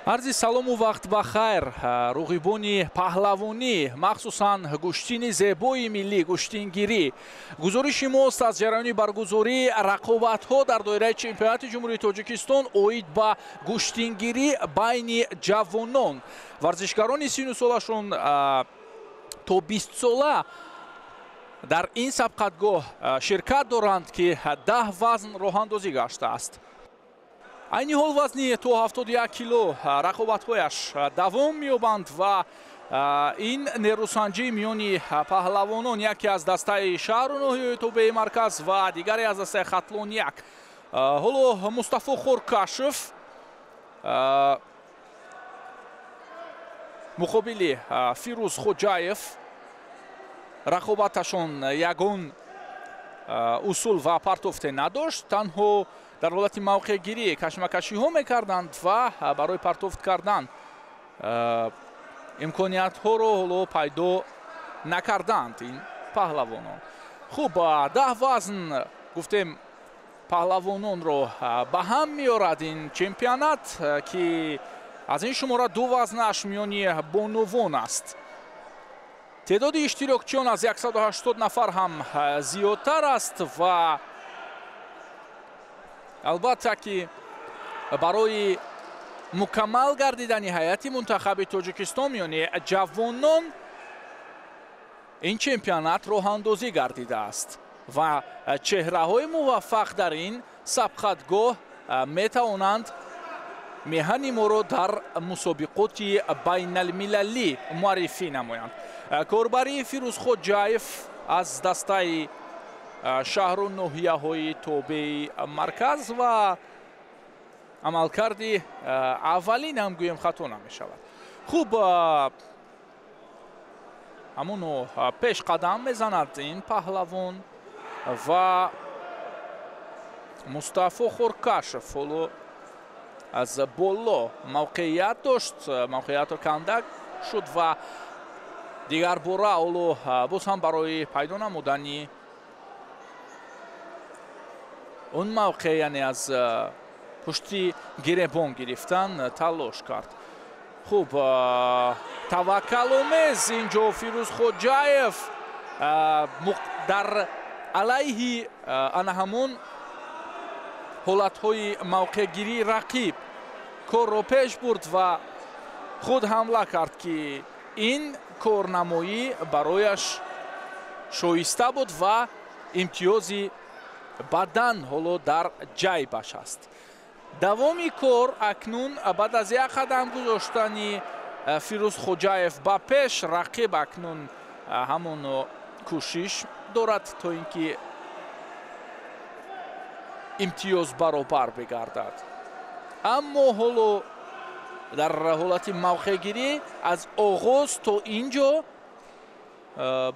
Арзи салому вақт ба хайр, руғибони паҳлавонӣ, махсусан гӯштини зебои миллӣ, гӯштингирӣ. Гузориши мост аз ҷараёни баргузории рақобатҳо дар доираи чемпионати Ҷумҳурии Тоҷикистон оид ба гӯштингирӣ байни ҷавонон. Варзишгарони сину солашон то 20 сола дар ин сабқатгоҳ ширкат доранд, ки 10 вазн роҳандозӣ гаштааст. Айни ҳол вазни то 71 кило рақобатҳояш давом меёбанд ва ин нерӯсанҷӣ миёни паҳлавонон яке аз дастаи шаҳру ноҳияи тобеи марказ ва дигаре аз дастаи Хатлон як. Ҳоло Мустафо Хоркашев муқобили Фирӯз Хоҷаев рақобаташон ягон усул ва партофте надошт, танҳо дар ҳолати мавқеъгирӣ кашмакашиҳо мекарданд ва барои партофт кардан имкониятҳоро ҳоло пайдо накарданд ин паҳлавонон. Хуб, 10 вазн гуфтем паҳлавононро ба ҳам меорад ин чемпионат, ки аз ин шумора 2 вазнаш миёни бонувон аст. Теъдоди иштирокчиён аз 180 нафар ҳам зиёдтар аст ва албатта ки барои мукаммал гардидани ҳайати мунтахаби Тоҷикистон миёни ҷавонон ин чемпионат роҳандозӣ гардидааст ва чеҳраҳои муваффақ дар ин сабқатгоҳ метавонанд меҳани моро дар мусобиқоти байналмилалӣ муаррифӣ намоянд. Корбарии Фирӯз Хоҷаев аз дастаи шаҳру ноҳияҳои тобеи марказ ва амалкарди аввалин ҳам гӯем хато намешавад. Хуб, ҳамоно пеш қадам мезанад ин паҳлавон ва Мустафо Хоркашев ҳоло аз боло мавқеият дошт, мавқеиятро канда шуд ва дигар бора ҳоло боз ҳам барои пайдо намудани он мавқеъ, яъне аз пушти гиребон гирифтан талош кард. Хуб, таваккаломез инҷо Фирӯз Хоҷаев дар алайҳи ана ҳамон ҳолатҳои мавқеъгирии рақиб корро пеш бурд ва худ ҳамла кард, ки ин корнамоӣ барояш шоиста буд ва имтиёзи бадан ҳоло дар ҷайбаш аст. Давоми кор акнун баъд аз як қадам гузоштани Фирӯз Хоҷаев ба пеш, рақиб акнун ҳамон кӯшиш дорад то ин ки имтиёз баробар бигардад. Аммо ҳоло дар ҳолати мавқеъгирӣ аз оғоз то ин ҷо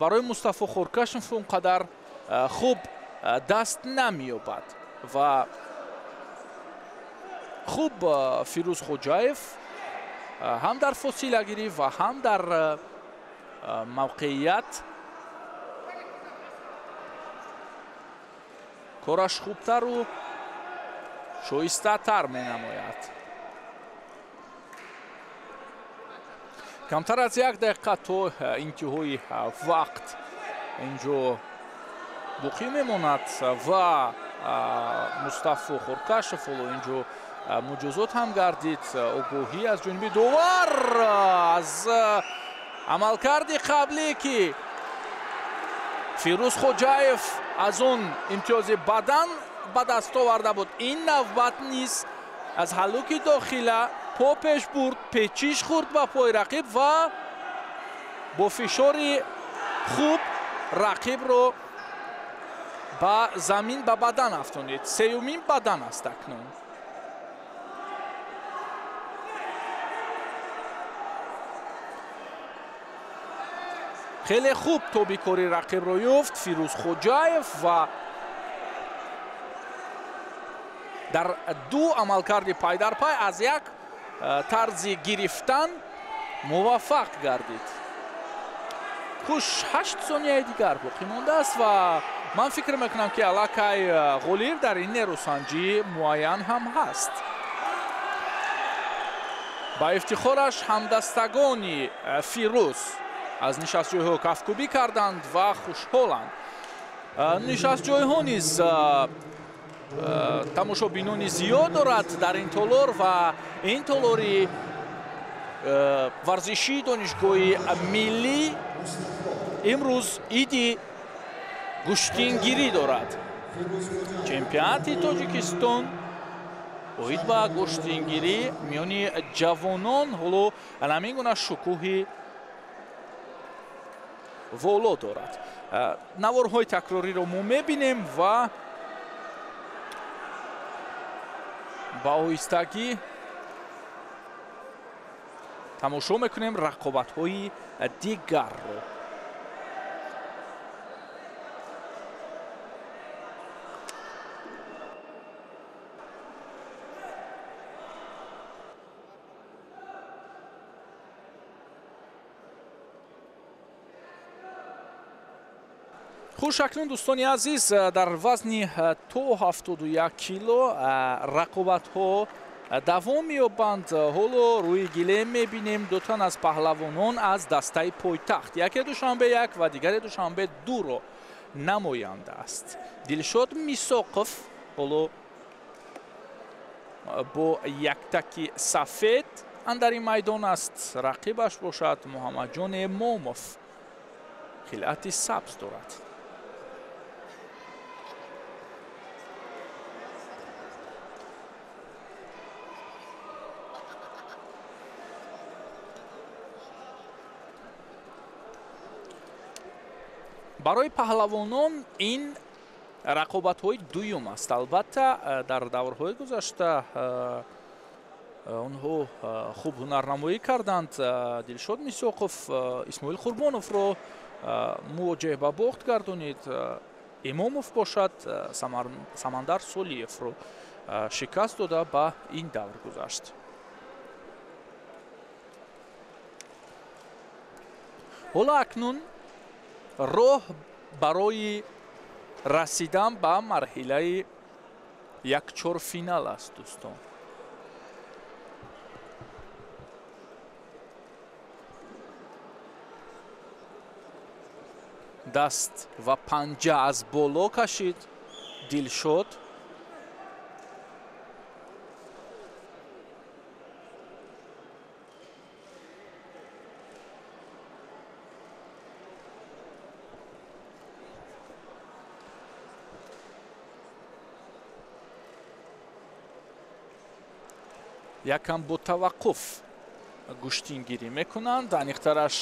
барои Мустафо Хоркашев он қадар хуб даст намеёбад ва хуб Фирӯз Хоҷаев ҳам дар фосилагирӣ ва ҳам дар мавқеият кораш хубтару шоистатар менамояд. Камтар аз як дақиқа то интиҳои вақт инҷо боқӣ мемонад ва Мустафо Хоркашев ҳоло инҷо муҷозот ҳам гардид. Огоҳӣ аз ҷониби довар аз амалкарди қаблӣ, ки Фирӯз Хоҷаев аз он имтиёзи бадан ба даст оварда буд. Ин навбат низ аз ҳаллуки дохила по пеш бурд, печиш хӯрд ба пои рақиб ва бо фишори хуб рақибро ба замин ба бадан афтонид. Сеюмин бадан аст акнун. Хеле хуб тоби кори рақибро ёфт Фирӯз Хоҷаев ва дар ду амалкарди пайдарпай аз як тарзи гирифтан муваффақ гардид. Хуш, 8 сонияи дигар боқӣ мондааст ва ман фикр мекунам, ки аллакай ғолиб дар ин нерӯсанҷӣ муайян ҳам ҳаст. Ба ифтихораш ҳамдастагони Фирӯз аз нишастҷойҳо кафкӯбӣ карданд ва хушҳоланд. Нишастҷойҳо низ тамошобинони зиёд дорад дар ин толор ва ин толори варзишии Донишгоҳи миллӣ имрӯз иди гӯштингирӣ дорад. Чемпионати Тоҷикистон оид ба гӯштингирӣ миёни ҷавонон ҳоло ҳамин гуна шукӯҳи воло дорад. Наворҳои такрориро мо мебинем ва ба оҳистагӣ тамошо мекунем рақобатҳои дигарро. Хуш, акнун дӯстони азиз, дар вазни то 71 кило рақобатҳо давом меёбанд. Ҳоло рӯи гилем мебинем ду тан аз паҳлавонон аз дастаи пойтахт, яке Душанбе 1 ва дигаре Душанбе 2-ро намоянда аст. Дилшод Мисоқов ҳоло бо яктаки сафед андари майдон аст, рақибаш бошад Муҳаммадҷон Эмомов, хилъати сабз дорад. Барои паҳлавонон ин рақобатҳои дуюм аст. Албатта, дар даврҳои гузашта онҳо хуб ҳунарнамоӣ карданд. Дилшод Мисоқов Исмоил Қурбоновро мувоҷеҳ ба бохт гардонид. Имомов бошад Самандар Солиевро шикаст дода ба ин давр гузашт. Ҳоло акнун роҳ барои расидан ба марҳилаи якчорфинал аст, дӯстон. Даст ва панҷа аз боло кашид Дилшод. Якам бо таваққуф гӯштингирӣ мекунанд. Аниқтараш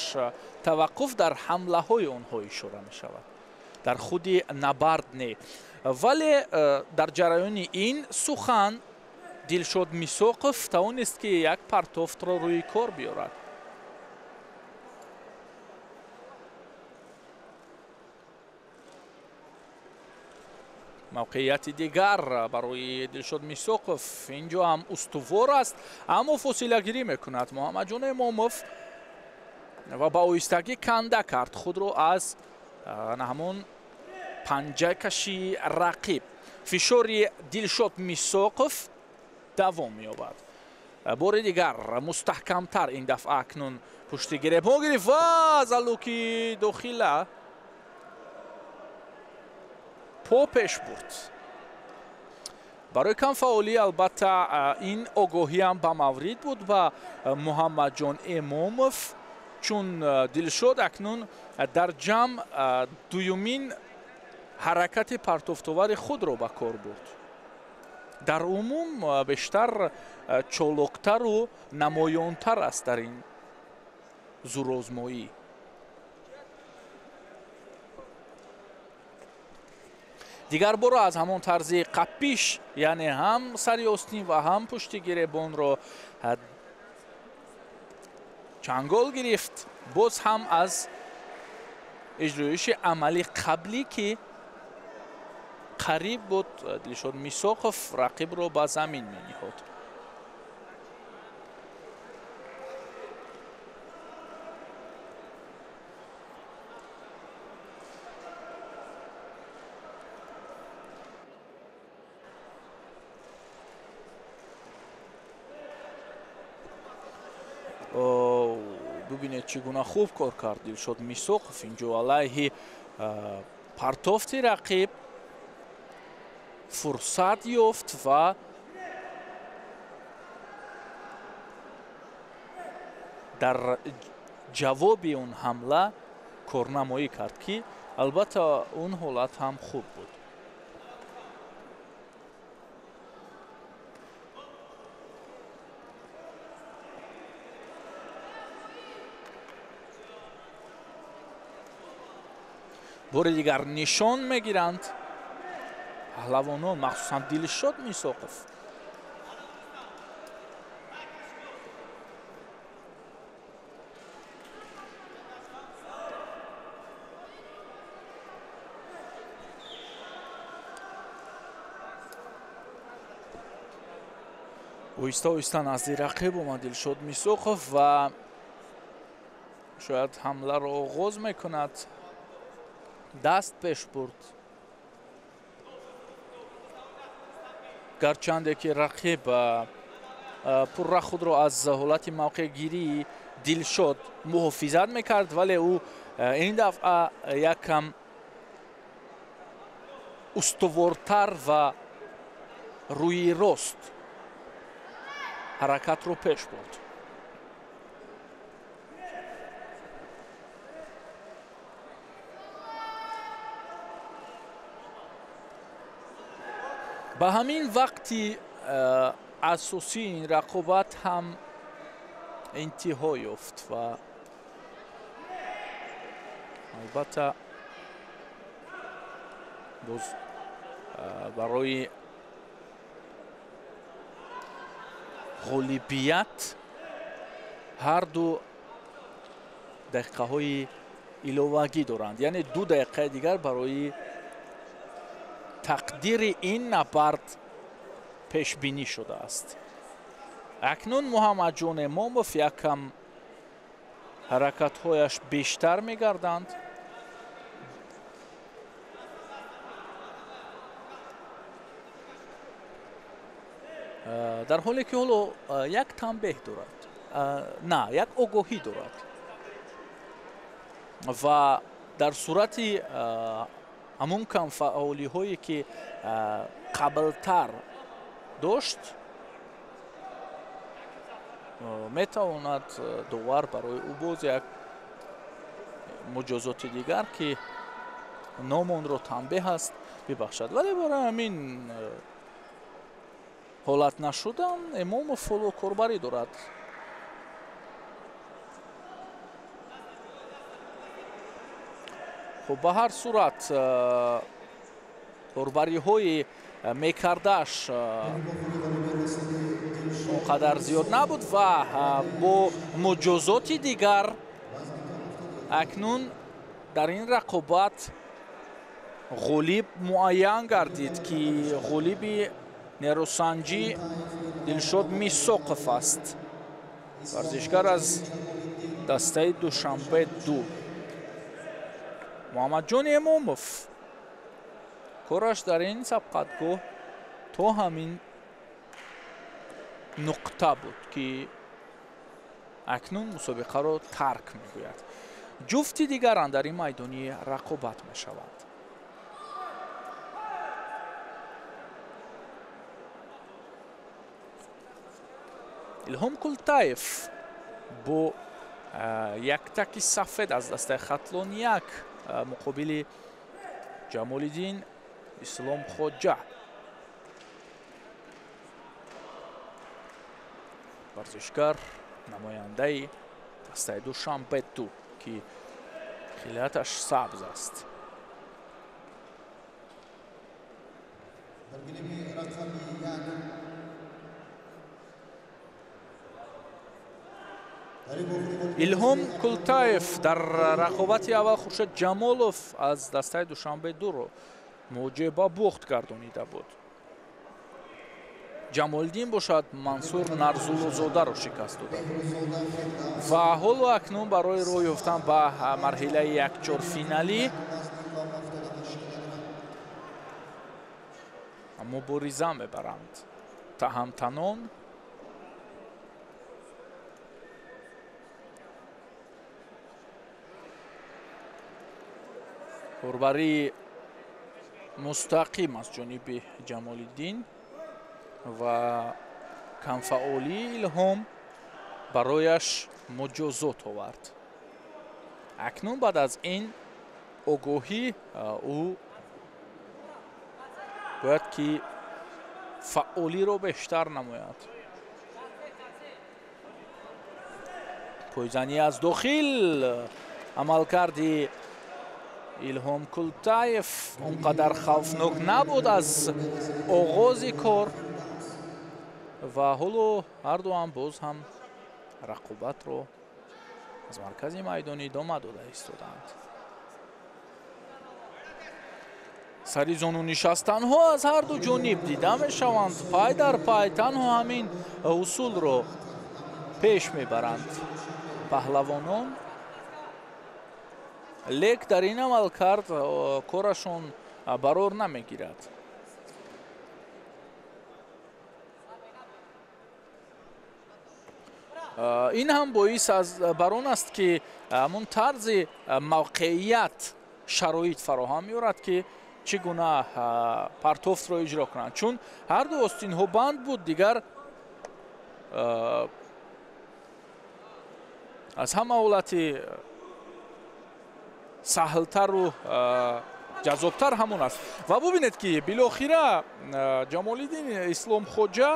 таваққуф дар ҳамлаҳои онҳо ишора мешавад, дар худи набард не. Вале дар ҷараёни ин сухан Дилшод Мисоқов тавонист, ки як партофтро рӯи кор биёрад. Мавқеияти дигар барои Дилшод Мисоқов инҷо ҳам устувор аст, аммо фосилагирӣ мекунад Муҳаммадҷон Эмомов ва ба оҳистагӣ канда кард худро аз ҳамон панҷакаши рақиб. Фишори Дилшод Мисоқов давом меёбад. Бори дигар мустаҳкамтар ин дафъа акнун пушти гиребон гирифт ва залуки дохила по пеш бурд. Барои камфаъолӣ албатта ин огоҳиам ба маврид буд ба Муҳаммадҷон Эмомов, чун Дилшод акнун дар ҷамъ дуюмин ҳаракати партофтовари худро ба кор бурд. Дар умум бештар чолоктару намоёнтар аст дар ин зурозмоӣ. Дигар боро аз ҳамон тарзи қаппиш, яъне ҳам сари остин ва ҳам пушти гиребонро чангол гирифт, боз ҳам аз иҷроиши амали қаблӣ, ки қариб буд Дилшод Мисоқов рақибро ба замин мениҳод. Бубинед, чӣ гуна хуб кор кард Дилшод Мисоқов инҷо алайҳи партофти рақиб фурсат ёфт ва дар ҷавоби он ҳамла корнамоӣ кард, ки албатта он ҳолат ҳам хуб буд. Бори дигар нишон мегиранд паҳлавонон, махсусан Дилшод Мисоқов. Оҳиста оҳиста назди рақиб омад Дилшод Мисоқов ва шояд ҳамларо оғоз мекунад. Даст пеш бурд, гарчанде ки рақиб пурра худро аз ҳолати мавқеъгирии Дилшод муҳофизат мекард, вале ӯ ин дафъа яккам устувортар ва рӯи рост ҳаракатро пеш бурд. Ба ҳамин вақти асосии ин рақобат ҳам интиҳо ёфт ва албатта боз барои ғолибият ҳар ду дақиқаҳои иловагӣ доранд, яъне 2 дақиқаи дигар барои тақдири ин набард пешбинӣ шудааст. Акнун Муҳаммадҷон Эмомов якам ҳаракатҳояш бештар мегарданд. Дар ҳоле ки ҳоло як танбеҳ дорад, на, як огоҳӣ дорад ва дар сурати ҳамун камфаъолиҳое ки қаблтар дошт, метавонад довар барои ӯ боз як муҷозоти дигар, ки ном онро танбеҳ аст, бибахшад. Вале барои ҳамин ҳолат нашудан Эмомов ҳоло корбарӣ дорад. Хуб, ба ҳар сурат корбариҳои мекардааш он қадар зиёд набуд ва бо муҷозоти дигар акнун дар ин рақобат ғолиб муайян гардид, ки ғолиби нерӯсанҷӣ Дилшод Мисоқов аст, варзишгар аз дастаи Душанбе 2. Муҳаммадҷон Эмомов кораш дар ин сабқатгоҳ то ҳамин нуқта буд, ки акнун мусобиқаро тарк мегӯяд. Ҷуфти дигаран дар ин майдони рақобат мешаванд. Илҳом Култаев бо яктаки сафед аз дастаи Хатлон 1 муқобили Ҷамолиддин Ислом Хоҷа, варзишгар намояндаи дастаи Душанбе 2, ки хилаташ сабз аст. Илҳом Култаев дар рақобати аввал Хуршед Ҷамолов аз дастаи Душанбе 2-ро муҷиб ба бухт гардонида буд. Ҷамолиддин бошад Мансур Нарзуллозодаро шикаст дода буд. Ва ҳоло акнун барои роҳ ёфтан ба марҳилаи якчорфиналӣ мубориза мебаранд таҳамтанон. Корбарии мустақим аз ҷониби Ҷамолиддин ва камфаъолии Илҳом барояш муҷозот овард. Акнун баъд аз ин огоҳӣ ӯ бояд ки фаъолиро бештар намояд. Пойзанӣ аз дохил амалкарди Илҳом Култаев он қадар хавфнок набуд аз оғози кор ва ҳоло ҳардуам боз ҳам рақобатро аз маркази майдон идома дода истоданд. Сари зону нишастанҳо аз ҳарду ҷониб дида мешаванд. Пай дар пай танҳо ҳамин усулро пеш мебаранд паҳлавонон. Лек дар ин амалкард корашон барор намегирад. Ин ҳам боис бар он аст ки ҳамон тарзи мавқеият шароит фароҳам меорад ки чӣ гуна партофтро иҷро кунанд, чун ҳарду остинҳо банд буд, дигар аз ҳама ҳолати саҳлтару ҷаззобтар ҳамон аст. Ва бубинед ки билохира Ҷамолиддин Исломхоҷа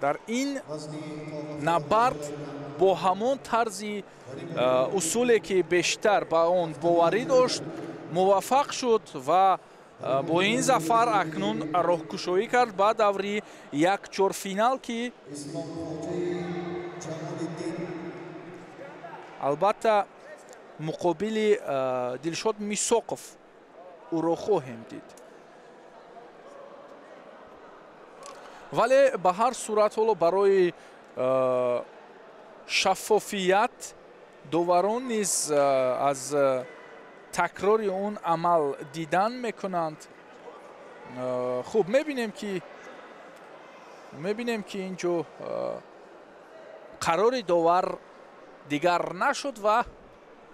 дар ин набард бо ҳамон тарзи усуле ки бештар ба он боварӣ дошт муваффақ шуд ва бо ин зафар акнун роҳкушоӣ кард ба даври як чорфинал ки албатта муқобили Дилшод Мисоқов ӯро хоҳем дид. Вале ба ҳар сурат ҳоло барои шаффофият доварон низ аз такрори он амал дидан мекунанд. Хуб, мебинем ки ин ҷо қарори довар дигар нашуд ва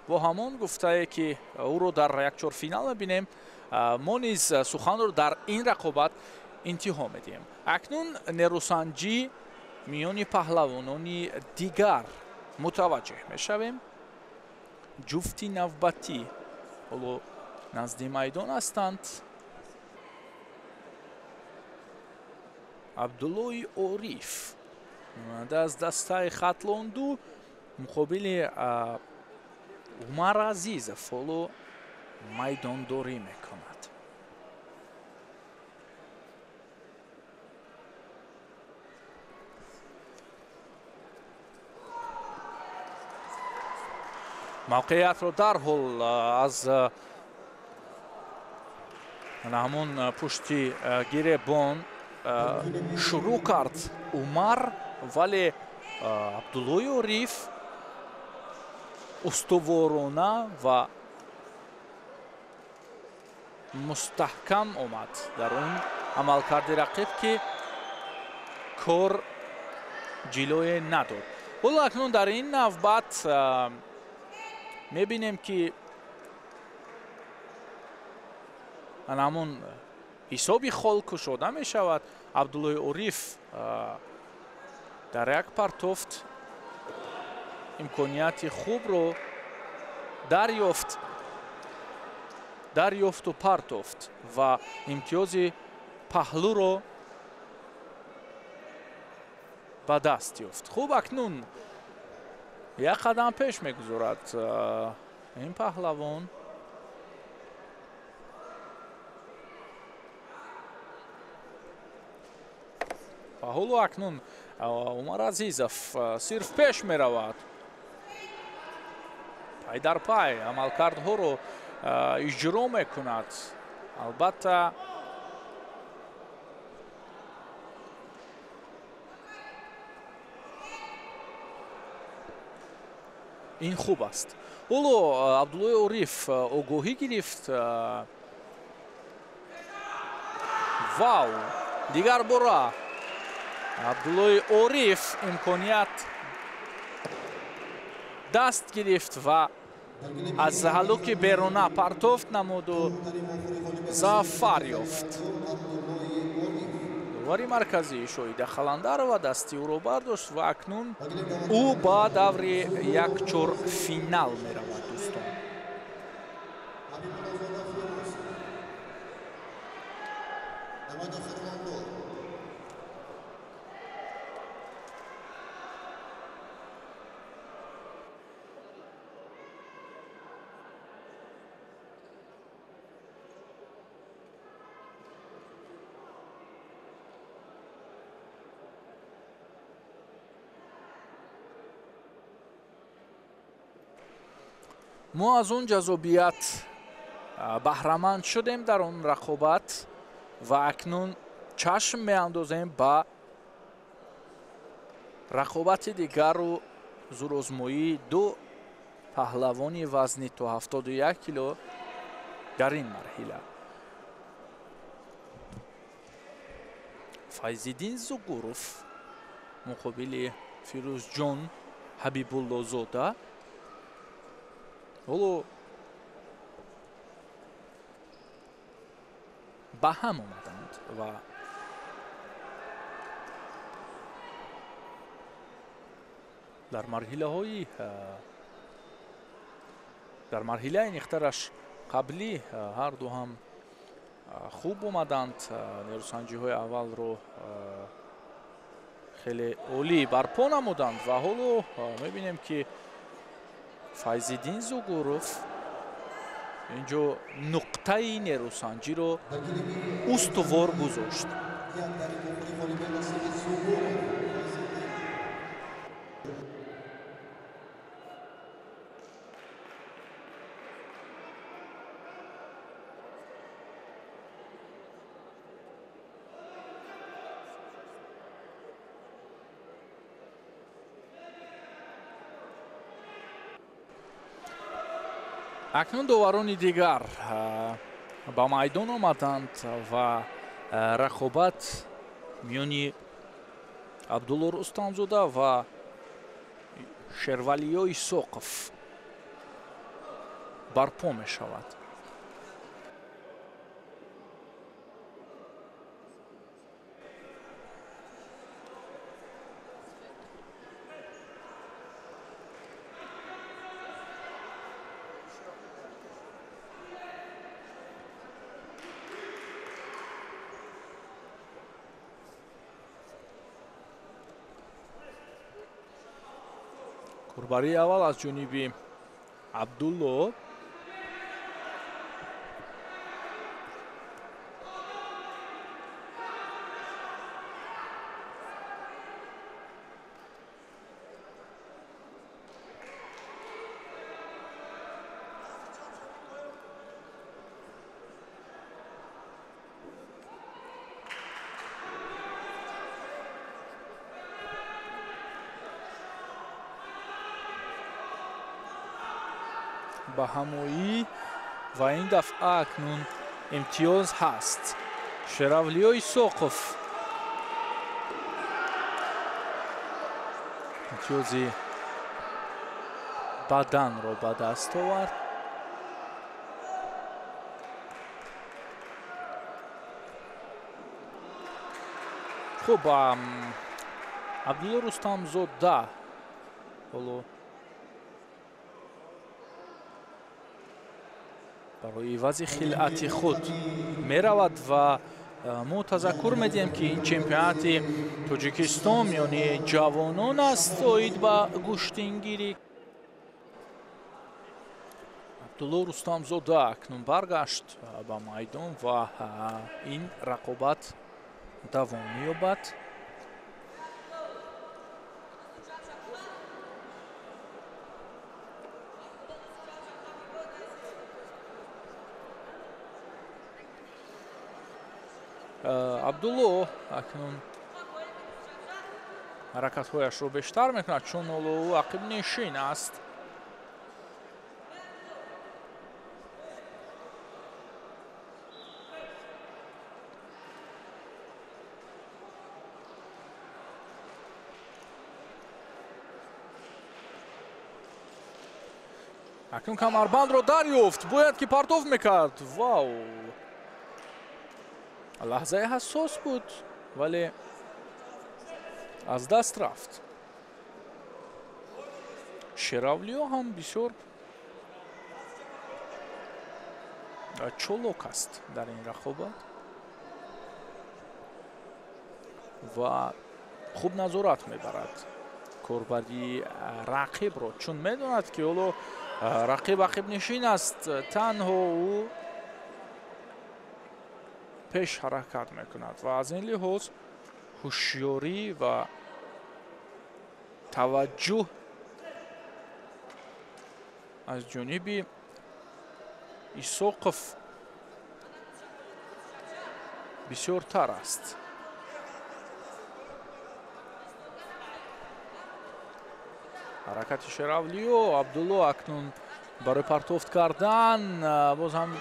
бо ҳамон гуфтае ки ӯро дар як чорфинал мебинем, мо низ суханро дар ин рақобат интиҳо медиҳем. Акнун нерӯсанҷӣ миёни паҳлавонони дигар мутаваҷҷеҳ мешавем. Ҷуфти навбатӣ ҳоло назди майдон ҳастанд. Абдуллои Ориф аз дастаи Хатлонду муқобили Умар Азизов ҳоло майдондорӣ мекунад. Мавқеиятро дарҳол аз ҳамон пушти гиребон шурӯъ кард Умар, вале Абдуллои Ориф устуворона ва мустаҳкам омад дар он амалкарди рақиб ки кор ҷилое надод. Ҳоло акнун дар ин навбат мебинем ки ҳамон ҳисоби хол кушода мешавад. Абдуллои Ориф дар як партофт имконияти хубро дарёфту партофт ва имтиёзи паҳлӯро ба даст ёфт. Хуб, акнун як қадам пеш мегузорад ин паҳлавон. Ва ҳоло акнун Умар Азизов сирф пеш меравад. Пай дар пай амалкардҳоро иҷро мекунад. Албатта ин хуб аст. Ҳоло Абдуллои Ориф огоҳӣ гирифт. Вау! Дигар бора Абдуллои Ориф имконият даст гирифт ва Аз ҳалуки беруна партофт намуду зафар ёфт. Довари марказӣ Шоҳида Халандарова дасти ӯро бардошт ва акнун ӯ ба даври якчорфинал меравад, дӯстон. Мо аз он ҷазобият баҳраманд шудем дар он рақобат ва акнун чашм меандозем ба рақобати дигару зурозмоии ду паҳлавони вазни то 71 кило дар ин марҳила. Файзиддин Зугуров муқобили Фирӯзҷон Ҳабибуллозода. Ҳоло ба ҳам омаданд ва дар марҳилаи нихтараш қаблӣ ҳарду ҳам хуб омаданд. Нерӯсанҷиҳои аввалро хеле олӣ барпо намуданд ва ҳоло мебинем, ки Файзиддин Зугуров инҷо нуқтаи нерӯсанҷиро устувор гузошт. Акнун доварони дигар ба майдон омаданд ва рақобат миёни Абдулло Рустамзода ва Шервалиё Исоқов барпо мешавад. Корбарии аввал аз ҷониби Абдулло. Ба ҳамоӣ ва ин дафъа акнун имтиёз ҳаст. Шеравлиё Исоқов имтиёзи баданро ба даст овард. Хуб, Абдулло Рустамзода ҳоло барои ивази хилъати худ меравад ва мо тазаккур медиҳем, ки ин чемпионати Тоҷикистон миёни ҷавонон аст оид ба гӯштингирӣ. Абдулло Рустамзода акнун баргашт ба майдон ва ин рақобат давом меёбад. Абдулло акнун ҳаракатҳояшро бештар мекунад, чун ҳоло ӯ ақибнишин аст. Акнун камарбандро дарёфт, бояд ки партоф мекард. Вау! Лаҳзаи ҳассос буд, вале аз даст рафт. Шеравлиё ҳам бисёр чолок аст дар ин рақобат ва хуб назорат мебарад корбарии рақибро, чун медонад, ки ҳоло рақиб ақибнишин аст, танҳо ӯ пеш ҳаракат мекунад ва аз ин лиҳоз ҳушёрӣ ва таваҷҷӯҳ аз ҷониби Исоқов бисёртар аст. Ҳаракати Шеравлиё, Абдулло акнун барои партофт кардан боз ҳам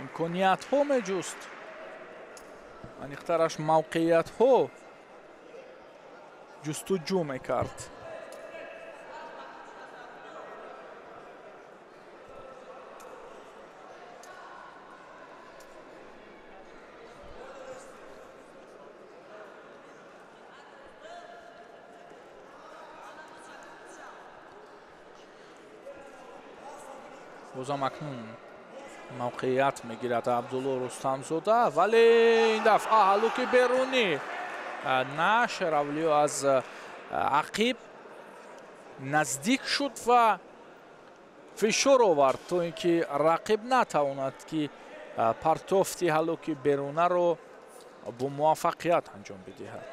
имкониятҳо меҷуст, аниқтараш мавқеиятҳо ҷустуҷӯ мекард. Бозам акнун мавқеият мегирад Абдулло Рустамзода, вале ин дафъа ҳалуки берунӣ на, Шеравлиё аз ақиб наздик шуд ва фишор овард, то ин ки рақиб натавонад, ки партофти ҳалуки берунаро бо муваффақият анҷом бидиҳад.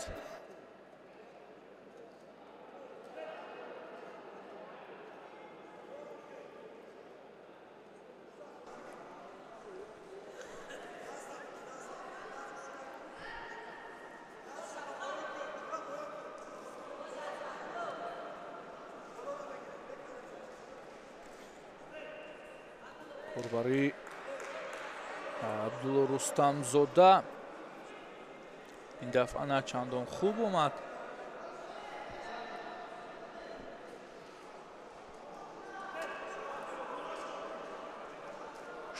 Корбари Абдулло Рустамзода ин дафъа на чандон хуб омад.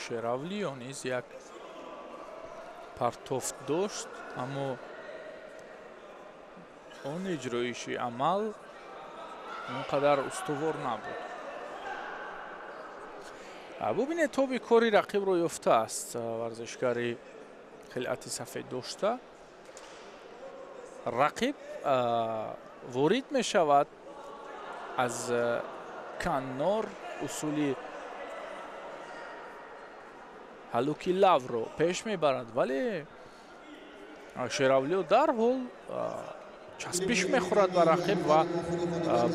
Шеравлиё низ як партофт дошт, аммо он иҷроиши амал он қадар устувор набуд. Бубинед, тоби кори рақибро ёфтааст варзишгари хилъати сафед дошта. Рақиб ворид мешавад аз каннор, усули ҳалуки лавро пеш мебарад, вале Шеравлиё дарҳол часпиш мехӯрад ба рақиб ва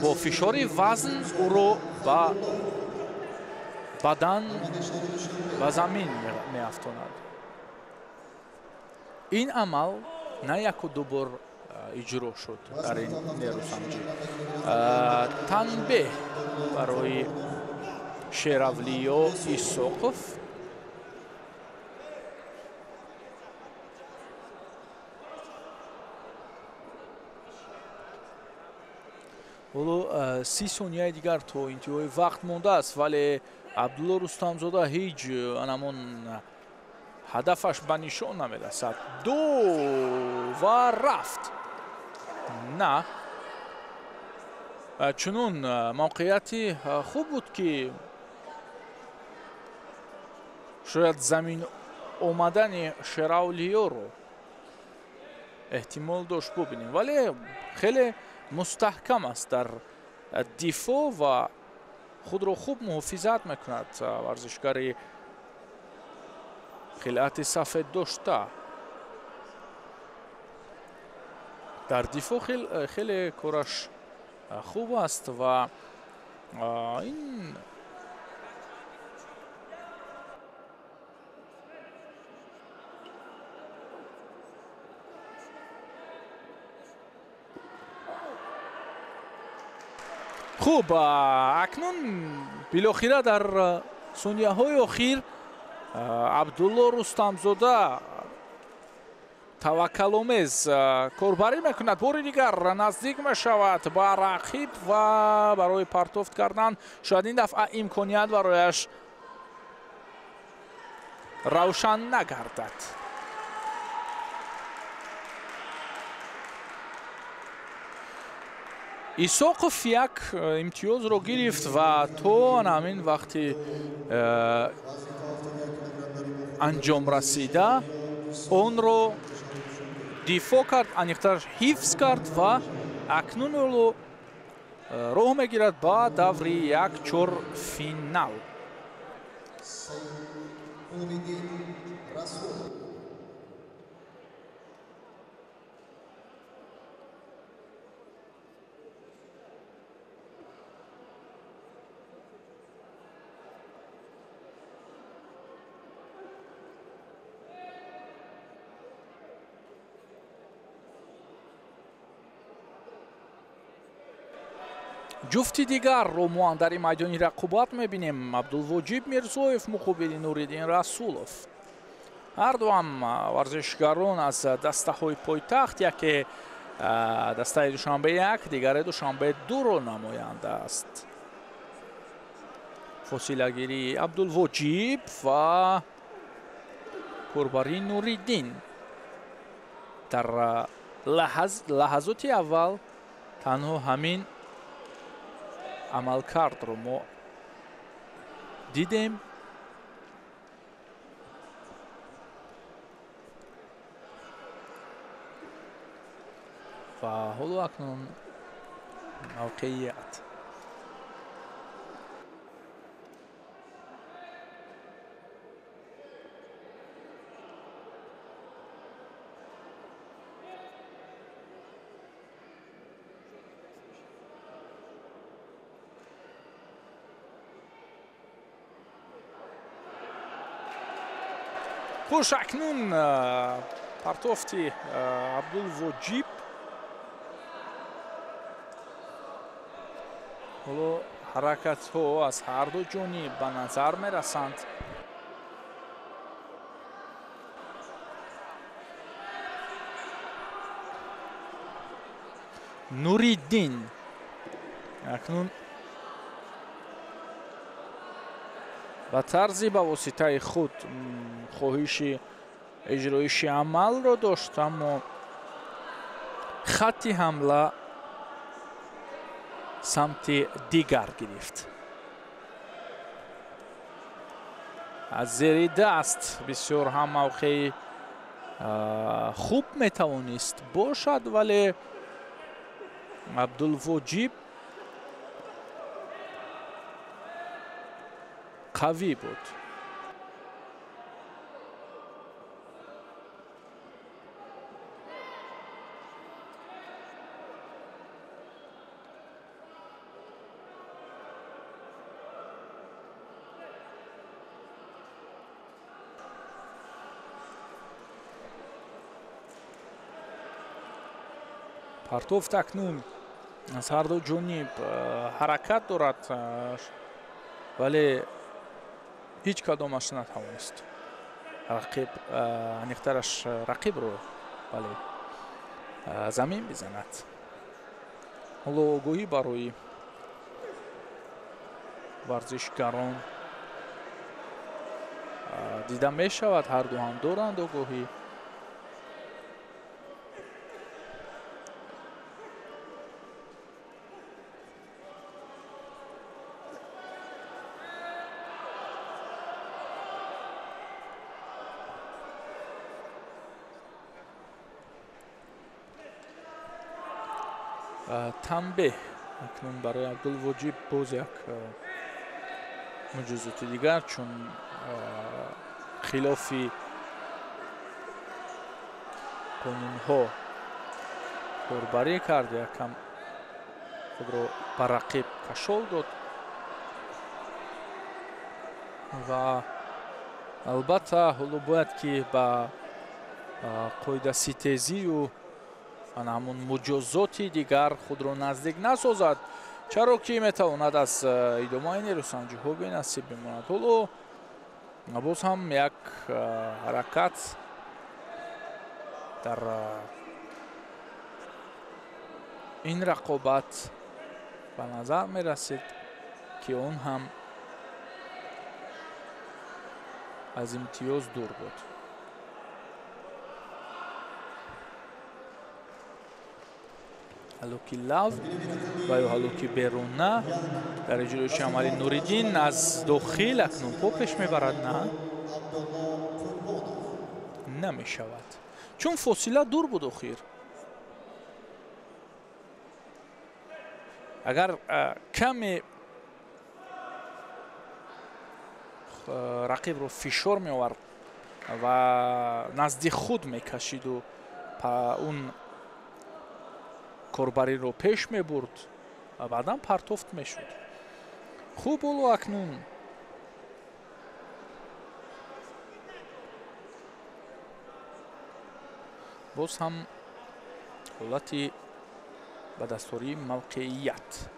бо фишори вазн ӯро ба бадан ба замин меафтонад. Ин амал на яку ду бор иҷро шуд дар ин нерӯсанҷӣ. Танбеҳ барои Шеравлиё Исоқов. Ҳоло 30 сонияи дигар то интиҳои вақт мондааст, вале Абдулло Рустамзода ҳеҷ анамон ҳадафаш ба нишон намерасад. Ду ва рафт. На, чунун мавқеияти хуб буд, ки шояд замин омадани Шеравлиёро эҳтимол дошт бубинем, вале хеле мустаҳкам аст дар дифоъ ва худро хуб муҳофизат мекунад варзишгари хилъати сафед дошта. Дар дифоъ хеле кораш хуб аст ва ин хуб. Акнун билохира дар сонияҳои охир Абдулло Рустамзода Таваккаломез корбарӣ мекунад. Бори дигар наздик мешавад ба рақиб ва барои партофт кардан шояд ин дафъа имконият барояш равшан нагардад. Исоқов як имтиёзро гирифт ва то ҳамин вақти анҷом расида онро дифоъ кард, аниқтар ҳифз кард ва акнун ӯ роҳ мегирад ба даври як чорфинал. Ҷуфти дигарро мо дар ин майдони рақобат мебинем. Абдулвоҷиб Мирзоев муқобили Нуриддин Расулов. Ҳардуам варзишгарон аз дастаҳои пойтахт, яке дастаи Душанбе як, дигаре Душанбе дуро намоянда аст. Фосилагирии Абдулвоҷиб ва корбарии Нуриддин дар лаҳазоти аввал танҳо ҳамин амалкардро мо дидем. Ва ҳоло акнун мавқеият. Хуш, акнун партофти Абдулвоҷиб. Ҳоло ҳаракатҳо аз ҳар ду ҷониб ба назар мерасанд. Нуриддин акнун ба тарзи ба воситаи худ хоҳиши иҷроиши амалро дошт, аммо хатти ҳамла самти дигар гирифт. Аз зери даст бисёр ҳам мавқеи хуб метавонист бошад, вале Абдулвоҷиб қавӣ буд. Партофт акнун аз ҳар ду ҷониб ҳаракат дорад, вале ҳеҷ кадомаш натавонист рақиб, аниқтараш рақибро, бале, замин бизанад. Ҳоло огоҳӣ барои варзишгарон дида мешавад, ҳар ду ҳам доранд огоҳӣ. Танбеҳ акнун барои Абдулвоҷиб боз як муҷозоти дигар, чун хилофи қонунҳо корбарӣ кард, якам худро ба рақиб кашол дод ва албатта ҳоло бояд ки ба қоидаситезию ҳамун муҷозоти дигар худро наздик насозад, чаро ки метавонад аз идомаи нерӯсанҷиҳо бенасиб бимонад. Ҳоло боз ҳам як ҳаракат Дар ин рақобат ба назар мерасид, ки он ҳам аз имтиёз дур буд. Ҳалуки лав ва ё ҳалуки беруна дар иҷроиши амали Нуриддин аз дохил акнун по пеш мебарад. На, намешавад, чун фосила дур буд. Охир агар каме рақибро фишор меовард ва назди худ мекашиду он корбариро пеш мебурд, баъдан партофт мешуд. Хуб, ҳоло акнун боз ҳам ҳолати ба дастдории мавқеият.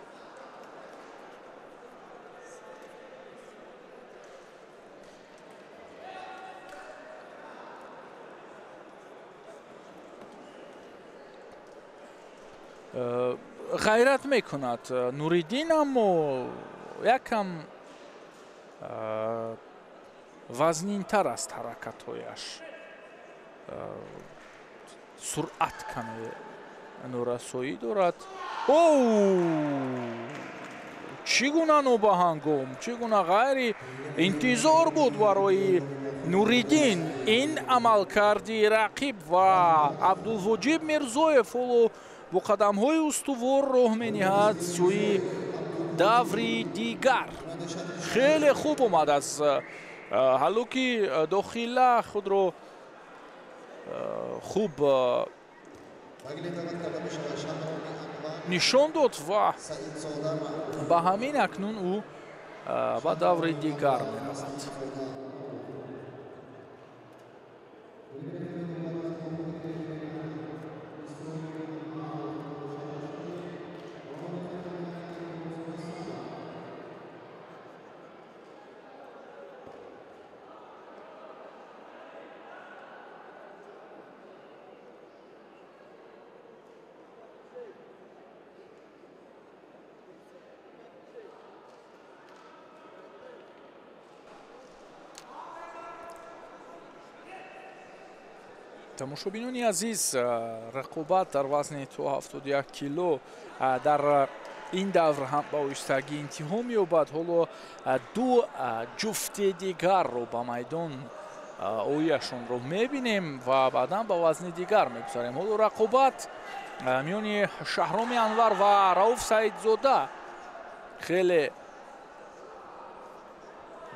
Ғайрат мекунад Нуриддин, аммо якам вазнинтар аст ҳаракатҳояш, суръат каме норасоӣ дорад. Оу, чӣ гуна нобаҳангом, чӣ гуна ғайри интизор буд барои Нуриддин ин амалкарди рақиб. Ва Абдулвоҷиб Мирзоев ҳоло бо қадамҳои устувор роҳ мениҳад сӯи даври дигар. Хеле хуб омад аз ҳалуки дохила, худро хуб нишон дод ва ба ҳамин акнун ӯ ба даври дигар меравад. Тамошобинони азиз, рақобат дар вазни то 71 кило дар ин давр ҳам ба оҳистагӣ интиҳо меёбад. Ҳоло ду ҷуфти дигарро ба майдон ояшонро мебинем ва баъдан ба вазни дигар мегузарем. Ҳоло рақобат миёни Шаҳроми Анвар ва Рауф Саидзода хеле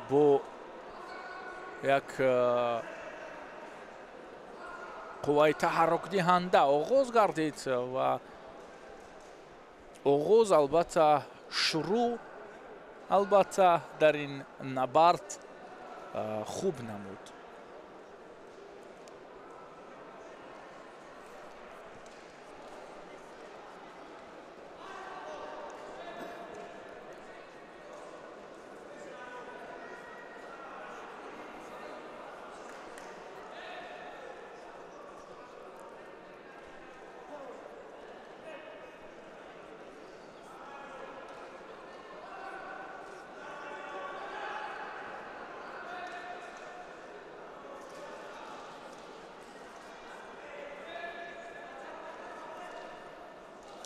бо як қувваи таҳаррукдиҳанда оғоз гардид ва оғоз албатта шурӯъ албатта дар ин набард хуб намуд.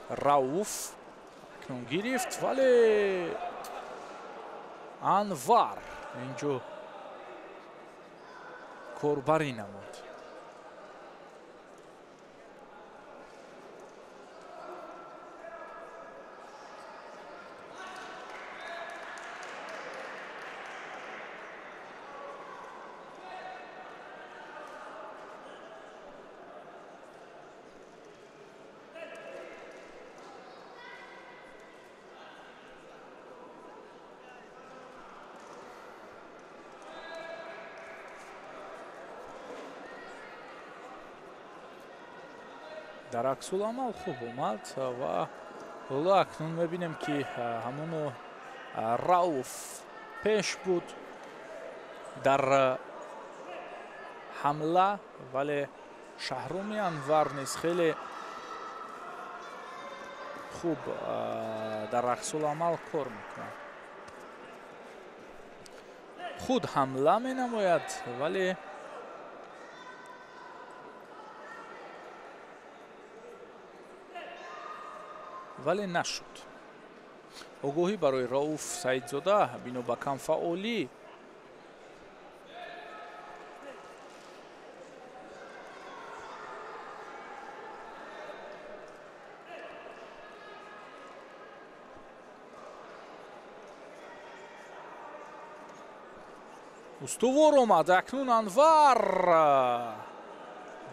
Рауф акнун гирифт, вале Анвар инҷо корбарӣ намуд. Дар аксуламал хуб омад ва ҳоло акнун мебинем, ки ҳамоно Рауф пеш буд дар ҳамла, вале Шаҳроми Анвар низ хеле хуб дар аксуламал кор мекунад. Худ ҳамла менамояд, вале нашуд. Огоҳӣ барои Рауф Саидзода бино ба камфаъолӣ устувор омад. Акнун Анвар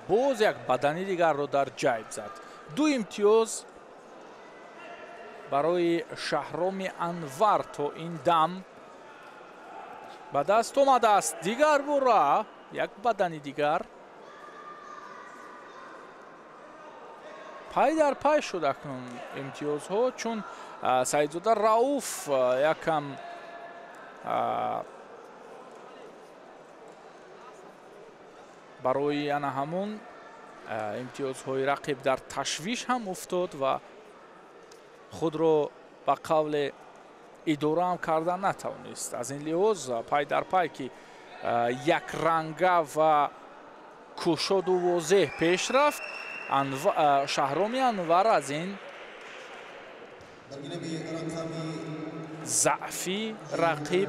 боз як бадани дигарро дар ҷайб зад. 2 имтиёз барои Шаҳроми Анвар то ин дам ба даст омадааст. Дигар бора як бадани дигар пай дар пай шуд. Акнун имтиёзҳо, чун Саидзода Рауф якам барои ана ҳамун имтиёзҳои рақиб дар ташвиш ҳам уфтод ва худро ба қавле идора ҳам карда натавонист. Аз ин лиҳоз пай дар пай ки якранга ва кушоду возеҳ пеш рафт, Шаҳроми Анвар аз ин заъфи рақиб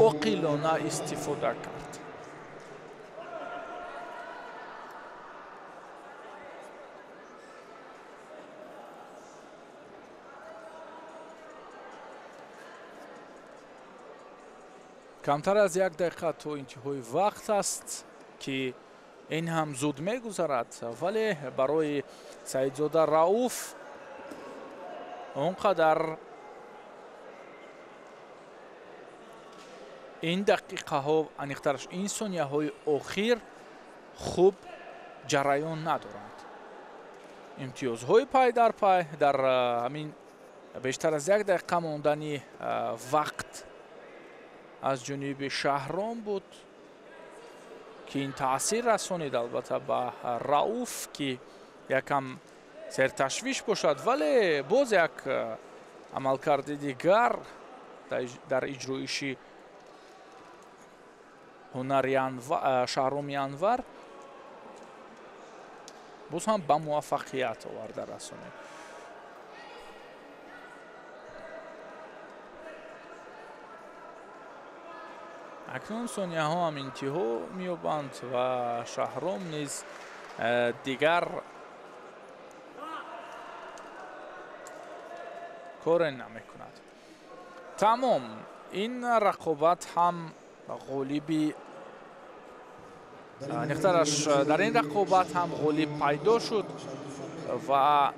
оқилона истифода кард. Камтар аз 1 дақиқа то интиҳои вақт аст, ки ин ҳам зуд мегузарад, вале барои Саидзода Рауф он қадар ин дақиқаҳо, аниқтараш ин сонияҳои охир хуб ҷараён надоранд. Имтиёзҳои пай дар пай дар ҳамин бештар аз 1 дақиқа мондани вақт аз ҷониби Шаҳром буд, ки ин таъсир расонид албатта ба Рауф, ки якам серташвиш бошад, вале боз як амалкарди дигар дар иҷроиши ҳунари Шаҳроми Анвар боз ҳам ба муваффақият оварда расонид. Акнун сонияҳо ҳам интиҳо меёбанд ва Шаҳром низ дигар коре намекунад. Тамом, ин рақобат ҳам ғолиби аниқтараш дар ин рақобат ҳам ғолиб пайдо шуд ва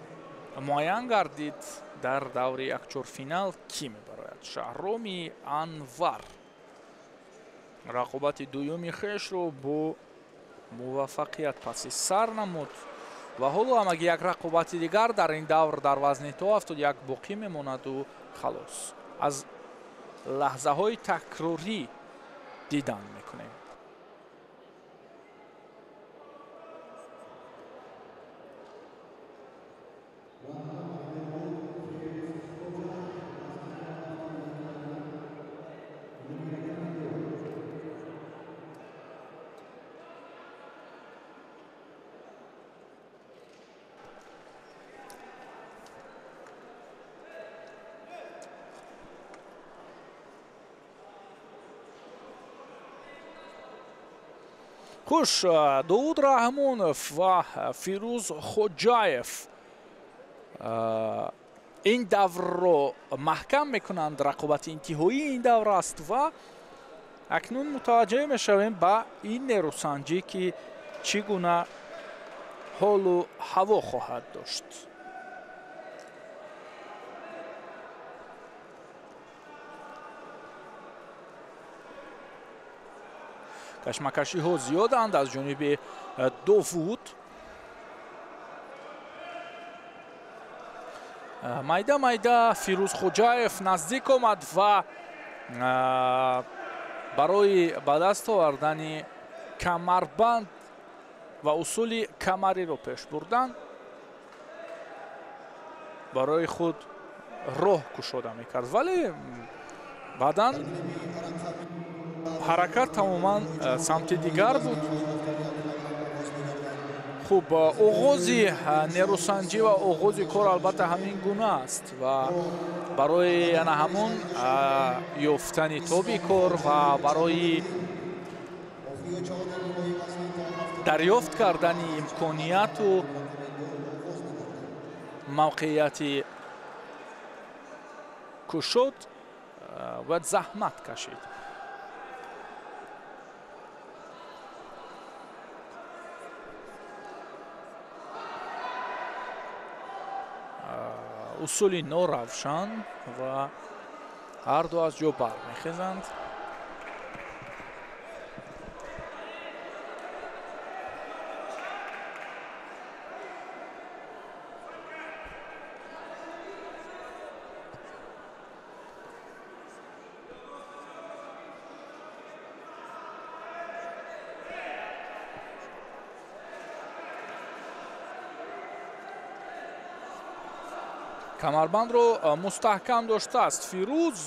муайян гардид дар даври якчорфинал кӣ мебарояд. Шаҳроми Анвар рақобати дуюми хешро бо муваффақият паси сар намуд ва ҳоло ҳамагӣ як рақобати дигар дар ин давр дар вазни то 71 боқӣ мемонаду халос. Аз лаҳзаҳои такрорӣ дидан мекунем. Хуш, Довуд Раҳмонов ва Фирӯз Хоҷаев ин даврро маҳкам мекунанд. Рақобати интиҳоии ин давр аст ва акнун мутаваҷҷеҳ мешавем ба ин нерӯсанҷӣ, ки чӣ гуна ҳолу ҳаво хоҳад дошт. Кашмакашиҳо зиёданд аз ҷониби Довуд. Майда майда Фирӯз Хоҷаев наздик омад ва барои ба даст овардани камарбанд Ва усули камариро пеш бурдан барои худ роҳ кушода мекард, вале баъдан ҳаракат тамоман самти дигар буд. Хуб, оғози нерӯсанҷӣ ва оғози кор албатта ҳамин гуна аст ва барои ана ҳамон ёфтани тоби кор ва барои дарёфт кардани имконияту мавқеияти кушод бояд заҳмат кашид. Усули норавшан ва ҳарду аз ҷо бармехезанд. Камарбандро мустаҳкам доштааст Фирӯз,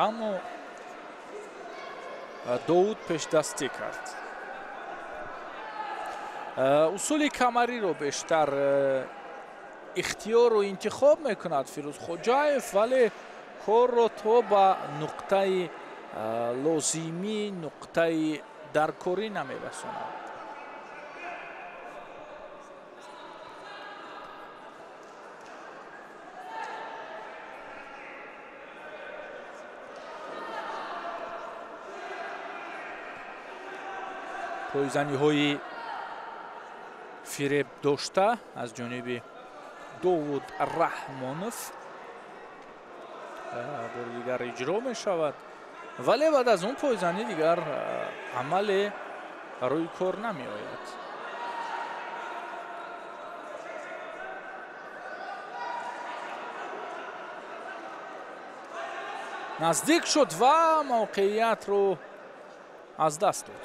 аммо Довуд пешдастӣ кард. Усули камариро бештар ихтиёру интихоб мекунад Фирӯз Хоҷаев, вале корро то ба нуқтаи лозимӣ, нуқтаи даркорӣ намерасонад. Пойзаниҳои фиреб дошта аз ҷониби Довуд Раҳмонов бори дигар иҷро мешавад, вале баъд аз он пойзанӣ дигар амале рӯи кор намеояд. Наздик шуд ва мавқеиятро аз даст дод.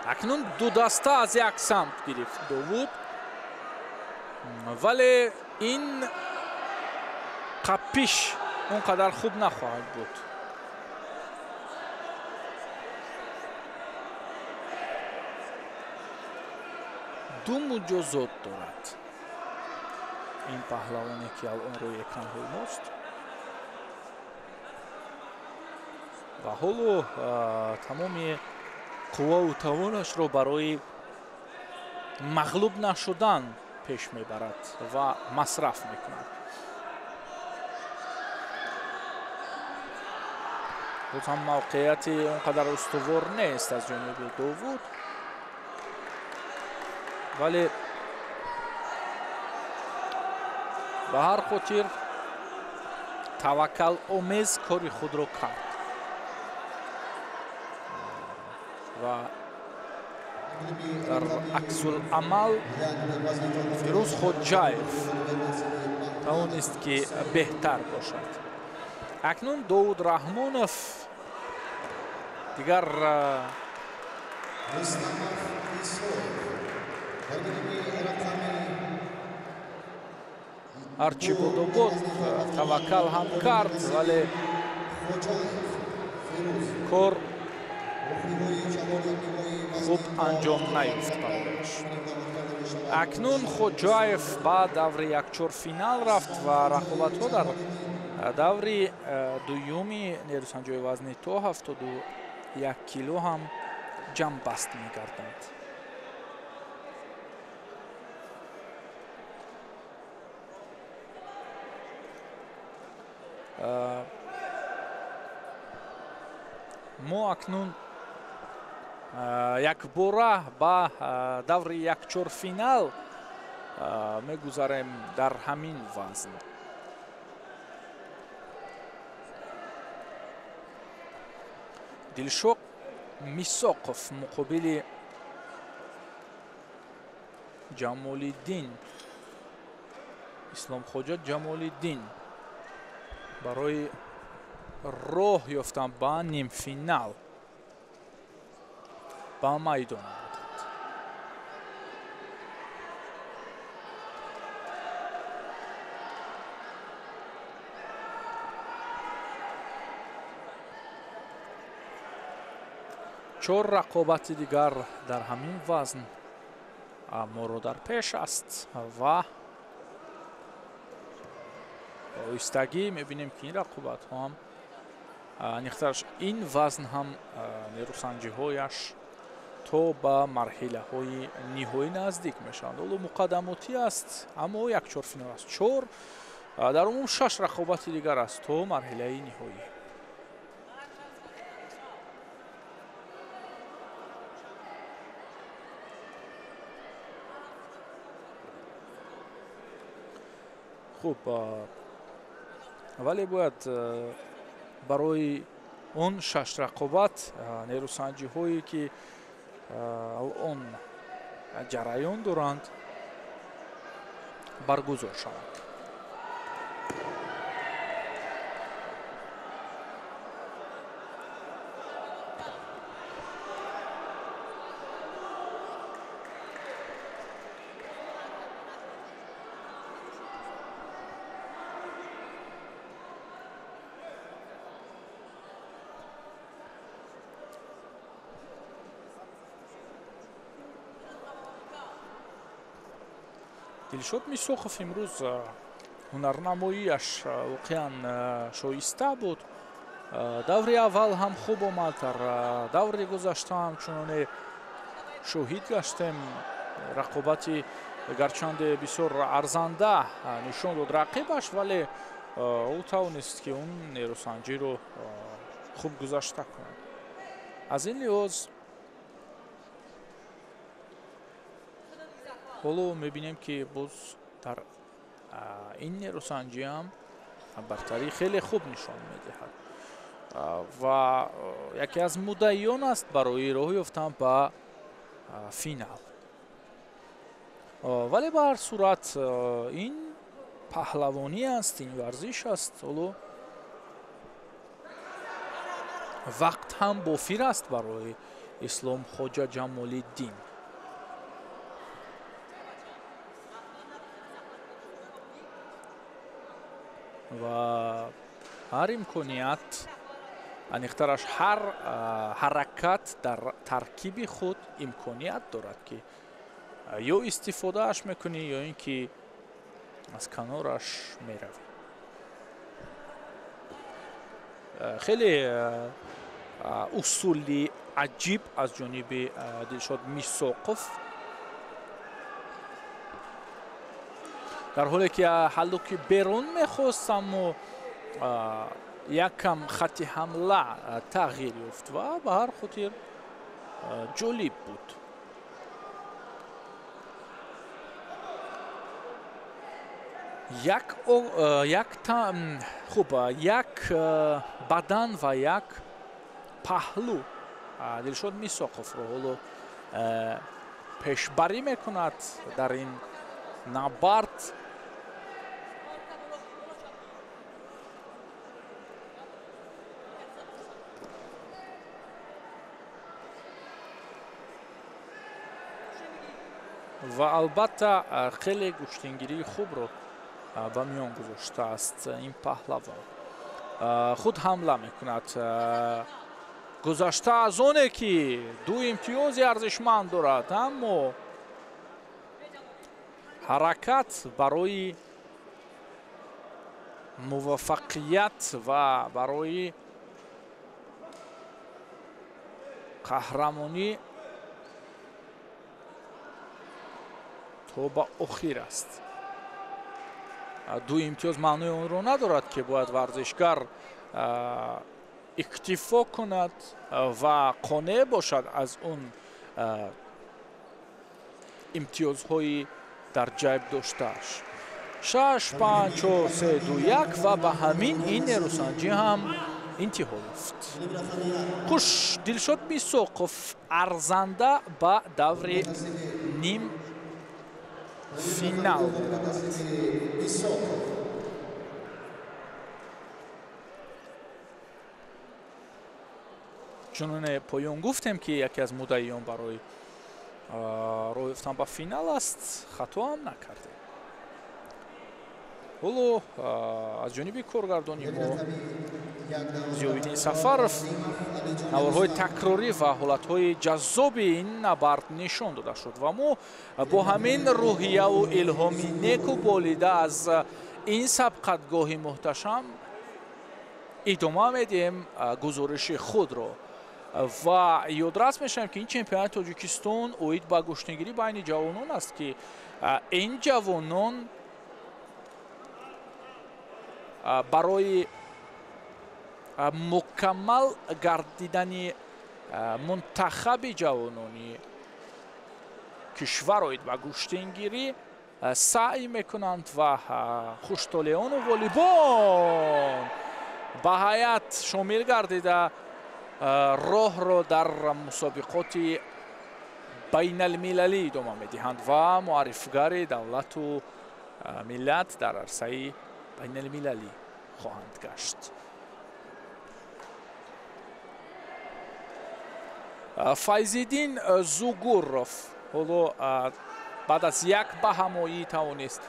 Акнун ду даста аз як самт гирифт Довуд, вале ин қапиш он қадар хуб нахоҳад буд. Ду муҷозот дорад ин паҳлавоне, ки алон рӯи экранҳои мост ва ҳоло тамоми қувваву тавонашро барои мағлуб нашудан пеш мебарад ва масраф мекунад. Боз ҳам мавқеияти он қадар устувор нест аз ҷониби Довуд, вале ба ҳар хотир таваккаломез кори худро кард ва дар аксуламал Фирӯз Хоҷаев тавонист, ки беҳтар бошад. Акнун Довуд Раҳмонов дигар ҳарчи буду буд таваккал ҳам кард, вале кор хуб анҷом наёфт барояш. Акнун Хоҷаев ба даври якчорфинал рафт ва рақобатҳо дар даври дуюми нерӯсанҷои вазни то 71 кило ҳам ҷамъбаст мегарданд. Мо акнун якбора ба даври якчорфинал мегузарем дар ҳамин вазн. Дилшод Мисоқов муқобили Ҷамолиддин, Исломхоҷа Ҷамолиддин барои роҳ ёфтан ба нимфинал ба майдон омаданд. Чор рақобати дигар дар ҳамин вазн моро дар пеш аст ва оҳистагӣ мебинем, ки ин рақобатҳо ҳам аниқтараш ин вазн ҳам нерӯсанҷиҳояш то ба марҳилаҳои ниҳоӣ наздик мешаванд. Ҳоло муқаддамотӣ аст, аммо як чорфинал аст. Чор, дар умум шаш рақобати дигар аст то марҳилаи ниҳоӣ. Хуб, вале бояд барои он шаш рақобат нерӯсанҷиҳое ки алон ҷараён доранд баргузор шаванд. Дилшод Мисоқов имрӯз ҳунарнамоияш воқеан шоиста буд. Даври аввал ҳам хуб омад, дар даври гузашта ҳам чуноне шоҳид гаштем. Рақобати гарчанде бисёр арзанда нишон дод рақибаш, вале ӯ тавонист, ки он нерӯсанҷиро хуб гузашта кунад. Аз ин лиҳоз ҳоло мебинем, ки боз дар ин нерӯсанҷӣ ҳам бартарӣ хеле хуб нишон медиҳад ва яке аз муддаиён аст барои роҳ ёфтан ба финал. Вале ба ҳар сурат ин паҳлавонӣ аст, ин варзиш аст. Ҳоло вақт ҳам бофир аст барои Исломхоҷа Ҷамолиддин. Ва ҳар имконият, аниқтараш ҳар ҳаракат дар таркиби худ имконият дорад, ки ё истифодааш мекунӣ, ё ин ки аз канораш меравӣ. Хеле усули аҷиб аз ҷониби Дилшод Мисоқов, дар ҳоле ки ҳаллуки берун мехост, аммо як кам хатти ҳамла тағйир ёфт ва ба ҳар хотир ҷолиб буд. Хуб, як бадан ва як паҳлу Дилшод Мисоқовро ҳоло пешбарӣ мекунад дар ин набард. Ва албатта хеле гӯштингирии хубро ба миён гузоштааст ин паҳлавон. Худ ҳамла мекунад, гузашта аз оне ки ду имтиёзи арзишманд дорад, аммо ҳаракат барои муваффақият ва барои қаҳрамонӣ то ба охир аст. Ду имтиёз маънои онро надорад, ки бояд варзишгар иктифо кунад ва қонеъ бошад аз он имтиёзҳои дар ҷайб доштааш. 6, 5, 4, 3, 2, 1 ва ба ҳамин ин нерӯсанҷӣ ҳам Интиҳо ёфт. Хуш, Дилшод Мисоқов арзанда ба даври ним финал меравад. Чуноне поён гуфтем, ки яке аз муддаиён барои роҳ ёфтан ба финал аст, хатоам накардем. Ҳоло аз ҷониби коргардони мо Зиёвиддин Сафаров наворҳои такрорӣ ва ҳолатҳои ҷаззоби ин набард нишон дода шуд ва мо бо ҳамин рӯҳияву илҳоми неку болида аз ин сабқатгоҳи муҳташам идома медиҳем гузориши худро. Ва ёдрас мешавем, ки ин чемпионати Тоҷикистон оид ба гӯштингирӣ байни ҷавонон аст, ки ин ҷавонон барои мукаммал гардидани мунтахаби ҷавонони кишвар оид ба гӯштингирӣ саъй мекунанд ва хуштолеону ғолибон ба ҳайат шомил гардида роҳро дар мусобиқоти байналмилалӣ идома медиҳанд ва муаррифгари давлату миллат дар арсаи байналмилалӣ хоҳанд гашт. Файзиддин Зугуров ҳоло баъд аз як баҳамоӣ тавонист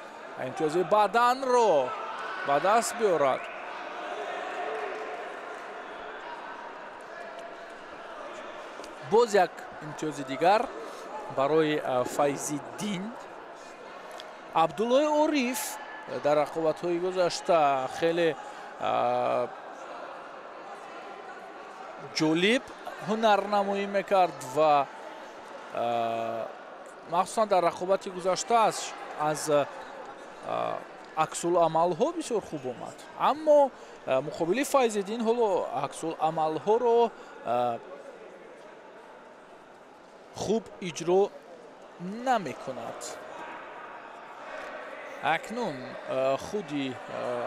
имтиёзи баданро ба даст биёрад. Боз як имтиёзи дигар барои Файзиддин. Абдуллои Ориф дар рақобатҳои гузашта хеле ҷолиб ҳунарнамоӣ мекард ва махсусан дар рақобати гузашта аз аксуламалҳо бисёр хуб омад. Аммо муқобили Файзиддин ҳоло аксуламалҳоро хуб иҷро намекунад. Акнун худи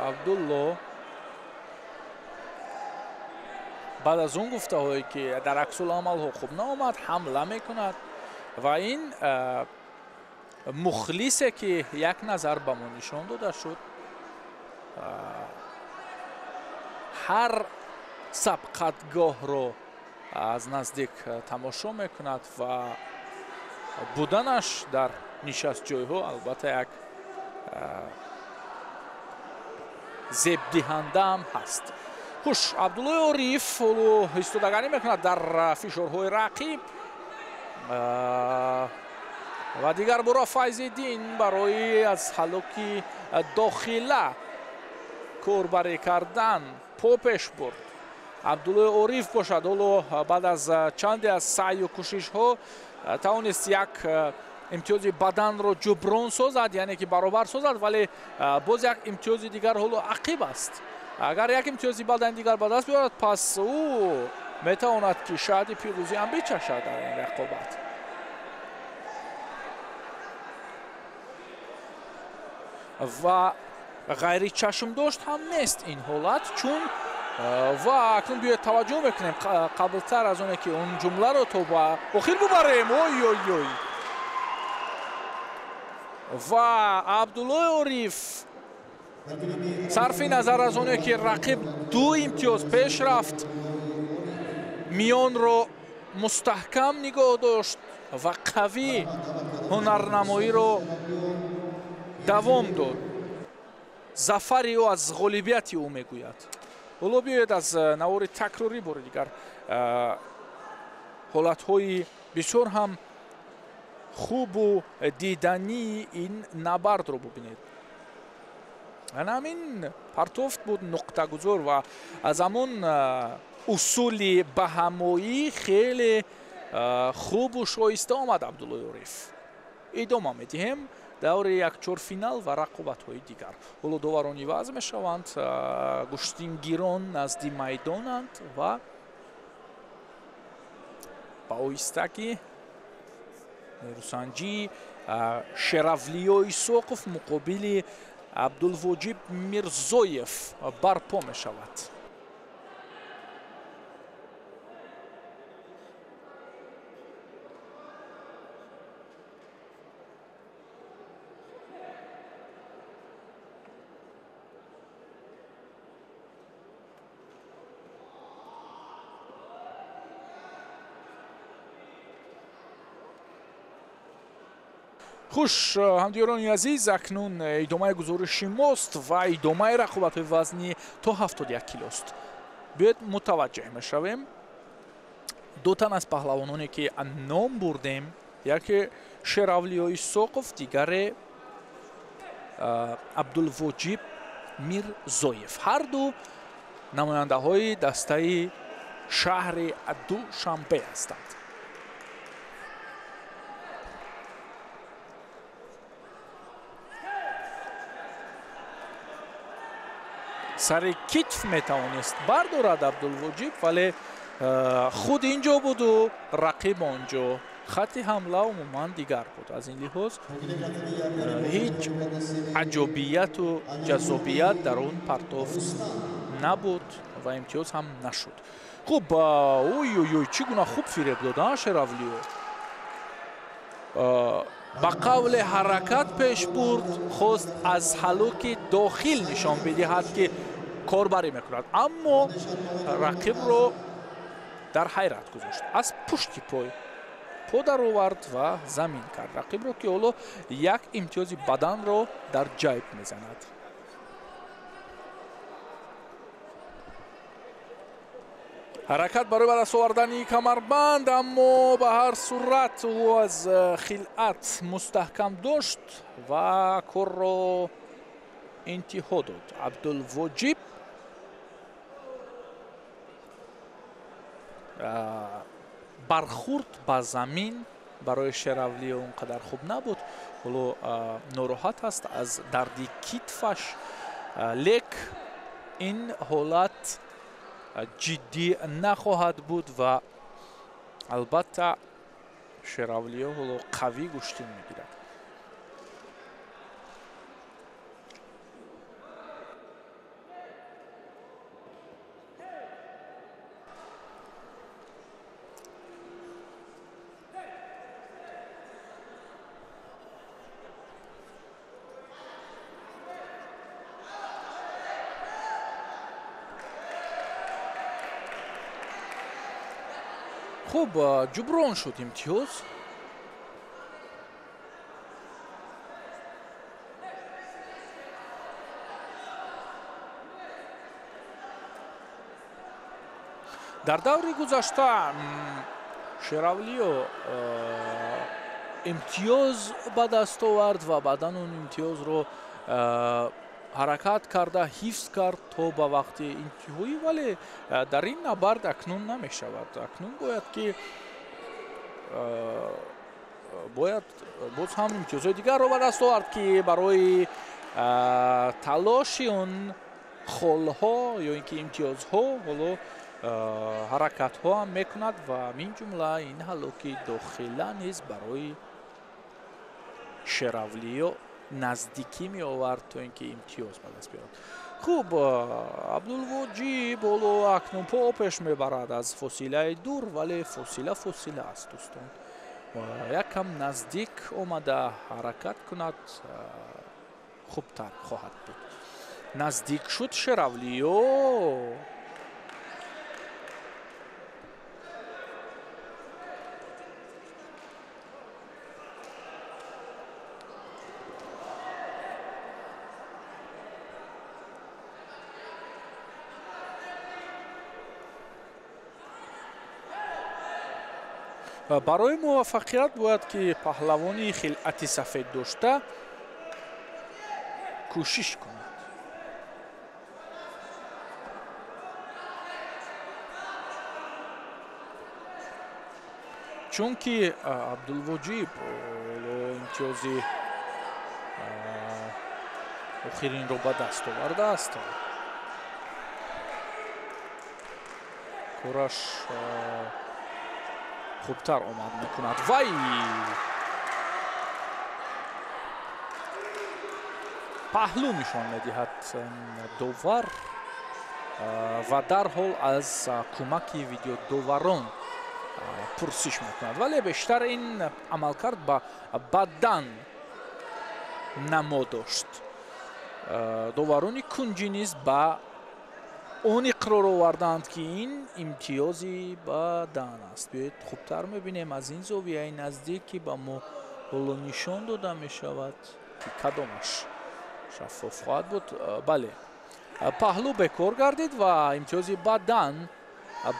Абдулло баъд аз он гуфтаҳое, ки дар аксуламалҳо хуб наомад, ҳамла мекунад ва ин мухлисе, ки як назар ба мо нишон дода шуд, ҳар сабқатгоҳро аз наздик тамошо мекунад ва буданаш дар нишастҷойҳо албатта як зебдиҳандаам ҳаст. Хуш, Абдуллои Ориф ҳоло истодагарӣ мекунад дар фишорҳои рақиб ва дигар бора Файзиддин барои аз ҳалоки дохила корбарӣ кардан по пеш бурд. Абдуллои Ориф бошад ҳоло баъд аз чанде аз саъю кӯшишҳо тавонист як имтиёзи баданро ҷуброн созад, яъне ки баробар созад, вале боз як имтиёзи дигар ҳоло ақиб аст. Агар як имтиёзи бадан дигар ба даст биёрад, пас ӯ метавонад, ки шаҳди пирӯзӣ ҳам бичашад дар ин рақобат. Ва ғайричашмдошт ҳам нест ин ҳолат, чун ва акнун биёед таваҷҷӯҳ мекунем қаблтар аз оне ки он ҷумларо то ба охир бубарем. Ой ой ой! Ва Абдуллои Ориф сарфи назар аз оне ки рақиб ду имтиёз пеш рафт, миёнро мустаҳкам нигоҳ дошт ва қавӣ ҳунарнамоиро давом дод. Зафари ӯ аз ғолибияти ӯ мегӯяд. Ҳоло биёед аз навори такрорӣ бори дигар ҳолатҳои бисёр ҳам хубу дидании ин набардро бубинед. Ана ҳамин партофт буд нуқтагузор ва аз ҳамон усули баҳамоӣ хеле хубу шоиста омад Абдуллои Ориф. Идома медиҳем даври якчорфинал ва рақобатҳои дигар. Ҳоло доварон иваз мешаванд, гӯштингирон назди майдонанд ва ба оҳистагӣ нерӯсанҷӣ Шеравлиё Исоқов муқобили Абдулвоҷиб Мирзоев барпо мешавад. Хуш, ҳамдиёрони азиз, акнун идомаи гузориши мост ва идомаи рақобатҳои вазни то 71 килост. Биёед мутаваҷҷеҳ мешавем. Ду тан аз паҳлавононе ки ном бурдем, яке Шеравлиё Исоқов, дигаре Абдулвоҷиб Мирзоев. Ҳар ду намояндаҳои дастаи шаҳри Душанбе ҳастанд. Сари китф метавонист бардорад Абдулвоҷиб, вале худ ин ҷо буду рақиб он ҷо. Хатти ҳамла умуман дигар буд. Аз ин лиҳоз ҳеҷ аҷобияту ҷаззобият дар он партофт набуд ва имтиёз ҳам нашуд. Хуб, ой-ой-ой, чӣ гуна хуб фиреб дод Шеравлиё. Ба қавле ҳаракат пеш бурд, хост аз ҳалуки дохил нишон бидиҳад ки корбарӣ мекунад, аммо рақибро дар ҳайрат гузошт. Аз пушти пой по даровард ва замин кард рақибро, ки ҳоло як имтиёзи баданро дар ҷайб мезанад. Ҳаракат барои ба даст овардани камарбанд, аммо ба ҳар сурат ӯ аз хилъат мустаҳкам дошт ва корро интиҳо дод. Абдулвоҷиб бархурд ба замин барои Шеравлиё он қадар хуб набуд. Ҳоло нороҳат аст аз дарди китфаш, лек ин ҳолат ҷиддӣ нахоҳад буд ва албатта Шеравлиё ҳоло қавӣ гӯштин мегирад. Хуб, ҷуброн шуд имтиёз. Дар даври гузашта Шеравлиё имтиёз ба даст овард ва баъдан он имтиёзро ҳаракат карда ҳифз кард то ба вақти интиҳоӣ, вале дар ин набард акнун намешавад. Акнун бояд ки бояд боз ҳам имтиёзҳои дигарро ба даст овард, ки барои талоши он холҳо ё ин ки имтиёзҳо ҳоло ҳаракатҳо ҳам мекунад ва мин ҷумла ин ҳалоки дохила низ барои Шеравлиё наздикӣ меовард то ин ки имтиёз ба даст биёрад. Хуб, Абдулвоҷиб ҳоло акнун по пеш мебарад аз фосилаи дур, вале фосила фосила аст, дӯстон. Якам наздик омада ҳаракат кунад, хубтар хоҳад буд. Наздик шуд Шеравлиё. Барои муваффақият бояд ки паҳлавони хилъати сафед дошта кӯшиш кунад. Чунки Абдулвоҷиб имтиёзи охиринро ба даст овардааст, кораш хубтар омад мекунад. Вай! Паҳлӯ нишон медиҳад довар ва дарҳол аз кӯмаки видеодоварон пурсиш мекунад, вале бештар ин амалкард ба бадан намо дошт. Доварони кунҷӣ низ ба он иқрор оварданд, ки ин имтиёзи бадан аст. Биёед хубтар мебинем аз ин зовияи наздик, ки ба мо Ҳоло нишон дода мешавад, ки кадомаш шаффоф хоҳад буд. Бале, паҳлӯ бекор гардид ва имтиёзи бадан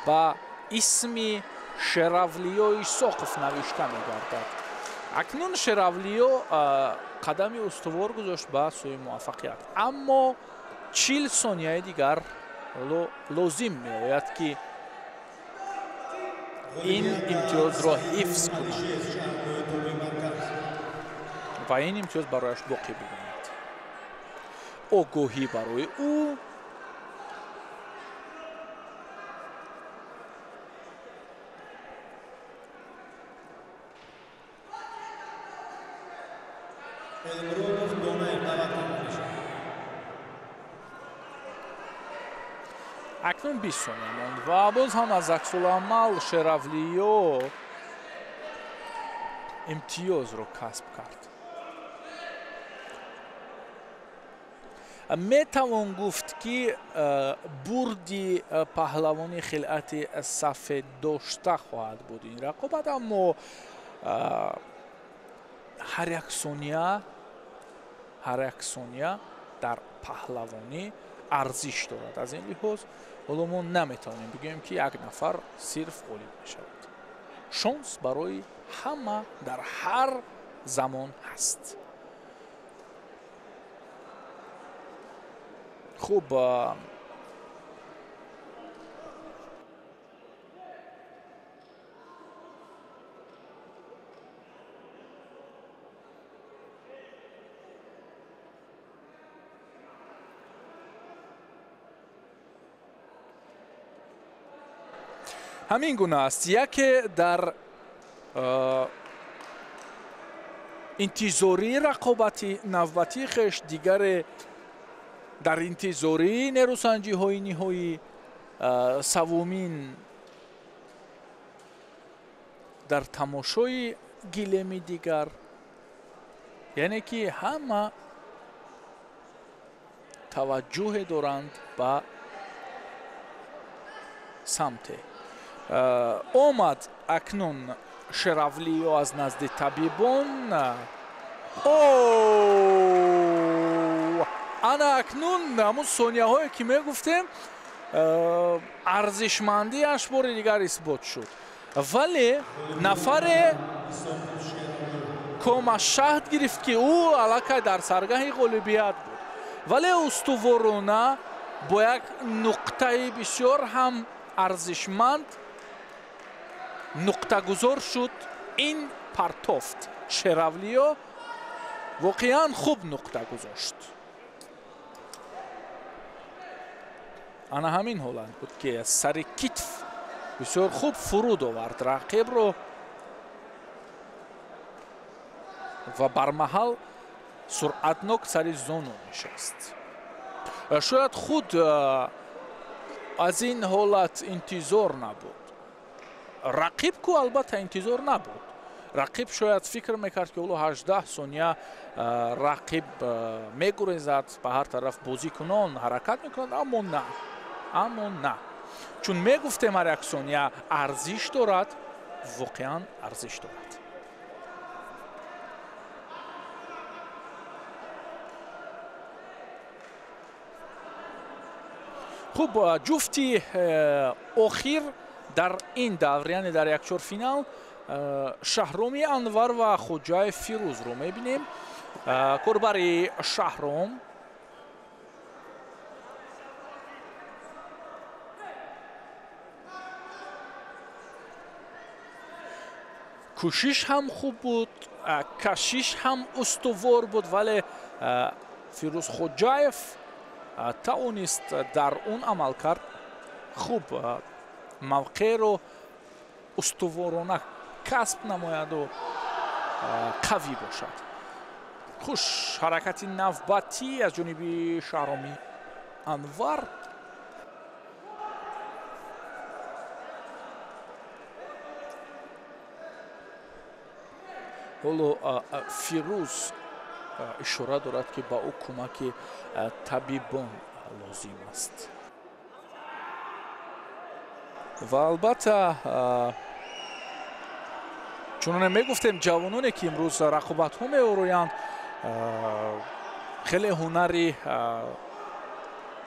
ба исми Шеравлиё Исоқов навишта мегардад. Акнун Шеравлиё қадами устувор гузошт ба сӯи муваффақият, аммо 40 сонияи дигар ҳоло лозим меояд, ки ин имтиёзро ҳифз кунад ва ин имтиёз барояш боқӣ бимонад. Огоҳӣ барои ӯ. Акнун 20 сония монд ва боз ҳам аз аксуламал Шеравлиё имтиёзро касб кард. Метавон гуфт, ки бурди паҳлавони хилъати сафед дошта хоҳад буд ин рақобат, аммо ҳар як сония дар паҳлавонӣ арзиш дорад. Аз ин лиҳоз ҳоло мо наметавонем бигӯем, ки як нафар сирф ғолиб мешавад. Шонс барои ҳама дар ҳар замон ҳаст. Хуб, ҳамин гуна аст. Яке дар интизории рақобати навбатии хеш, дигаре дар интизории нерӯсанҷиҳои ниҳоӣ, саввумин дар тамошои гилеми дигар. Яъне ки ҳама таваҷҷӯҳе доранд ба самте. Омад акнун Шеравлиё аз назди табибон. Ана акнун ҳамун сонияҳое, ки мегуфтем, арзишмандиаш бори дигар исбот шуд. Вале нафаре комашаҳд гирифт, ки ӯ аллакай дар саргаҳи ғолибият буд, вале устуворона бо як нуқтаи бисёр ҳам арзишманд нуқтагузор шуд. Ин партофт Шеравлиё воқеан хуб нуқта гузошт. Ана ҳамин ҳолат буд, ки сари китф бисёр хуб фуруд овард рақибро ва бармаҳал суръатнок сари зону нишаст. Шояд худ аз ин ҳолат интизор набуд. Рақиб ку албатта интизор набуд. Рақиб шояд фикр мекард, ки ҳоло 18 сония рақиб мегурезад, ба ҳар тараф бозикунон ҳаракат мекунад, аммо на, аммо на. Чун мегуфтем, ҳар як сония арзиш дорад, воқеан арзиш дорад. Хуб, ҷуфти охир дар ин давр, яъне дар якчорфинал, Шаҳроми Анвар ва Хоҷаев Фирӯзро мебинем. Корбари Шаҳром кӯшиш ҳам хуб буд, кашиш ҳам устувор буд, вале Фирӯз Хоҷаев тавонист дар он амалкард хуб мавқеъро устуворона касб намояду қавӣ бошад. Хуш ҳаракати навбатӣ аз ҷониби Шаҳроми Анвар. Ҳоло Фирӯз ишора дорад, ки ба ӯ кӯмаки табибон лозим аст. Ва албатта, Чуноне мегуфтем, ҷавононе ки имрӯз рақобатҳо меороянд, хеле ҳунари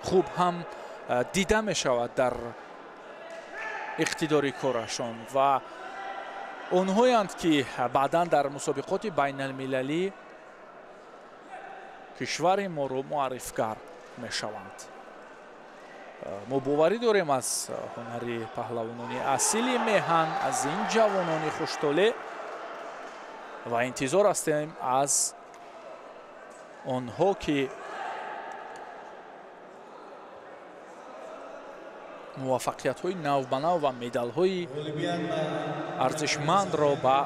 хуб ҳам дида мешавад дар иқтидори корашон ва онҳоянд ки баъдан дар мусобиқоти байналмилалӣ кишвари моро муаррифгар мешаванд. Мо боварӣ дорем аз ҳунари паҳлавонони асили меҳан, аз ин ҷавонони хуштолеъ ва интизор ҳастем аз онҳо ки муваффақиятҳои навбанав ва медалҳои арзишмандро ба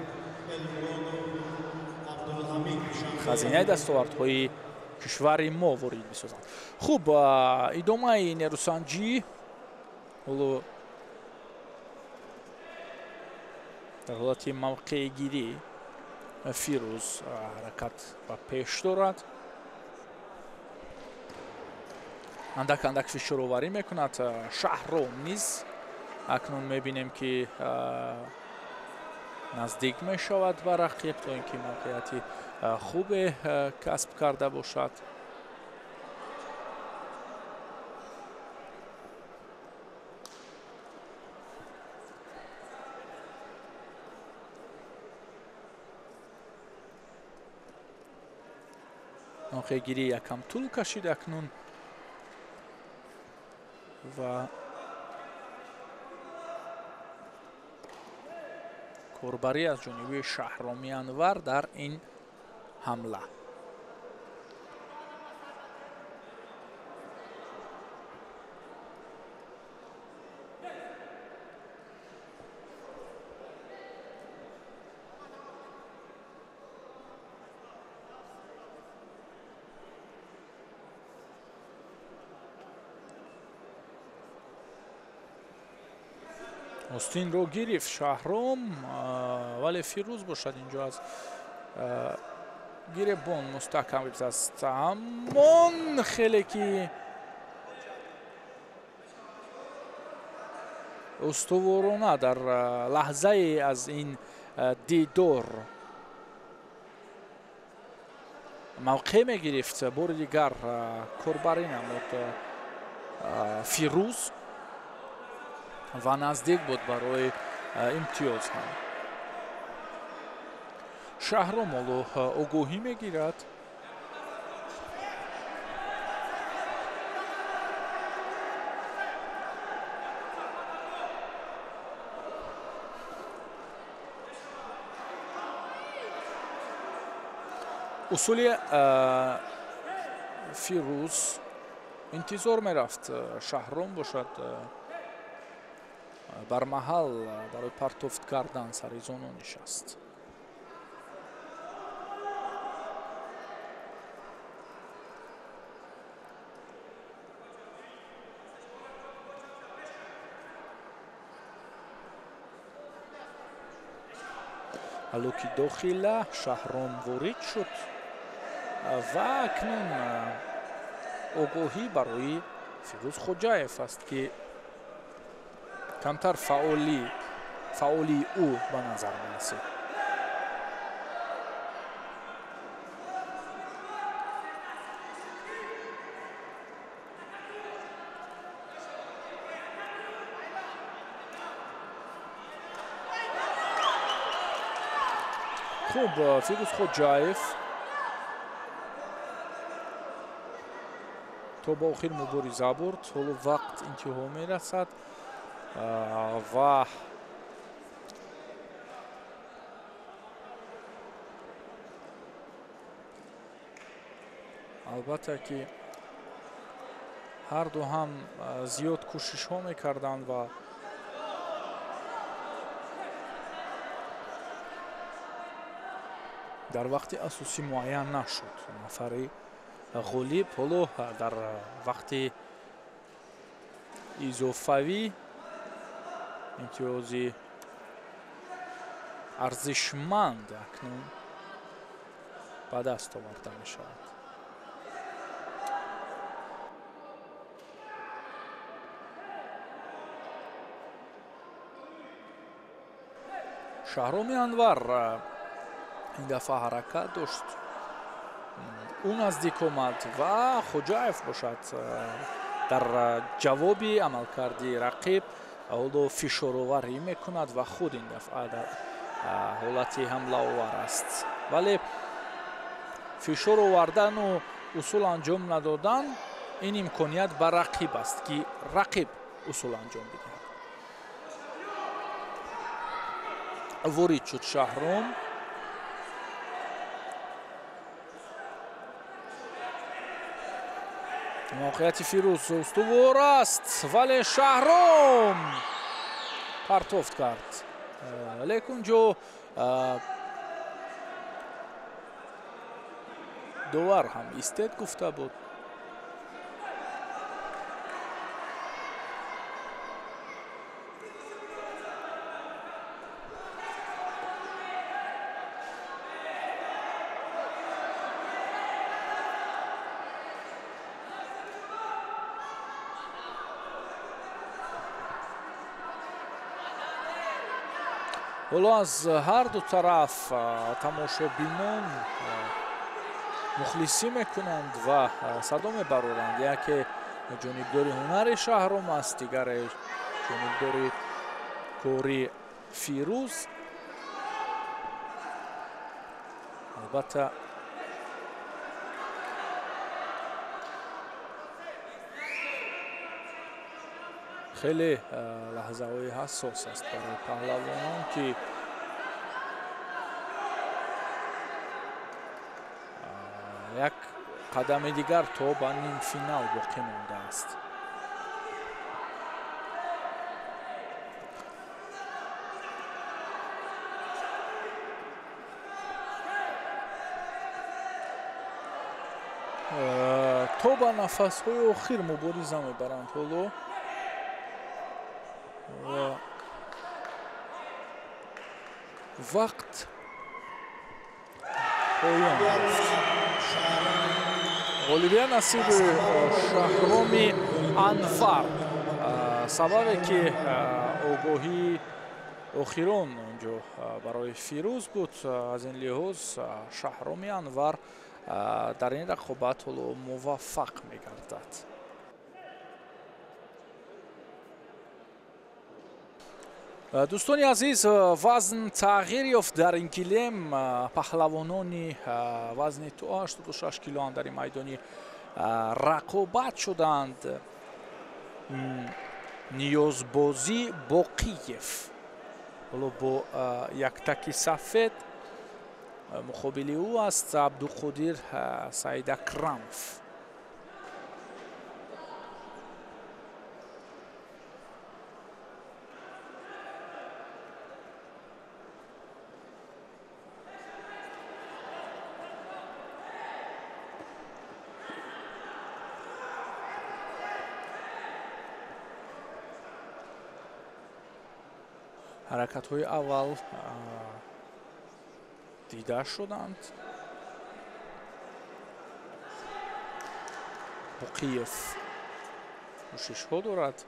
хазинаи дастовардҳои кишвари мо ворид бисозанд. Хуб, идомаи нерӯсанҷӣ ҳоло дар ҳолати мавқеъгирӣ Фирӯз ҳаракат ба пеш дорад. Андак андак фишороварӣ мекунад. Шаҳром низ акнун мебинем ки наздик мешавад ба рақиб то ин ки мавқеияти хубе касб карда бошад. Мавқеъгирӣ якам тӯл кашид акнун ва корбарӣ аз ҷониби Шаҳроми Анвар дар ин ҳамла. Остинро гирифт Шаҳром, вале Фирӯз бошад инҷо аз гиребон мустаҳкам гирифтааст. Ҳамон хеле ки устуворона дар лаҳзае аз ин дидор мавқеъ мегирифт, бори дигар корбарӣ намуд Фирӯз ва наздик буд барои имтиёз ҳам. Шаҳром ҳоло огоҳӣ мегирад. Усули Фирӯз интизор мерафт. Шаҳром бошад бар маҳал барои партофт кардан сари зону нишаст. Алуки дохила Шаҳром ворид шуд ва акнун огоҳӣ барои Фирӯз Хоҷаев аст ки камтар фаъолии ӯ ба назар мерасид. Хуб, Фирӯз Хоҷаев то ба охир мубориза бурд. Ҳоло вақт интиҳо мерасад ва албатта ки ҳарду ҳам зиёд кӯшишҳо мекарданд ва дар вақти асосӣ муайян нашуд нафари ғолиб. Ҳоло дар вақти изофавӣ имтиёзи арзишманд акнун ба даст оварда мешавад. Шаҳроми Анвар ин дафъа ҳаракат дошт, ӯ наздик омад ва Хоҷаев бошад дар ҷавоби амалкарди рақиб ҳоло фишороварӣ мекунад ва худ ин дафъа дар ҳолати ҳамлаовар аст. Вале фишор овардану усул анҷом надодан ин имконият ба рақиб аст, ки рақиб усул анҷом бидиҳад. Ворид шуд Шаҳром. Мавқеияти Фирӯз устувор аст, вале Шаҳром партофт кард. Лекин ҷо довар ҳам истед гуфта буд. Ҳоло аз ҳар ду тараф тамошобинон мухлисӣ мекунанд ва садо мебароранд. Яке ҷонибдори ҳунари Шаҳром аст, дигаре ҷонибдори кори Фирӯз. Албатта хеле лаҳзаҳои ҳассос аст барои паҳлавонон, ки як қадами дигар то ба нимфинал боқӣ мондааст. То ба нафасҳои охир мубориза мебаранд ҳоло. Вақт поён ёфт. Ғолибият насиби Шаҳроми Анвар. Сабабе ки огоҳии охирон онҷо барои Фирӯз буд, аз ин лиҳоз Шаҳроми Анвар дар ин рақобат ҳоло муваффақ мегардад. Дӯстони азиз, вазн тағйир ёфт дар ин килем. Паҳлавонони вазни то 86 килоам дар ин майдони рақобат шуданд. Ниёзбозӣ Боқиев ҳоло бо яктаки сафед, муқобили ӯ аст Абдуқодир Саидакрамов. Ҳаракатҳои аввал дида шуданд. Боқиев кӯшишҳо дорад.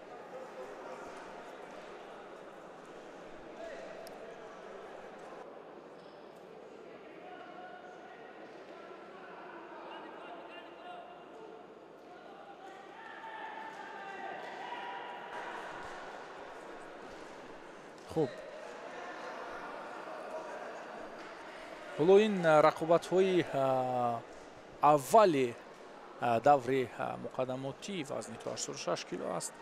Хуб, ҳоло ин рақобатҳои аввали даври муқаддамотӣ вазни то 86 кило аст.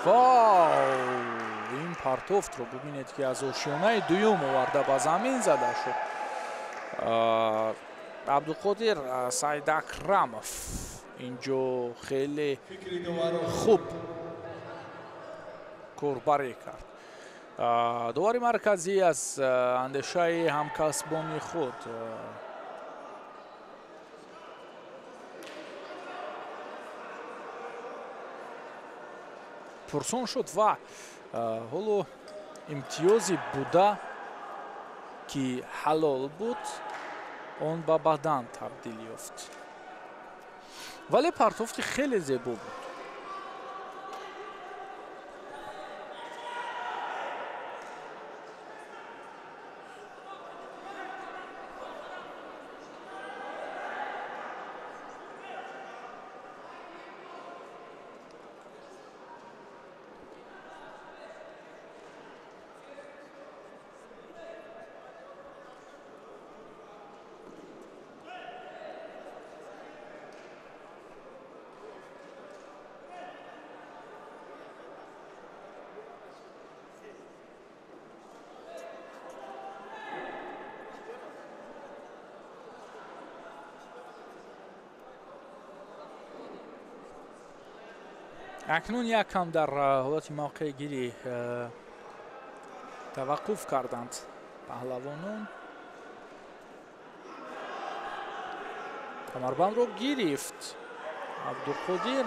Вау! Ин партофтро бубинед, ки аз ошёнаи дуюм оварда ба замин зада шуд. Абдуқодир Саидакрамов инҷо хеле хуб корбарӣ кард. Довари марказӣ аз андешаи ҳамкасбони худ пурсон шуд ва ҳоло имтиёзи буда, ки ҳалол буд, он ба бадан табдил ёфт. Вале партофти хеле зебо буд. Акнун якам дар ҳолати мавқеъгирӣ таваққуф карданд паҳлавонон. Камарбандро гирифт Абдуқодир.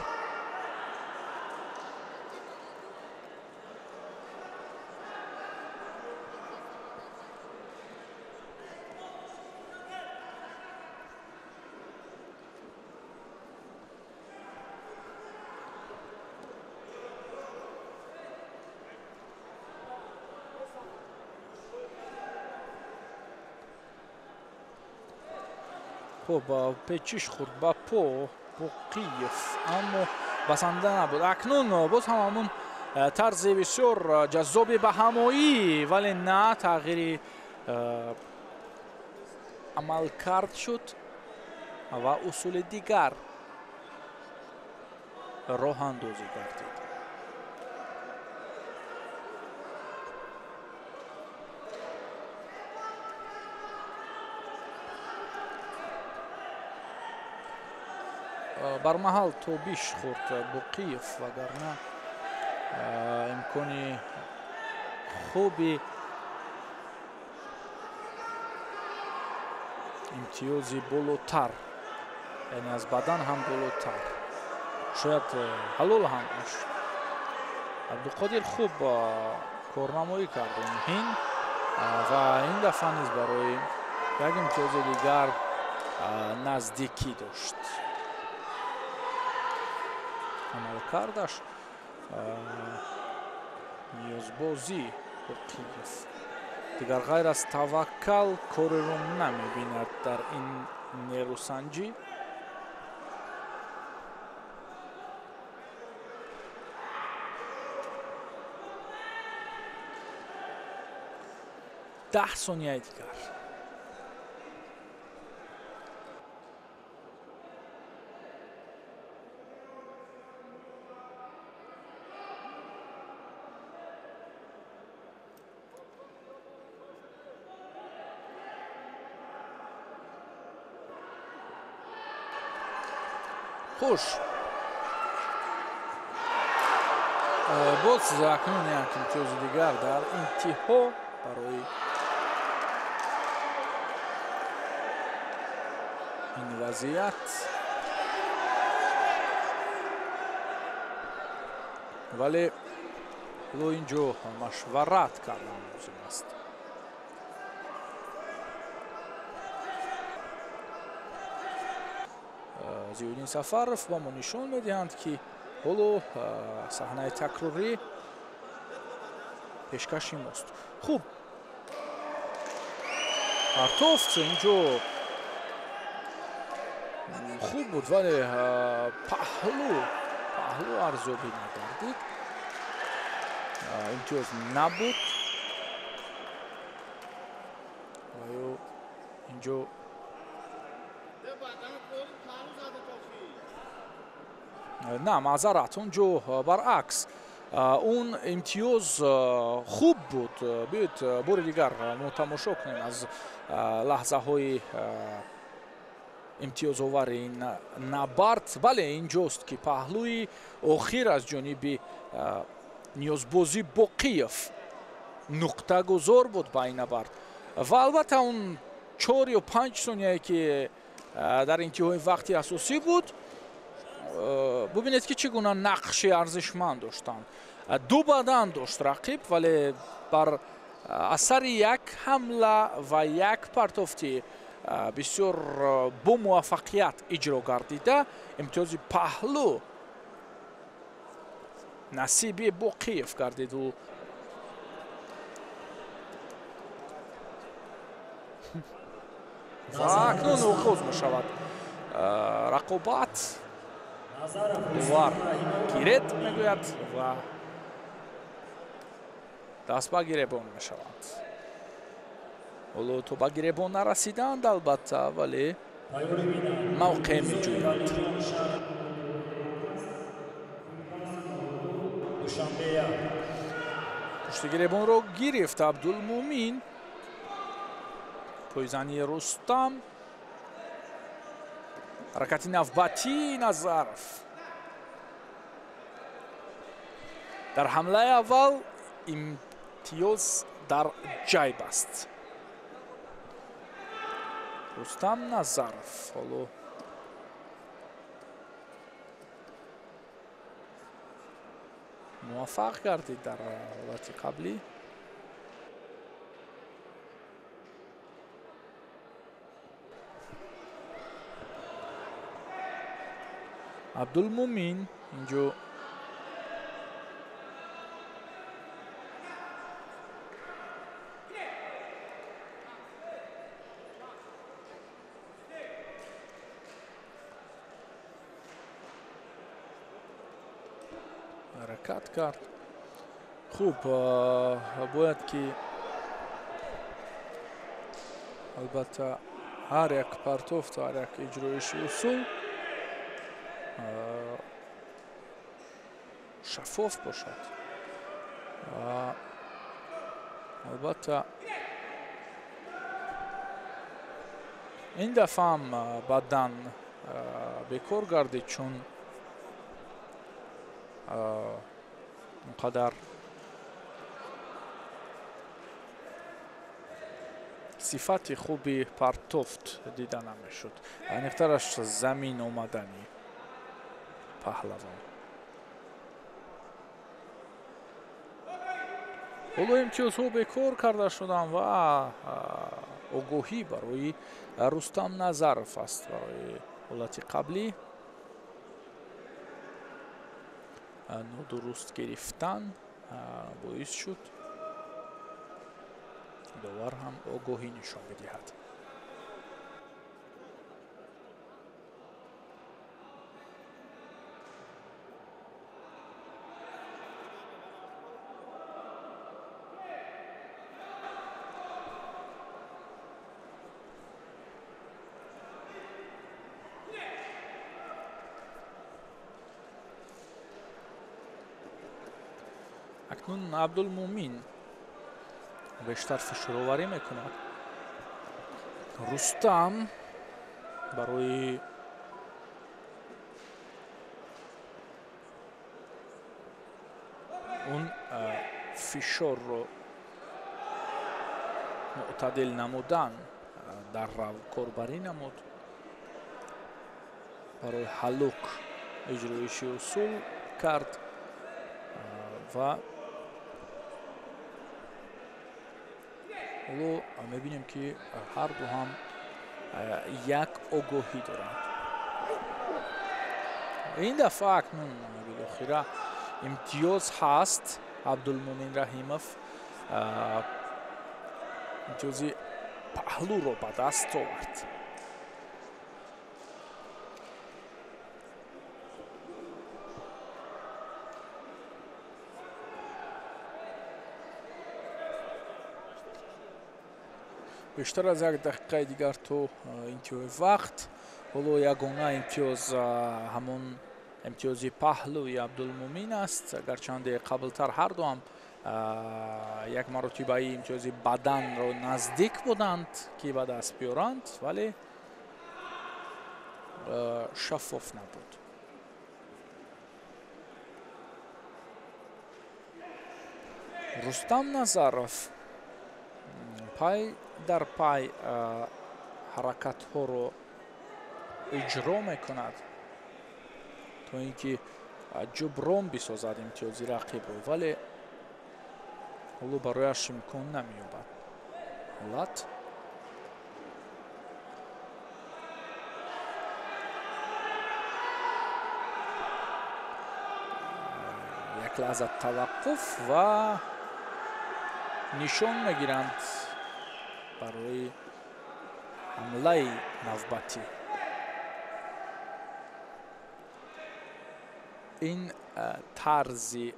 Хуб, печиш хӯрд ба по Боқиев, аммо басанда набуд. Акнун боз ҳам ҳамун тарзи бисёр ҷаззоби ба ҳамоӣ, вале на тағйири амалкард шуд ва усули дигар роҳандозӣ гардид. Бар маҳал тобиш хӯрд Боқиев, вагарна имкони хуби имтиёзи болотар, яъне аз бадан ҳам болотар, шояд ҳалол ҳам мешуд. Абдуқодир хуб корнамоӣ кард ин ҳин ва ин дафъа низ барои як имтиёзи дигар наздикӣ дошт. Амалкардаш ниёзбозӣ Боқиев дигар ғайр аз таваккал кореро намебинад дар ин нерӯсанҷӣ. Даҳ сонияи дигар. Хуш, боз акнун як имтиёзи дигар дар интиҳо барои ин вазъият, вале ҳоло ин ҷо машварат кардан лозим аст. Зиёиддин Сафаров ба мо нишон медиҳанд, ки ҳоло саҳнаи такрорӣ пешкаши мост. Хуб, партофт инҷо хуб буд, вале паҳлу арзёбӣ нагардид, имтиёз набуд ва ё инҷо на, маъзарат, он ҷо баръакс он имтиёз хуб буд. Биёед бори дигар мо тамошо кунем аз лаҳзаҳои имтиёзовари ин набард. Бале, инҷост ки паҳлӯи охир аз ҷониби ниёзбозӣ Боқиев нуқтагузор буд ба ин набард ва албатта он 4 ё 5 сонияе ки дар интиҳои вақти асосӣ буд, бубинед ки чӣ гуна нақши арзишманд доштанд. Ду бадан дошт рақиб, вале бар асари як ҳамла ва як партофти бисёр бомуваффақият иҷро гардида имтиёзи паҳлӯ насиби Боқиев гардиду. Ва акнун оғоз мешавад рақобат. Довар гиред мегӯяд ва даст ба гиребон мешаванд. Ҳоло то ба гиребон нарасиданд албатта, вале мавқеъ меҷӯянд. Пушти гиребонро гирифт Абдулмумин. Пойзани Рустам. Ҳаракати навбатӣ Назаров. Дар ҳамлаи аввал имтиёз дар ҷайб аст. Рустам Назаров ҳоло муваффақ гардид дар ҳолати қаблӣ. Абдулмумин инҷо ҳаракат кард. Хуб, бояд ки албатта ҳар як партофт, ҳар як иҷроиши усул шаффоф бошад. Албатта ин дафъа ҳам баъдан бекор гардид, чун он қадар сифати хуби партофт дида намешуд. Аниқтараш замин омадани паҳлавон. Ҳоло имтиёзҳо бекор карда шуданд ва огоҳӣ барои Рустам Назаров аст барои ҳолати қаблӣ. Нодуруст гирифтан боис шуд довар ҳам огоҳӣ нишон бидиҳад. Акнун Абдулмумин бештар фишороварӣ мекунад. Рустам барои он фишорро мӯътадил намудан дар рав корбарӣ намуд. Барои ҳалук иҷроиши усул кард ва ҳоло мебинем, ки ҳарду ҳам як огоҳӣ доранд. Ин дафъа акнун билохира имтиёз ҳаст. Абдулмумин Раҳимов имтиёзи паҳлӯро ба даст овард. Бештар аз як дақиқаи дигар то интиҳои вақт. Ҳоло ягона имтиёз ҳамон имтиёзи паҳлӯи Абдулмумин аст. Гарчанде қаблтар ҳарду ҳам як маротибаи имтиёзи баданро наздик буданд, ки ба даст биёранд, вале шаффоф набуд. Рустам Назаров пай дар пай ҳаракатҳоро иҷро мекунад то ин ки ҷуброн бисозад имтиёзи рақибро, вале ҳоло барояш имкон намеёбад. Ҳолат як лаҳза таваққуф ва нишон мегиранд барои ҳамлаи навбатӣ. Ин тарзи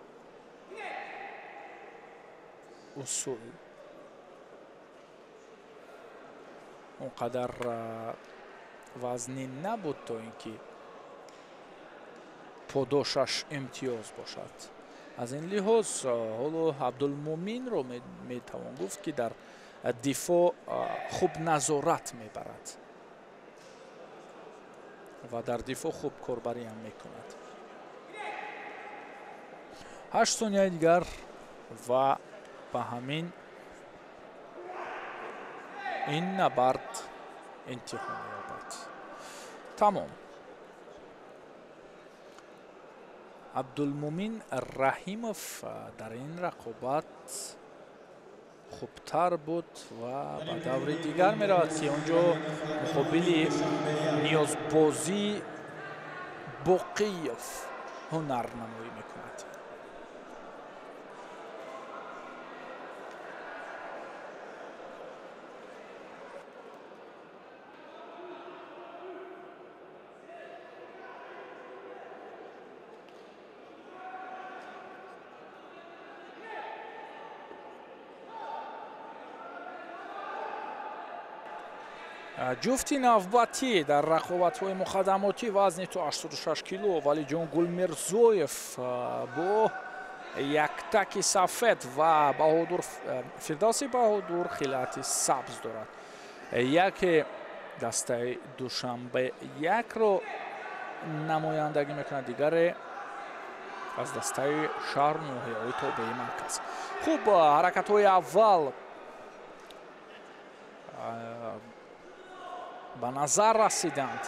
усул он қадар вазнин набуд, то ин ки подошаш имтиёз бошад. Аз ин лиҳоз ҳоло Абдулмуминро метавон гуфт, ки дар дифоъ хуб назорат мебарад ва дар дифоъ хуб корбарӣ ҳам мекунад. 8 сонияи дигар ва ба ҳамин ин набард интиҳо меёбад. Тамом. Абдулмумин Раҳимов дар ин рақобат хубтар буд ва ба даври дигар меравад, ки он ҷо муқобили Ниёзбозӣ Боқиев ҳунарнамоӣ мекунад. Ҷуфти навбатӣ дар рақобатҳои муқаддамотӣ вазни то 86 кило Валиҷон Гулмирзоев бо яктаки сафед ва Баҳодур Фирдавси Баҳодур хилати сабз дорад. Яке дастаи Душанбе якро намояндагӣ мекунад, дигаре аз дастаи шаҳру ноҳияҳои тобеи марказ. Хуб, ҳаракатҳои аввал ба назар расиданд,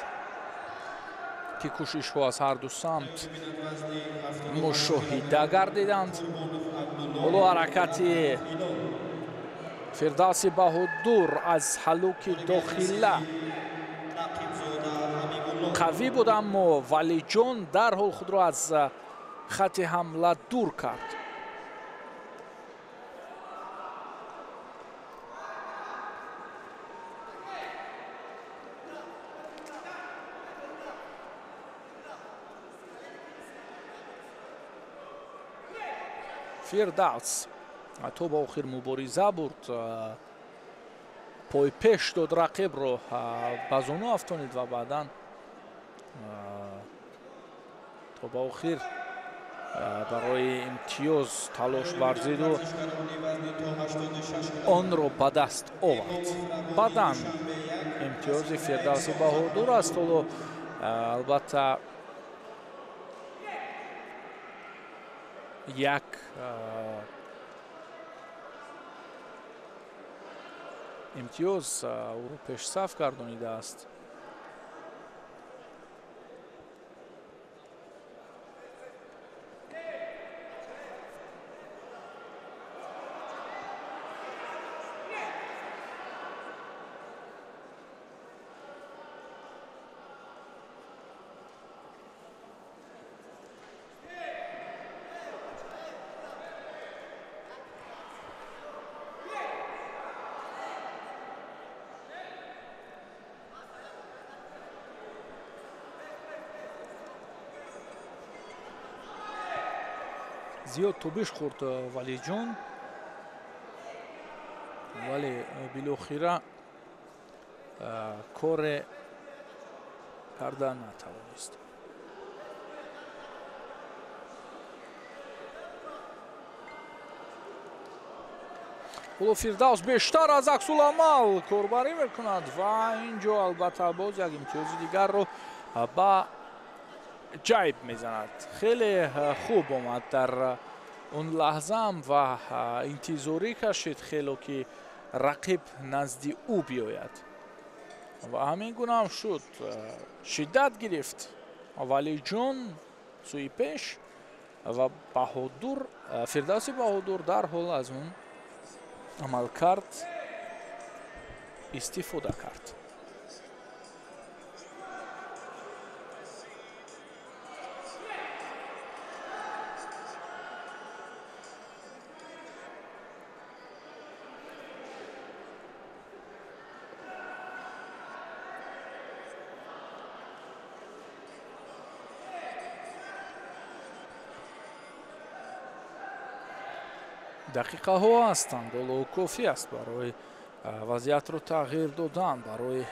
ки кӯшишҳо аз ҳар ду самт мушоҳида гардиданд. Ҳоло ҳаракати Фирдавси Баҳодур аз ҳалуки дохила қавӣ буд, аммо Валиҷон дарҳол худро аз хати ҳамла дур кард. Фирдавс то ба охир мубориза бурд, пойпеш дод рақибро, ба зону афтонид ва баъдан то ба охир барои имтиёз талош варзиду онро ба даст овард. Баъдан имтиёзи Фирдавси Баҳодур аст. Ҳоло албатта як имтиёз ӯро пешсаф гардонидааст. Зиёд тобиш хӯрд Валиҷон, вале билохира коре карда натавонист. Ҳоло Фирдавс бештар аз аксуламал корбарӣ мекунад ва ин ҷо албатта боз як имтиёзи дигарро ба ҷайб мезанад. Хеле хуб омад дар он лаҳзаам ва интизорӣ кашид хело, ки рақиб назди ӯ биёяд ва ҳамин гунаам шуд. Шиддат гирифт Валиҷон сӯи пеш ва Баҳодур, Фирдавси Баҳодур дарҳол аз он амалкард истифода кард. Дақиқаҳо ҳастанд, ҳоло кофӣ аст барои вазъиятро тағйир додан барои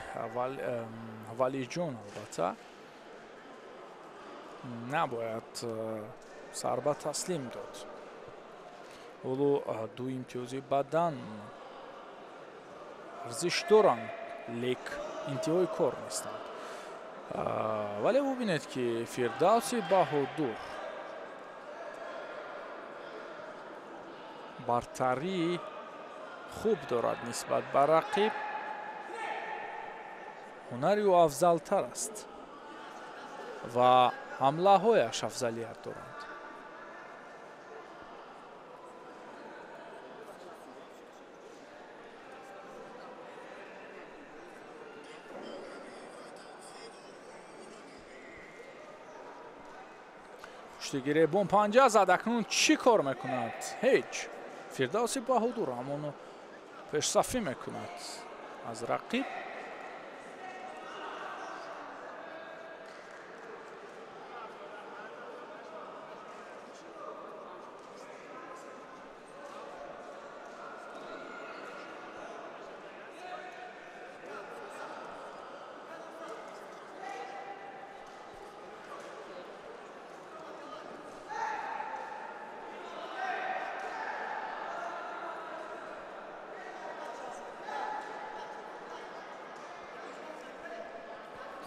Валиҷон. Албатта набояд сар ба таслим дод. Ҳоло ду имтиёзи бадан арзиш доранд, лек интиҳои кор нестанд. Вале бубинед, ки Фирдавси Баҳодур бартарии хуб дорад нисбат ба рақиб. Ҳунари ӯ афзалтар аст ва ҳамлаҳояш афзалият доранд. Пуштигиребон панҷа зад, акнун чӣ кор мекунад? Ҳеҷ. Фирдавси Баҳодур ҳамоно пешсафӣ мекунад аз рақиб.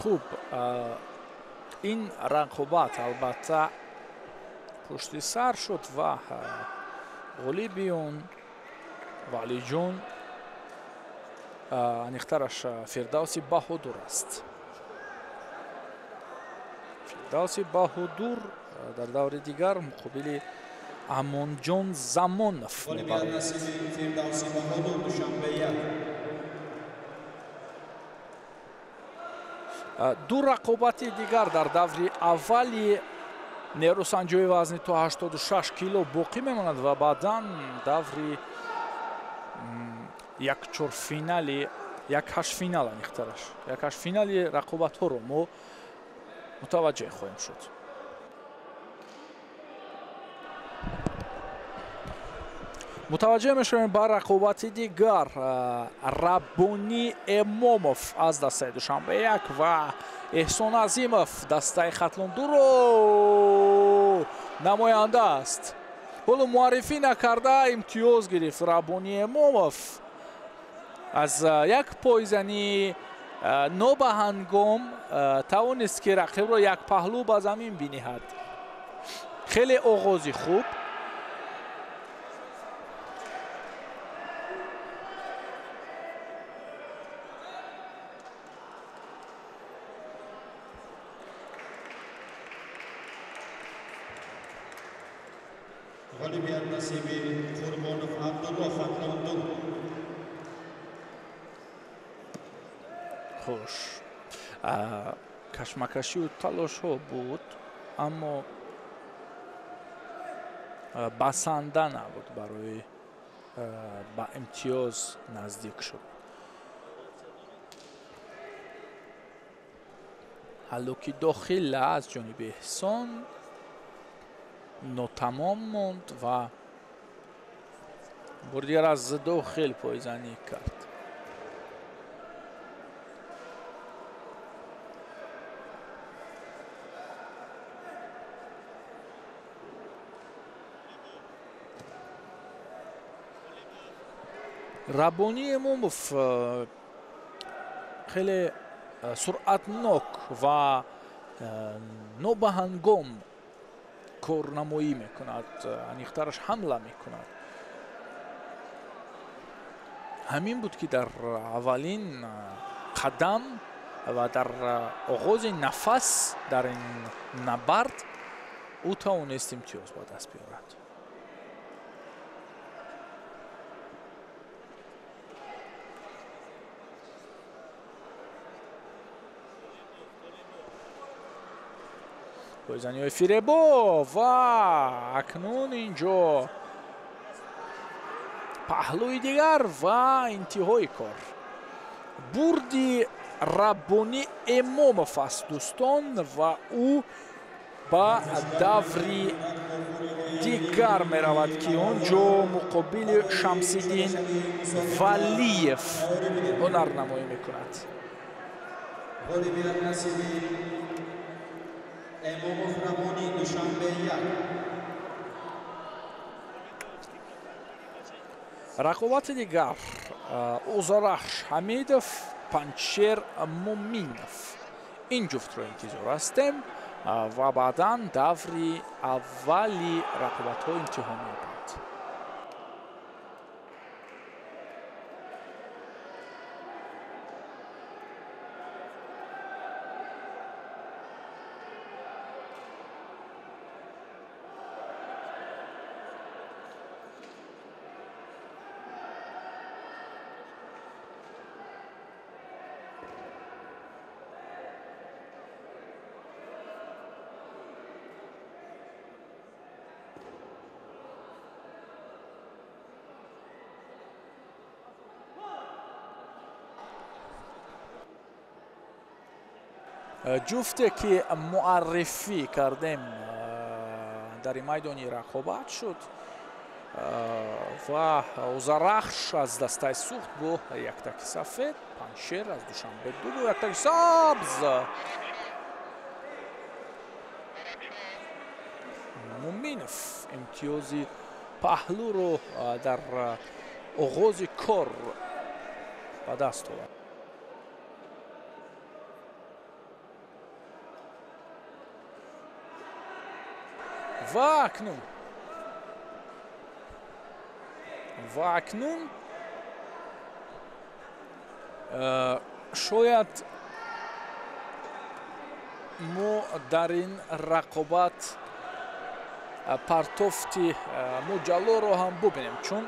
Хуб, ин рақобат албатта пушти сар шуд ва ғолиби он Валиҷон, аниқтараш Фирдавси Баҳодур аст. Фирдавси Баҳодур дар даври дигар муқобили Амонҷон Замонов мебарад. Ду рақобати дигар дар даври аввали нерӯсанҷои вазни то 86 кило боқӣ мемонад ва баъдан даври якчорфинали, якҳаштфинал, аниқтараш якҳаштфинали рақобатҳоро мо мутаваҷҷеҳ хоҳем шуд. Мутаваҷҷеҳ мешавем ба рақобати дигар. Раббонӣ Эмомов аз дастаи Душанбе 1 ва Эҳсон Азимов дастаи Хатлон 2-ро намоянда аст. Ҳоло муаррифӣ накарда имтиёз гирифт Раббонӣ Эмомов аз як пойзанӣ нобаҳангом тавонист, ки рақибро як паҳлӯ ба замин биниҳад. Хеле оғози хуб. Ғолибият насиби Қурбонов Абдулло, Хатлон 2. Хуш, кашмакашию талошҳо буд, аммо басанда набуд барои ба имтиёз наздик шуд. Ҳаллоки дохила аз ҷониби Эҳсон нотамом монд ва бори дигар аз дохил пойзанӣ кард. Раббонӣ Эмомов хеле суръатнок ва нобаҳангом корнамоӣ мекунад, аниқтараш ҳамла мекунад. Ҳамин буд, ки дар аввалин қадам ва дар оғози нафас дар ин набард ӯ тавонист имтиёз ба даст биёрад. Пойзаниҳои фиребо ва акнун инҷо паҳлӯи дигар ва интиҳои кор. Бурди Раббонӣ Эмомов аст, дӯстон, ва ӯ ба даври дигар меравад, ки он ҷо муқобили Шамсиддин Валиев ҳунарнамоӣ мекунад. Ғолибият насиби Эмомов Раббонӣ, Душанбе 1. Рақобати дигар Озарахш Ҳамидов, Панҷшер Муминов. Ин ҷуфтро интизор ҳастем ва баъдан даври аввали рақобатҳо интиҳо меёбад. Ҷуфте ки муаррифӣ кардем дар ин майдони рақобат шуд ва Озарахш аз дастаи Суғд бо яктаки сафед, Панҷшер аз Душанбе ду бо яктаки сабз. Муминов имтиёзи паҳлӯро дар оғози кор ба даст овард. Ва акнун шояд мо дар ин рақобат партофти Муҷаллоро ҳам бубинем, чун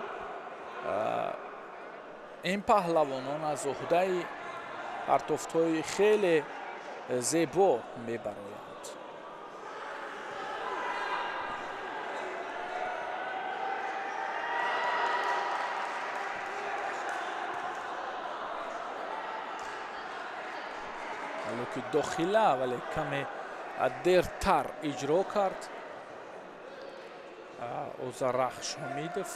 ин паҳлавонон аз уҳдаи партофтҳои хеле зебо мебароянд. Ки дохила вале каме дертар иҷро кард Озарахш Ҳамидов.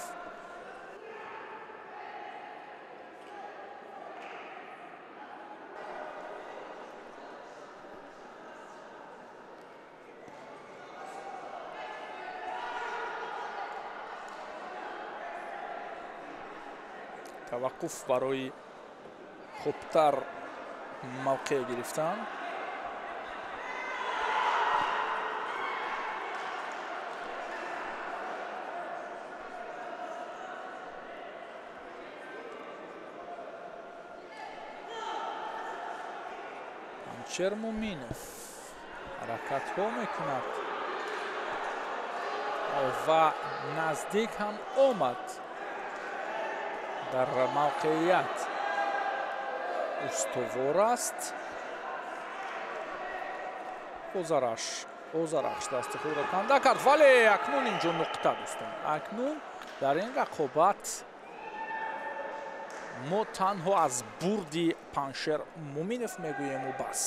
Таваққуф барои хубтар мавқеъ гирифтан. Панҷшер Муминов ҳаракатҳо мекунад ва наздик ҳам омад дар мавқеият. Устувор аст. Озарахш дасти худро канда кард, вале акнун инҷо нуқта, дӯстон. Акнун дар ин рақобат мо танҳо аз бурди Панҷшер Муминов мегӯему бас.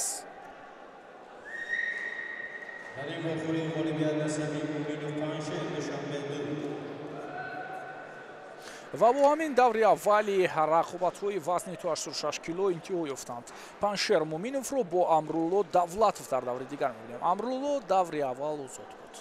Дар ин вохӯрӣ ғолибият насиби Муминов Панҷшер, Душанбе ду. Ва бо ҳамин даври аввали рақобатҳои вазни то 86 кило интиҳо ёфтанд. Панҷшер Муминовро бо Амрулло Давлатов дар даври дигар мебинем. Амрулло даври аввал озод буд.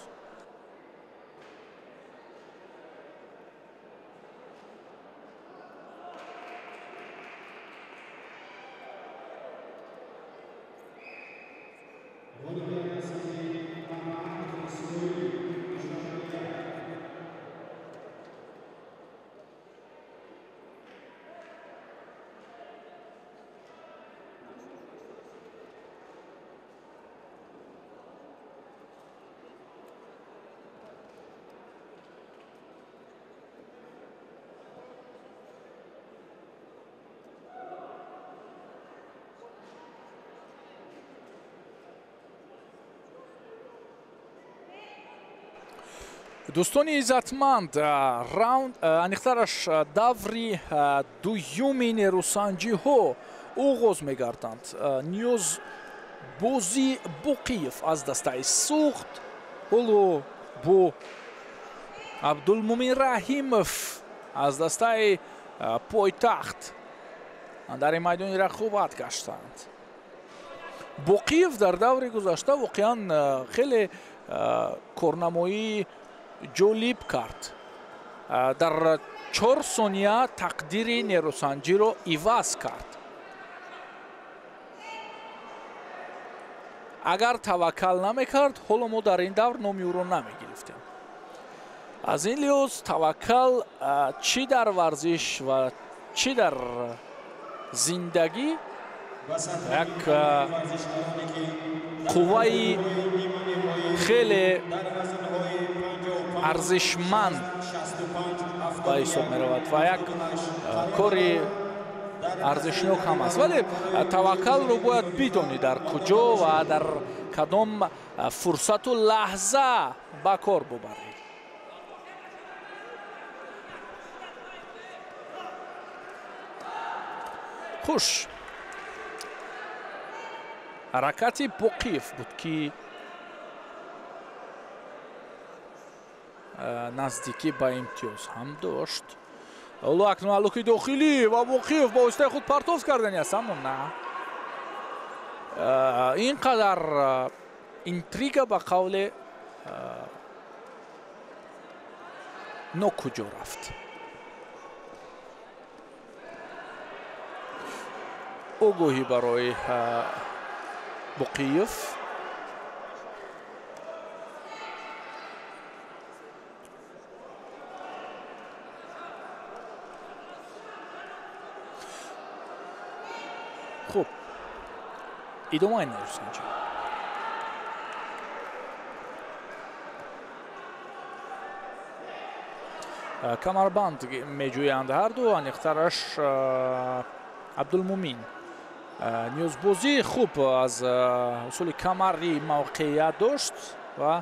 Дӯстони иззатманд, раунд аниқтараш даври дуюми нерӯсанҷиҳо оғоз мегарданд. Ниёз Бози Боқиев аз дастаи Суғд ҳоло бо Абдулмумин Раҳимов аз дастаи пойтахт дар ин майдони рақобат гаштанд. Боқиев дар даври гузашта воқеан хеле корнамоии ҷолиб кард. Дар 4 сония тақдири нерӯсанҷиро иваз кард. Агар таваккал намекард, ҳоло мо дар ин давр номи ӯро намегирифтем. Аз ин лиҳоз таваккал чӣ дар варзиш ва чӣ дар зиндагӣ як қувваи хеле арзишманд ба ҳисоб меравад ва як кори арзишнок ҳам аст. Вале таваккалро бояд бидонӣ дар куҷо ва дар кадом фурсату лаҳза ба кор бубарӣ. Хуш, Ҳаракати Боқиев буд, ки наздикӣ ба имтиёз ҳам дошт. Ҳоло акнун аллуки дохилӣ ва Боқиев бо воситаи худ партофт кардани аст, аммо на. Ин қадар интрига ба қавле нокуҷо рафт. Огоҳӣ барои Боқиев. Хуб, идомаи нерӯсанҷӣ. Камарбанд меҷӯянд ҳарду, аниқтараш Абдулмумин. Ниёзбозӣ хуб аз усули камарӣ мавқеият дошт ва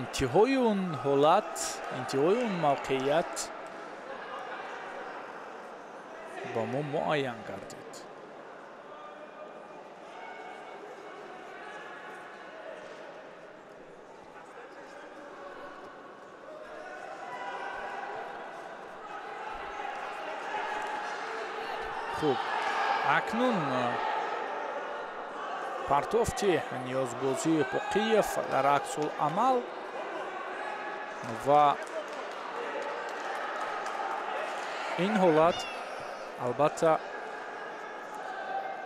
интиҳои он ҳолат, интиҳои он мавқеият ба мо муайян гардид. Хуб, акнун партофти ниёзбозии Боқиев дар аксуламал ва ин ҳолат албатта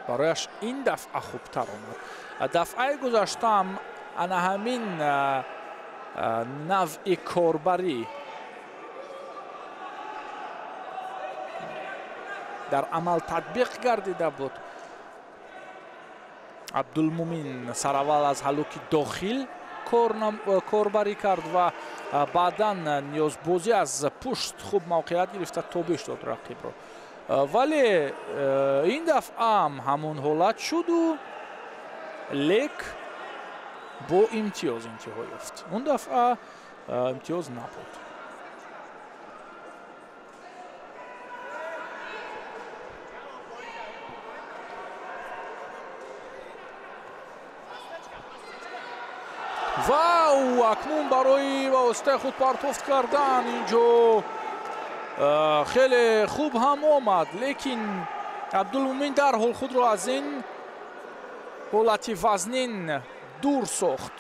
барояш ин дафъа хубтар омад. Дафъаи гузаштаам ана ҳамин навъи корбарӣ дар амал татбиқ гардида буд. Абдулмумин сараввал аз ҳаллуки дохил корбарӣ кард ва баъдан ниёзбозӣ аз пушт хуб мавқеият гирифта тобиш дод рақибро. Вале ин дафъаам ҳамон ҳолат шуду, лек бо имтиёз интиҳо ёфт. Он дафъа имтиёз набуд. Вау, акнун барои воситаи худ партофт кардан инҷо хеле хуб ҳам омад, лекин Абдулмумин дарҳол худро аз ин ҳолати вазнин дур сохт.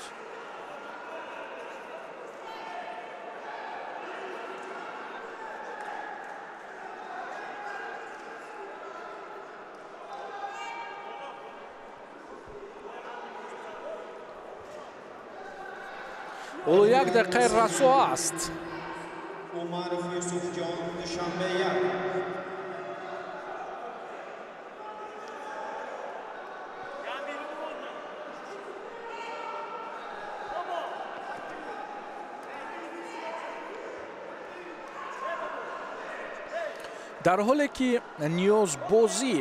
Ҳоло як дақиқаи расо аст. Умаров Юсуфҷон, Душанбе 1. Дар ҳоле ки ниёзбозӣ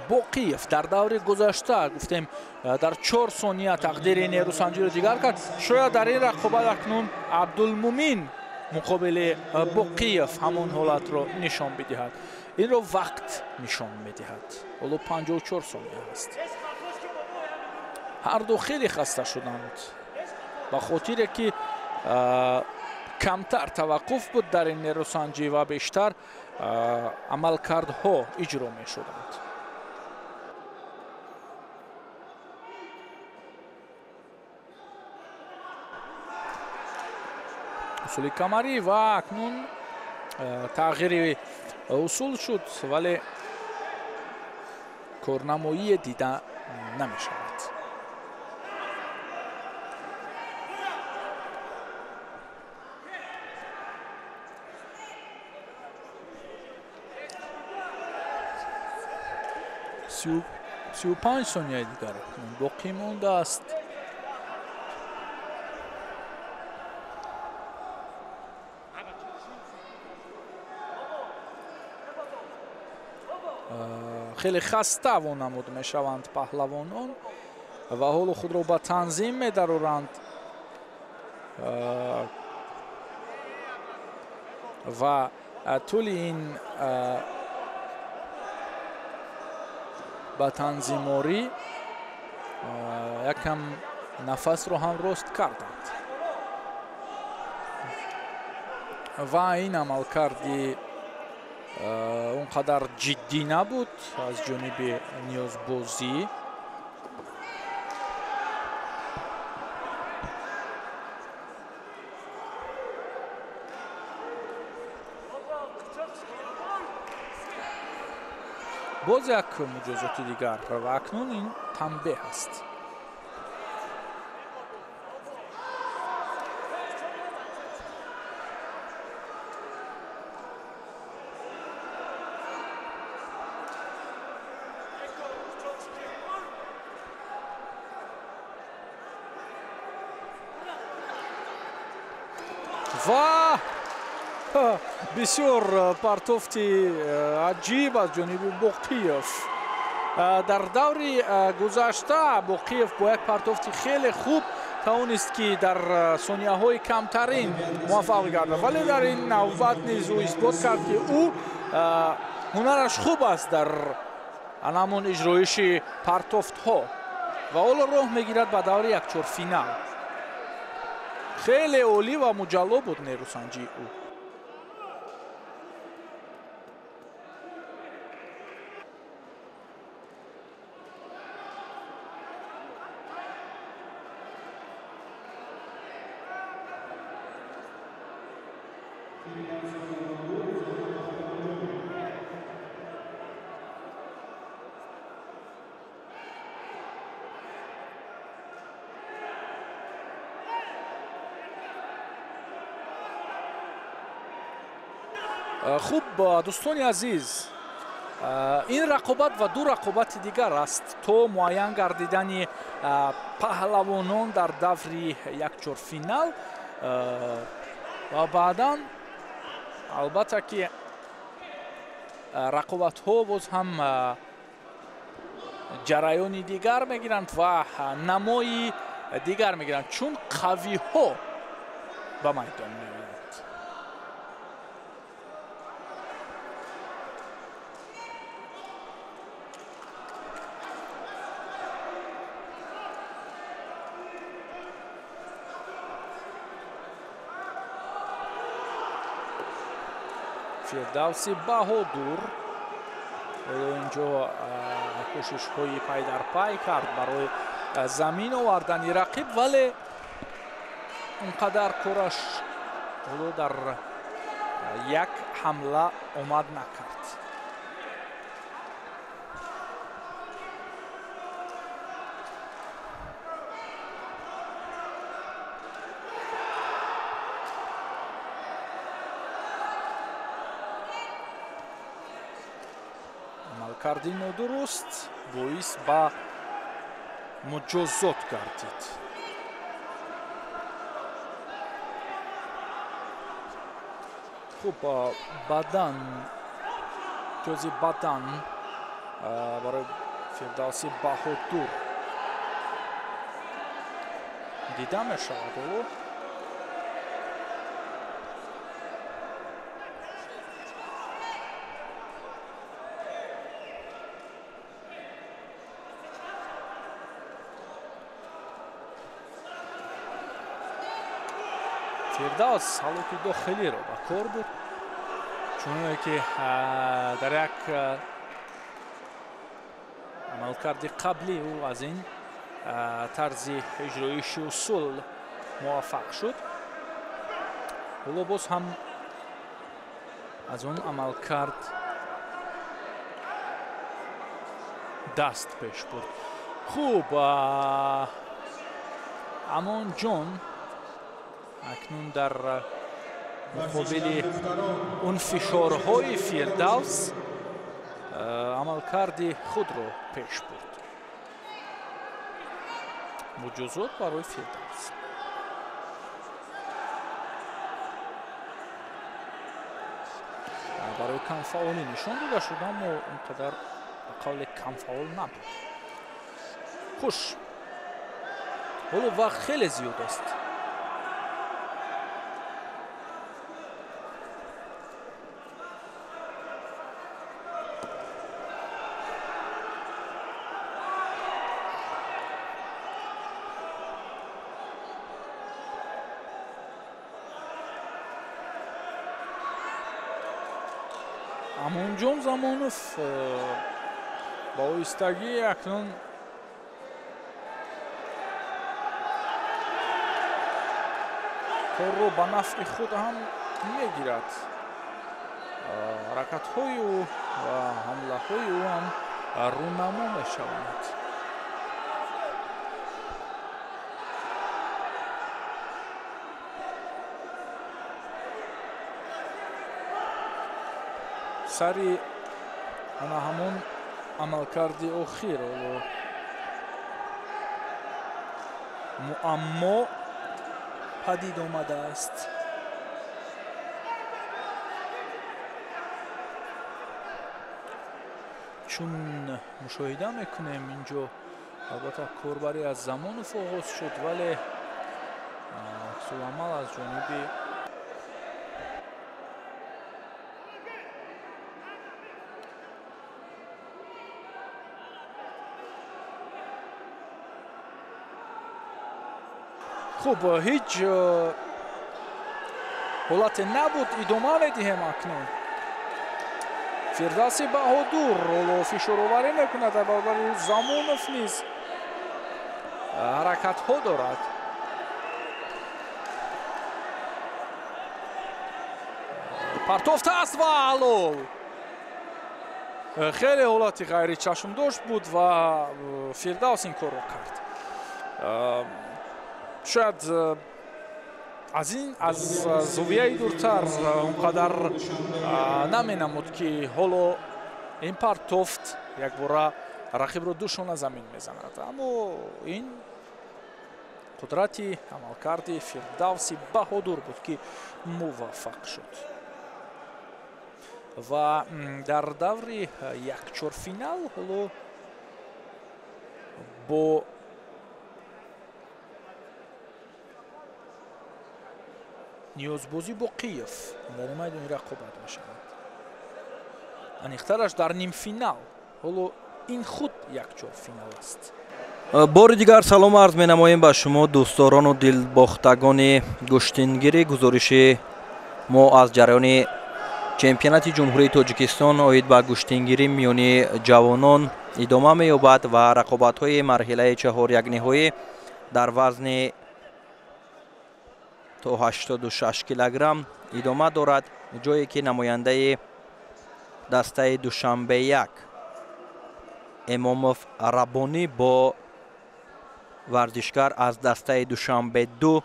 Боқиев дар даври гузашта гуфтем дар 4 сония тақдири нерӯсанҷиро дигар кард, шояд дар ин рақобат акнун Абдулмумин муқобили Боқиев ҳамон ҳолатро нишон бидиҳад. Инро вақт нишон медиҳад. Ҳоло 54 сония аст. Ҳарду хеле хаста шуданд, ба хотире ки камтар таваққуф буд дар ин нерӯсанҷӣ ва бештар амалкардҳо иҷро мешуданд. Усули камарӣ ва акнун тағйири усул шуд, вале корнамоие дида намешавад. 35 сонияи дигар боқӣ мондааст. Хеле хаста вонамуд мешаванд паҳлавонон ва ҳоло худро ба танзим медароранд ва тӯли ин Ба танзиморӣ якам нафасро ҳам рост карданд ва ин амалкарди он қадар ҷиддӣ набуд аз ҷониби Ниёзбозӣ. Боз як муҷозоти дигар ва акнун ин танбеҳ аст. Ва бисёр партофти аҷиб аз ҷониби Боқиев. Дар даври гузашта Боқиев бо як партофти хеле хуб тавонист, ки дар сонияҳои камтарин муваффақ гардад, вале дар ин навбат низ ӯ исбот кард, ки ӯ ҳунараш хуб аст дар анамон иҷроиши партофтҳо ва ҳоло роҳ мегирад ба даври якчорфинал. Хеле олӣ ва муҷалло буд нерӯсанҷии ӯ. Хуб, дӯстони азиз, ин рақобат ва ду рақобати дигар аст то муайян гардидани паҳлавонон дар даври якчорфинал ва баъдан албатта ки рақобатҳо боз ҳам ҷараёни дигар мегиранд ва намои дигар мегиранд, чун қавиҳо ба майдон меоянд. Фирдавси Баҳодур инҷо кӯшишҳои пай дар пай кард барои замин овардани рақиб, вале он қадар кораш ҳоло дар як ҳамла омад накард. Амалкарди нодуруст боис ба муҷозот гардид. Хуб, бадан ҷози бадан барои Фирдавси Баҳодур дида мешавад. Ӯ Фирдавс ҳалоки дохилиро ба кор буд, чуноне ки дар як амалкарди қаблӣ ӯ аз ин тарзи иҷроиши усул муваффақ шуд. Ҳоло боз ҳам аз он амалкард даст пеш бурд. Хуб, Амонҷон акнун дар муқобили он фишорҳои Фирдавс амалкарди худро пеш бурд. Муҷозот барои Фирдавс. Барои камфаъолӣ нишон дода шуд, аммо он қадар ба қавле камфаъол набуд. Хуш, ҳоло вақт хеле зиёд аст. Амонҷон Замонов ба оҳистагӣ акнун корро ба нафъи худ ҳам мегирад. Ҳаракатҳои ӯ ва ҳамлаҳои ӯ ҳам рӯнамо мешаванд. Сари ана ҳамон амалкарди охир ҳоло муаммо падид омадааст. Чун мушоҳида мекунем, инҷо албатта корбарӣ аз Замонов оғоз шуд, вале аксуламал аз ҷониби хуб ҳеҷ ҳолате набуд. Идома медиҳем акнун. Фирдавси Баҳодур ҳоло фишороварӣ мекунад дар баробари ӯ. Замонов низ ҳаракатҳо дорад. Партофта аст ва ҳалол. Хеле ҳолати ғайричашмдошт буд ва Фирдавс ин корро кард. Шояд аз ин аз зовияи дуртар он қадар наменамуд, ки ҳоло ин партофт якбора рақибро ду шона замин мезанад, аммо ин қудрати амалкарди Фирдавси Баҳодур буд, ки муваффақ шуд. Ва дар даври якчорфинал ҳоло бо ниёзбозӣ бо Қиев дар майдони рақобат мешавад. Аниқтараш дар нимфинал. Ҳоло ин худ якчорфинал аст. Бори дигар салом арз менамоем ба шумо дӯстдорону дилбохтагони гӯштингирӣ. Гузориши мо аз ҷараёни чемпионати Ҷумҳурии Тоҷикистон оид ба гӯштингирӣ миёни ҷавонон идома меёбад ва рақобатҳои марҳилаи чаҳорякниҳоӣ дар вазни то 86 килограмм идома дорад, ҷое ки намояндаи дастаи Душанбе 1 Эмомов Раббонӣ бо варзишгар аз дастаи Душанбе 2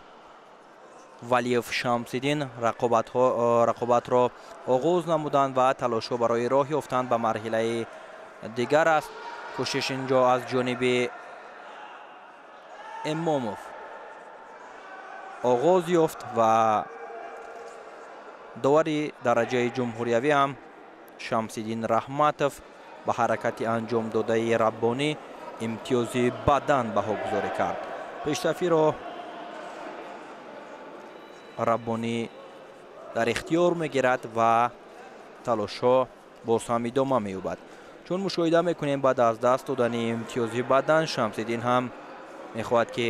Валиев Шамсиддин рақобатро оғоз намуданд ва талошҳо барои роҳ ёфтан ба марҳилаи дигар аст. Кӯшиш инҷо аз ҷониби Эмомов оғоз ёфт ва довари дараҷаи ҷумҳуриявӣ ҳам Шамсиддин Раҳматов ба ҳаракати анҷомдодаи Раббонӣ имтиёзи бадан баҳогузорӣ кард. Пешсафиро Раббонӣ дар ихтиёр мегирад ва талошҳо боз ҳам идома меёбад. Чун мушоҳида мекунем, баъд аз даст додани имтиёзи бадан Шамсиддин ҳам мехоҳад, ки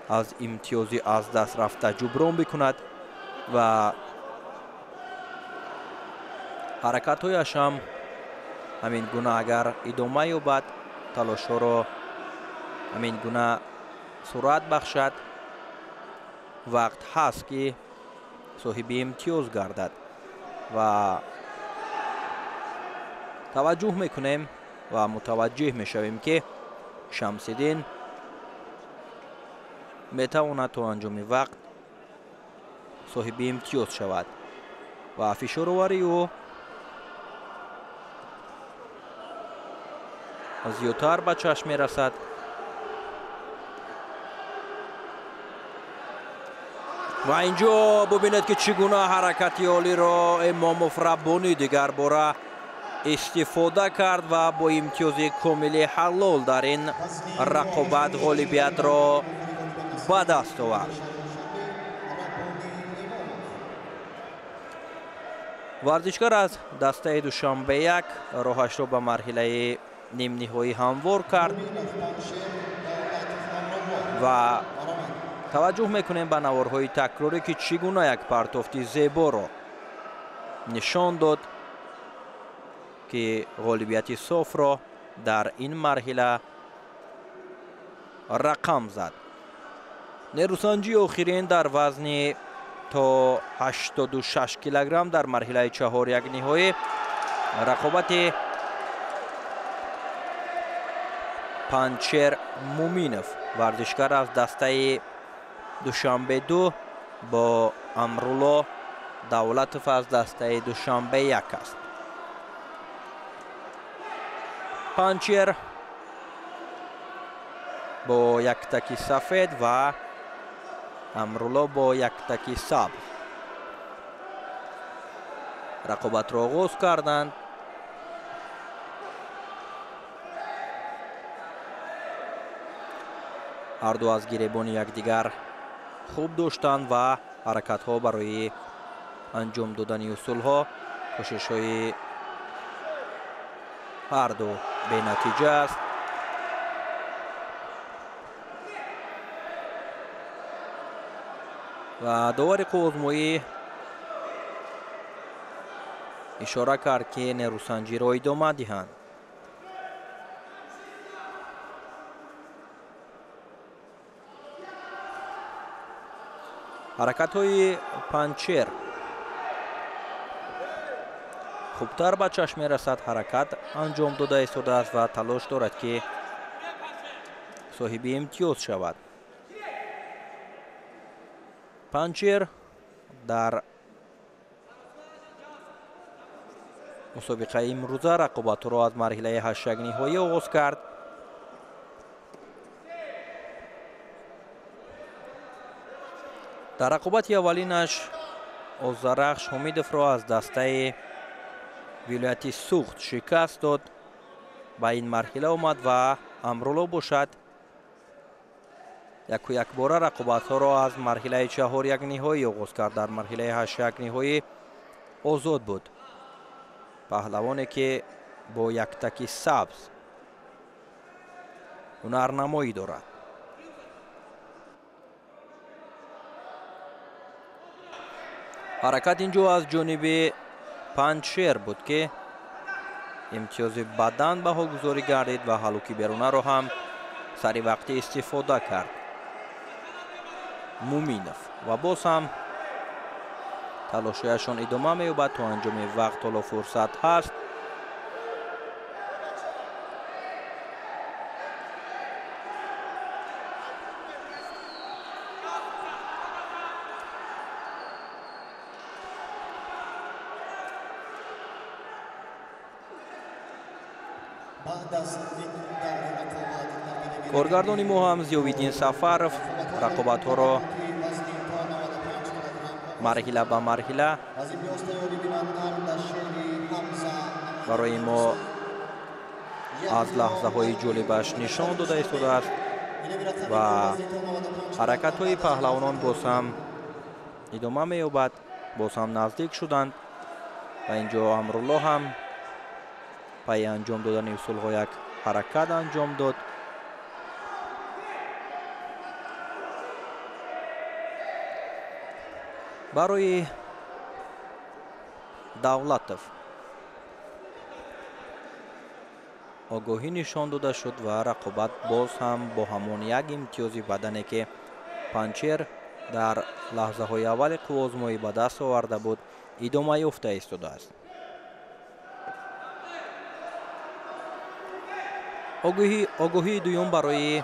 аз имтиёзи аз даст рафта ҷуброн бикунад ва ҳаракатҳояш ҳам ҳамин гуна агар идома ёбад, талошҳоро ҳамин гуна суръат бахшад, вақт ҳаст, ки соҳиби имтиёз гардад. Ва таваҷҷӯҳ мекунем ва мутаваҷҷеҳ мешавем, ки Шамсиддин метавонад то анҷоми вақт соҳиби имтиёз шавад ва фишороварии ӯ зиёдтар ба чашм мерасад. Ва инҷо бубинед, ки чӣ гуна ҳаракати олиро Эмомов Раббонӣ дигарбора истифода кард ва бо имтиёзи комили ҳалол дар ин рақобат ғолибиятро ба даст овард. Варзишгар аз дастаи Душанбе 1 роҳашро ба марҳилаи нимниҳоӣ ҳамвор кард ва таваҷҷӯҳ мекунем ба наворҳои такрорӣ, ки чӣ гуна як партофти зеборо нишон дод. ки ғолибияти софро дар ин марҳила рақам зад. Нерӯсанҷии охирин дар вазни то 86 килограмм дар марҳилаи чаҳоряк ниҳоӣ рақобати Панҷшер Муминов, варзишгар аз дастаи Душанбе 2 бо Амрулло Давлатов аз дастаи Душанбе 1 аст. Панҷшер бо яктаки сафед ва Амрулло бо яктаки сабз рақобатро оғоз карданд. Ҳарду аз гиребони якдигар хуб доштанд ва ҳаракатҳо барои анҷом додани усулҳо кӯшишҳои ҳарду бенатиҷа аст. Ва довари қуввозмоӣ ишора кард, ки нерӯсанҷиро идома диҳанд. Ҳаракатҳои Панҷшер хубтар ба чашм мерасад, ҳаракат анҷом дода истодааст ва талош дорад, ки соҳиби имтиёз шавад. Панҷшер дар мусобиқаи имрӯза рақобатро аз марҳилаи ҳаштякниҳоӣ оғоз кард. Дар рақобати аввалинаш Озарахш Ҳумидовро аз дастаи вилояти Суғд шикаст дод, ба ин марҳила омад ва Амрулло бошад яку якбора рақобатҳоро аз марҳилаи чаҳорякниҳоӣ оғоз кард. Дар марҳилаи ҳаштякниҳоӣ озод буд. Паҳлавоне ки бо яктаки сабз ҳунарнамоӣ дорад. Ҳаракат инҷо аз ҷониби Панҷшер буд, ки имтиёзи бадан баҳогузорӣ гардид ва ҳалуки берунаро ҳам сари вақти истифода кард Муминов. Ва боз ҳам талошҳояшон идома меёбад то анҷоми вақт, ҳоло фурсат ҳаст. Коргардони мо ҳам Зиёвиддин Сафаров рақобатҳоро марҳила ба марҳила барои мо аз лаҳзаҳои ҷолибаш нишон дода истодааст ва ҳаракатҳои паҳлавонон боз ҳам идома меёбад, боз ҳам наздик шуданд ва инҷо Амрулло ҳам пайи анҷом додани усулҳо як ҳаракат анҷом дод. Барои Давлатов огоҳӣ нишон дода шуд ва рақобат боз ҳам бо ҳамон як имтиёзи бадане, ки Панҷшер дар лаҳзаҳои аввали қуввозмоӣ ба даст оварда буд, идома ёфта истодааст. Огоҳии дуюм барои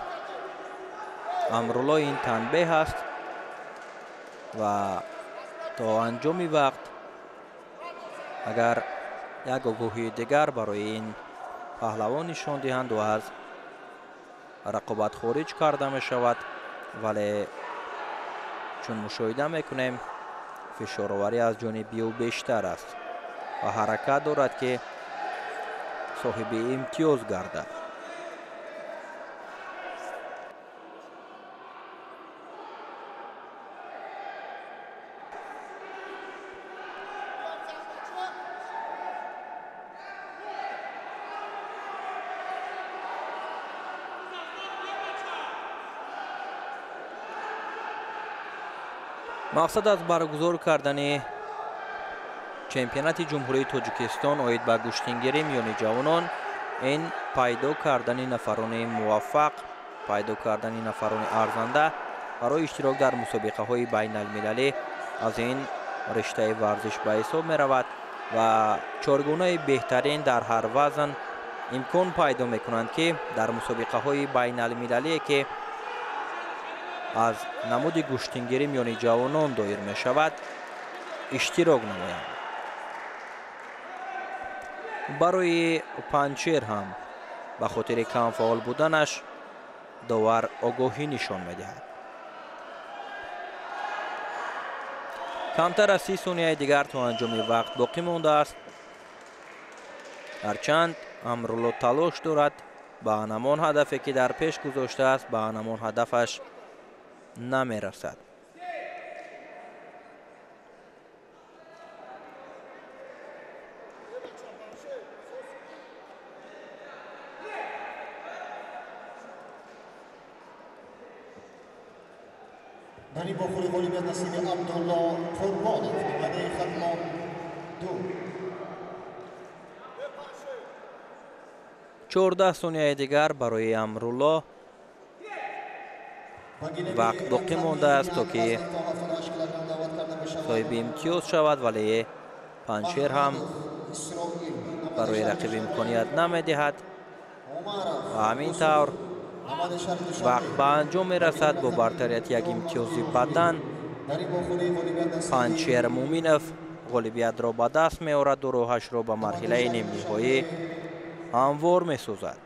Амрулло ин танбеҳ аст ва то анҷоми вақт агар як огоҳии дигар барои ин паҳлавон нишон диҳанд, ӯ аз рақобат хориҷ карда мешавад. Вале чун мушоҳида мекунем, фишороварӣ аз ҷониби ӯ бештар аст ва ҳаракат дорад, ки соҳиби имтиёз гардад. Мақсад аз баргузор кардани чемпионати Ҷумҳурии Тоҷикистон оид ба гӯштингирӣ миёни ҷавонон ин пайдо кардани нафарони муваффақ, пайдо кардани нафарони арзанда барои иштирок дар мусобиқаҳои байналмилалӣ аз ин риштаи варзиш ба ҳисоб меравад ва чоргунаи беҳтарин дар ҳар вазн имкон пайдо мекунанд, ки дар мусобиқаҳои байналмилалие, ки аз намуди гӯштингирӣ миёни ҷавонон доир мешавад, иштирок намоянд. Барои Панҷшер ҳам ба хотири камфаъол буданаш довар огоҳӣ нишон медиҳад. Камтар аз 30 сонияи дигар то анҷоми вақт боқӣ мондааст. Ҳарчанд Амрулло талош дорад, ба ҳамон ҳадафе, ки дар пеш гузоштааст, ба ҳамон ҳадафаш намерасад. Дар ин вохӯрӣ ғолибият насиби Абдулло Қурбонов, намояндаи Хатлон 2. 14 сонияи дигар барои Амрулло вақт боқӣ мондааст, то ки соҳиби имтиёз шавад, вале Панҷшер ҳам барои рақиб имконият намедиҳад ва ҳамин тавр вақт ба анҷом мерасад. Бо бартарияти як имтиёзи бадан Панҷшер Муминов ғолибиятро ба даст меорад ва роҳашро ба марҳилаи нимниҳоӣ ҳамвор месозад.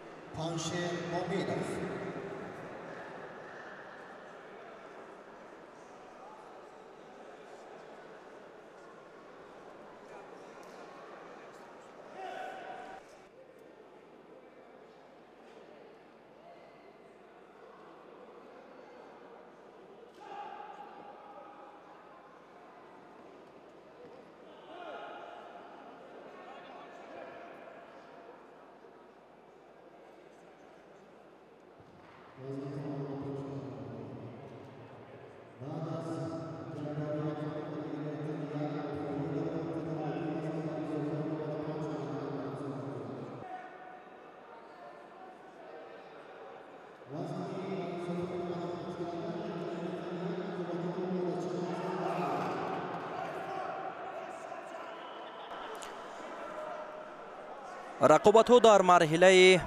Рақобатҳо дар марҳилаи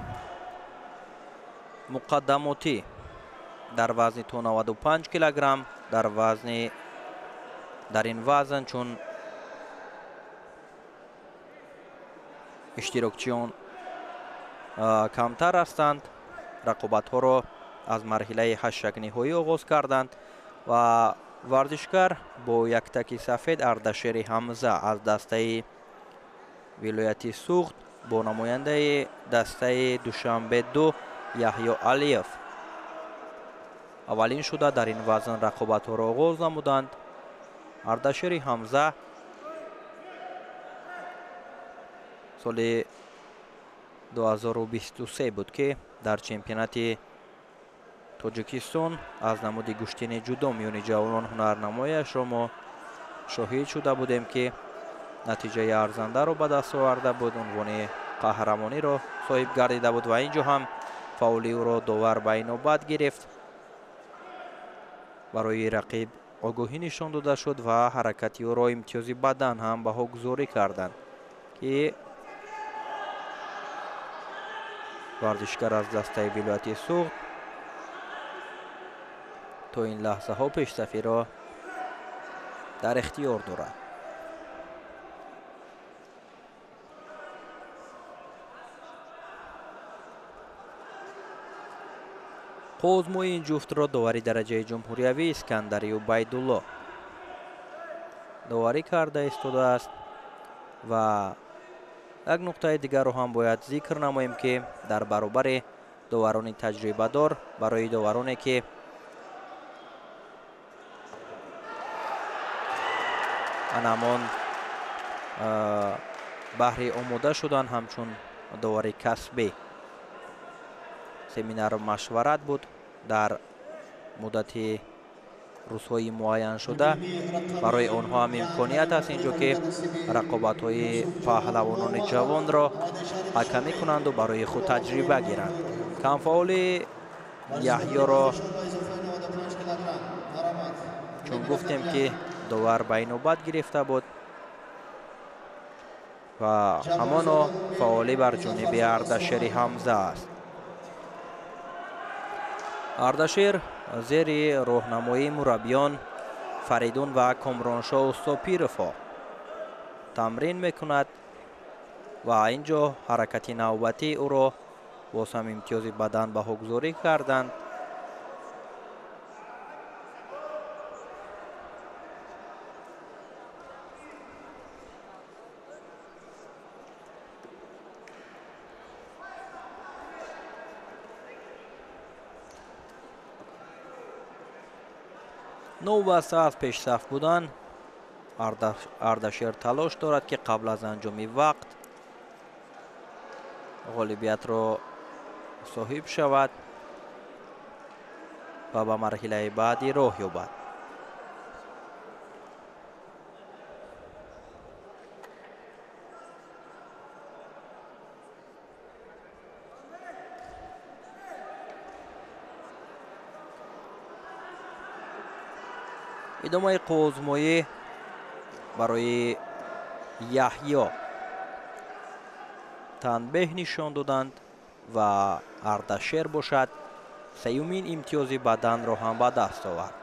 муқаддамотӣ дар вазни то 95 килограмм, дар ин вазн чун иштирокчиён камтар ҳастанд, рақобатҳоро аз марҳилаи ҳаштякниҳоӣ оғоз карданд ва варзишгар бо яктаки сафед Ардашери Ҳамза аз дастаи вилояти Суғд бо намояндаи дастаи Душанбе 2 Яҳё Алиев аввалин шуда дар ин вазн рақобатҳоро оғоз намуданд. Ардашери Ҳамза соли 2023 буд, ки дар чемпионати Тоҷикистон аз намуди гӯштини ҷудо миёни ҷавонон ҳунарнамояшро мо шоҳид шуда будем, ки натиҷаи арзандаро ба даст оварда буд, унвони қаҳрамониро соҳиб гардида буд ва инҷо ҳам фаъоли ӯро довар ба инобат гирифт. Барои рақиб огоҳӣ нишон дода шуд ва ҳаракати ӯро имтиёзи бадан ҳам баҳогузорӣ карданд, ки варзишгар аз дастаи вилояти Суғд то ин лаҳзаҳо пешсафиро дар ихтиёр дорад. Қозмои ин ҷуфтро довари дараҷаи ҷумҳуриявӣ Искандари Убайдулло доварӣ карда истодааст ва як нуқтаи дигарро ҳам бояд зикр намоем, ки дар баробари доварони таҷрибадор барои довароне, ки анамон баҳри омода шудан ҳамчун довари касбӣ семинару машварат буд дар муддати Рӯзҳои муайяншуда барои онҳо ҳам имконият аст инҷо, ки рақобатҳои паҳлавонони ҷавонро ҳакамӣ кунанду барои худ таҷриба гиранд. Камфаъоли Яҳёро чун гуфтем, ки довар ба инобат гирифта буд ва ҳамоно фаъолӣ бар ҷониби Ардашери Ҳамза аст. Ардашер зери роҳнамоии мураббиён Фаридун ва Комроншоҳ Устопировҳо тамрин мекунад ва ин ҷо ҳаракати навбатии ӯро боз ҳам имтиёзи бадан баҳогузорӣ карданд. Новобаста аз пешсаф будан, Ардашер талош дорад, ки қабл аз анҷоми вақт ғолибиятро соҳиб шавад ва ба марҳилаи баъдӣ роҳ ёбад. Идомаи қувваозмоӣ барои Яҳё танбеҳ нишон доданд ва Ардашер бошад сеюмин имтиёзи баданро ҳам ба даст овард.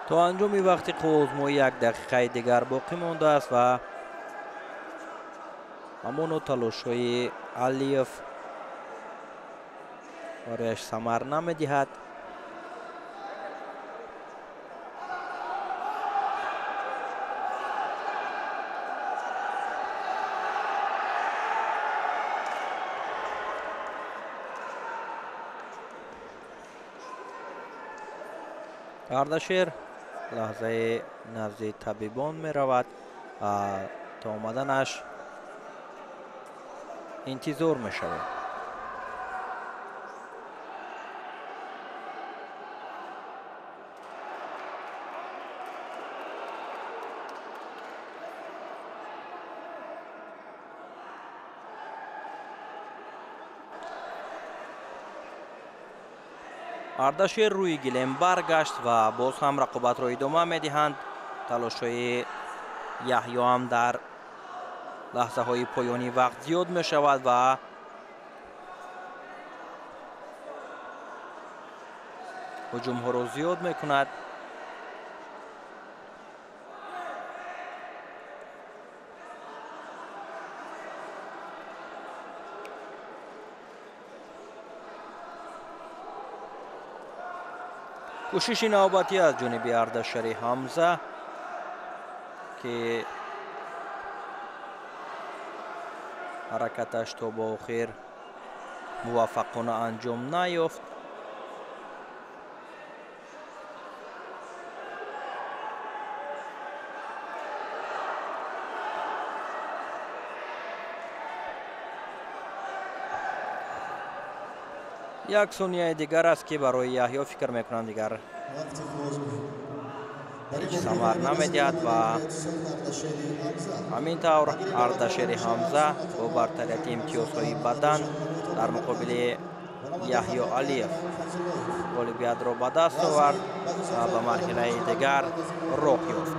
То анҷоми вақти қувваозмоӣ як дақиқаи дигар боқӣ мондааст ва ҳамоно талошҳои Алиев барояш самар намедиҳад. Ардашер лаҳзаи назди табибон меравад ва то омаданаш интизор мешавем. Ардашер рӯи гилем баргашт ва боз ҳам рақобатро идома медиҳанд. Талошҳои Яҳё ҳам дар лаҳзаҳои поёнии вақт зиёд мешавад ва ҳуҷумҳоро зиёд мекунад. Кӯшиши навбатӣ аз ҷониби Ардашери Ҳамза, ки ҳаракаташ то ба охир муваффақона анҷом наёфт. Як сонияи дигар аст, ки барои Яҳё фикр мекунам дигар ҳеҷ самар намедиҳад ва ҳамин тавр Ардашери Ҳамза бо бартарияти имтиёзҳои бадан дар муқобили Яҳё Алиев ғолибиятро ба даст овард ва ба марҳилаи дигар роҳ ёфт.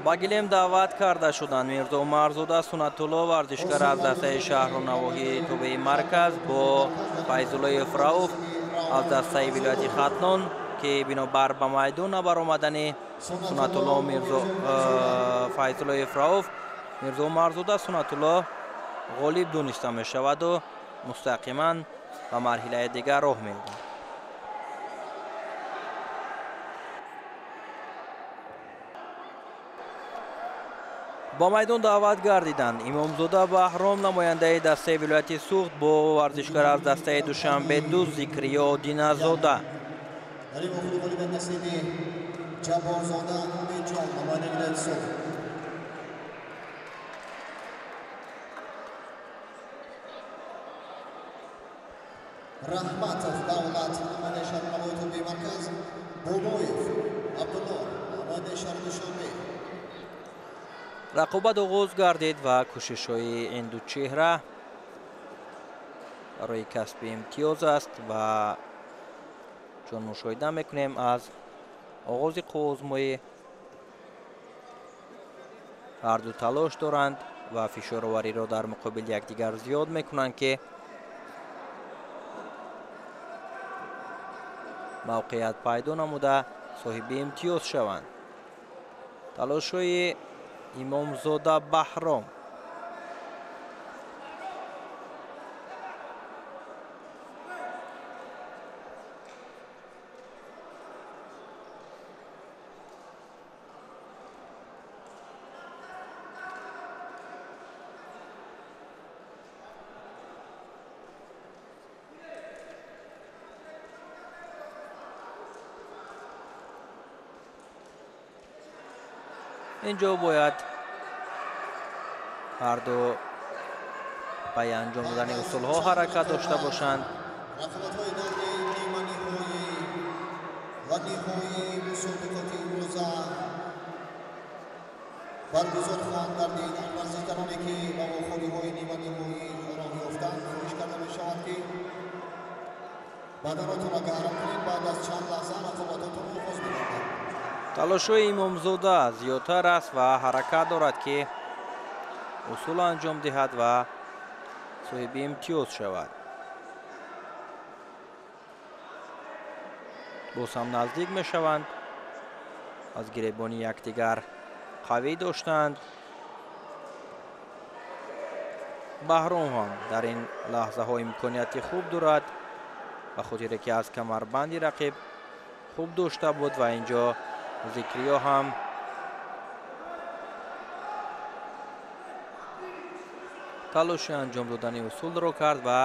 Ба гилем даъват карда шуданд Мирзо Умарзода Сунатулло, варзишгар аз дастаи шаҳру навоҳии тобеи марказ, бо Файзуллоев Рауф аз дастаи вилояти Хатлон, ки бинобар ба майдон набаромадани Сунатулло Мирзо Файзуллоев Рауф, Мирзо Умарзода Сунатулло ғолиб дониста мешаваду мустақиман ба марҳилаи дигар роҳ меёбад. Ба майдон даъват гардиданд Имомзода Баҳром, намояндаи дастаи вилояти Суғд, бо варзишгар аз дастаи Душанбе ду Зикриё Диназода. Раҳматов Давлат, намояндаи шаҳри навоҳии тобеи марказ, Бобоев Абдулло, намояндаи шаҳри Душанбе. Рақобат оғоз гардид ва кӯшишҳои ин ду чеҳра барои касби имтиёз аст ва чун мушоҳида мекунем аз оғози қувваозмоӣ ҳарду талош доранд ва фишоровариро дар муқобили якдигар зиёд мекунанд, ки мавқеият пайдо намуда соҳиби имтиёз шаванд. Талошҳои Имомзода Баҳром инҷо бояд ҳарду ба анҷом додани усулҳо ҳаракат дошта бошанд. Рақобатҳои даври ниманиҳоӣ ва ниҳоии мусобиқоти имрӯза баргузор хоҳанд гардид. Он варзишгароне ки ба вохӯриҳои ниманиҳоӣ роҳ ёфтанд, хоҳиш карда мешавад, ки баданотонро гарм кунед. Баъд аз чанд лаҳза рақобатотон оғоз мегардад. Талошҳои Имомзода зиёдтар аст ва ҳаракат дорад, ки усул анҷом диҳад ва соҳиби имтиёз шавад. Боз ҳам наздик мешаванд, аз гиребони якдигар қавӣ доштанд. Баҳром ҳам дар ин лаҳзаҳо имконияти хуб дорад, ба хотире ки аз камарбанди рақиб хуб дошта буд ва инҷо Зикриё ҳам талоши анҷом додани усулро кард ва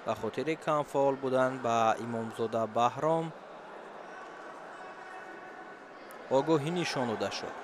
ба хотири камфаъол будан ба Имомзода Баҳром огоҳӣ нишон дода шуд.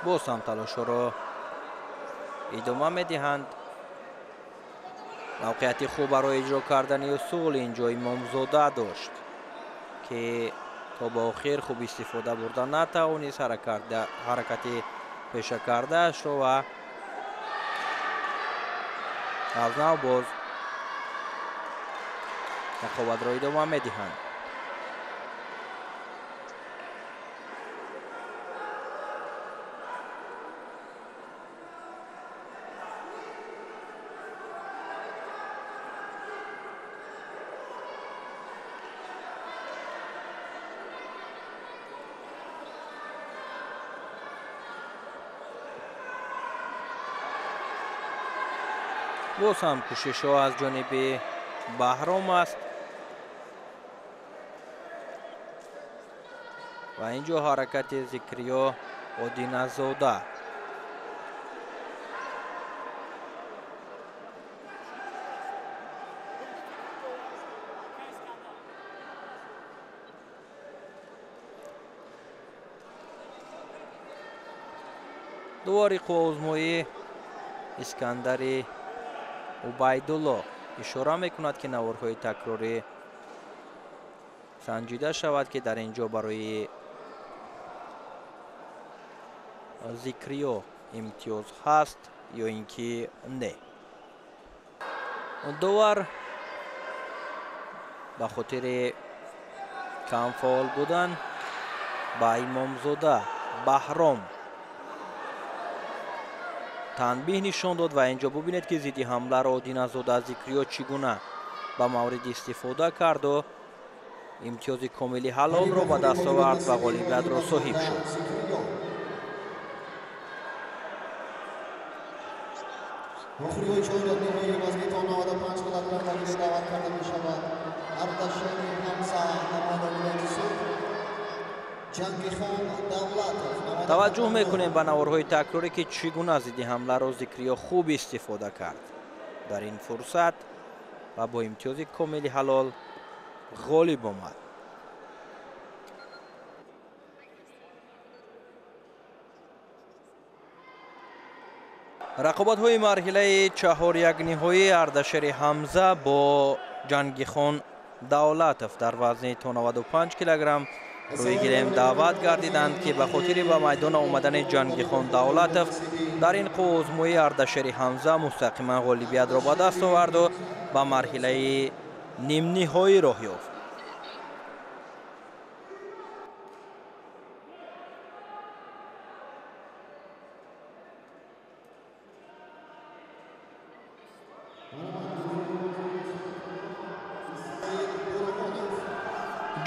Боз ҳам талошҳоро идома медиҳанд. Мавқеияти хуб барои иҷро кардани усул инҷо Имомзода дошт, ки то ба охир хуб истифода бурда натавонист ҳаракати пеша кардаашро ва аз нав боз рақобатро идома медиҳанд. Боз ҳам кӯшишҳо аз ҷониби Баҳром аст ва инҷо ҳаракати Зикриё Одиназода. Довари қувваозмоӣ Искандари Убайдулло ишора мекунад, ки наворҳои такрорӣ санҷида шавад, ки дар ин ҷо барои Зикриё имтиёз ҳаст ё ин ки не. Довар ба хотири камфаъол будан ба Имомзода Баҳром танбиҳ нишон дод ва инҷо бубинед, ки зидди ҳамларо Одиназода Зикриё чӣ гуна ба мавриди истифода карду имтиёзи комили ҳалолро ба даст овард ва ғолибиятро соҳиб шуд. Вохӯриҳои чорякниҳои вазни то 95 килограмм ба гилем даъват карда мешавад Ардашери Ҳамза, намояндаи вилояти Суғд, Ҷангихон Давлатов. Таваҷҷӯҳ мекунем ба наворҳои такрорӣ, ки чӣ гуна зидди ҳамларо Зикриё хуб истифода кард дар ин фурсат ва бо имтиёзи комили ҳалол ғолиб омад. Рақобатҳои марҳилаи чаҳорякниҳоӣ Ардашери Ҳамза бо Ҷангихон Давлатов дар вазни то 95 килограмм рӯи гилем даъват гардиданд, ки ба хотири ба майдон омадани Ҷангихон Давлатов дар ин қувваозмоӣ Ардашери Ҳамза мустақиман ғолибиятро ба даст оварду ба марҳилаи нимниҳоӣ роҳ ёфт.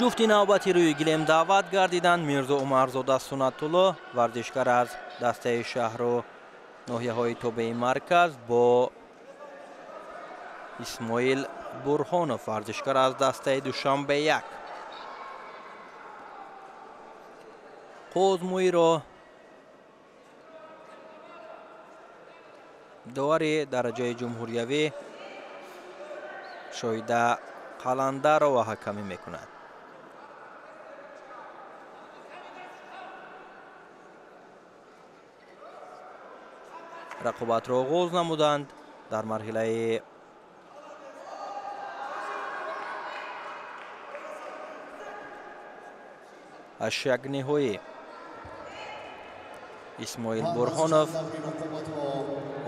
Ҷуфти навбати рӯи гилем даъват гардиданд Мирзо Умарзода Сунатулло, варзишгар аз дастаи шаҳру ноҳияҳои тобеи марказ, бо Исмоил Бурҳонов, варзишгар аз дастаи Душанбе 1. Қувваозмоиро довари дараҷаи ҷумҳуриявӣ Шоҳида Қаландарова ҳакамӣ мекунад. Рақобатро оғоз намуданд. Дар марҳилаи ҳаштякниҳоӣ Исмоил Бурҳонов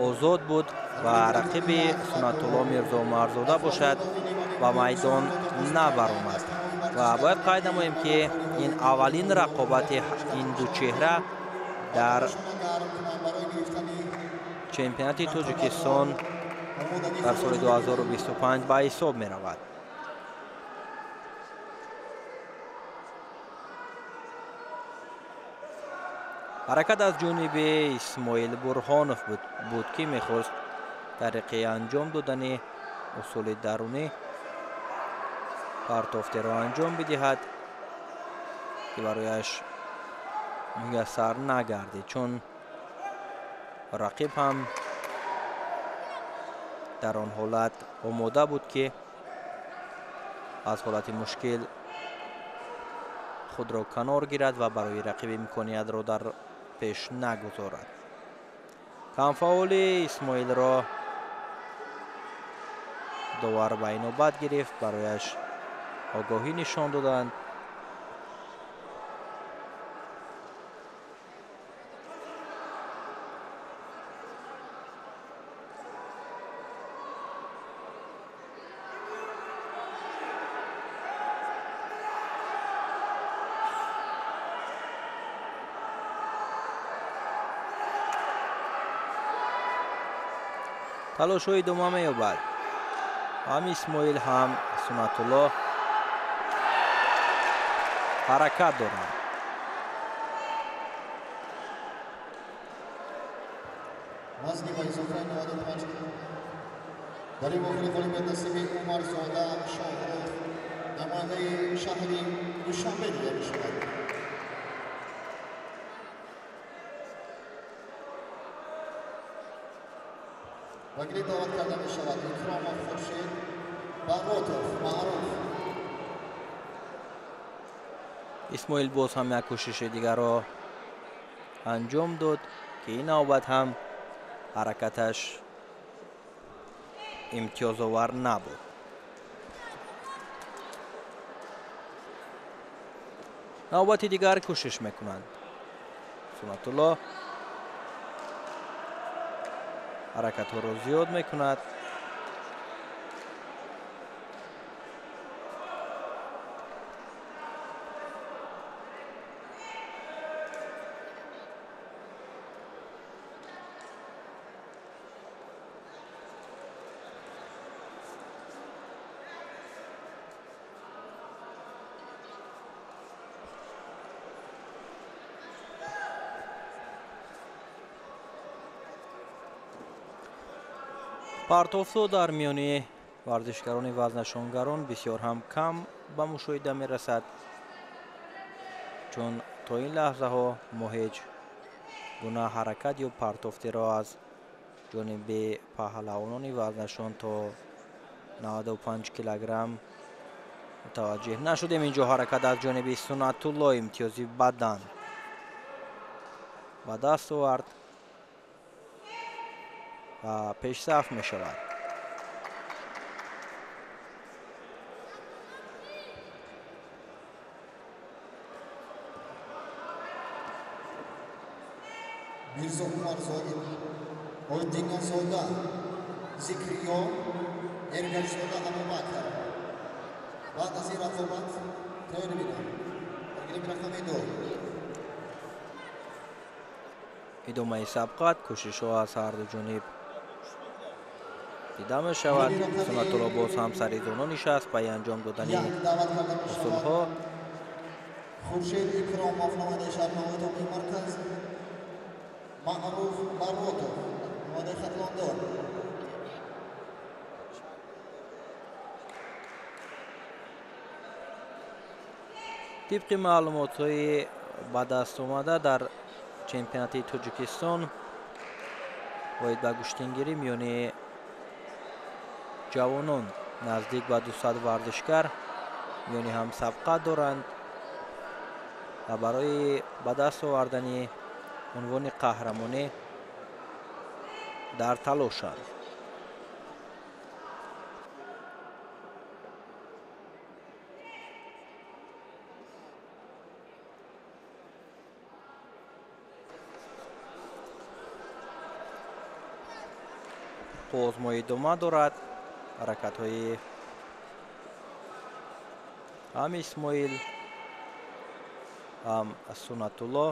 озод буд ва рақиби Сунатулло Мирзо Умарзода бошад ба майдон набаромад. Ва бояд қайд намоем, ки ин аввалин рақобати ин ду чеҳра дар чемпионати Тоҷикистон дар соли 2025 ба ҳисоб меравад. Ҳаракат аз ҷониби Исмоил Бурҳонов буд, ки мехост тариқи анҷом додани усули дарунӣ партофтеро анҷом бидиҳад, ки барояш муяссар нагардид, чун рақиб ҳам дар он ҳолат омода буд, ки аз ҳолати мушкил худро канор гирад ва барои рақиб имкониятро дар пеш нагузорад. Камфаъоли Исмоилро довар ба инобат гирифт, барояш огоҳӣ нишон доданд. Талошҳо идома меёбад. Ҳам Исмоил, ҳам Сунатулло ҳаракат доранд. Вазни ба изофаи 95 дар ин вохӯри ғолибият насиби Умарзода Шоҳрух, намояндаи шаҳри Душанбе дида мешавад. Ба гилем даъват карда мешавад Икромов Хуршед, Баротов Маъруф. Исмоил боз ҳам як кӯшиши дигарро анҷом дод. ки ин навбат ҳам ҳаракаташ имтиёзовар набуд. Навбати дигар кӯшиш мекунанд. Суннатулло ҳаракатҳоро зиёд мекунад. Партофтҳо дар миёни варзишгарони вазнашонгарон бисёр ҳам кам ба мушоҳида мерасад, чун то ин лаҳзаҳо мо ҳеҷ гуна ҳаракат ё партофтеро аз ҷониби паҳлавонони вазнашон то 95 килограмм мутаваҷҷеҳ нашудем. Инҷо ҳаракат аз ҷониби Суннатулло имтиёзи бадан ба даст овард ва пешсаф мешавад. Мирзо Умарзоид, Ойдиназода Зикриё, Эргашзода Абубакр. Баъд аз ин рақобат тайёр бинам. Дар гилеми рақами 2. Идомаи сабқат, кӯшишҳо аз ҳарду ҷониб дида мешавад. Суннатулло боз ҳам сари зоно нишаст пайи анҷом додани усулҳо. Хуршед Икромов, намояндаи шаҳри Навои марказ, Маъруф Баротов, намояндаи Хатлондор. Тибқи маълумотҳои ба даст омада дар чемпионати Тоҷикистон оид ба гӯштингирӣ миёни ҷавонон наздик ба 200 варзишгар миёни ҳам сабқат доранд ва барои ба даст овардани унвони қаҳрамонӣ дар талошанд. Қӯзмо идома дорад. Ҳаракатҳои ҳам Исмоил, ҳам Суннатулло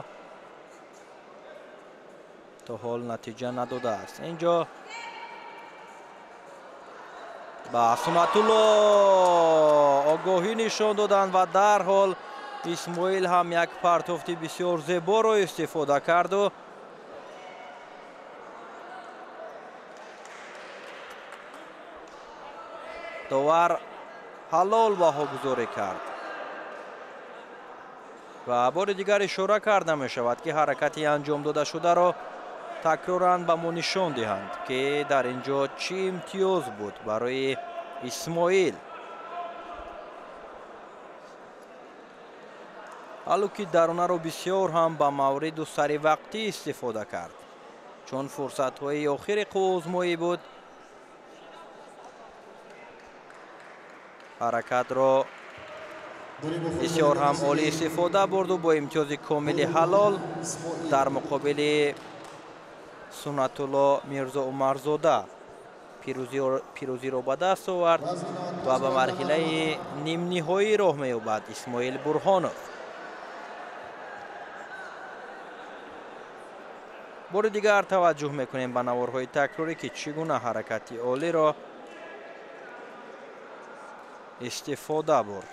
то ҳол натиҷа надодааст. Инҷо ба Суннатулло огоҳӣ нишон доданд ва дарҳол Исмоил ҳам як партофти бисёр зеборо истифода карду довар ҳалол баҳогузорӣ кард. Ва бори дигар ишора карда мешавад, ки ҳаракати анҷом додашударо такроран ба мо нишон диҳанд, ки дар ин ҷо чӣ имтиёз буд барои Исмоил. Ҳалу ки даронаро бисёр ҳам ба мавриду саривақтӣ истифода кард, чун фурсатҳои охири қувваозмоӣ буд. Ҳаракатро бисёр ҳам олӣ истифода бурду бо имтиёзи комили ҳалол дар муқобили Суннатулло Мирзо Умарзода пирӯзиро ба даст овард ва ба марҳилаи нимниҳоӣ роҳ меёбад Исмоил Бурҳонов. Бори дигар таваҷҷӯҳ мекунем ба наворҳои такрорӣ, ки чӣ гуна ҳаракати олиро истифода бурд.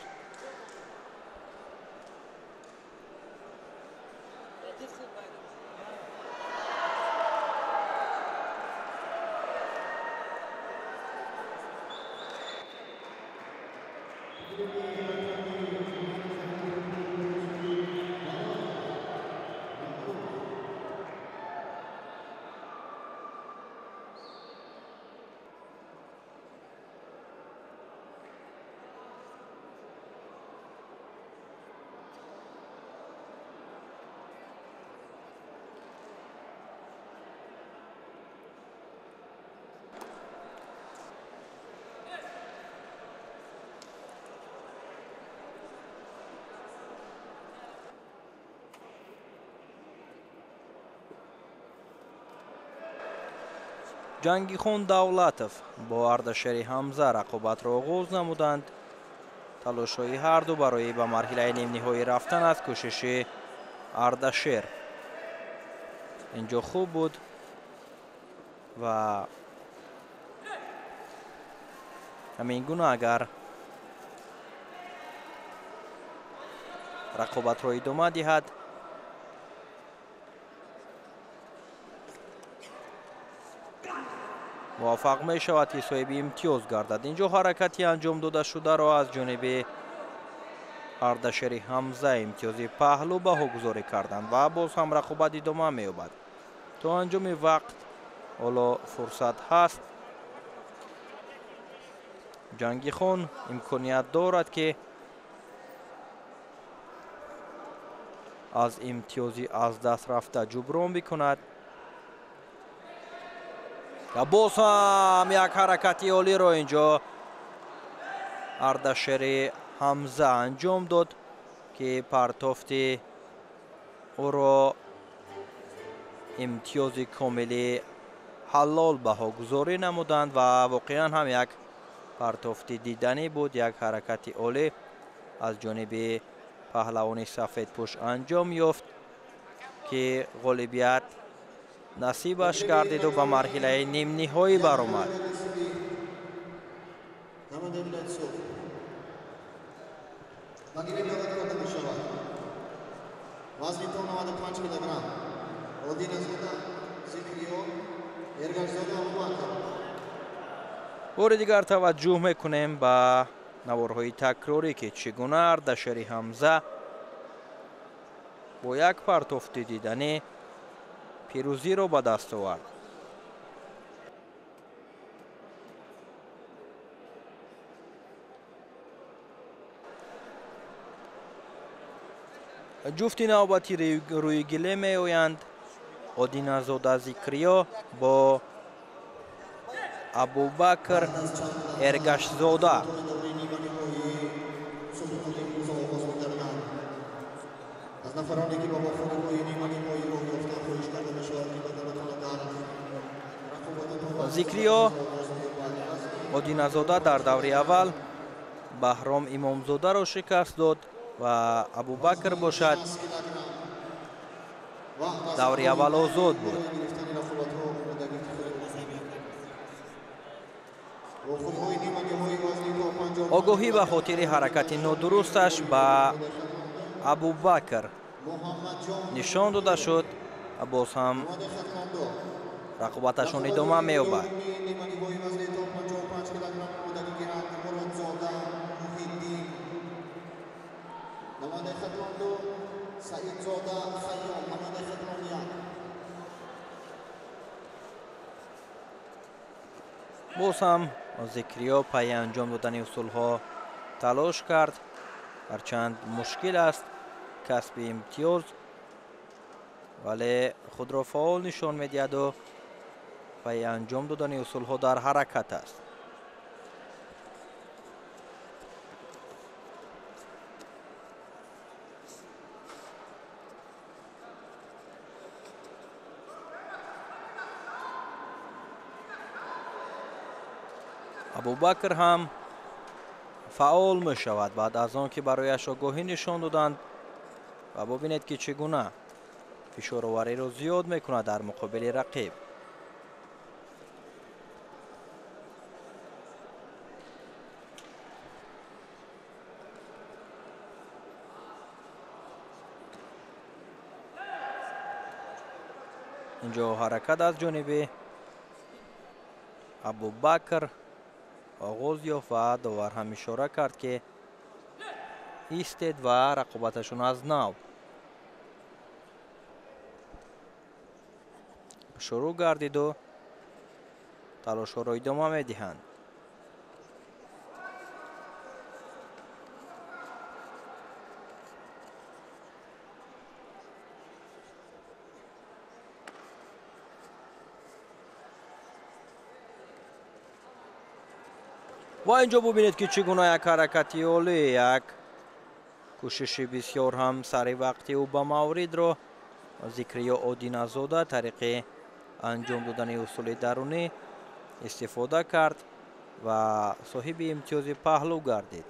Ҷангихон Давлатов бо Ардашери Ҳамза рақобатро оғоз намуданд. Талошҳои ҳарду барои ба марҳилаи нимниҳоӣ рафтан аст. Кӯшиши Ардашер инҷо хуб буд ва ҳамин гуна агар рақобатро идома диҳад, муваффақ мешавад ки соҳиби имтиёз гардад. Инҷо ҳаракати анҷом додашударо аз ҷониби Ардашери Ҳамза имтиёзи паҳлӯ баҳогузорӣ карданд ва боз ҳам рақобат идома меёбад. То анҷоми вақт ҳоло фурсат ҳаст. Ҷангихон имконият дорад ки аз имтиёзи аз даст рафта ҷуброн бикунад. Ва боз ҳам як ҳаракати олиро инҷо Ардашери Ҳамза анҷом дод ки партофти ӯро имтиёзи комили ҳалол баҳогузорӣ намуданд ва воқеан ҳам як партофти диданӣ буд. Як ҳаракати олӣ аз ҷониби паҳлавони сафедпӯш анҷом ёфт ки ғолибият насибаш гардиду ба марҳилаи нимниҳоӣ баромад. Вазни то 95 килограмм. Одиназода Зикриё, Эргашзода Абубакр. Бори дигар таваҷҷӯҳ мекунем ба наворҳои такрорӣ ки чӣ гуна Ардашери Ҳамза бо як партофти диданӣ пирӯзиро ба даст овард. Ҷуфти навбати рӯи гиле меоянд Одиназода Зикриё бо Абубакр Эргашзода. Аз нафароне ки ба вохӯриҳои ниманиҳоӣ роҳ ёфтанд хоҳиш карда мешавад ки ба давлатона дар Зикриё Одиназода дар даври аввал Баҳром Имомзодаро шикаст дод ва Абубакр бошад даври аввал озод буд. Огоҳӣ ба хотири ҳаракати нодурусташ ба Абубакр нишон дода шуд ва боз ҳам рақобаташон идома меёбад. Боз ҳам Зикриё пайи анҷом додани усулҳо талош кард. Ҳарчанд мушкил аст касби имтиёз, вале худро фаъол нишон медиҳаду пайи анҷом додани усулҳо дар ҳаракат аст. Абубакр ҳам фаъол мешавад баъд аз он ки барояш огоҳӣ нишон доданд ва бубинед ки чӣ гуна фишоровариро зиёд мекунад дар муқобили рақиб. Инҷо ҳаракат аз ҷониби Абубакр оғоз ёфт ва довар ҳам ишора кард ки истед ва рақобаташон аз нав шурӯъ гардиду талошҳоро идома медиҳанд. Ва инҷо бубинед ки чӣ гуна як ҳаракати олӣ, як кӯшиши бисёр ҳам сари вақти ӯ ба мавридро Зикриё Одиназода тариқи анҷом додани усули дарунӣ Истифода кард ва соҳиби имтиёзи паҳлӯ гардид.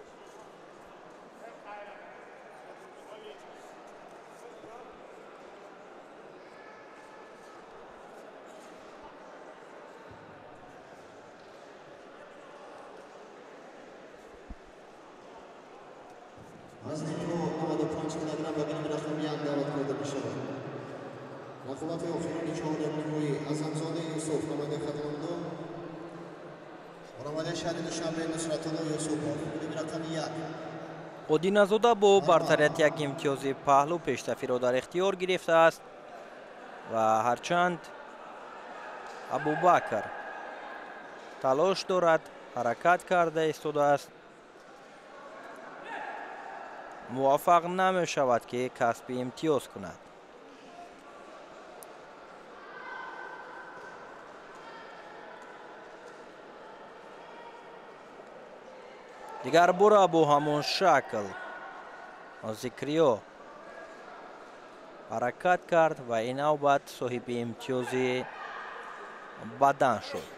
Вазни то 95 килограмм ба гирифти рақами 1 даъват карда мешавад. Рақобати охирини чорякниҳоӣ Азамзода Юсуф, намояндаи Хатлон 2, намояндаи шаҳри Душанбе Нусратулло Юсупов, гирифти рақами 1. Одиназода бо бартарияти як имтиёзи паҳлӯ пештафиро дар ихтиёр гирифтааст ва ҳарчанд Абубакр талош дорад, ҳаракат карда истодааст, муваффақ намешавад ки касби имтиёз кунад. Дигар бора бо ҳамон шакл Зикриё ҳаракат кард ва ин навбат соҳиби имтиёзи бадан шуд.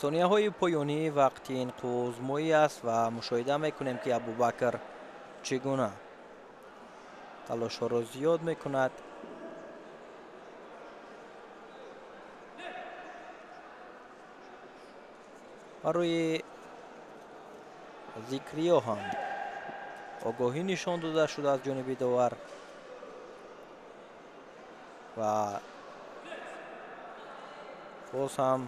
Сонияҳои поёнии вақти ин қувваозмоӣ аст ва мушоҳида мекунем, ки Абубакр чӣ гуна талошҳоро зиёд мекунад. Барои Зикриё ҳам огоҳӣ нишон дода шуда аз ҷониби довар ва боз ҳам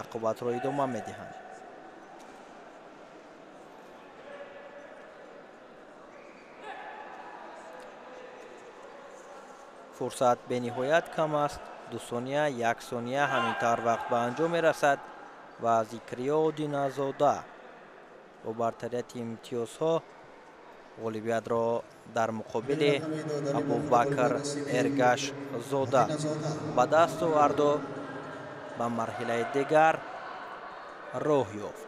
рақобатро идома медиҳанд. Фурсат бениҳоят кам аст. 2 сония, 1 сония ҳамин тавр вақт ба анҷом мерасад ва Зикриё Одиназода бо бартарияти имтиёзҳо ғолибиятро дар муқобили Абубакр Эргашзода ба даст оварду ба марҳилаи дигар роҳ ёфт.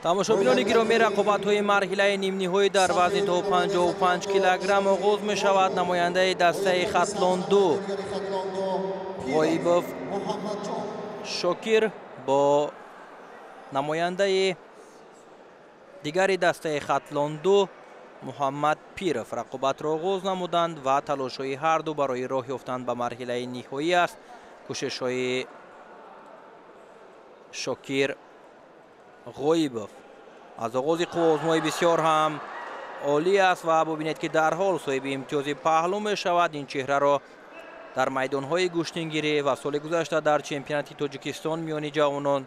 Тамошобинони гиромӣ, рақобатҳои марҳилаи нимниҳоӣ дар вазни то 55 килограмм оғоз мешавад. Намояндаи дастаи Хатлон 2 Ғоибов Шокир бо намояндаи дигари дастаи Хатлон 2 Муҳаммад Пиров рақобатро оғоз намуданд ва талошҳои ҳарду барои роҳ ёфтан ба марҳилаи ниҳоӣ аст. Кӯшишҳои Шокир Ғоибов аз оғози қувваозмоӣ бисёр ҳам олӣ аст ва бубинед, ки дарҳол соҳиби имтиёзи паҳлӯ мешавад. Ин чеҳраро дар майдонҳои гӯштингирӣ ва соли гузашта дар чемпионати Тоҷикистон миёни ҷавонон,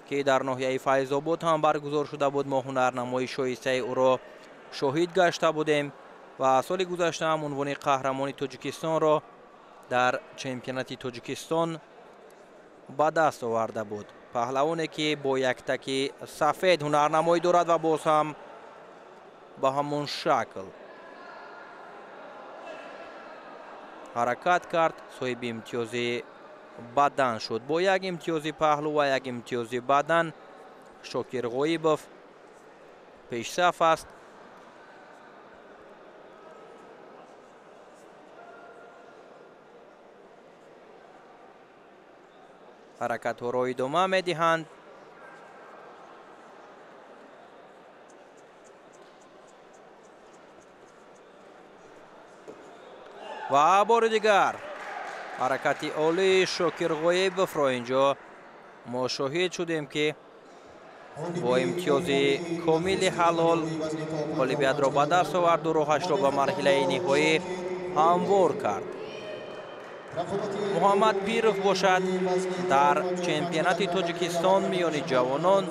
ки дар ноҳияи Файзобод ҳам баргузор шуда буд, мо ҳунарнамои шоистаи ӯро шоҳид гашта будем ва соли гузашта ҳам унвони қаҳрамони Тоҷикистонро дар чемпионати Тоҷикистон ба даст оварда буд. Паҳлавоне, ки бо яктаки сафед ҳунарнамоӣ дорад ва боз ҳам ба ҳамон шакл ҳаракат кард, соҳиби имтиёзи бадан шуд. Бо як имтиёзи паҳлӯ ва як имтиёзи бадан Шокир Ғоибов пешсаф аст. Ҳаракатҳоро идома медиҳанд. Ва бори дигар ҳаракати олии Шокир Ғоибовро инҷо Мо шоҳид шудем, ки бо имтиёзи комили ҳалол ғолибиятро ба даст оварду роҳашро ба марҳилаи ниҳоӣ ҳамвор кард. Муҳаммад Пиров бошад, дар чемпионати Тоҷикистон миёни ҷавонон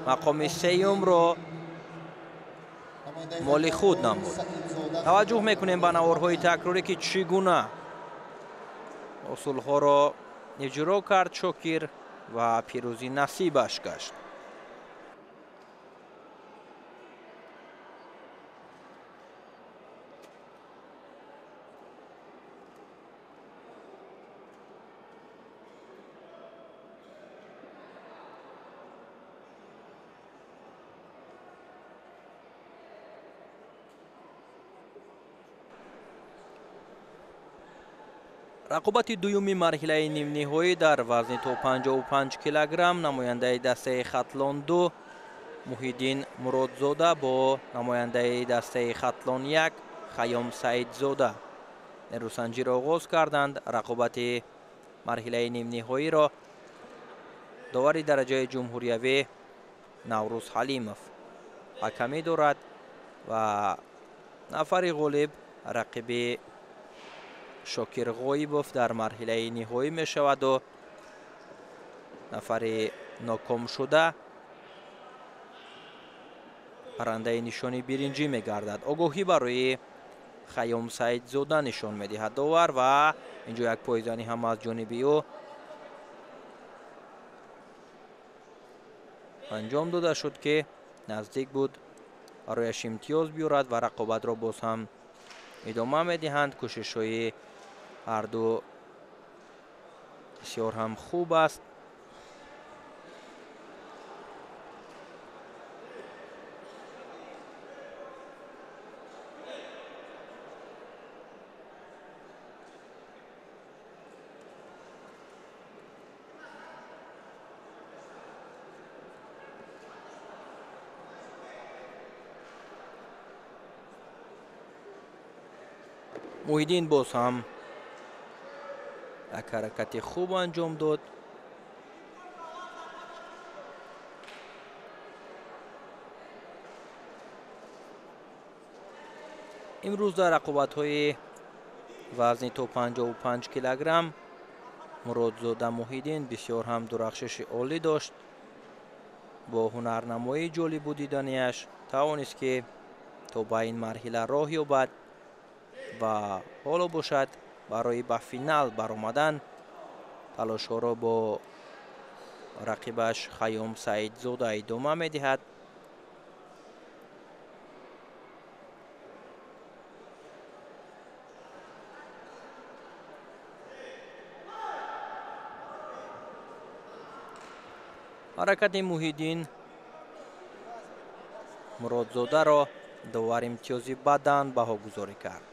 мақоми сеюмро моли худ намуд. Таваҷҷӯҳ мекунем ба наворҳои такрорӣ, ки чӣ гуна усулҳоро иҷро кард Шокир ва пирӯзӣ насибаш гашт. Рақобати дуюми марҳилаи нимниҳоӣ дар вазни то 55 килограмм намояндаи дастаи Хатлон 2 Муҳиддин Муродзода бо намояндаи дастаи Хатлон 1 Хайём Саидзода нерӯсанҷиро оғоз карданд. Рақобати марҳилаи нимниҳоиро довари дараҷаи ҷумҳуриявӣ Наврӯз Ҳалимов ҳакамӣ дорад ва нафари ғолиб рақиби Шокир Ғоибов дар марҳилаи ниҳоӣ мешаваду нафари нокомшуда паррандаи нишони биринҷӣ мегардад. Огоҳӣ барои Хайём Саидзода нишон медиҳад довар ва инҷо як пойзанӣ ҳам аз ҷониби ӯ анҷом дода шуд, ки наздик буд барояш имтиёз биёрад ва рақобатро боз ҳам идома медиҳанд. Кӯшишҳои ҳарду бисёр ҳам хуб аст. Муҳиддин боз ҳам як ҳаракати хуб анҷом дод. Имрӯз дар рақобатҳои вазни то 55 килограмм Муродзода Муҳиддин бисёр ҳам дурахшиши олӣ дошт. Бо ҳунарнамоии ҷолибу диданиаш тавонист, ки то ба ин марҳила роҳ ёбад ва ҳоло бошад барои ба финал баромадан талошҳоро бо рақибаш Хайём Саидзода идома медиҳад. Ҳаракати Муҳиддин Муродзодаро довар имтиёзи бадан баҳогузорӣ кард.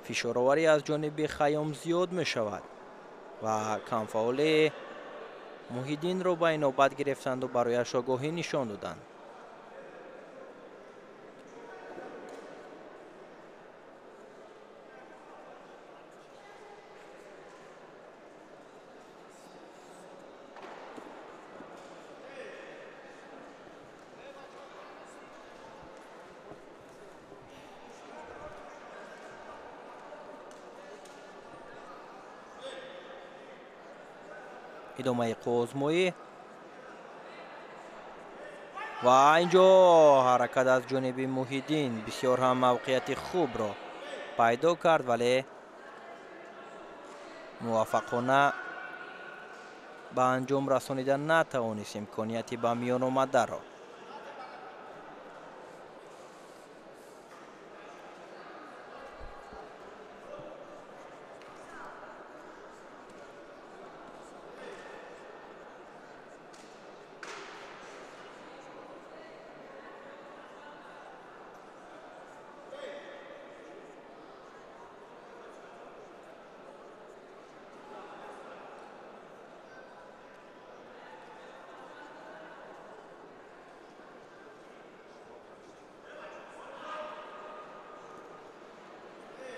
Фишороварӣ аз ҷониби Хайём зиёд мешавад ва камфаъолии Муҳиддинро ба инобат гирифтанду барояш огоҳӣ нишон доданд. Идомаи қувваозмоӣ ва инҷо ҳаракат аз ҷониби Муҳиддин бисёр ҳам мавқеияти хубро пайдо кард, вале муваффақона ба анҷом расонида натавонист имконияти ба миён омадаро.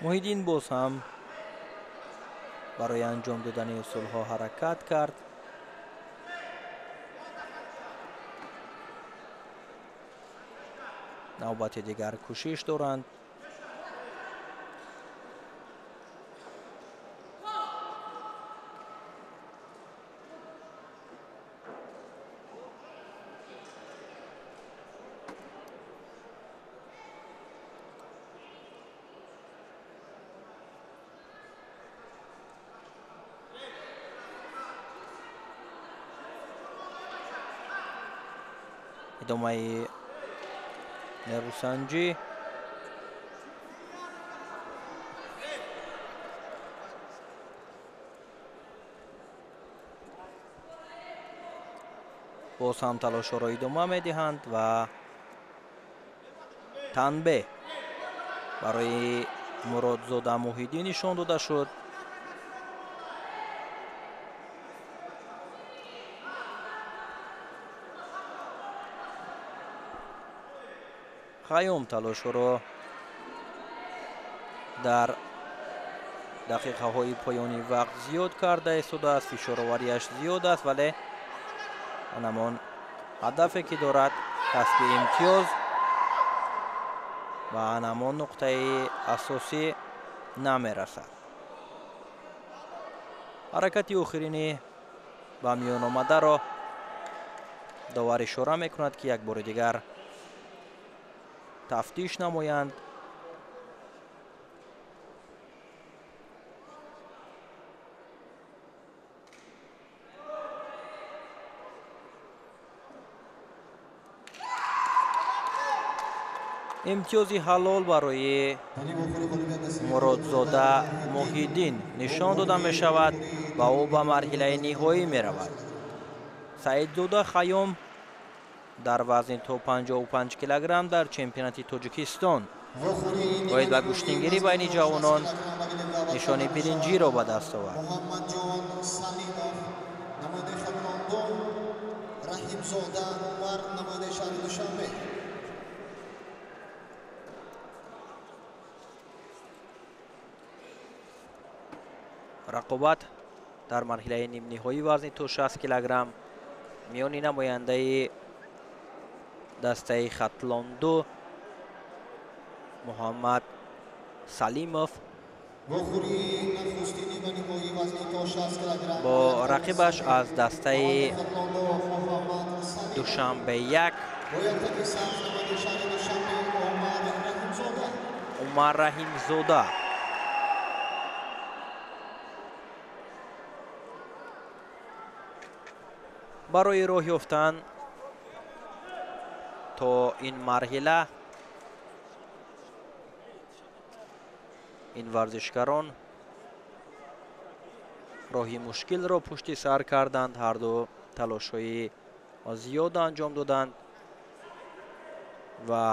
Муҳиддин боз ҳам барои анҷом додани усулҳо ҳаракат кард. Навбати дигар кӯшиш доранд. Идомаи нерӯсанҷӣ. Боз ҳам талошҳоро идома медиҳанд ва танбеҳ барои Муродзода Муҳиддин нишон дода шуд. Хайём талошҳоро дар дақиқаҳои поёни вақт зиёд карда истодааст, фишороварияш зиёд аст, вале анамон ҳадафе ки дорад касби имтиёз ва анамон нуқтаи асосӣ намерасад. Ҳаракати охирини ба миён омадаро довар ишора мекунад, ки як бори дигар тафтиш намоянд. Имтиёзи ҳалол барои Муродзода Муҳиддин нишон дода мешавад ва ӯ ба марҳилаи ниҳоӣ меравад. Саидзода Хайём дар вазни то 55 килограмм дар чемпионати Тоҷикистон оид ба гӯштингирӣ байни ҷавонон нишони биринҷиро ба даст овард. Рақобат дар марҳилаи нимниҳоӣ вазни то 60 килограмм миёни намояндаи дастаи Хатлонду Муҳаммад Салимов бо рақибаш аз дастаи Душанбе 1 Умар Раҳимзода. Барои роҳ ёфтан то ин марҳила ин варзишгарон роҳи мушкилро пушти сар карданд. Ҳарду талошҳои зиёд анҷом доданд ва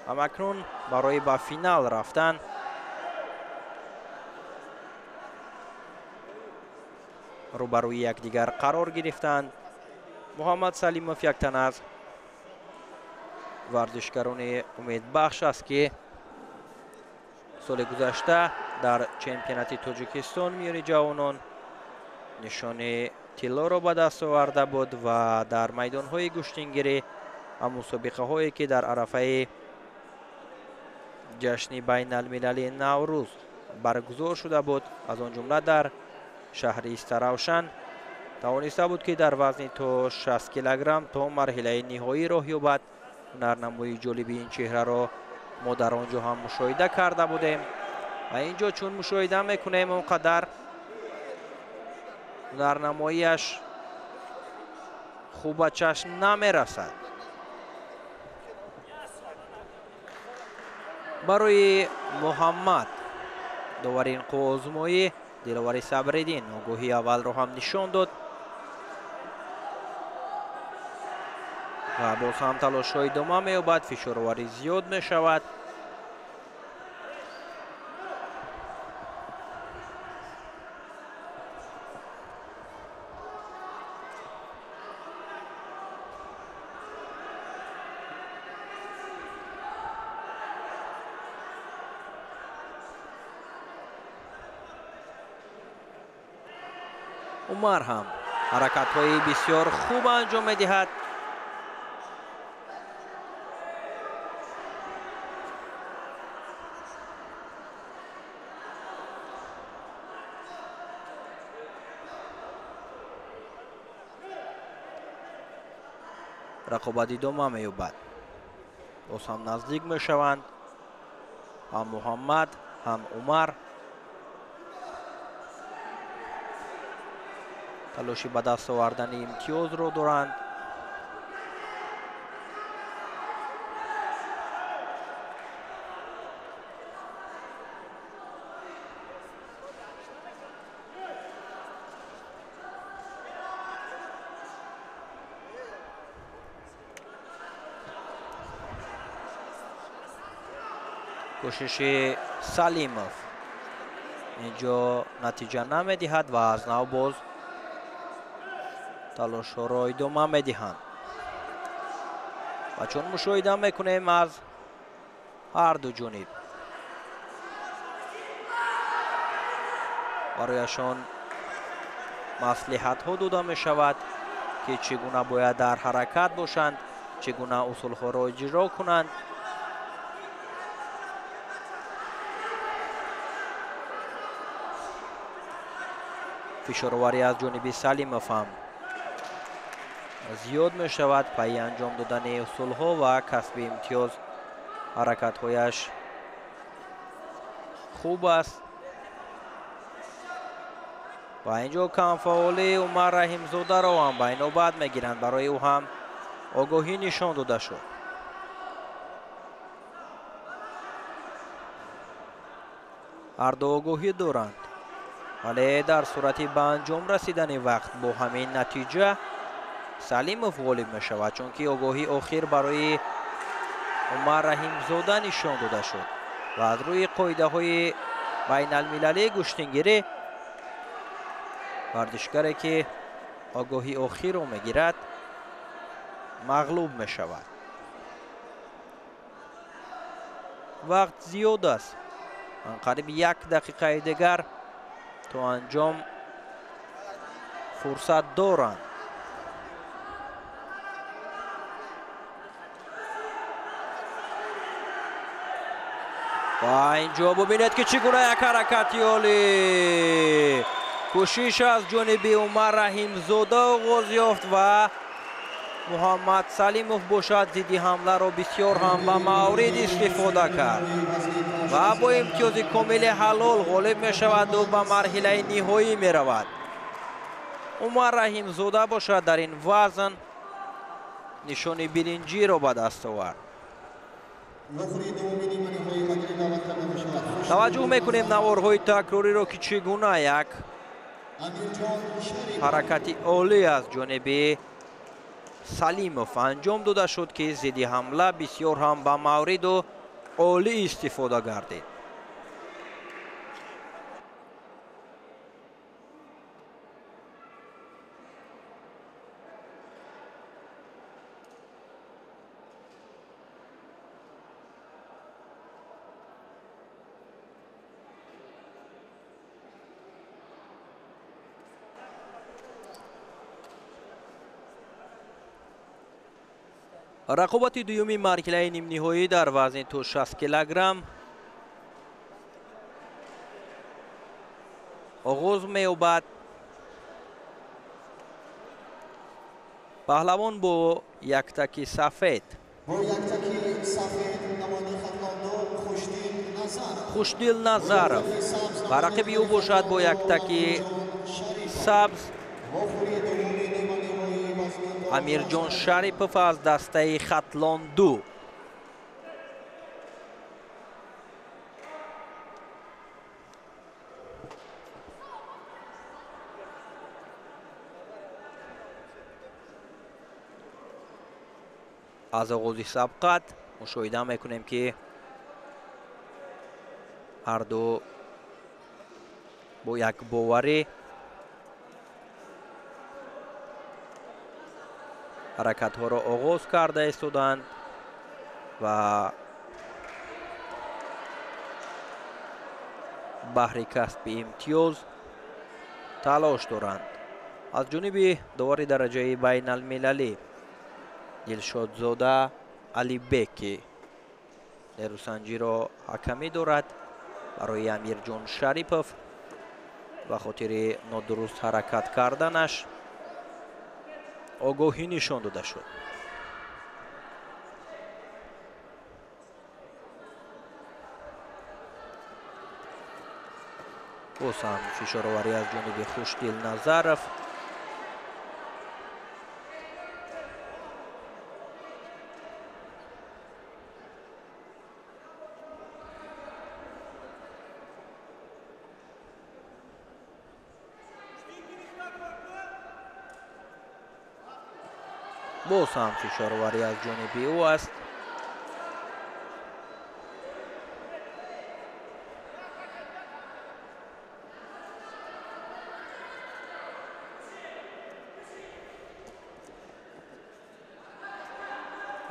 ҳамакнун барои ба финал рафтан рӯбарӯи якдигар қарор гирифтанд. Муҳаммад Салимов яктан аз варзишгарони умедбахш аст, ки соли гузашта дар чемпионати Тоҷикистон миёни ҷавонон нишони тиллоро ба даст оварда буд ва дар майдонҳои гӯштингирӣ ва мусобиқаҳое ки дар арафаи ҷашни байналмилалии Наврӯз баргузор шуда буд, аз он ҷумла дар шаҳри Истаравшан, тавониста буд, ки дар вазни то 60 килограмм то марҳилаи ниҳоӣ роҳ ёбад. Ҳунарнамоии ҷолиби ин чеҳраро мо дар он ҷо ҳам мушоҳида карда будем ва ин ҷо чун мушоҳида мекунем, он қадар ҳунарнамоияш хуб ба чашм намерасад. Барои Муҳаммад довари ин қувваозмоӣ Диловари Сабриддин огоҳии аввалро ҳам нишон дод ва боз ҳам талошҳо идома меёбад, фишороварӣ зиёд мешавад. Умар ҳам ҳаракатҳои бисёр хуб анҷом медиҳад. Рақобат идома меёбад. Боз ҳам наздик мешаванд ҳам Муҳаммад, ҳам Умар. Талоши ба даст овардани имтиёзро доранд. Кӯшиши Салимов инҷо натиҷа намедиҳад ва аз нав боз талошҳоро идома медиҳанд. Ва чун мушоҳида мекунем аз ҳар ду ҷониб барояшон маслиҳатҳо дода мешавад, ки чӣ гуна бояд дар ҳаракат бошанд, чӣ гуна усулҳоро иҷро кунанд. Фишороварӣ аз ҷониби Салимов ҳам зиёд мешавад. Пайи анҷом додани усулҳо ва касби имтиёз ҳаракатҳояш хуб аст. Ва инҷо камфаъолии Умар Раҳимзодаро ҳам ба инобат мегиранд. Барои ӯ ҳам огоҳӣ нишон дода шуд. Ҳарду огоҳӣ доранд, вале дар сурати ба анҷом расидани вақт бо ҳамин натиҷа Салимов ғолиб мешавад, чунки огоҳии охир барои Умар Раҳимзода нишон дода шуд ва аз рӯи қоидаҳои байналмилалии гӯштингирӣ варзишгаре ки огоҳии охирро мегирад мағлуб мешавад. Вақт зиёд аст, қариб як дақиқаи дигар то анҷом фурсат доранд. Ва инҷо бубинед, ки чӣ гуна як ҳаракати олӣ. Кӯшиш аз ҷониби Умар Раҳимзода оғоз ёфт ва Муҳаммад Салимов бошад зидди ҳамларо бисёр ҳам ба маврид истифода кард ва бо имтиёзи комили ҳалол ғолиб мешавад ӯ ба марҳилаи ниҳоӣ меравад. Умар Раҳимзода бошад дар ин вазн нишони биринҷиро ба даст овард. Таваҷҷӯҳ мекунем наворҳои такрориро, ки чӣ гуна як ҳаракати олӣ аз ҷониби Салимов анҷом дода шуд, ки зидди ҳамла бисёр ҳам ба мавриду олӣ истифода гардид. Рақобати дуюми марҳилаи нимниҳоӣ дар вазни то 60 килограмм оғоз меёбад. Паҳлавон бо яктаки сафед. Хушдил Назаров ва рақиби ӯ бошад бо яктаки сабз Амирҷон Шарипов аз дастаи Хатлон 2. Аз оғози сабқат мушоҳида мекунем, ки ҳарду бо якбоварӣ ҳаракатҳоро оғоз карда истоданд ва баҳри касби имтиёз талош доранд. Аз ҷониби довари дараҷаи байналмилалӣ Дилшодзода Алибек, ки нерӯсанҷиро ҳакамӣ дорад, барои Амирҷон Шарипов ба хотири нодуруст ҳаракат карданаш огоҳӣ нишон дода шуд. Боз ҳам фишороварӣ аз ҷониби Хушдил Назаров. Боз ҳам фишороварӣ аз ҷониби ӯ аст.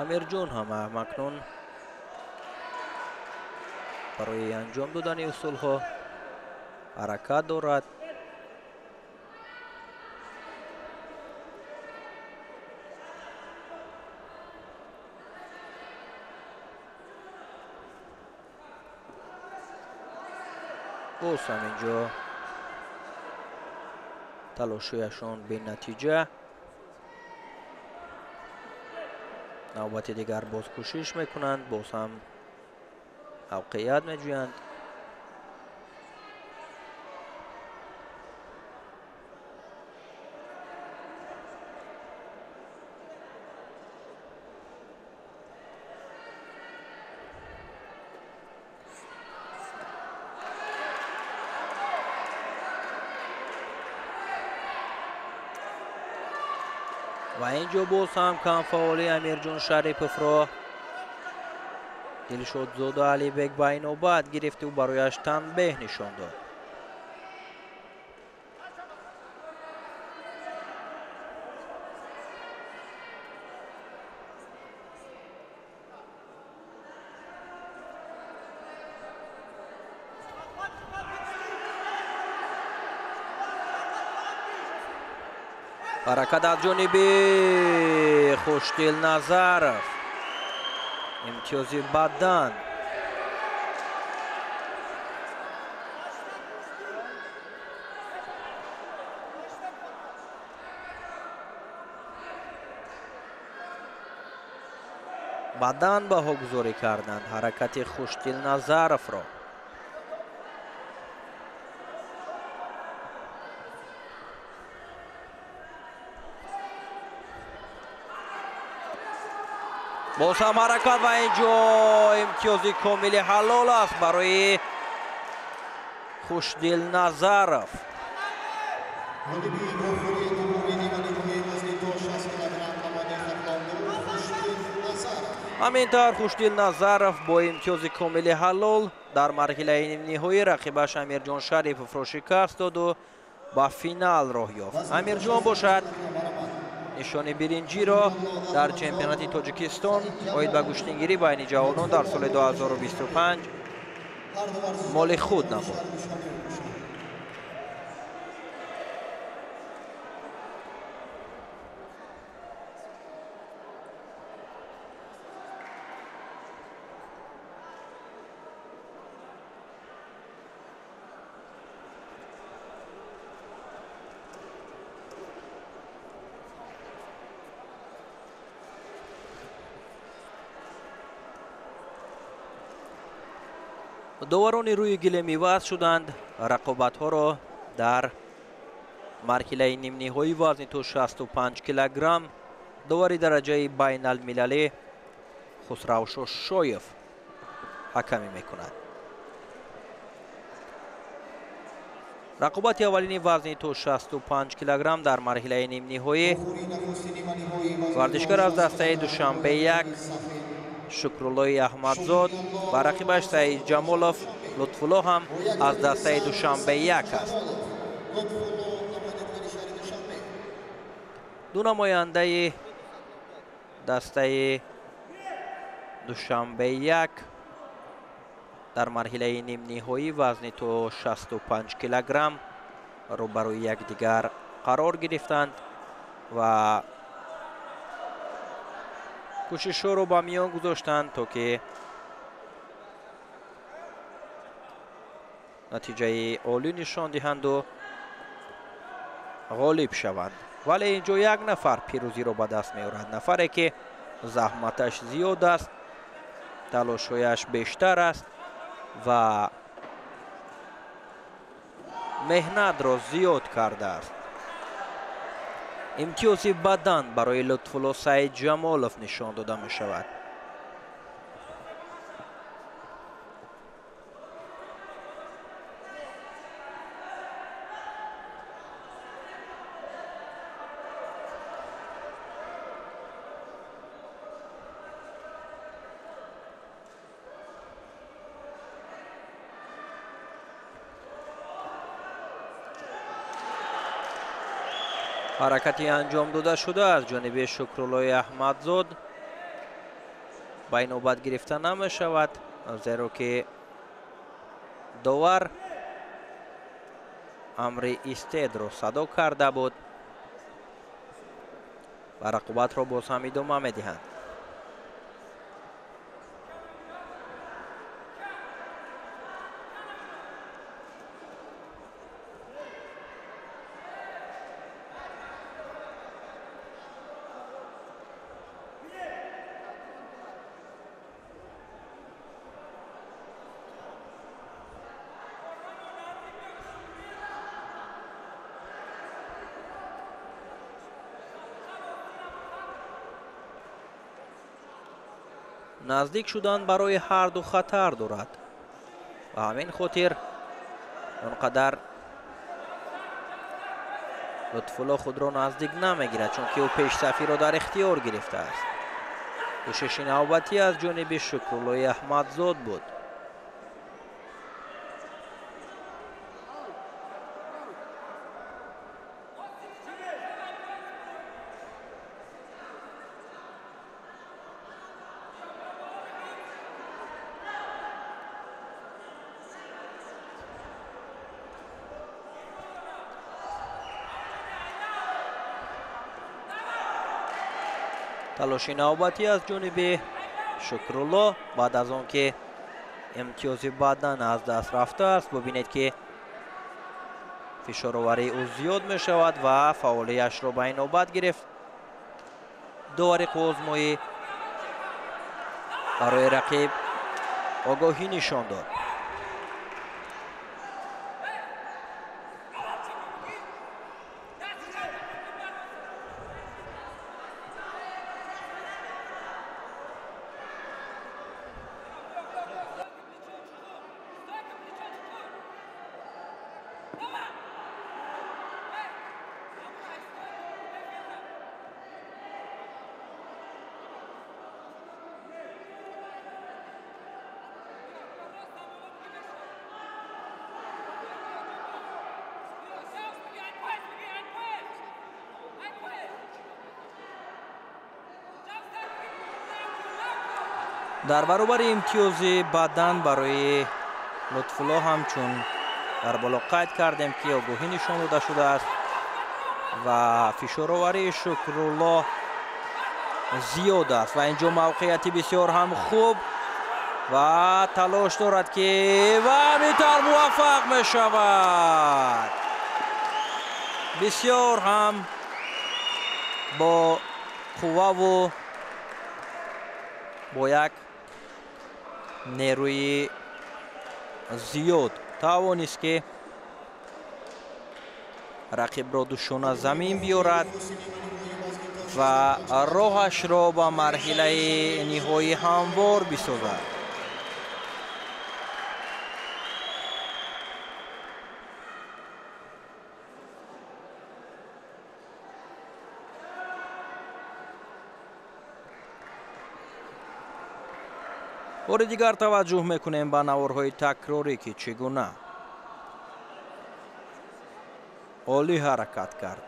Амирҷон ҳам акнун барои анҷом додани усулҳо ҳаракат дорад. Боз ҳам инҷо талошҳояшон бенатиҷа. Навбати дигар боз кӯшиш мекунанд, боз ҳам мавқеият меҷӯянд. Ва инҷо боз ҳам камфаъолии Амирҷон Шариповро Дилшодзода Алибек ба инобат гирифту барояш танбеҳ нишон дод. Ҳаракат аз ҷониби Хушдил Назаров. Имтиёзи бадан. Бадан баҳогузорӣ карданд ҳаракати Хушдил Назаровро. Боз ҳам ҳаракат ва инҷо имтиёзи комили ҳалол аст барои Хушдил Назаров. Ҳамин тавр Хушдил Назаров бо имтиёзи комили ҳалол дар марҳилаи нимниҳоӣ рақибаш Амирҷон Шариповро шикаст доду ба финал роҳ ёфт. Амирҷон бошад нишони биринҷиро дар чемпионати Тоҷикистон оид ба гӯштингирӣ байни ҷавонон дар соли 2025 моли худ намуд. Доварони рӯи гилем иваз шуданд. Рақобатҳоро дар марҳилаи нимниҳоӣ вазни то 65 килограмм довари дараҷаи байналмилалӣ Хусрав Шошоев ҳакамӣ мекунад. Рақобати аввалини вазни то 65 килограмм дар марҳилаи нимниҳоӣ варзишгар аз дастаи Душанбе 1 Шукруллои Аҳмадзод ва рақибаш Саид Ҷамолов Лутфулло ҳам аз дастаи Душанбе 1 аст. Ду намояндаи дастаи Душанбе 1 дар марҳилаи нимниҳоӣ вазни то 65 килограмм рӯбарӯи якдигар Қарор гирифтанд ва кӯшишҳоро ба миён гузоштанд, то ки натиҷаи олӣ нишон диҳанду ғолиб шаванд. Вале инҷо як нафар пирӯзиро ба даст меорад, нафаре ки заҳматаш зиёд аст, талошҳояш бештар аст ва меҳнатро зиёд кардааст. Имтиёзи бадан барои Лутфулло Саидҷамолов нишон дода мешавад. Ҳаракати анҷом дода шуда аз ҷониби Шукруллои Аҳмадзод ба инобат гирифта намешавад, зеро ки довар амри истедро садо карда буд ва рақобатро боз ҳам идома медиҳанд. Наздик шудан барои ҳарду хатар дорад ва ҳамин хотир он қадар Лутфулло худро наздик намегирад, чунки ӯ пешсафиро дар ихтиёр гирифтааст. Кӯшиши навбатӣ аз ҷониби Шукруллои Аҳмадзод буд. Талоши навбатӣ аз ҷониби Шукрулло баъд аз он ки имтиёзи бадан аз даст рафтааст. Бубинед ки фишороварии ӯ зиёд мешавад ва фаъолияшро ба инобат гирифт. Довари қувваозмоӣ барои рақиб огоҳӣ нишон дод. Дар баробари имтиёзи бадан барои Лутфулло ҳамчун дар боло қайд кардем ки огоҳӣ нишон дода шудааст ва фишороварии Шукрулло зиёд аст ва инҷо мавқеияти бисёр ҳам хуб ва талош дорад ки ва ҳаминтавр муваффақ мешавад. Бисёр ҳам бо қувваву бо як нерӯи зиёд тавонист ки рақибро душона замин биёрад ва роҳашро ба марҳилаи ниҳоӣ ҳамвор бисозад. Бори дигар таваҷҷӯҳ мекунем ба наворҳои такрорӣ, ки чӣ гуна олӣ ҳаракат кард.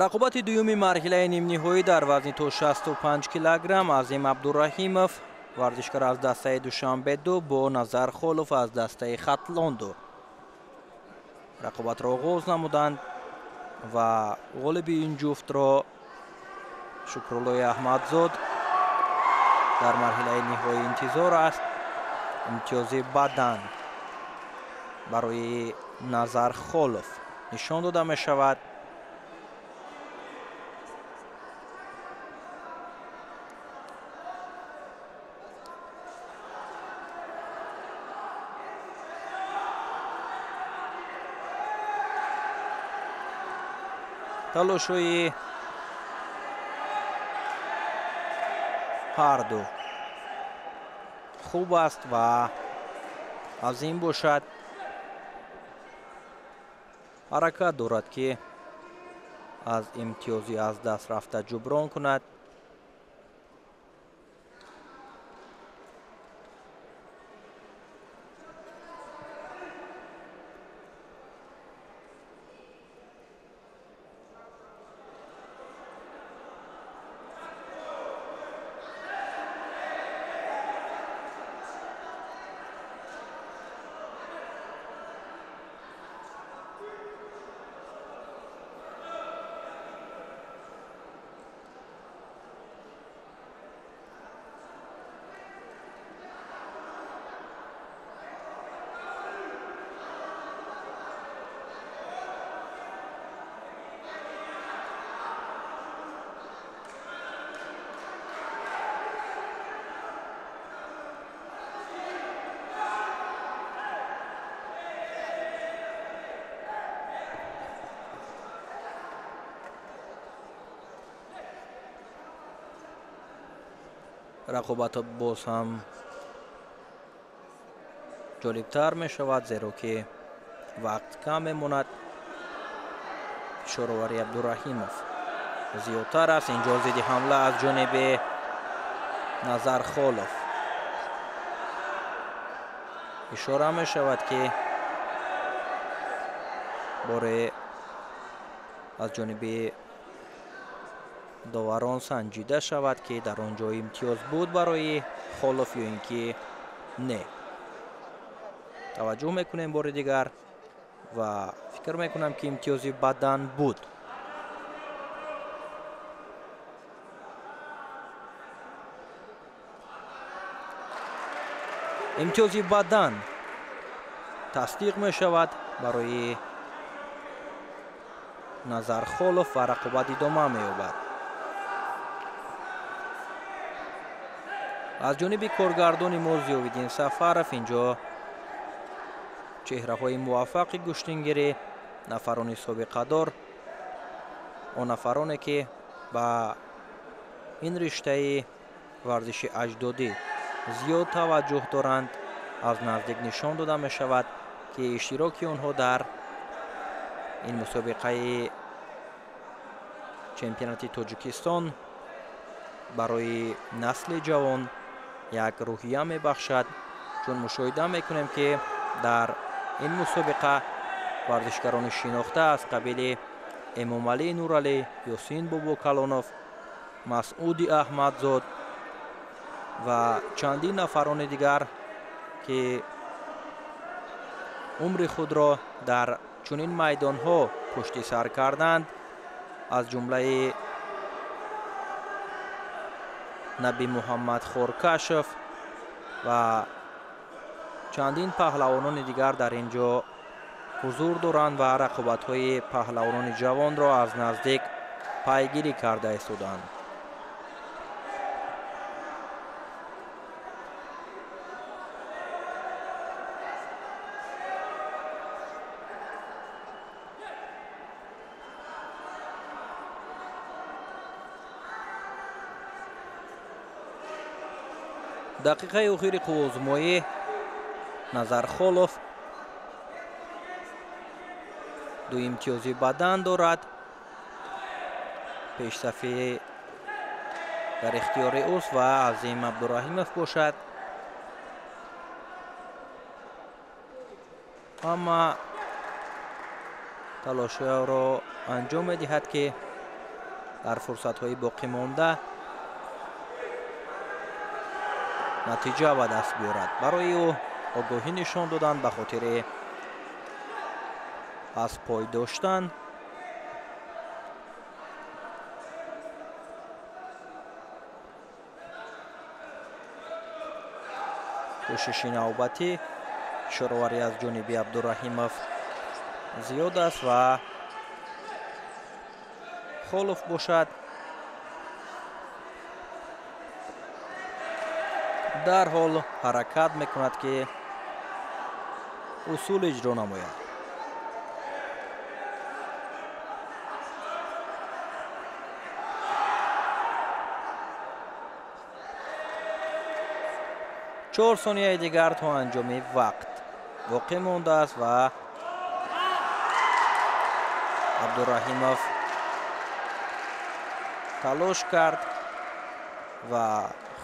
Рақобати дуюми марҳилаи нимниҳоӣ дар вазни то 65 килограмм Азим Абдураҳимов, варзишкар аз дастаи Душанбе 2 бо Назар Холов аз дастаи Хатлон 2 рақобатро оғоз намуданд ва ғолиби ин ҷуфтро Шукруллои Аҳмадзод дар марҳилаи ниҳоӣ интизор аст. Имтиёзи бадан барои Назар Холов нишон дода мешавад. Талошҳои ҳарду хуб аст ва аз ин бошад ҳаракат дорад, ки аз имтиёзи аз даст рафта ҷуброн кунад. Рақобат боз ҳам ҷолибтар мешавад, зеро ки вақт кам мемонад. Фишоровари Абдураҳимов зиёдтар аст. Инҷо зидди ҳамла аз ҷониби Назар Холов ишора мешавад, ки боре аз ҷониби доварон санҷида шавад, ки дар он ҷо имтиёз буд барои Холов ё ин ки не. Таваҷҷӯҳ мекунем бори дигар ва фикр мекунам, ки имтиёзи бадан буд. Имтиёзи бадан тасдиқ мешавад барои Назар Холов ва рақобат идома меёбад. Аз ҷониби коргардони мо Зиёвиддин Сафаров инҷо чеҳраҳои муваффақи гӯштингирӣ, нафарони собиқадор, он нафароне ки ба ин риштаи варзиши аҷдодӣ зиёд таваҷҷӯҳ доранд, аз наздик нишон дода мешавад, ки иштироки онҳо дар ин мусобиқаи чемпионати Тоҷикистон барои насли ҷавон як рӯҳия мебахшад, чун мушоҳида мекунем, ки дар ин мусобиқа варзишгарони шинохта аз қабили Эмомалӣ Нуралӣ, Ёсин Бобокалонов, Масъуди Аҳмадзод ва чандин нафарони дигар, ки умри худро дар чунин майдонҳо пушти сар карданд, аз ҷумлаи Наби Муҳаммад Хоркашов ва чандин паҳлавонони дигар дар ин ҷо ҳузур доранд ва рақобатҳои паҳлавонони ҷавонро аз наздик пайгирӣ карда истоданд. Дақиқаи охири қуввозмоӣ Назар Холов ду имтиёзи бадан дорад. Пешсафи дар ихтиёри ӯст ва Азим Абдураҳимов бошад. Ҳама талошҳоро анҷом медиҳад, ки Дар фурсатҳои боқимонда натиҷа ба даст биёрад. Барои ӯ огоҳӣ нишон доданд ба хотири аз пой доштан. Кӯшиши навбатӣ шуроварӣ аз ҷониби Абдураҳимов зиёд аст ва Холов бошад дарҳол ҳаракат мекунад, ки усул иҷро намояд. Чор сонияи дигар то анҷоми вақт боқӣ мондааст ва Абдураҳимов талош кард ва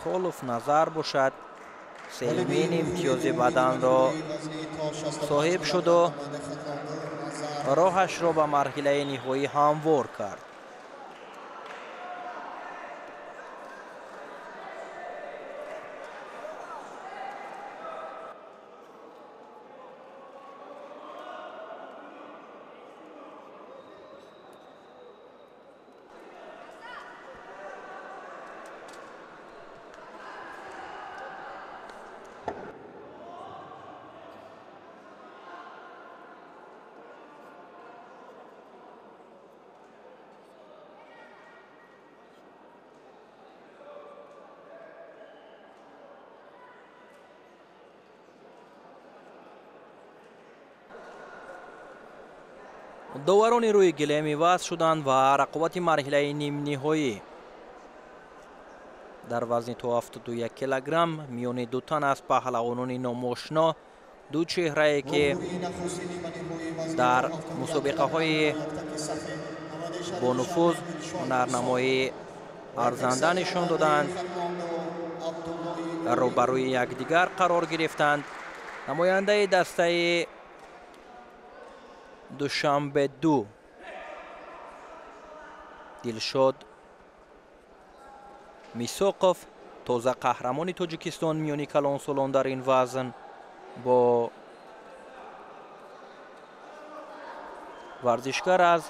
Холов назар бошад сеюмин имтиёзи баданро соҳиб шуду роҳашро ба марҳилаи ниҳоӣ ҳамвор кард. Доварони рӯи гилем иваз шуданд ва рақобати марҳилаи нимниҳоӣ дар вазни то 71 килограмм миёни ду тан аз паҳлавонони номошно, ду чеҳрае ки дар мусобиқаҳои бонуфуз ҳунарнамоӣ арзанда нишон доданд, рӯбарӯи якдигар қарор гирифтанд. Намояндаи дастаи Душанбе 2 Дилшод Мисоқов, тоза қаҳрамони Тоҷикистон миёни калонсолон дар ин вазн, бо варзишгар аз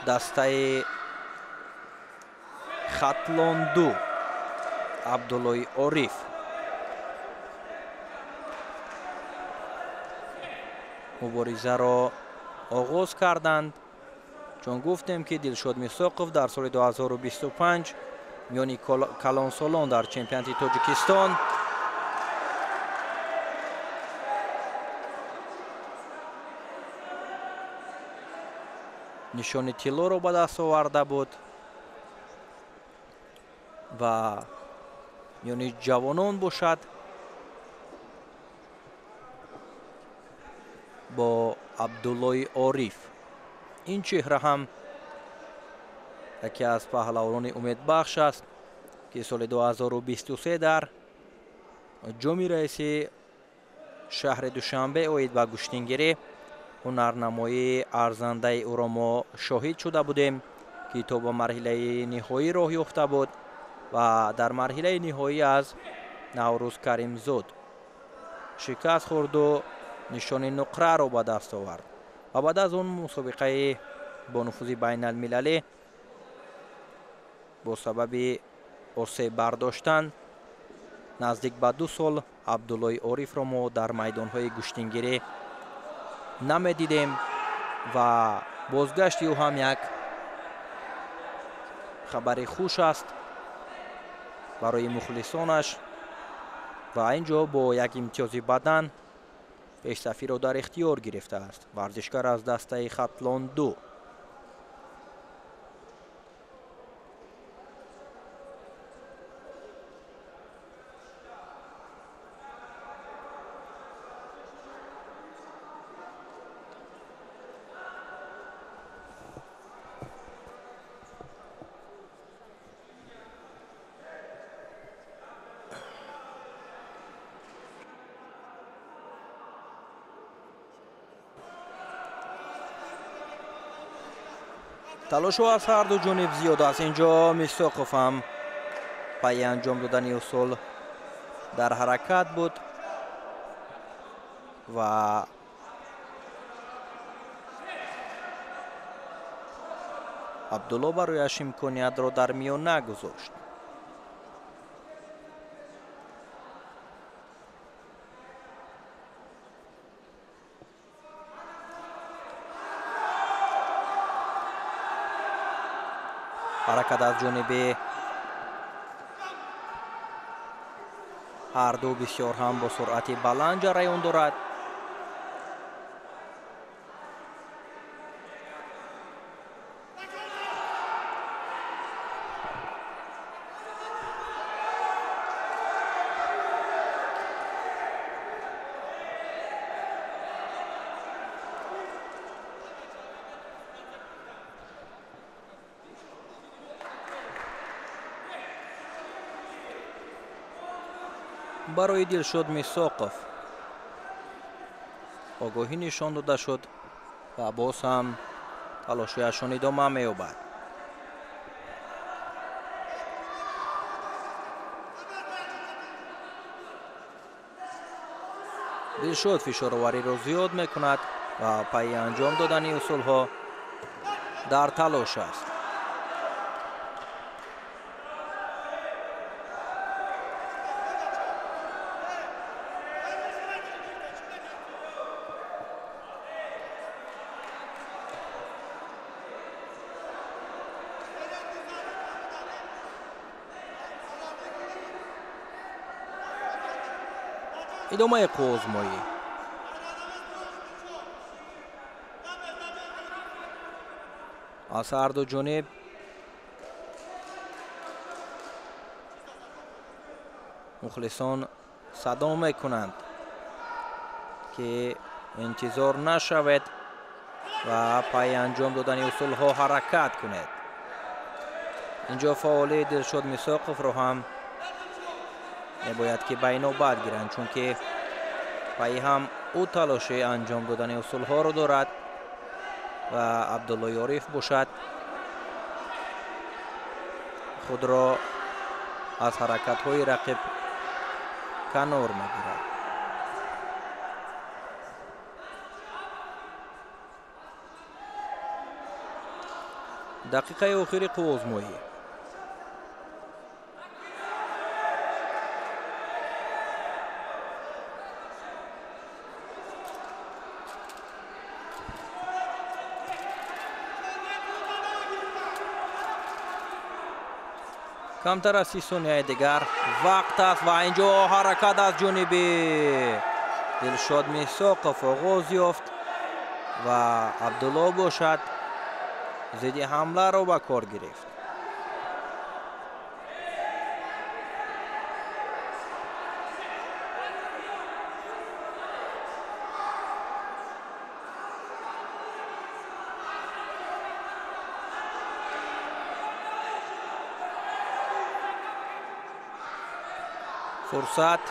дастаи Хатлон 2 Абдуллои Ориф. Муборизаро оғоз карданд. Чун гуфтем ки Дилшод Мисоқов дар соли 2025 миёни калонсолон дар чемпионати Тоҷикистон нишони тиллоро ба даст оварда буд ва миёни ҷавонон бошад бо Абдуллои Ориф. Ин чеҳра ҳам яке аз паҳлавонони умедбахш аст, ки соли 2023 дар ҷоми раиси шаҳри Душанбе оид ба гӯштингирӣ ҳунарнамоии арзандаи ӯро мо шоҳид шуда будем, ки то ба марҳилаи ниҳоӣ роҳ ёфта буд ва дар марҳилаи ниҳоӣ аз Наврӯз Каримзод шикаст хӯрду нишони нуқраро ба даст овард ва баъд аз он мусобиқаи бонуфузи байналмилалӣ бо сабаби осеб бардоштан наздик ба 2 сол Абдуллои Орифро мо дар майдонҳои гӯштингирӣ намедидем ва бозгашти ӯ ҳам як хабари хуш аст барои мухлисонаш ва ин ҷо бо як имтиёзи бадан пешсафиро дар ихтиёр гирифтааст. Варзишгар аз дастаи Хатлон 2. Талошҳо аз ҳар ду ҷониб зиёд аст. Инҷо Мисоқов ҳам пайи анҷом додани усул дар ҳаракат буд ва Абдулло барояш имкониятро дар миён нагузошт. Ҳаракат аз ҷониби ҳар ду бисёр ҳам бо суръати баланд ҷараён дорад. Барои Дилшод Мисоқов огоҳӣ нишон дода шуд ва боз ҳам талошҳояшон идома меёбад. Дилшод фишоровариро зиёд мекунад ва пайи анҷом додани усулҳо дар талош аст. Идомаи қувваозмоӣ. Аз ҳар ду ҷониб мухлисон садо мекунанд, ки интизор нашавед ва пайи анҷом додани усулҳо ҳаракат кунед. Инҷо фаъолии Дилшод Мисоқовро ҳам мебояд ки ба инобат гиранд, чунки пайи ҳам ӯ талоши анҷом додани усулҳоро дорад ва Абдулло Ёриф бошад худро аз ҳаракатҳои рақиб канор мегирад. Дақиқаи охири қувваозмоӣ. Камтар аз 30 сонияи дигар вақт аст ва инҷо ҳаракат аз ҷониби Дилшод Мисоқов оғоз ёфт ва Абдулло бошад зидди ҳамларо ба кор гирифт. Фурсат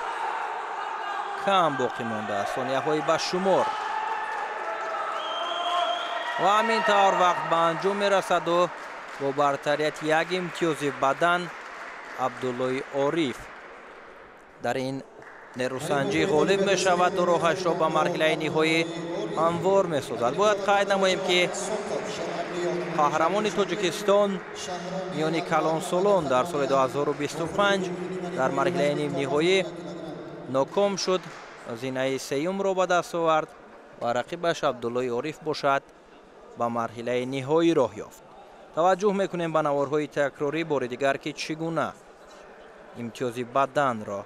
кам боқӣ мондааст, сонияҳои ба шумор. Ва ҳамин тавр вақт ба анҷом мерасаду бо бартарияти як имтиёзи бадан Абдуллои Ориф дар ин нерӯсанҷӣ ғолиб мешаваду роҳашро ба марҳилаи ниҳоӣ ҳамвор месозад. Бояд қайд намоем, ки қаҳрамони Тоҷикистон миёни калонсолон дар соли 2025 дар марҳилаи нимниҳоӣ ноком шуд, зинаи сеюмро ба даст овард ва рақибаш Абдуллои Ориф бошад ба марҳилаи ниҳоӣ роҳ ёфт. Таваҷҷӯҳ мекунем ба наворҳои такрорӣ бори дигар, ки чӣ гуна имтиёзи баданро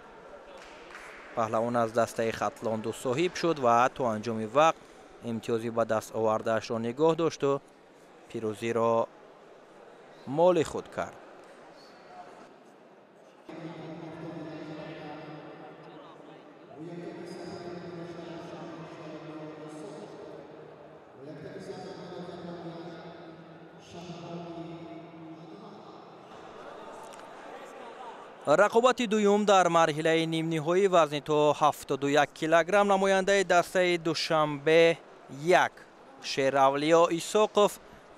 паҳлавон аз дастаи Хатлонду соҳиб шуд ва то анҷоми вақт имтиёзи ба даст овардаашро нигоҳ дошту пирӯзиро моли худ кард. Рақобати дуюм дар марҳилаи нимниҳоӣ вазни то 71 килограмм намояндаи дастаи Душанбе 1 Шеравлиё Исоқов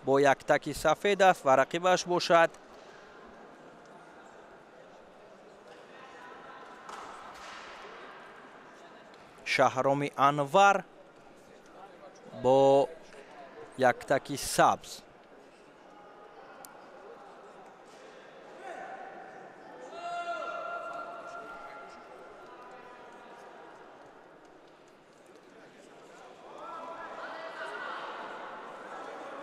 бо яктаки сафед аст ва рақибаш бошад Шаҳроми Анвар бо яктаки сабз.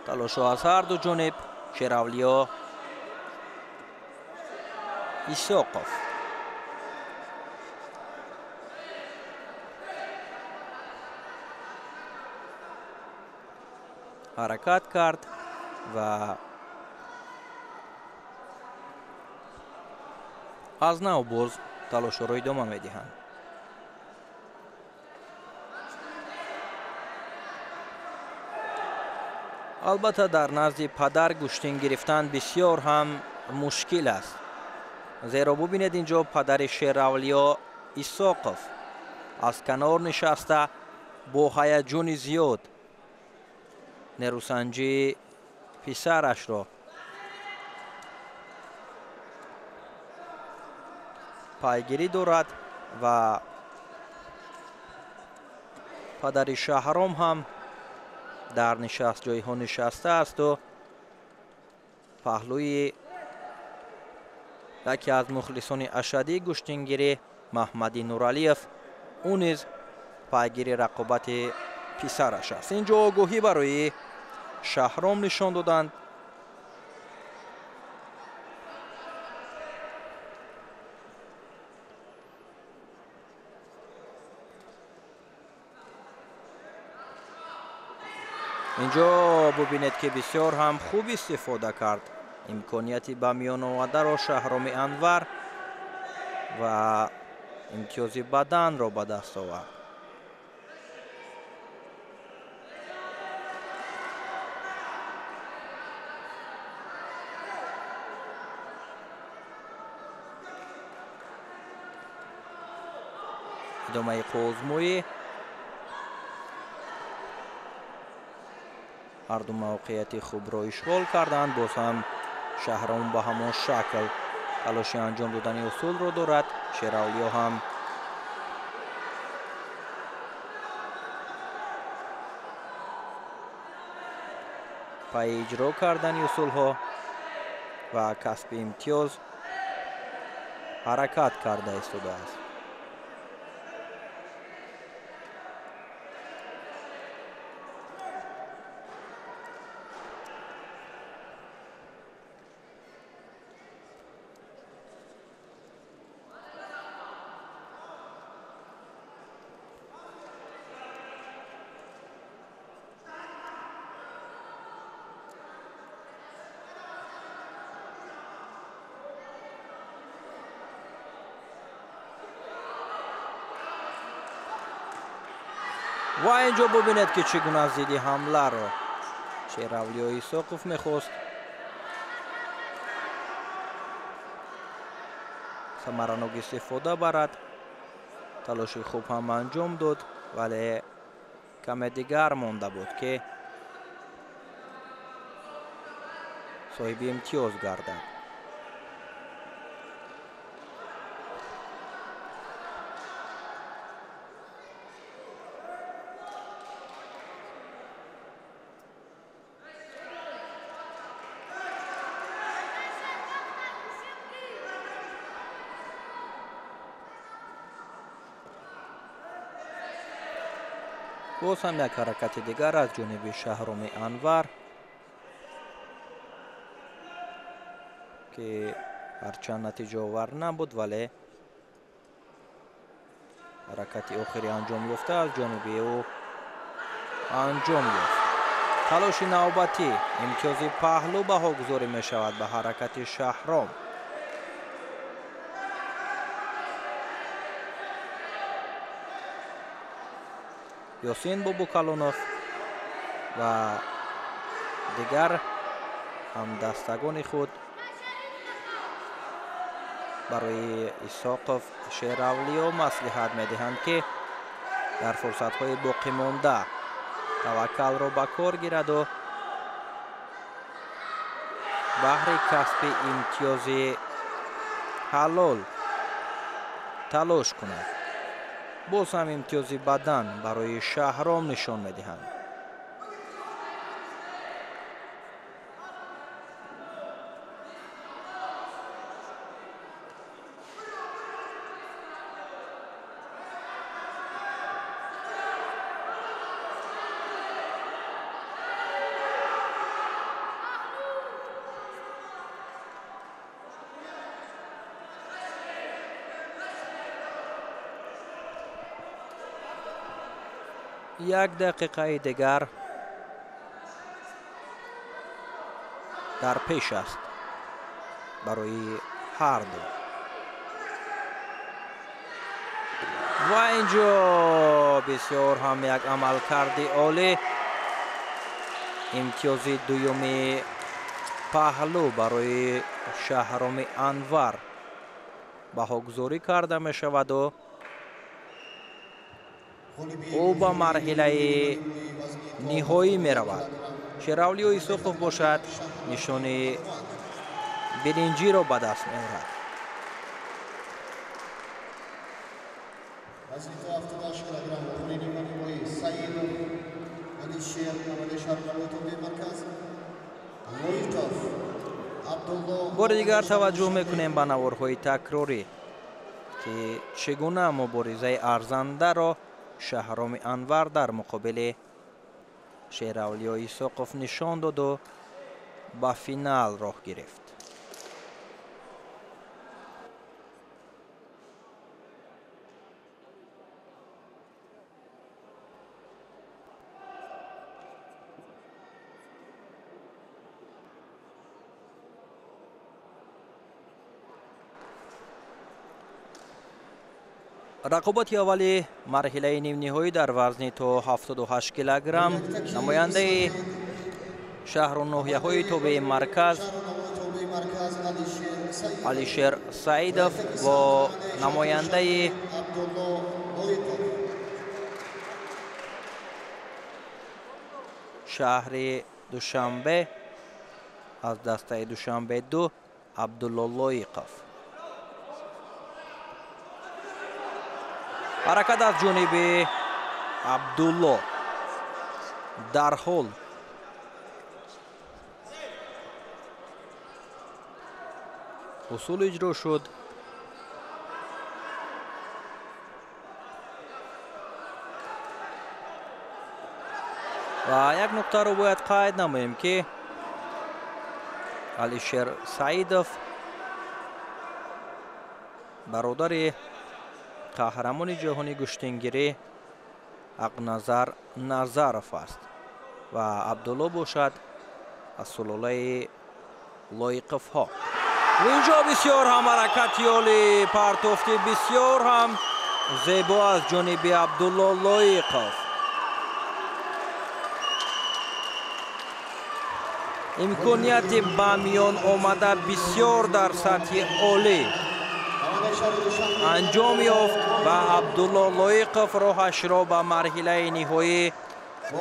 Талошҳо аз ҳар ду ҷониб. Шеравлиё Исоқов ҳаракат кард ва аз нав боз талошҳоро идома медиҳанд. Албатта, дар назди падар гӯштин гирифтан бисёр ҳам мушкил аст, зеро бубинед, инҷо падари Шеравлиё Исоқов аз канор нишаста бо ҳаяҷони зиёд нерӯсанҷии писарашро пайгирӣ дорад ва падари Шаҳром ҳам дар нишастҷойҳо нишастаасту паҳлӯи яке аз мухлисони ашаддии гӯштингирӣ Маҳмади Нуралиев, ӯ низ пайгири рақобати писараш аст. Инҷо огоҳӣ барои Шаҳром нишон доданд. Инҷо бубинед, ки бисёр ҳам хуб истифода кард имконияти ба миён омадаро Шаҳроми Анвар ва имтиёзи баданро ба даст овард. Идомаи қӯзмӯӣ. Ҳарду мавқеияти хубро ишғол карданд. Боз ҳам Шаҳром ба ҳамон шакл талоши анҷом додани усулро дорад. Шеравлиё ҳам пайи иҷро кардани усулҳо ва касби имтиёз ҳаракат карда истодааст. Ва инҷо бубинед, ки чӣ гуна зидди ҳамларо Шеравлиё Исоқов мехост самаранок истифода барад. Талоши хуб ҳам анҷом дод, вале каме дигар монда буд, ки соҳиби имтиёз гардад. Боз ҳам як ҳаракати дигар аз ҷониби Шаҳроми Анвар, ки ҳарчанд натиҷаовар набуд, вале ҳаракати охири анҷом ёфта аз ҷониби ӯ анҷом ёфт. Талоши навбатӣ, имтиёзи паҳлӯ баҳогузорӣ мешавад ба ҳаракати Шаҳром. Ёсин Бобукалонов ва дигар ҳамдастагони худ барои Исоқов Шеравлиё маслиҳат медиҳанд, ки дар фурсатҳои боқимонда таваккалро ба кор гираду Баҳри касби имтиёзи ҳалол талош кунад. Боз ҳам имтиёзи бадан барои Шаҳром нишон медиҳанд. Як дақиқаи дигар дар пеш аст барои ҳар ду. Ва инҷо бисёр ҳам як амалкарди олӣ, имтиёзи дуюми паҳлӯ барои Шаҳроми Анвар баҳогузорӣ карда мешаваду ӯ ба марҳилаи ниҳоӣ меравад. Шеравлиё Исоқов бошад нишони биринҷиро ба даст меорад. Бори дигар таваҷҷӯҳ мекунем ба наворҳои такрорӣ, ки чӣ гуна муборизаи арзандаро Шаҳроми Анвар дар муқобили Шеравлиё Исоқов нишон доду ба финал роҳ гирифт. Рақобати аввали марҳилаи нимниҳоӣ дар вазни то 78 килограмм намояндаи шаҳру ноҳияҳои тобеи марказ Алишер Саидов бо намояндаи шаҳри Душанбе аз дастаи Душанбе 2 Абдулло Лоиқов. Ҳаракат аз ҷониби Абдулло дарҳол усул иҷро шуд. Ва як нуқтаро бояд қайд намоем, ки Алишер Саидов бародари қаҳрамони ҷаҳони гӯштингирӣ Ҳақназар Назаров аст ва Абдулло бошад аз сулолаи Лоиқовҳо. Инҷо бисёр ҳам ҳаракати олӣ, партофти бисёр ҳам зебо аз ҷониби Абдулло Лоиқов. Имконияти ба миён омада бисёр дар сатҳи олӣ анҷом ёфт ва Абдулло Лоиқов роҳашро ба марҳилаи ниҳоӣ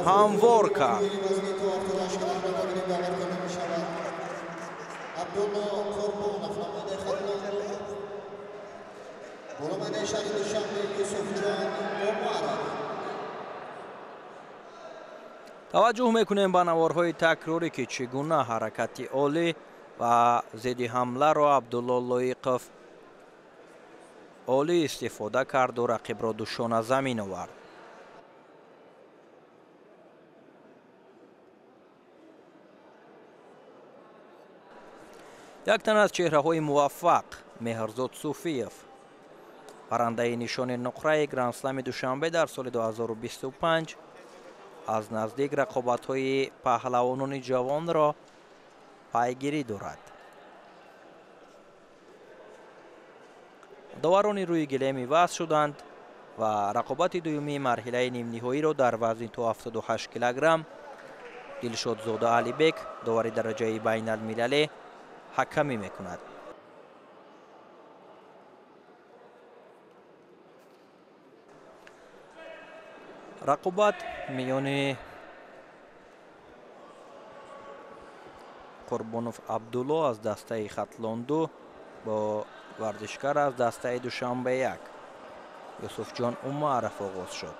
ҳамвор кард. Таваҷҷӯҳ мекунем ба наворҳои такрорӣ, ки чӣ гуна ҳаракати олӣ ва зидди ҳамларо Абдулло Лоиқов олӣ истифода карду рақибро душона замин овард. Як тан аз чеҳраҳои муваффақ Меҳрзод Суфиев, барандаи нишони нуқраи Грандслами Душанбе дар соли 2025, аз наздик рақобатҳои паҳлавонони ҷавонро пайгирӣ дорад. Доварони рӯи гилем иваз шуданд ва рақобати дуюми марҳилаи нимниҳоиро дар вазни то 78 килограмм Дилшодзода Алибек, довари дараҷаи байналмилалӣ, ҳакамӣ мекунад. Рақобат миёни Қурбонов Абдулло аз дастаи Хатлон 2 бо варзишкар аз дастаи Душанбе 1 Юсуфҷон Умаров оғоз шуд.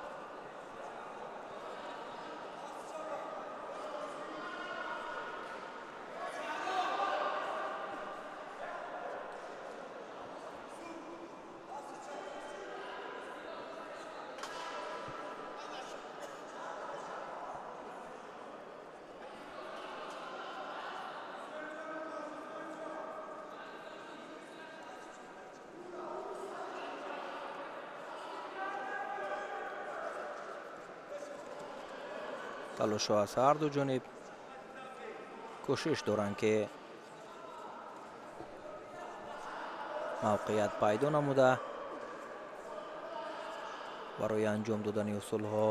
Талошҳо аз ҳар ду ҷониб кӯшиш доранд, ки мавқеият пайдо намуда барои анҷом додани усулҳо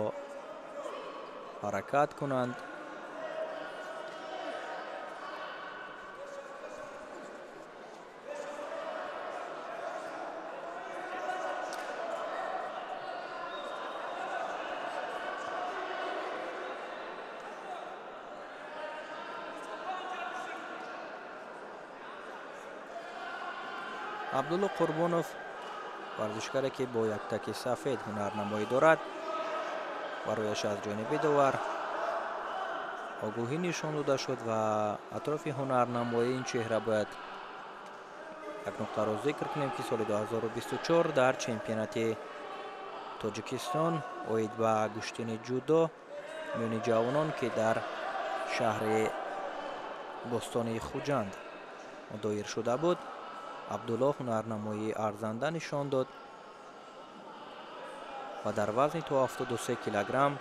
ҳаракат кунанд. Абдулло Қурбонов варзишгаре ки бо яктаки сафед ҳунарнамоӣ дорад, барояш аз ҷониби довар огоҳӣ нишон дода шуд ва атрофи ҳунарнамоии ин чеҳра бояд як нуқтаро зикр кунем, ки соли 2024 дар чемпионати Тоҷикистон оид ба гӯштини ҷудо миёни ҷавонон, ки дар шаҳри Бӯстони Хуҷанд доир шуда буд, Абдулло ҳунарнамоии арзанда нишон дод ва дар вазни то 73 килограмм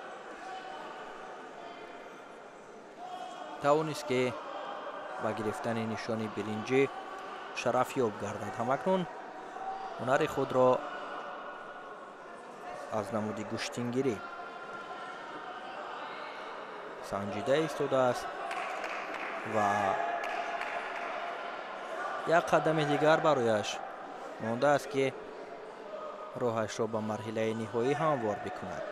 тавонист, ки ба гирифтани нишони биринҷӣ шарафёб гардад. Ҳамакнун ҳунари худро аз намуди гӯштингирӣ санҷида истодааст ва як қадами дигар барояш мондааст, ки роҳашро ба марҳилаи ниҳоӣ ҳамвор бикунад.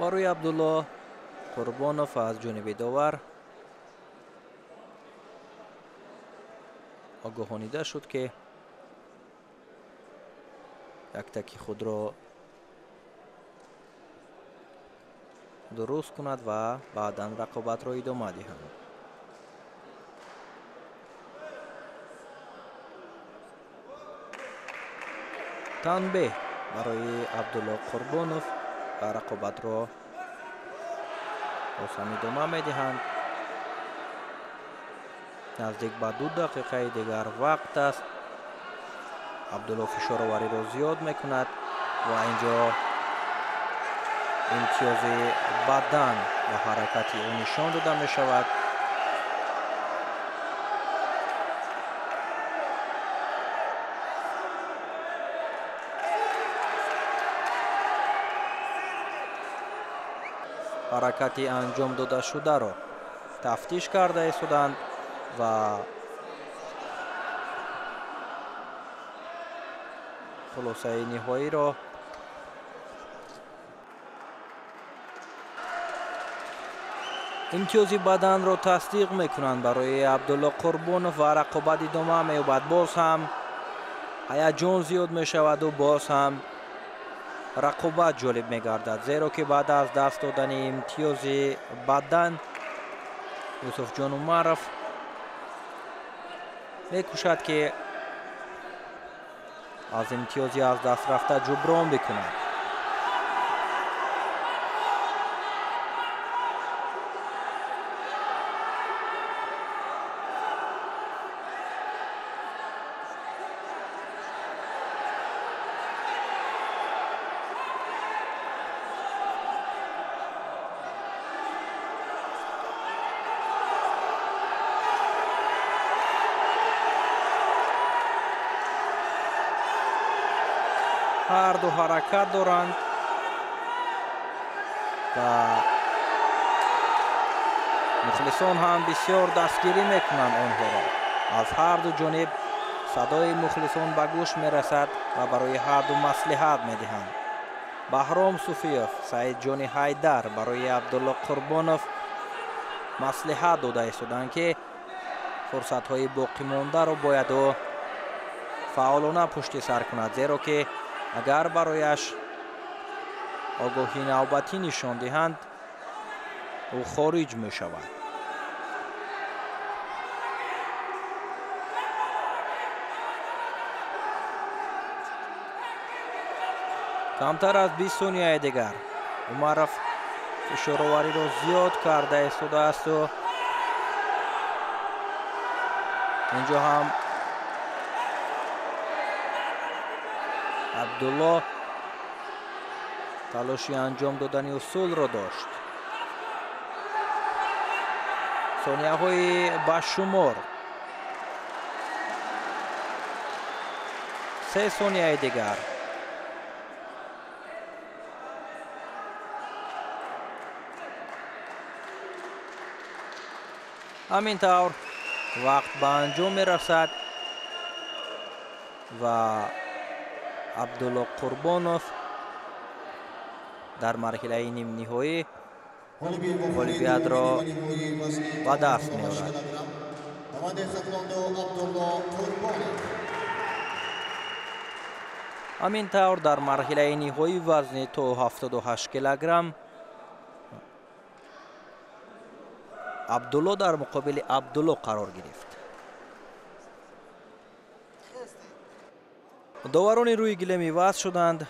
Барои Абдулло Қурбонов аз ҷониби довар огоҳонида шуд, ки яктаки худро дуруст кунад ва баъдан рақобатро идома диҳанд. Танбеҳ барои Абдулло Қурбонов ва рақобатро боз ҳам идома медиҳанд. Наздик ба 2 дақиқаи дигар вақт аст. Абдулло фишоровариро зиёд мекунад ва инҷо имтиёзи бадан ба ҳаракати ӯ нишон дода мешавад. Ҳаракати анҷом додашударо тафтиш карда истоданд ва хулосаи ниҳоиро имтиёзи баданро тасдиқ мекунанд барои Абдулло Қурбонов ва рақобат идома меёбад. Боз ҳам ҳаяҷон зиёд мешаваду боз ҳам рақобат ҷолиб мегардад, зеро ки баъд аз даст додани имтиёзи бадан Юсуфҷон Умаров мекӯшад, ки аз имтиёзи аз даст рафта ҷуброн бикунад. Ҳар ду ҳаракат доранд ва мухлисон ҳам бисёр дастгирӣ мекунанд онҳоро. Аз ҳар ду ҷониб садои мухлисон ба гӯш мерасад ва барои ҳар ду маслиҳат медиҳанд. Баҳром Суфиев, Саидҷони Ҳайдар барои Абдулло Қурбонов маслиҳат дода истоданд, ки фурсатҳои боқимондаро бояд ӯ фаъолона пушти сар кунад, зеро ки агар барояш огоҳии навбатӣ нишон диҳанд, ӯ хориҷ мешавад. Камтар аз 20 сонияи дигар Умаров фишоровариро зиёд карда истодаасту инҷо ҳам Абдулло талоши анҷом додани усулро дошт. Сонияҳои ба шумор, 3 сонияи дигар. Ҳамин тавр вақт ба анҷом мерасад ва Абдулло Қурбонов дар марҳилаи нимниҳоӣ ғолибиятро ба даст меорад. Ҳамин тавр дар марҳилаи ниҳоӣ вазни то 78 килограмм Абдулло дар муқобили Абдулло қарор гирифт. Доварони рӯи гилем иваз шуданд.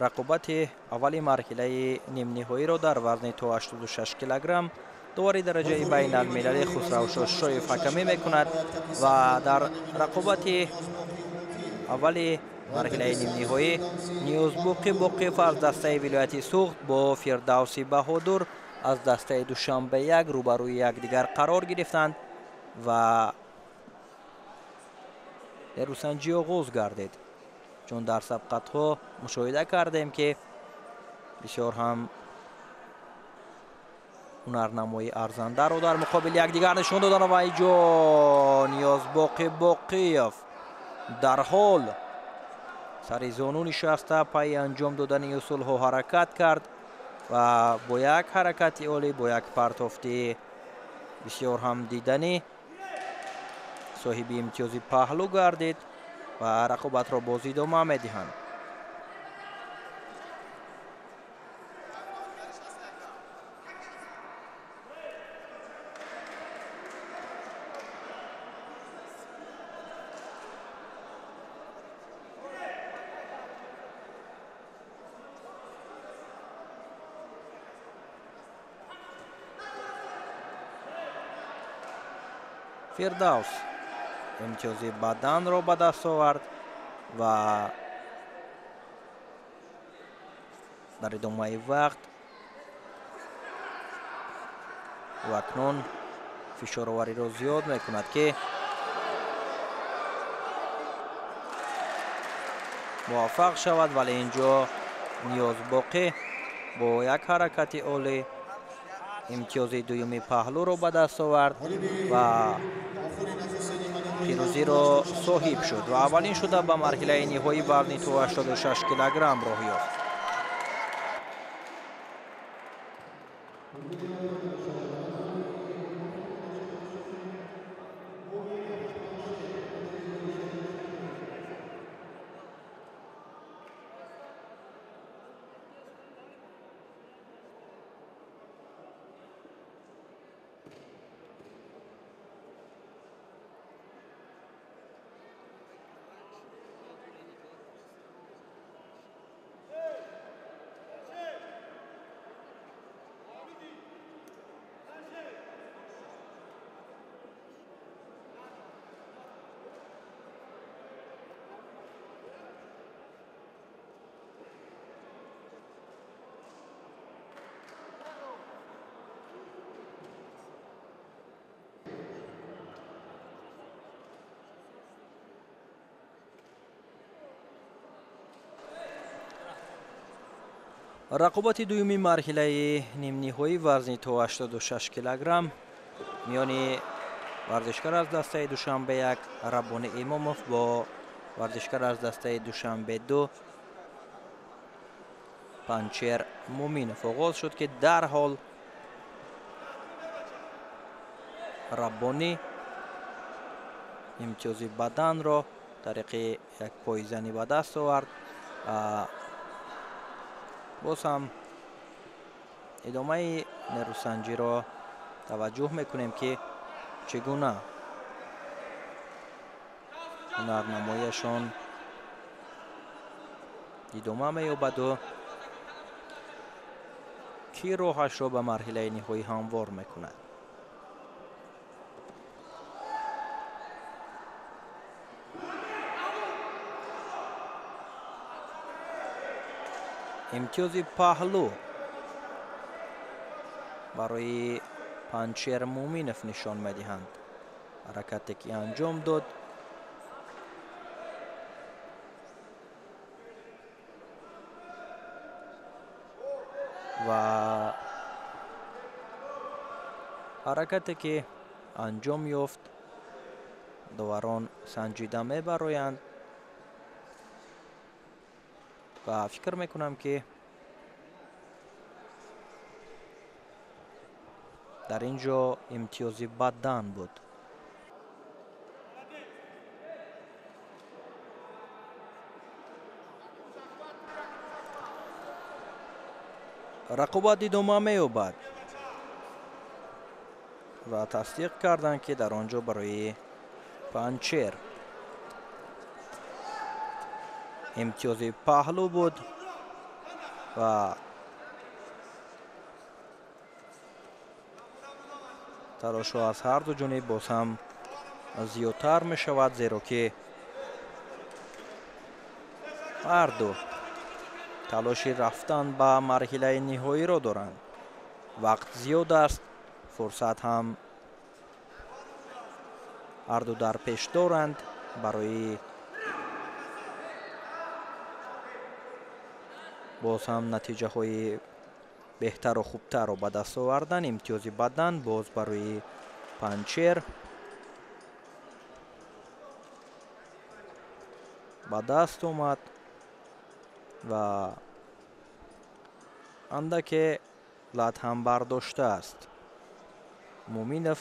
Рақобати аввали марҳилаи нимниҳоиро дар вазни то 86 килограмм довари дараҷаи байналмилалӣ Хусрав Шошоев ҳакамӣ мекунад ва дар рақобати аввали марҳилаи нимниҳоӣ Ниёзбоқӣ Боқиев аз дастаи вилояти Суғд бо Фирдавси Баҳодур аз дастаи Душанбе як рӯбарӯи якдигар қарор гирифтанд ва нерӯсанҷӣ оғоз гардид. Чун дар сабқатҳо мушоҳида кардем, ки бисёр ҳам ҳунарнамои арзандаро дар муқобили якдигар нишон доданд ва инҷо Ниёзбоқӣ Боқиев дарҳол сари зону нишаста пайи анҷом додани усулҳо ҳаракат кард ва бо як ҳаракати олӣ, бо як партофти бисёр ҳам диданӣ соҳиби имтиёзи паҳлӯ гардид ва рақобатро боз идома медиҳанд. Фирдавс имтиёзи баданро ба даст овард ва дар идомаи вақт ӯ акнун фишоровариро зиёд мекунад, ки муваффақ шавад, вале инҷо Ниёзбоқӣ бо як ҳаракати олӣ имтиёзи дуюми паҳлӯро ба даст овард ва пирӯзиро соҳиб шуд ва аввалин шуда ба марҳилаи ниҳоӣ вазни то 86 килограмм роҳ ёфт. Рақобати дуюми марҳилаи нимниҳоӣ вазни то 86 килограмм миёни варзишкар аз дастаи Душанбе 1 Раббони Имомов бо варзишкар аз дастаи Душанбе 2 Панчер Муминов оғоз шуд, ки дарҳол Раббонӣ имтиёзи баданро тариқи як пойзанӣ ба даст овард. Боз ҳам идомаи нерӯсанҷиро таваҷҷӯҳ мекунем, ки чӣ гуна ҳунарнамоияшон идома меёбаду кӣ роҳашро ба марҳилаи ниҳоӣ ҳамвор мекунад. Имтиёзи паҳлӯ барои Панчер Муминов нишон медиҳанд. Ҳаракате ки анҷом дод ва ҳаракате ки анҷом ёфт доварон санҷида мебароянд ва фикр мекунам, ки дар ин ҷо имтиёзи бадан буд. Рақобат идома меёбад ва тасдиқ карданд, ки дар он ҷо барои Панчер имтиёзи паҳлӯ буд ва талошҳо аз ҳар ду ҷониб боз ҳам зиёдтар мешавад, зеро ки ҳар ду талоши рафтан ба марҳилаи ниҳоиро доранд. Вақт зиёд аст, фурсат ҳам ҳар ду дар пеш доранд барои боз ҳам натиҷаҳои беҳтару хубтарро ба даст овардан. Имтиёзи бадан боз барои Панчер ба даст омад ва андаке лат ҳам бардоштааст Муминов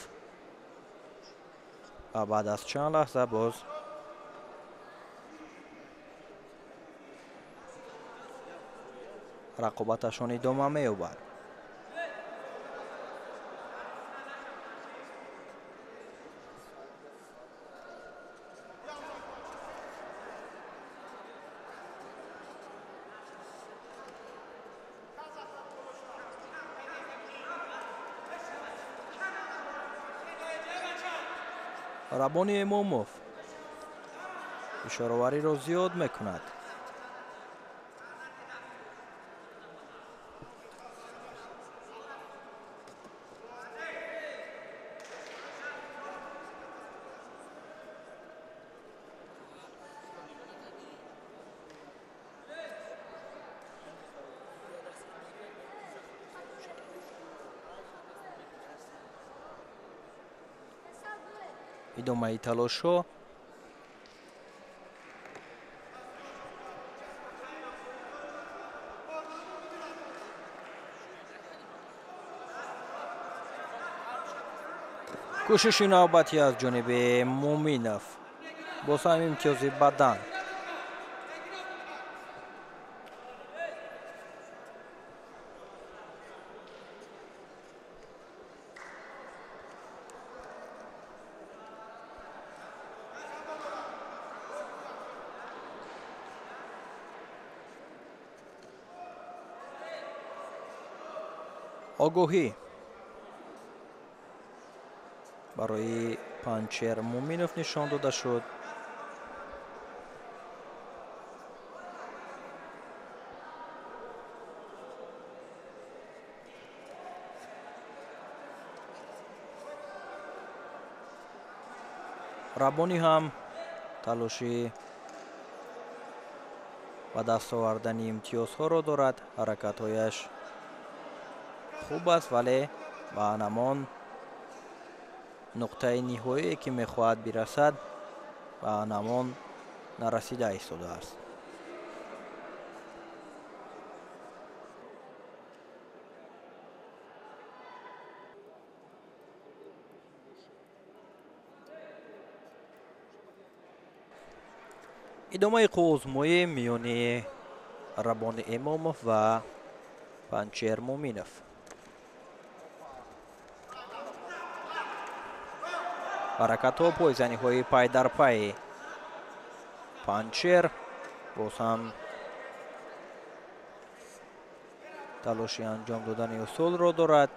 ва баъд аз чанд лаҳза боз рақобаташон идома меёбад. Раббони Имомов ишоравариро зиёд мекунад. Идомаи талошҳо кӯшиши навбатӣ аз ҷониби Муминов, боз ҳам имтиёзи бадан. Огоҳӣ барои Панчер Муминов нишон дода шуд. Раббонӣ ҳам талоши ба даст овардани имтиёзҳоро дорад. Ҳаракатҳояш хуб аст, вале ба анамон нуқтаи ниҳоие ки мехоҳад бирасад, ба анамон нарасида истодааст. Идомаи қувваозмоӣ миёни Рабони Имомов ва Панчер Муминов. Ҳаракатҳо, пойзаниҳои пай дар пай Панчер боз ҳам талоши анҷом додани усулро дорад.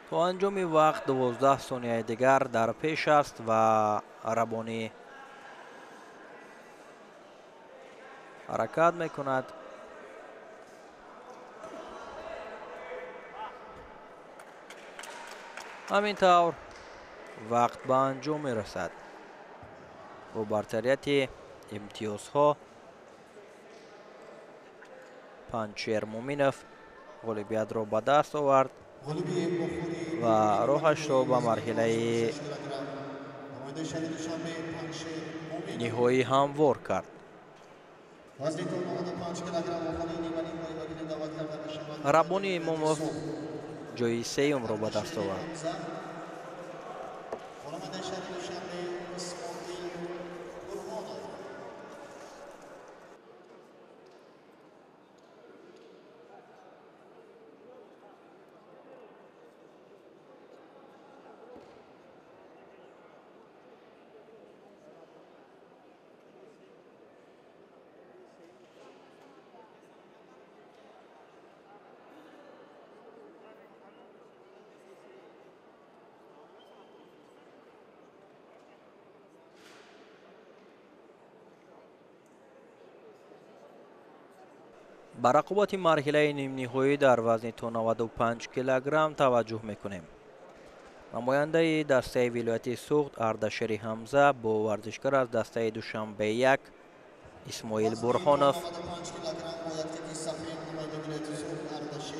То анҷоми вақт 12 сонияи дигар дар пеш аст ва Рабонӣ ҳаракат мекунад. Ҳамин тавр вақт ба анҷом мерасад. Бо бартарияти имтиёзҳо Панчер Муминов ғолибиятро ба даст овард ва роҳашро ба марҳилаи ниҳоӣ ҳамвор кард. Рабони Имомов ҷои сеюмро ба даст овард. Ба рақобати марҳилаи нимниҳоӣ дар вазни то 95 килограмм таваҷҷӯҳ мекунем. Намояндаи дастаи вилояти Суғд Ардашери Ҳамза бо варзишгар аз дастаи Душанбе 1 Исмоил Бурҳонов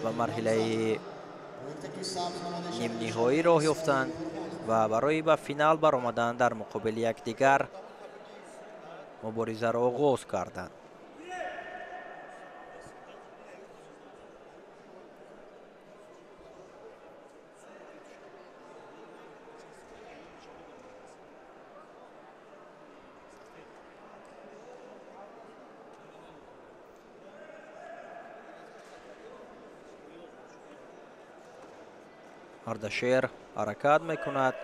ба марҳилаи нимниҳоӣ роҳ ёфтанд ва барои ба финал баромадан дар муқобили якдигар муборизаро оғоз карданд. Ардашер ҳаракат мекунад.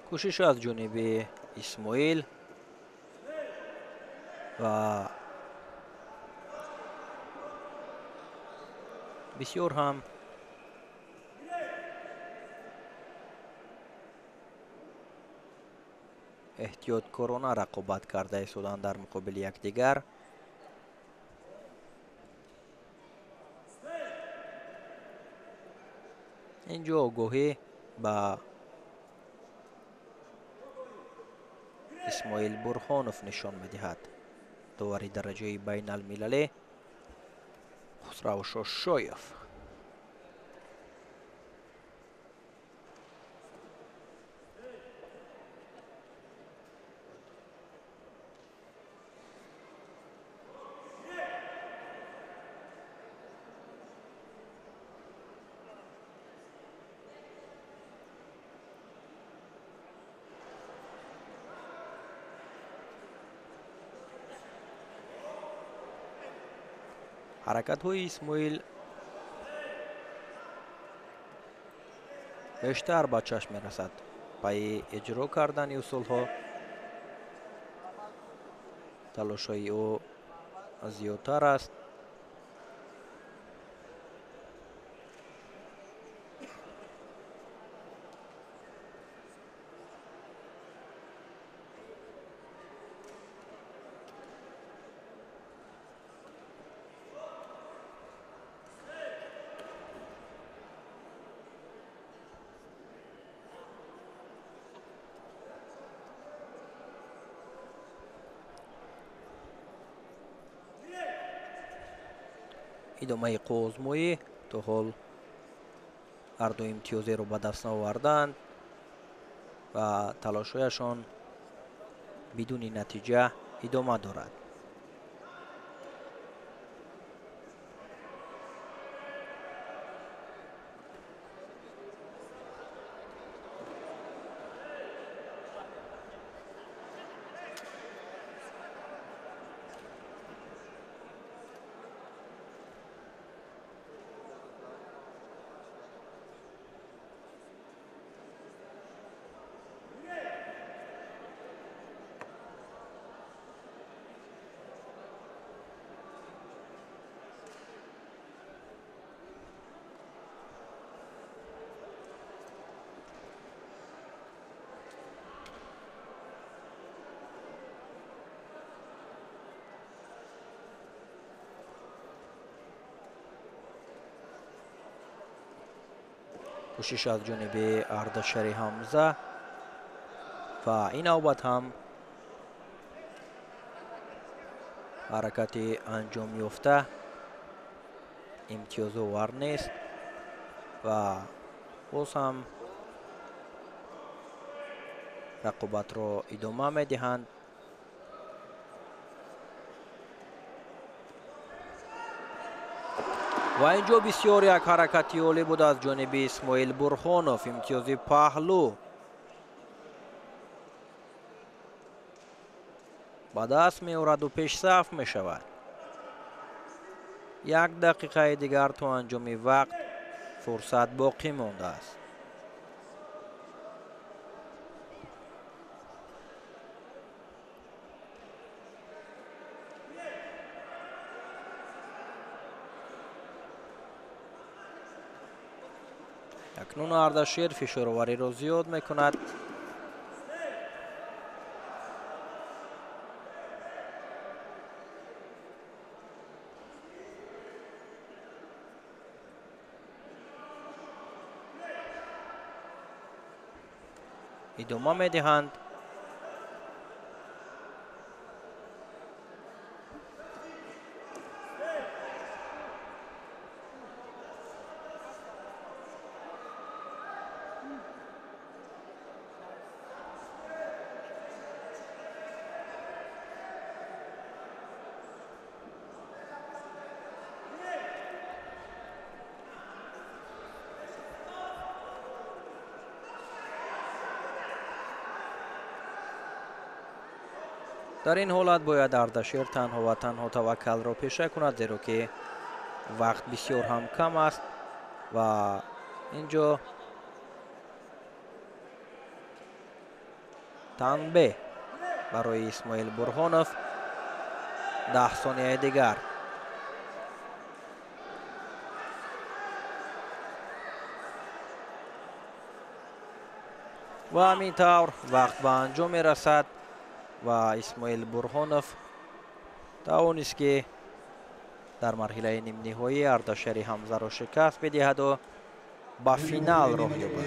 Кӯшиш аз ҷониби Исмоил ва бисёр ҳам эҳтиёткорона рақобат карда истоданд дар муқобили якдигар. Инҷо огоҳӣ ба Исмоил Бурҳонов нишон медиҳад. Довари дараҷаи байналмилалӣ Хусрав Шошоев. Ҳаракатҳои Исмоил бештар ба чашм мерасад. Пайи иҷро кардани усулҳо талошҳои ӯ зиёдтар аст. Идомаи қӯзмоӣ то ҳол ҳарду имтиёзеро ба даст наоварданд ва талошҳояшон бидуни натиҷа идома дорад. Кӯшиш аз ҷониби Ардашери Ҳамза ва ин навбат ҳам ҳаракати анҷом ёфта имтиёзовар нест ва боз ҳам рақобатро идома медиҳанд. Ва инҷо бисёр як ҳаракати олӣ буд аз ҷониби Исмоил Бурхонов. Имтиёзи паҳлӯ ба даст меораду пешсаф мешавад. Як дақиқаи дигар то анҷоми вақт фурсат боқӣ мондааст. Акнун Ардашер фишоровариро зиёд мекунад. Идома медиҳанд. Дар ин ҳолат бояд Ардашер танҳо ва танҳо таваккалро пеша кунад, зеро ки вақт бисёр ҳам кам аст ва инҷо танбеҳ барои Исмоил Бурхонов 10 сонияи дигар. Ва ҳамин тавр вақт ба анҷом мерасад ва Исмоил Бурхонов тавонист ки дар марҳилаи нимниҳоӣ Ардашери Ҳамзаро шикаст бидиҳаду ба финал роҳ ёбад.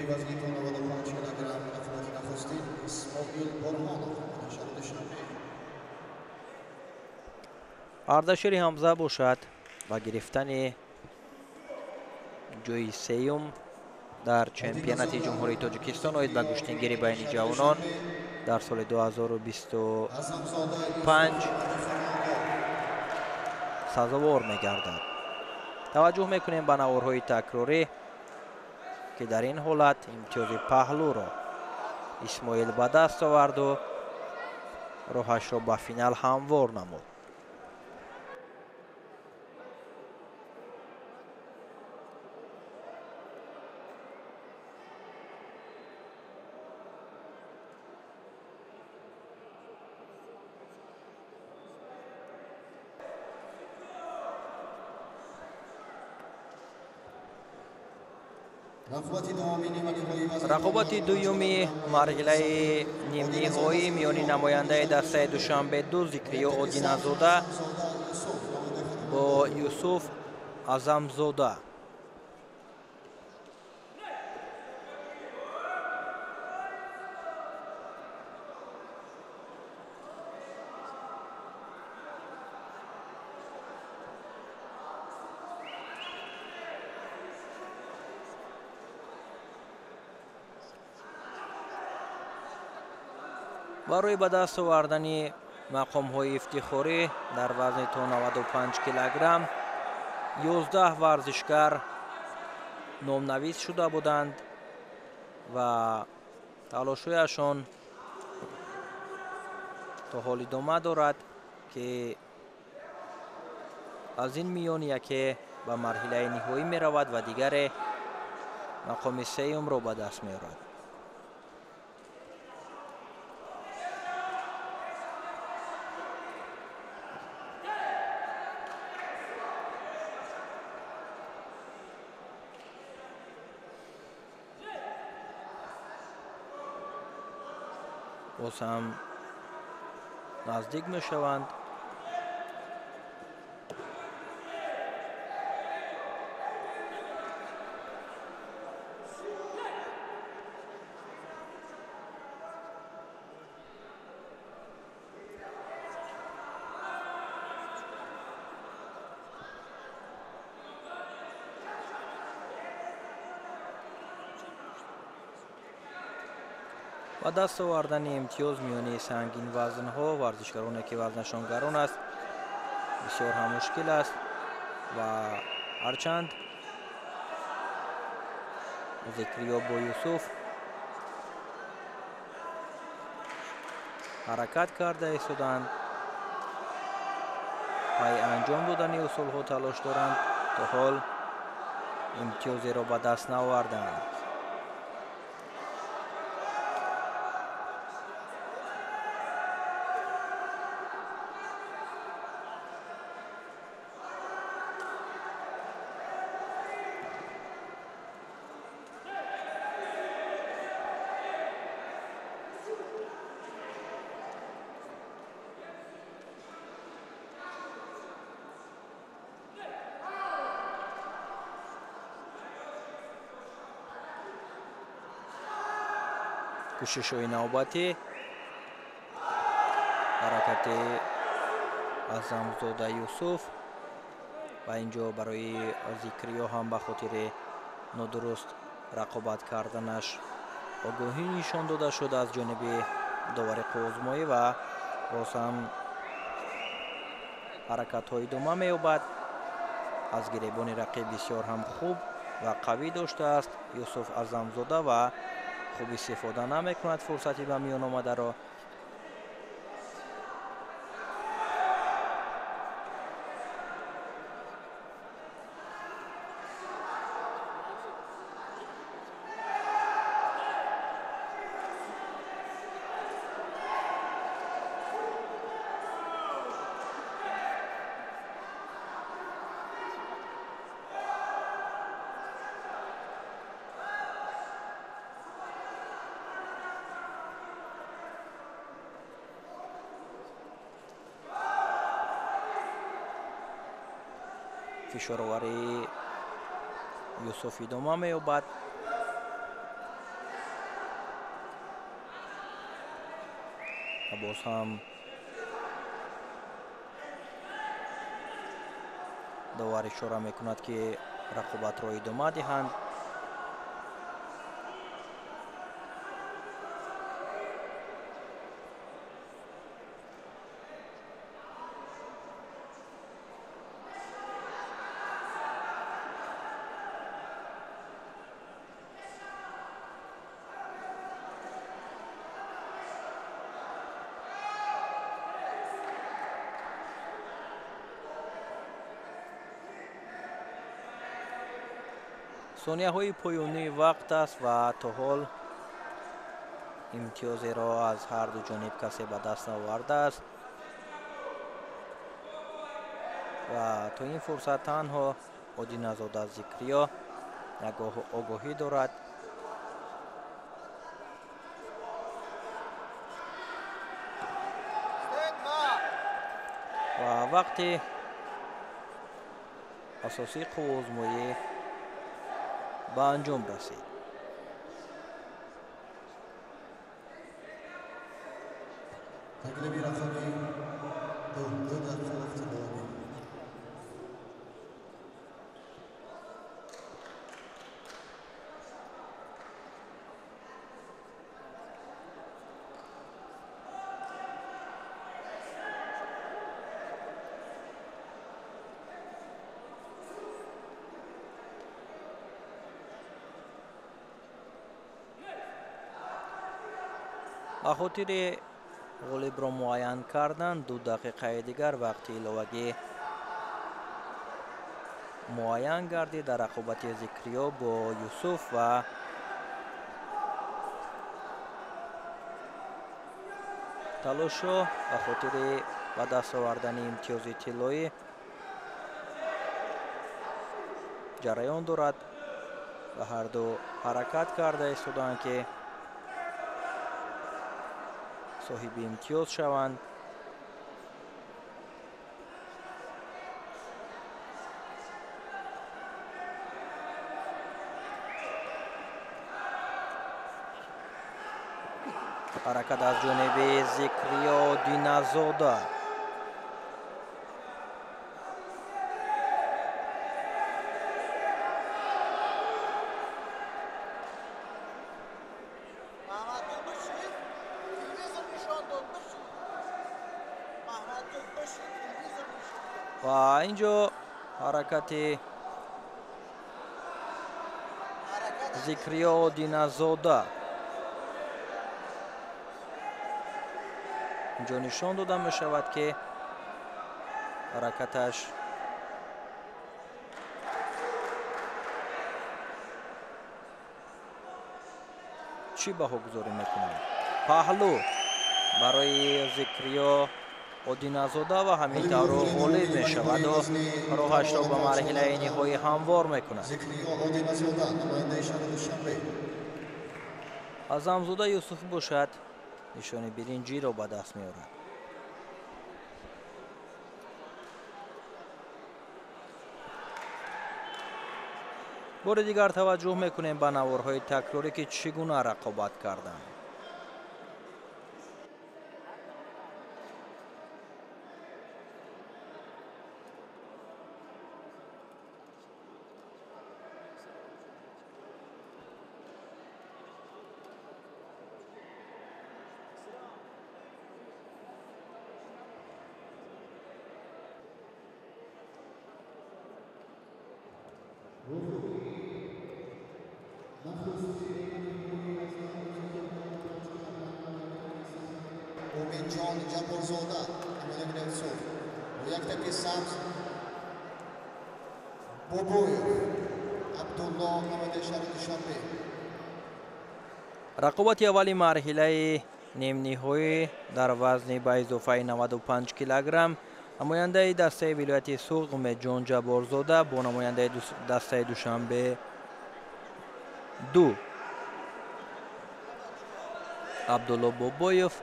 Ардашери Ҳамза бошад ба гирифтани ҷои сеюм дар чемпионати Ҷумҳурии Тоҷикистон оид ба гӯштингирӣ байни ҷавонон дар соли 2025 сазовор мегардад. Таваҷҷӯҳ мекунем ба наворҳои такрорӣ ки дар ин ҳолат имтиёзи паҳлӯро Исмоил ба даст оварду роҳашро ба финал ҳамвор намуд. Рақобати дуюми марҳилаи нимниҳоӣ миёни намояндаи дастаи Душанбе 2 Зикриё Одиназода бо Юсуф Азамзода. Барои ба даст овардани мақомҳои ифтихорӣ дар вазни то 95 килограмм 11 варзишгар номнавис шуда буданд ва талошҳояшон то ҳол идома дорад, ки аз ин миён яке ба марҳилаи ниҳоӣ меравад ва дигаре мақоми сеюмро ба даст меорад. Боз ҳам наздик мешаванд. Ба даст овардани имтиёз миёни сангинвазнҳо варзишгароне ки вазнашон гарон аст бисёр ҳам мушкил аст ва ҳарчанд Зикриё бо Юсуф ҳаракат карда истоданд, пай анҷом додани усулҳо талош доранд, то ҳол имтиёзеро ба даст наоварданд. Кӯшишҳои навбатӣ, ҳаракати Азамзода Юсуф ва инҷо барои Зикриё ҳам ба хотири нодуруст рақобат карданаш огоҳӣ нишон дода шуд аз ҷониби довари қуввозмоӣ ва боз ҳам ҳаракатҳо идома меёбад. Аз гиребони рақиб бисёр ҳам хуб ва қавӣ доштааст Юсуф Азамзода ва хуб истифода намекунад фурсати ба миён омадаро. Фишороварии Юсуф идома меёбад. Ва боз ҳам довар ишора мекунад, ки рақобатро идома диҳанд. Сонияҳои поёнии вақт аст ва то ҳол имтиёзеро аз ҳар ду ҷониб касе ба даст наовардааст ва то ин фурсат танҳо Одиназода Зикриё Як огоҳӣ дорад. Ва вақти асосии қувваозмоӣ ба анҷом расид. Таклиби рақами 2 дақиқа вақти иловагӣ. Ба хотири ғолибро муайян кардан 2 дақиқаи дигар вақти иловагӣ муайян гардид дар рақобати Зикриё бо Юсуф ва талошҳо ба хотири ба даст овардани имтиёзи тиллоӣ ҷараён дорад ва ҳарду ҳаракат карда истодаанд, ки соҳиби имтиёз шаванд. Ҳаракат аз ҷониби Зикриё Диназода. Ва инҷо ҳаракати Зикриё Диназода инҷо нишон дода мешавад, ки ҳаракаташ чӣ баҳогузорӣ мекунад. Паҳлӯ барои Зикриё Одиназода ва ҳамин тавр ғолиб мешавад ва роҳашро ба марҳилаи ниҳоӣ ҳамвор мекунад. Аъзамзода Юсуф бошад нишони биринҷиро ба даст меорад. Бори дигар таваҷҷӯҳ мекунем ба наворҳои такрорӣ, ки чӣ гуна рақобат карданд. Умедҷон Ҷабборзода, намояндаи вилояти Суғд, бо як таки сабз Бобоев Абдулло, намояндаи шаҳри Душанбе. Рақобати аввали марҳилаи нимниҳоӣ дар вазни ба изофаи 95 килограмм намояндаи дастаи вилояти Суғд Умедҷон Ҷабборзода бо намояндаи дастаи Душанбе 2 Абдулло Бобоев.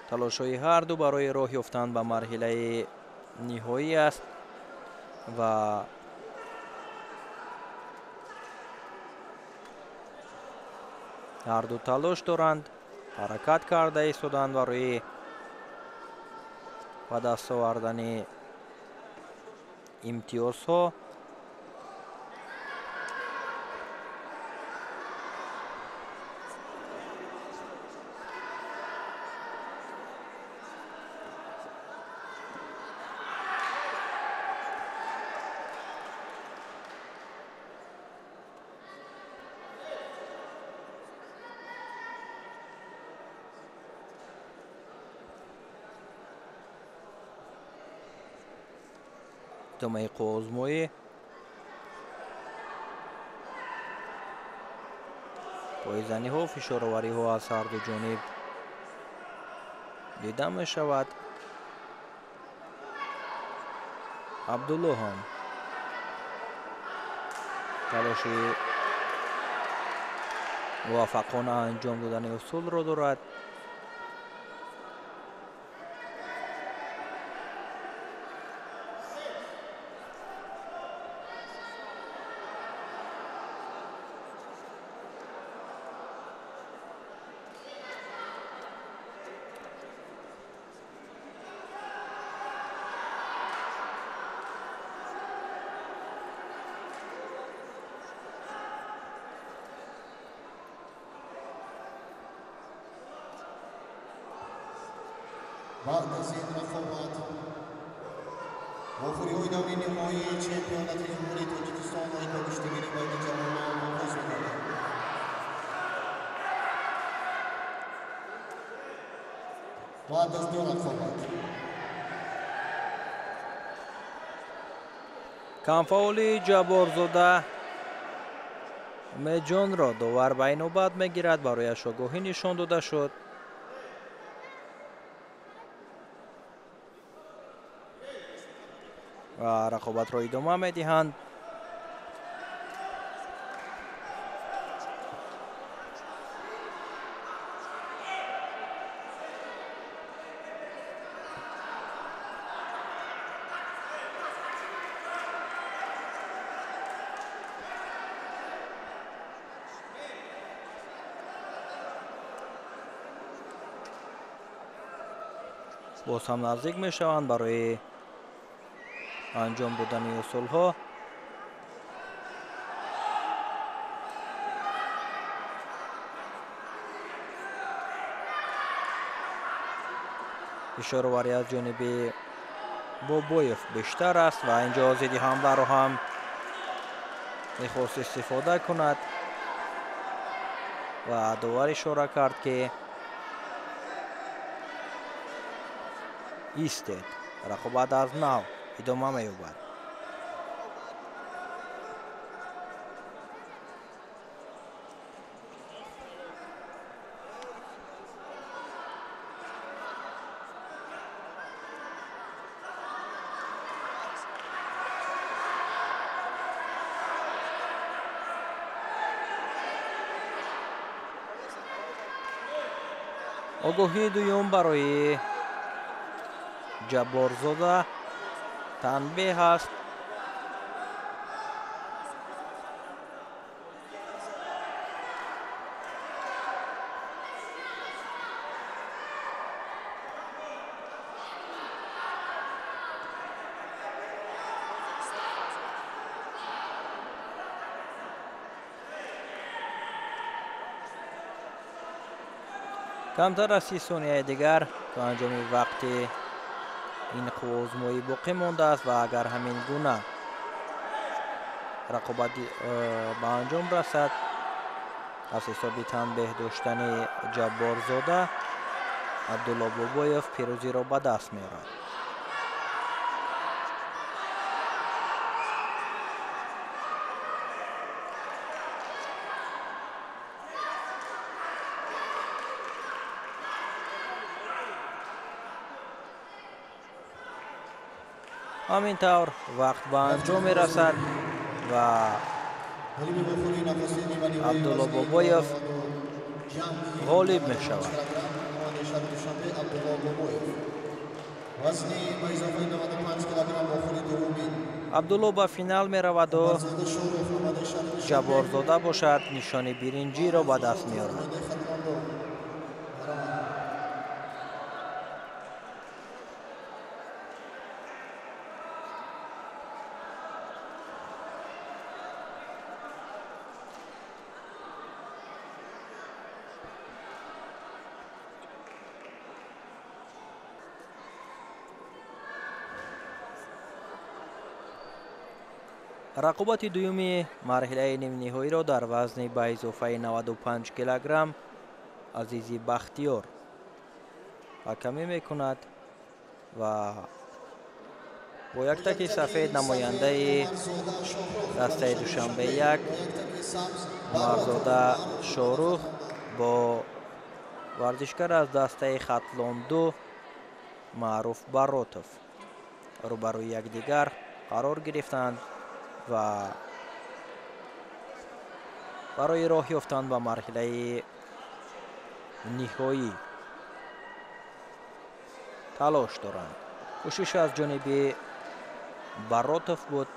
Талошҳои ҳарду барои роҳ ёфтан ба марҳилаи ниҳоӣ аст ва ҳарду талош доранд, ҳаракат карда истоданд барои ба даст овардани имтиёзҳо. Идомаи қувваозмоӣ поизаниҳо, фишоровариҳо аз ҳарду ҷониб дида мешавад. Абдулло ҳам талоши муваффақона анҷом додани усулро дорад. Баъд аз ин рақобат вохӯриҳои даври ниҳоии чемпионати Ҷумҳурии Тоҷикистон оид ба гӯштигирӣ байни ҷавонон оғоз мегардад. Баъд аз ду рақобат Камфаъоли Ҷабборзода Умедҷонро довар ба инобат мегирад. Барояш огоҳӣ нишон дода шуд. Ва рақобатро идома медиҳанд. Боз ҳам наздик мешаванд барои анҷом додани усулҳо. Ишораварӣ аз ҷониби Бобоев бештар аст ва инҷо зидди ҳамларо ҳам мехост истифода кунад ва довар ишора кард, ки истед, рақобат аз нав идома меёбад. Огоҳии дуюм барои Ҷабборзода танбеҳ аст. Камтар аз 30 сонияи дигар то анҷоми вақти ин қувваозмоӣ боқӣ мондааст ва агар ҳамин гуна рақобат ба анҷом расад, аз ҳисоби танбеҳ доштани Ҷабборзода Абдулло Бобоев пирӯзиро ба даст меорад. Ҳамин тавр вақт ба анҷом мерасад ва Абдулло Бобоев ғолиб мешавад. Абдулло ба финал мераваду Ҷабборзода бошад нишони биринҷиро ба даст меорад. Рақобати дуюми марҳилаи нимниҳоиро дар вазни ба изофаи 95 килограмм Азизи Бахтиёр ҳакамӣ мекунад ва бо як таки сафед намояндаи дастаи Душанбе 1 Умарзода Шорух бо варзишгар аз дастаи Хатлон 2 Маъруф Баротов рӯбарӯи якдигар Қарор гирифтанд ва барои роҳ ёфтан ба марҳилаи ниҳоӣ талош доранд. Кӯшиш аз ҷониби Баротов буд.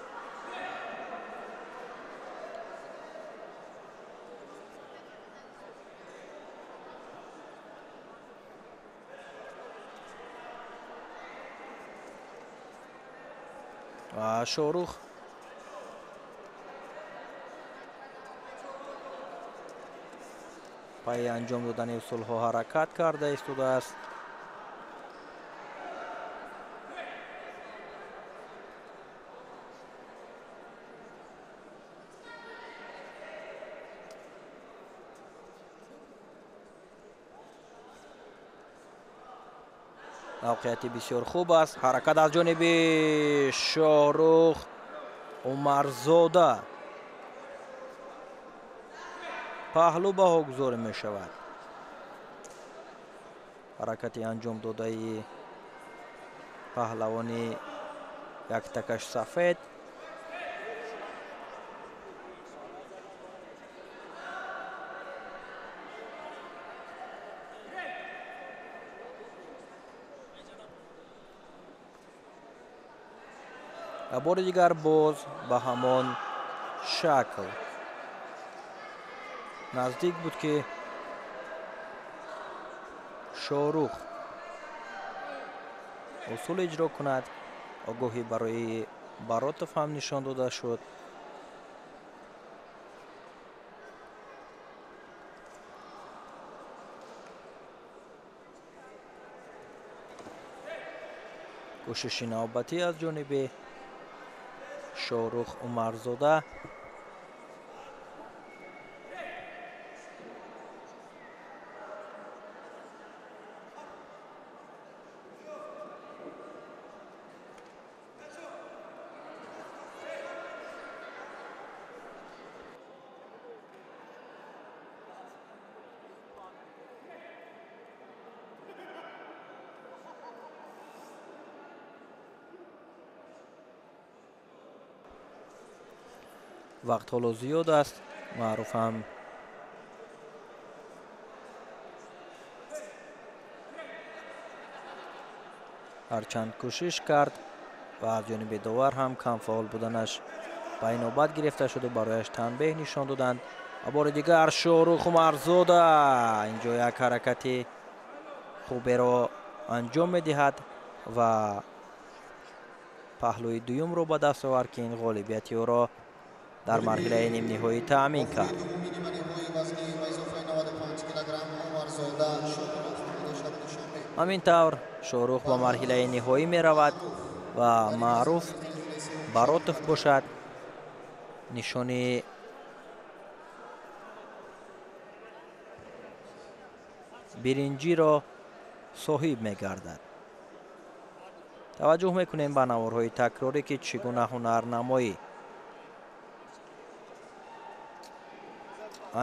Ва Шоҳрух пайи анҷом додани усулҳо ҳаракат карда истодааст. Мавқеияти бисёр хуб аст. Ҳаракат аз ҷониби Шоҳрух Умарзода. Паҳлӯ баҳогузорӣ мешавад. Ҳаракати анҷом додаи паҳлавони яктакаш сафед. Ва бори дигар боз ба ҳамон шакл наздик буд, ки Шоҳрух усул иҷро кунад. Огоҳӣ барои Баротов ҳам нишон дода шуд. Кӯшиши навбатӣ аз ҷониби Шоҳрух Умарзода. Вақт ҳоло зиёд аст. Маъруф ҳам ҳарчанд кӯшиш кард ва аз ҷониби довар ҳам камфаъол буданаш ба инобат гирифта шуду барояш танбеҳ нишон доданд. Ва бори дигар Шоҳрух Умарзода инҷо як ҳаракати хуберо анҷом медиҳад ва паҳлӯи дуюмро ба даст овард, ки ин ғолибияти ӯро дар марҳилаи нимниҳоӣ таъмин кард. Ҳамин тавр Шоҳрух ба марҳилаи ниҳоӣ меравад ва Маъруф Баротов бошад нишони биринҷиро соҳиб мегардад. Таваҷҷӯҳ мекунем ба наворҳои такрорӣ, ки чӣ гуна ҳунарнамоӣ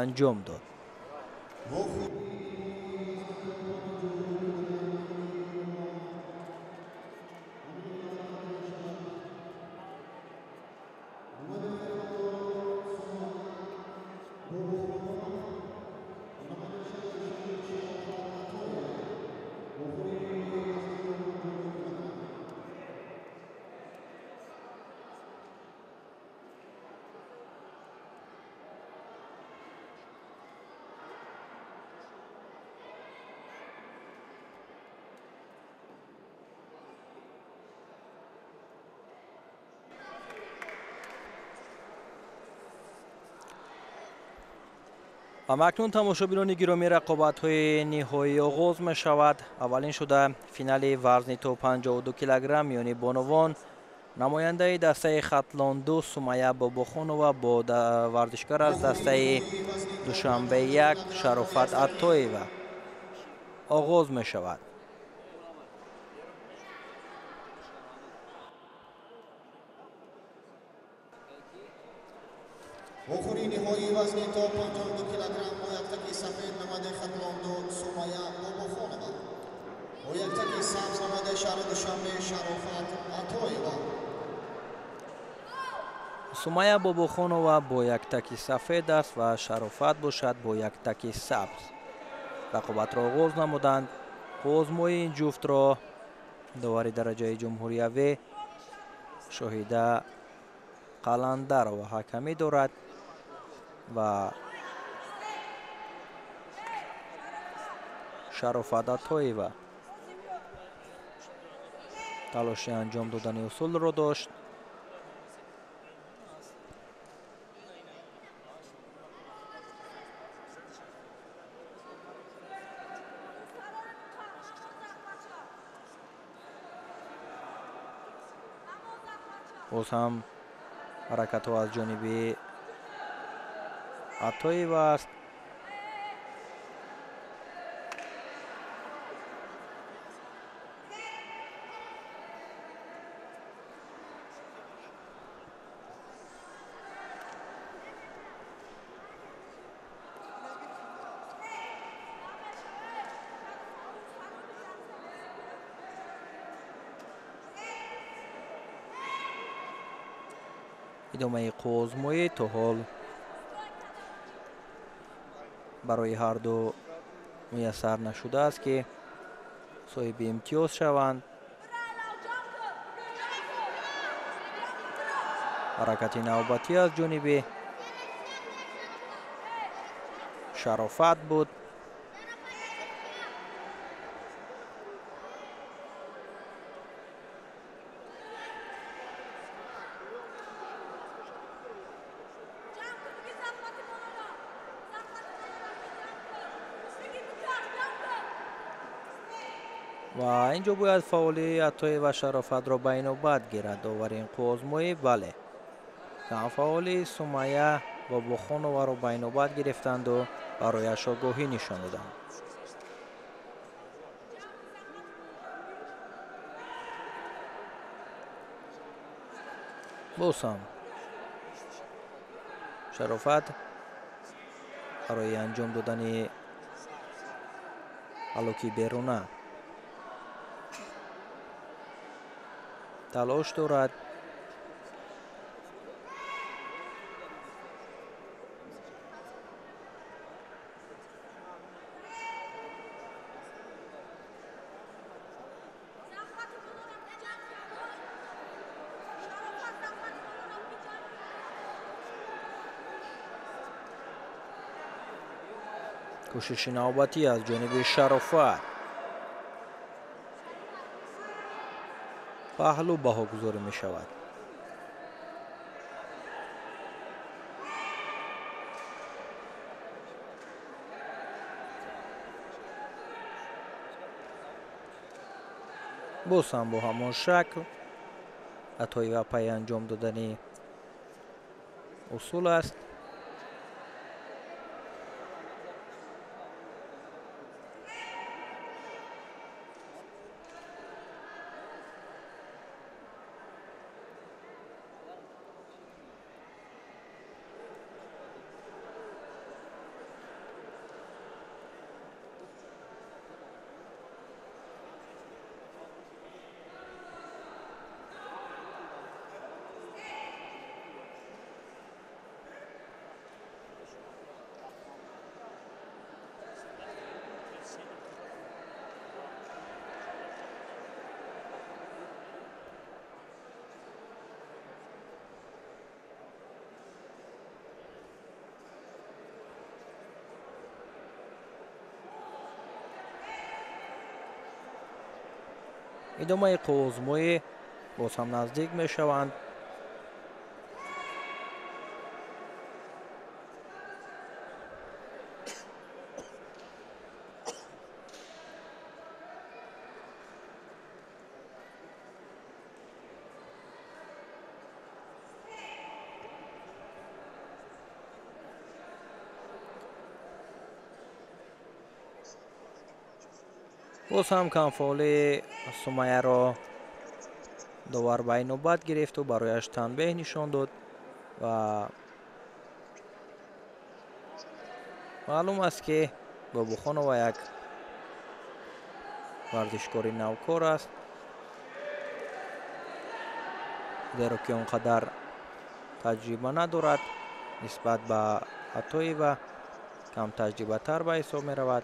анҷом дод. Ва акнун тамошобинони гиромӣ, рақобатҳои ниҳоӣ оғоз мешавад. Аввалин шуда финали вазни то 52 килограмм миёни бонувон намояндаи дастаи Хатлон 2 Сумая Бобохонова бо варзишгар аз дастаи Душанбе 1 Шарофат Аттоева оғоз мешавад. Вохӯрии ниҳоии вазни то 52 килограмм бо яктаки сафед намояндаи Хатлон 2 Сумая Бобохонова, бо яктаки сабз намояндаи шаҳри Душанбе Шарофат Аттоева. Сумайя Бобохонова бо як таки сафед аст ва Шарофат бошад бо як таки сабз. Рақобатро оғоз намуданд. Қувваозмоии ин ҷуфтро довари дараҷаи ҷумҳуриявӣ Шоҳида Қаландарова ҳакамӣ дорад ва Шарофат Атоева талоши анҷом додани усулро дошт. Боз ҳам ҳаракатҳо аз ҷониби Атоева аст. Идомаи қувваозмоӣ то ҳол барои ҳарду муяссар нашудааст, ки соҳиби имтиёз шаванд. Ҳаракати навбатӣ аз ҷониби Шарофат буд. Ва инҷо бояд фаъоли Атоева Шарофатро ба инобат гирад довари ин қувваозмоӣ. Бале, камфаъоли Сумайя Бобохоноваро ба инобат гирифтанду барояш огоҳӣ нишон доданд. Боз ҳам Шарофат барои анҷом додани ҳалоки беруна талош дорад. Кӯшиши навбатӣ аз ҷониби Шарофат. Паҳлӯ баҳогузорӣ мешавад. Боз ҳам бо ҳамон шакл Атоева пайи анҷом додани усул аст. Идомаи қувваозмоӣ боз ҳам наздик мешаванд. Боз ҳам камфаъолии Сумайяро довар ба инобат гирифту барояш танбеҳ нишон дод ва маълум аст, ки Бобохонова як варзишкори навкор аст, зеро ки он қадар таҷриба надорад, нисбат ба Атоева камтаҷрибатар ба ҳисоб меравад.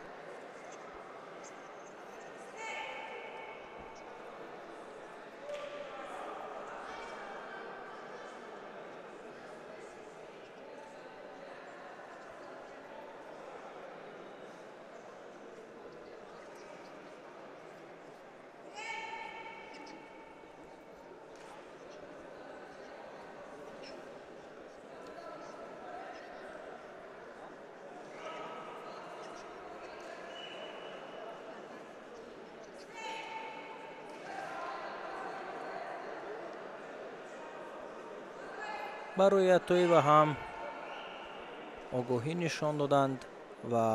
Барои Атоева ҳам огоҳӣ нишон доданд ва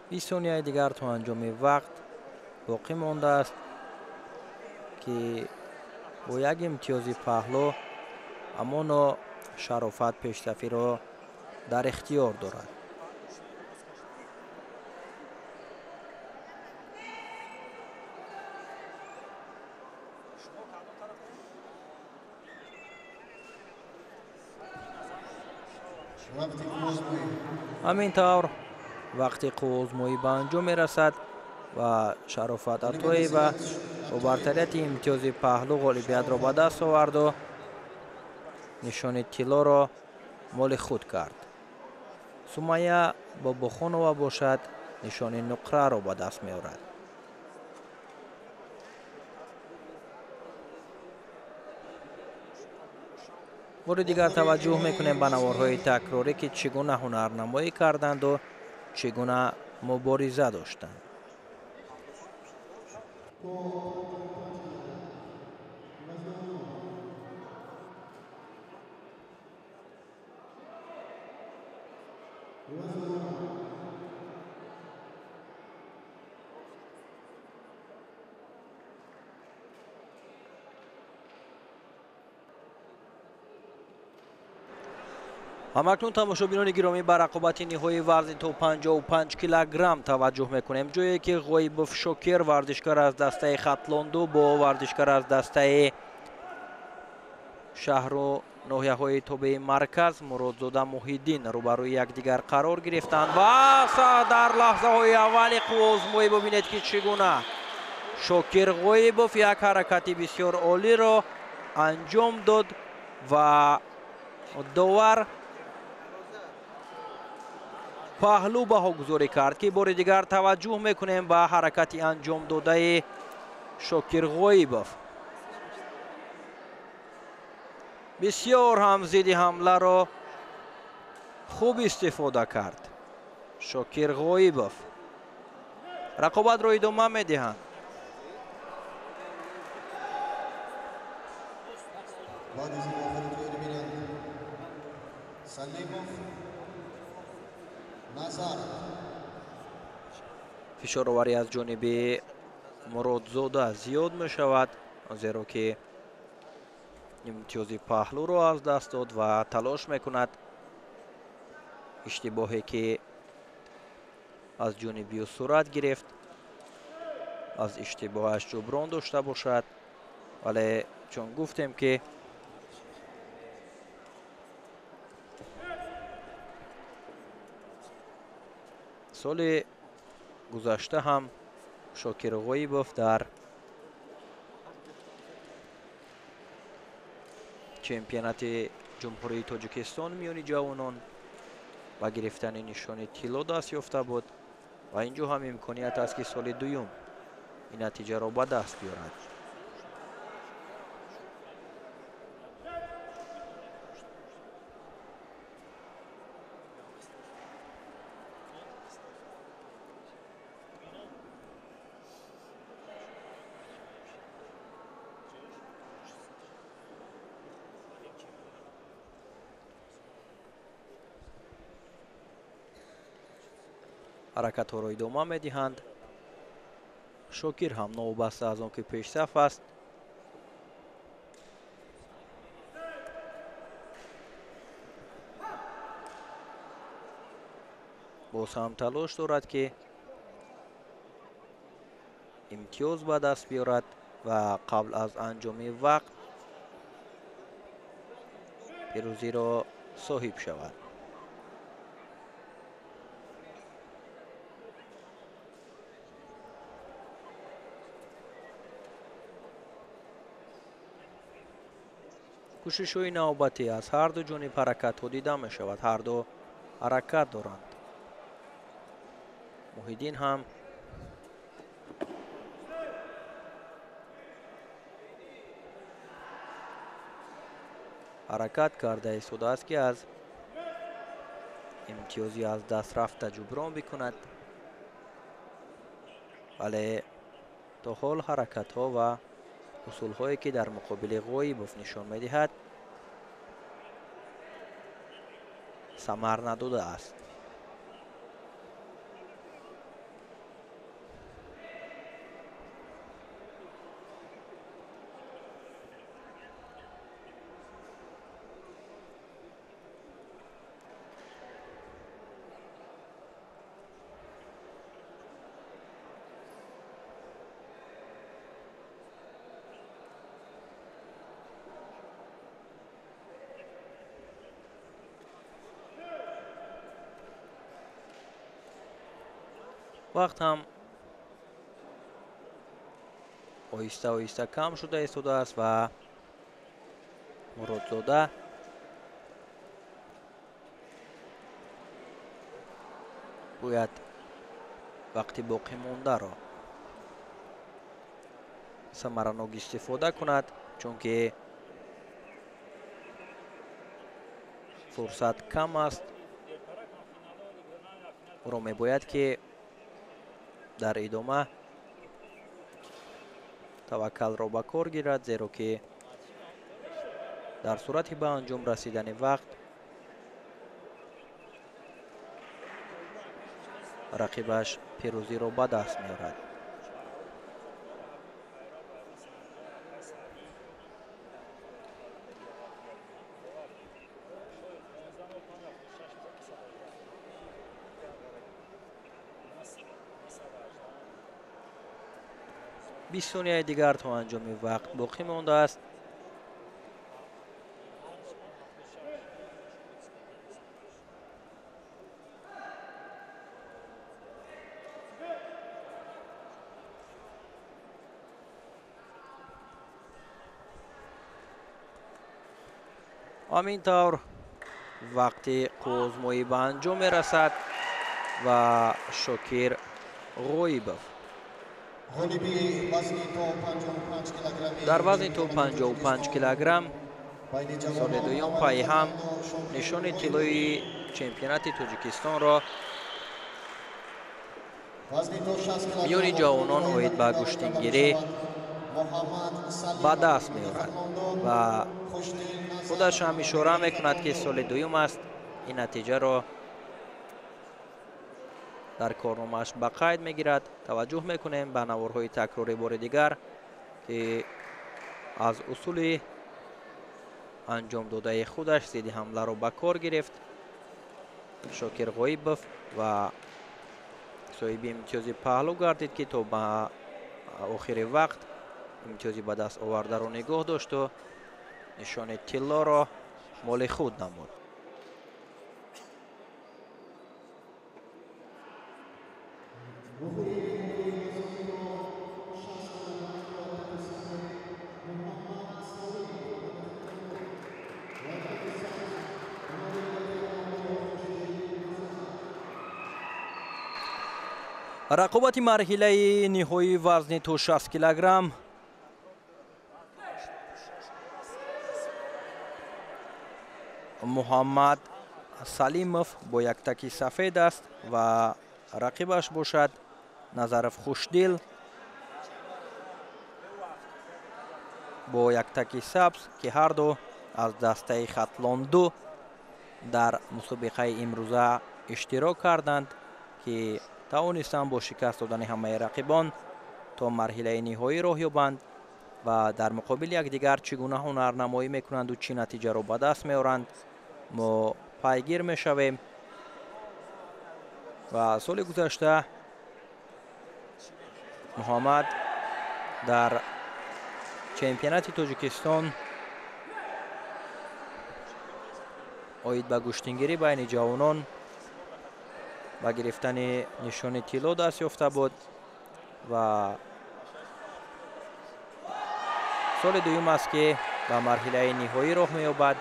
20 сонияи дигар то анҷоми вақт боқӣ мондааст, ки бо як имтиёзи паҳлӯ амоно Шарофат пешсафиро дар ихтиёр дорад. Ҳамин тавр вақти қувваозмоӣ ба анҷом мерасад ва Шарофат Атоева бо бартарияти имтиёзи паҳлӯ ғолибиятро ба даст оварду нишони тиллоро моли худ кард. Сумайя Бобохонова бошад нишони нуқраро ба даст меорад. Бори дигар таваҷҷӯҳ мекунем ба наворҳои такрорӣ, ки чӣ гуна ҳунарнамоӣ карданду чӣ гуна мубориза доштанд. Ҳамакнун тамошобинони гиромӣ ба рақобати ниҳоии вазни то 55 килограмм таваҷҷӯҳ мекунем, ҷое ки Ғоибов Шокир варзишкар аз дастаи Хатлонду бо варзишкар аз дастаи шаҳру ноҳияҳои тобеи марказ Муродзода Муҳиддин рӯбарӯи якдигар қарор гирифтанд ва дар лаҳзаҳои аввали қувваозмоӣ бибинед, ки чӣ гуна Шокир Ғоибов як ҳаракати бисёр олиро анҷом дод ва довар паҳлӯ баҳогузорӣ кард, ки бори дигар таваҷҷӯҳ мекунем ба ҳаракати анҷомдодаи Шокир Ғоибов. Бисёр ҳам зидди ҳамларо хуб истифода кард Шокир Ғоибов. Рақобатро идома медиҳанд. Фишороварӣ аз ҷониби Муродзода зиёд мешавад, зеро ки имтиёзи паҳлӯро аз даст дод ва талош мекунад иштибоҳе ки аз ҷониби ӯ сурат гирифт аз иштибоҳаш ҷуброн дошта бошад, вале чун гуфтем ки соли гузашта ҳам Шокир Ғоибов дар чемпионати Ҷумҳурии Тоҷикистон миёни ҷавонон ба гирифтани нишони тилло даст ёфта буд ва инҷо ҳам имконият аст, ки соли дуюм ин натиҷаро ба даст биёрад. Ҳаракатҳоро идома медиҳанд. Шокир ҳам новобаста аз он ки пешсаф аст, боз ҳам талош дорад, ки имтиёз ба даст биёрад ва қабл аз анҷоми вақт пирӯзиро соҳиб шавад. Кӯшишҳои навбатӣ аз ҳарду ҷониб ҳаракатҳо дида мешавад. Ҳарду ҳаракат доранд. Муҳиддин ҳам ҳаракат карда истодааст, ки аз имтиёзи аз даст рафта ҷуброн бикунад, вале то ҳол ҳаракатҳо ва усулҳое ки дар муқобили Ғоибов нишон медиҳад самар надодааст. Вақт ҳам оҳиста оҳиста кам шуда истодааст ва Муродзода бояд вақти боқӣ мондаро самаранок истифода кунад, чунки фурсат кам аст. Ӯро мебояд ки дар идома таваккалро ба кор гирад, зеро ки дар сурати ба анҷом расидани вақт рақибаш пирӯзиро ба даст меорад. 20 сонияи дигар то анҷоми вақт боқӣ мондааст. Ҳамин тавр вақти қӯзмоӣ ба анҷом мерасад ва Шокир Ғоибов дар вазни то 55 килограмм соли дуюм пайи ҳам нишони тиллои чемпионати Тоҷикистонро миёни ҷавонон оид ба гӯштингирӣ ба даст меорад ва худаш ҳам ишора мекунад, ки соли дуюм аст ин натиҷаро дар корномааш ба қайд мегирад. Таваҷҷӯҳ мекунем ба наворҳои такрорӣ бори дигар, ки аз усули анҷом додаи худаш зидди ҳамларо ба кор гирифт Шокир Ғоибов ва соҳиби имтиёзи паҳлӯ гардид, ки то ба охири вақт имтиёзи ба даст овардаро нигоҳ дошту нишони тиллоро моли худ намуд. Рақобати марҳилаи ниҳоии вазни то 60 килограмм Муҳаммад Салимов бо як таки сафед аст ва рақибаш бошад Назаров Хушдил бо як таки сабз, ки ҳарду аз дастаи Хатлон-2 дар мусобиқаи имрӯза иштирок карданд, ки тавонистанд бо шикаст додани ҳамаи рақибон то марҳилаи ниҳоӣ роҳ ёбанд ва дар муқобили якдигар чӣ гуна ҳунарнамоӣ мекунанду чӣ натиҷаро ба даст меоранд мо пайгир мешавем. Ва соли гузашта Муҳаммад дар чемпионати Тоҷикистон Оид ба гӯштингирӣ байни ҷавонон ба гирифтани нишони тилло даст ёфта буд ва соли дуюм аст, ки ба марҳилаи ниҳоӣ роҳ меёбад.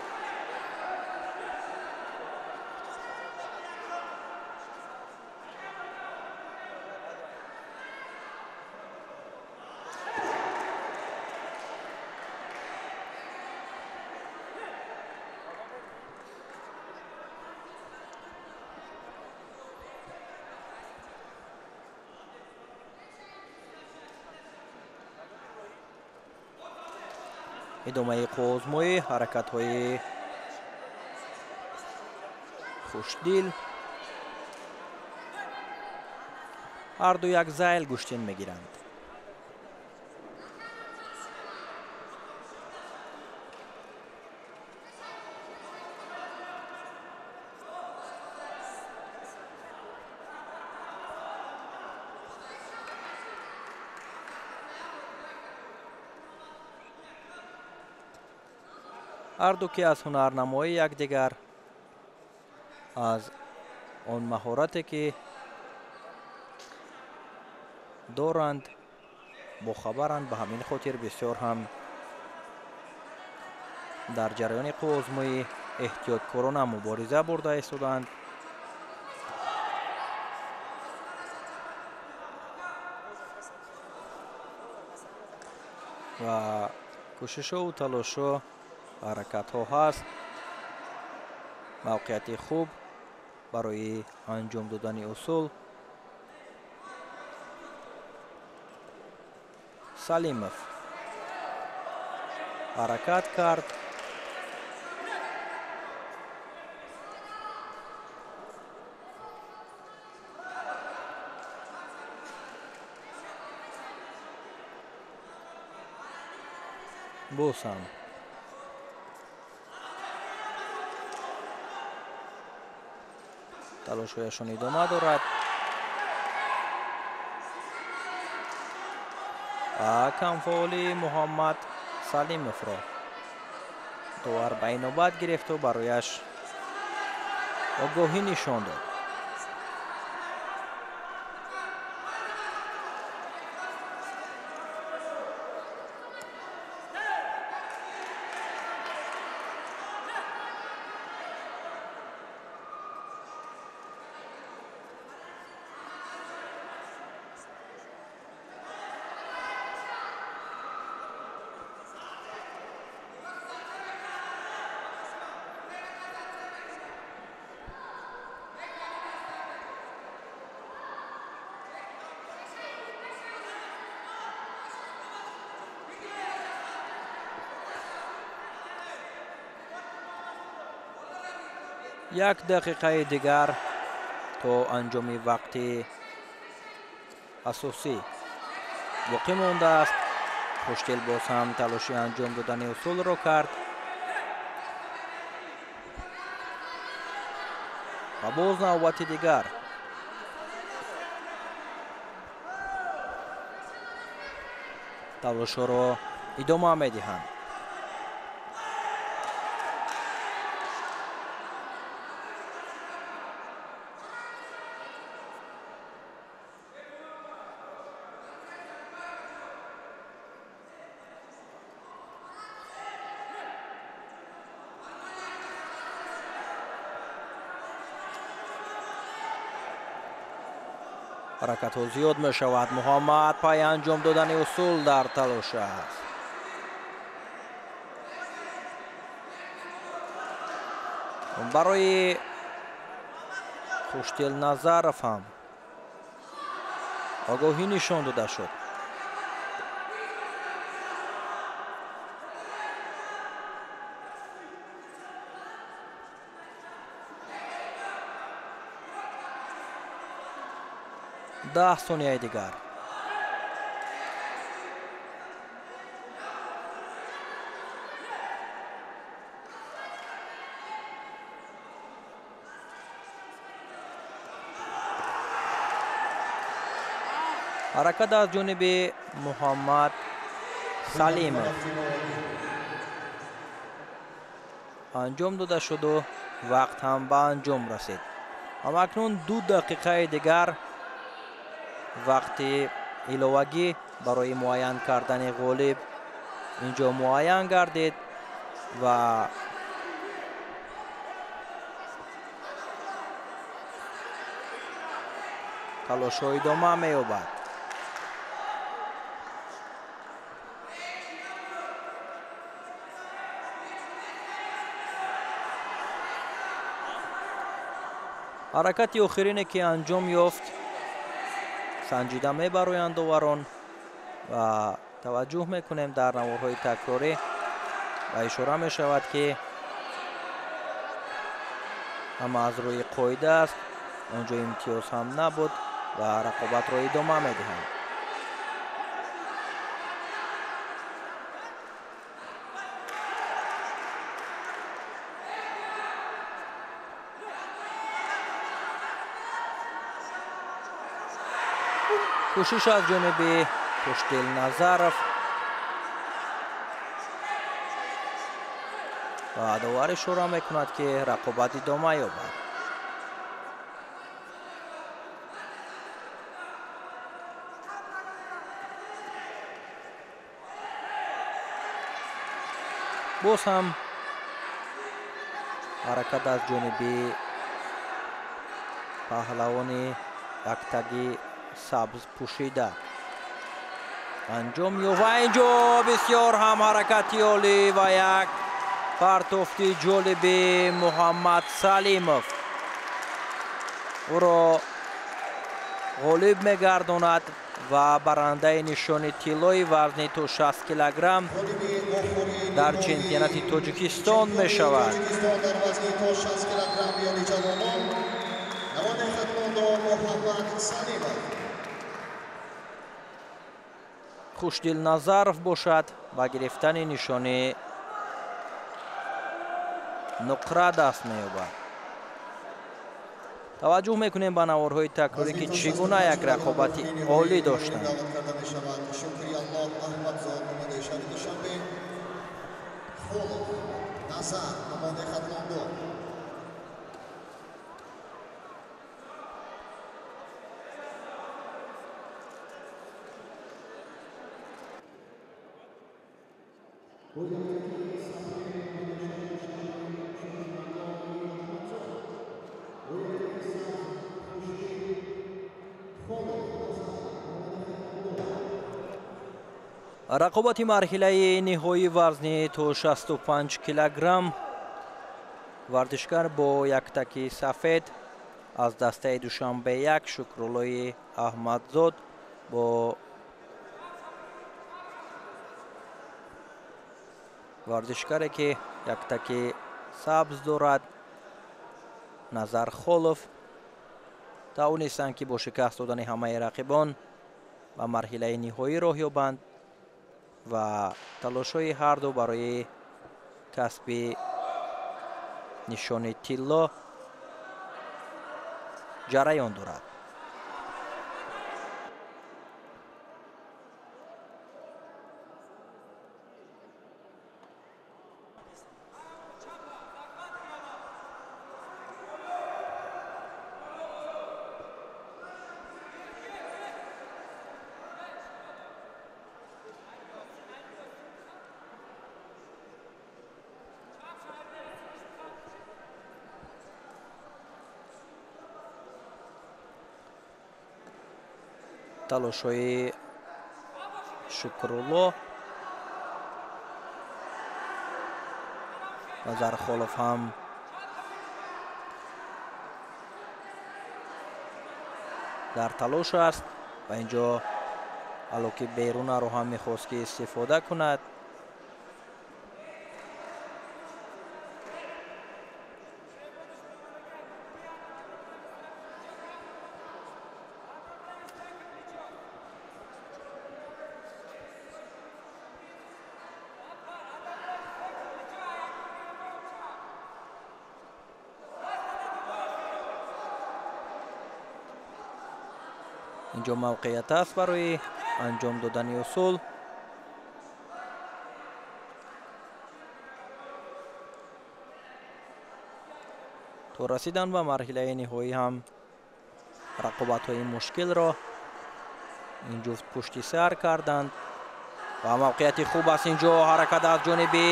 Идомаи қувваозмоӣ, ҳаракатҳои хушдил. Ҳарду як зайл гӯштин мегиранд. Ҳарду ки аз ҳунарнамоии якдигар, аз он маҳорате ки доранд, бохабаранд. Ба ҳамин хотир бисёр ҳам дар ҷараёни қувваозмоӣ эҳтиёткорона мубориза бурда истодаанд. Ва кӯшишову талошҳо, ҳаракатҳо ҳаст. Мавқеияти хуб барои анҷом додани усул. Салимов ҳаракат кард. Боз ҳам талошҳояшон идома дорад. Камфаъоли Муҳаммад Салимовро довар ба инобат гирифту барояш огоҳӣ нишон дод. Як дақиқаи дигар то анҷоми вақти асосӣ боқӣ мондааст. Хушдил боз ҳам талоши анҷом додани усулро кард ва боз навбати дигар талошҳоро идома медиҳанд. Ҳаракатҳо зиёд мешавад. Муҳаммад пай анҷом додани усул дар талош аст. Барои Хушдил Назаров ҳам огоҳӣ нишон дода шуд. 10 сонияи дигар. Ҳаракат аз ҷониби Муҳаммад Салимов анҷом дода шуду Вақт ҳам ба анҷом расид. Ҳамакнун 2 дақиқаи дигар вақти иловагӣ барои муайян кардани ғолиб инҷо муайян гардид ва талошҳо идома меёбад. Ҳаракати охирине ки анҷом ёфт санҷида мебароянд доварон ва таваҷҷӯҳ мекунем дар наворҳои такрорӣ ва ишора мешавад ки ҳама аз рӯи қоида аст, онҷо имтиёз ҳам набуд ва рақобатро идома медиҳанд. Кӯшиш аз ҷониби Хушдил Назаров ва довар ишора мекунад ки рақобат идома ёбад. Боз ҳам ҳаракат аз ҷониби паҳлавони яктаги сабз пӯшида анҷом ёфт ва инҷо бисёр ҳам ҳаракати олӣ ва як партофти ҷолиби Муҳаммад Салимов ӯро ғолиб мегардонад ва барандаи нишони тиллои вазни то 60 килограмм дар чемпионати Тоҷикистон мешавад. Хушдил Назаров бошад ба гирифтани нишони нуқра даст меёбад. Таваҷҷӯҳ мекунем ба наворҳои такрорӣ ки чӣ гуна як рақобати олӣ доштанд. Рақобати марҳилаи ниҳоии вазни то 65 килограмм варзишгар бо яктаки сафед аз дастаи Душанбе 1 Шукруллои Аҳмадзод бо варзишгаре ки яктаки сабз дорад Назар Холов тавонистанд ки бо шикаст додани ҳамаи рақибон ба марҳилаи ниҳоӣ роҳ ёбанд ва талошҳои ҳарду барои касби нишони тилло ҷараён дорад. Талошҳои Шукрулло Назар Холов ҳам дар талош аст ва инҷо алоки берунаро ҳам мехост ки истифода кунад. Инҷо мавқеият аст барои анҷом додани усул. То расидан ба марҳилаи ниҳоӣ ҳам рақобатҳои мушкилро ин ҷуфт пушти сар карданд ва мавқеияти хуб аст инҷо. Ҳаракат аз ҷониби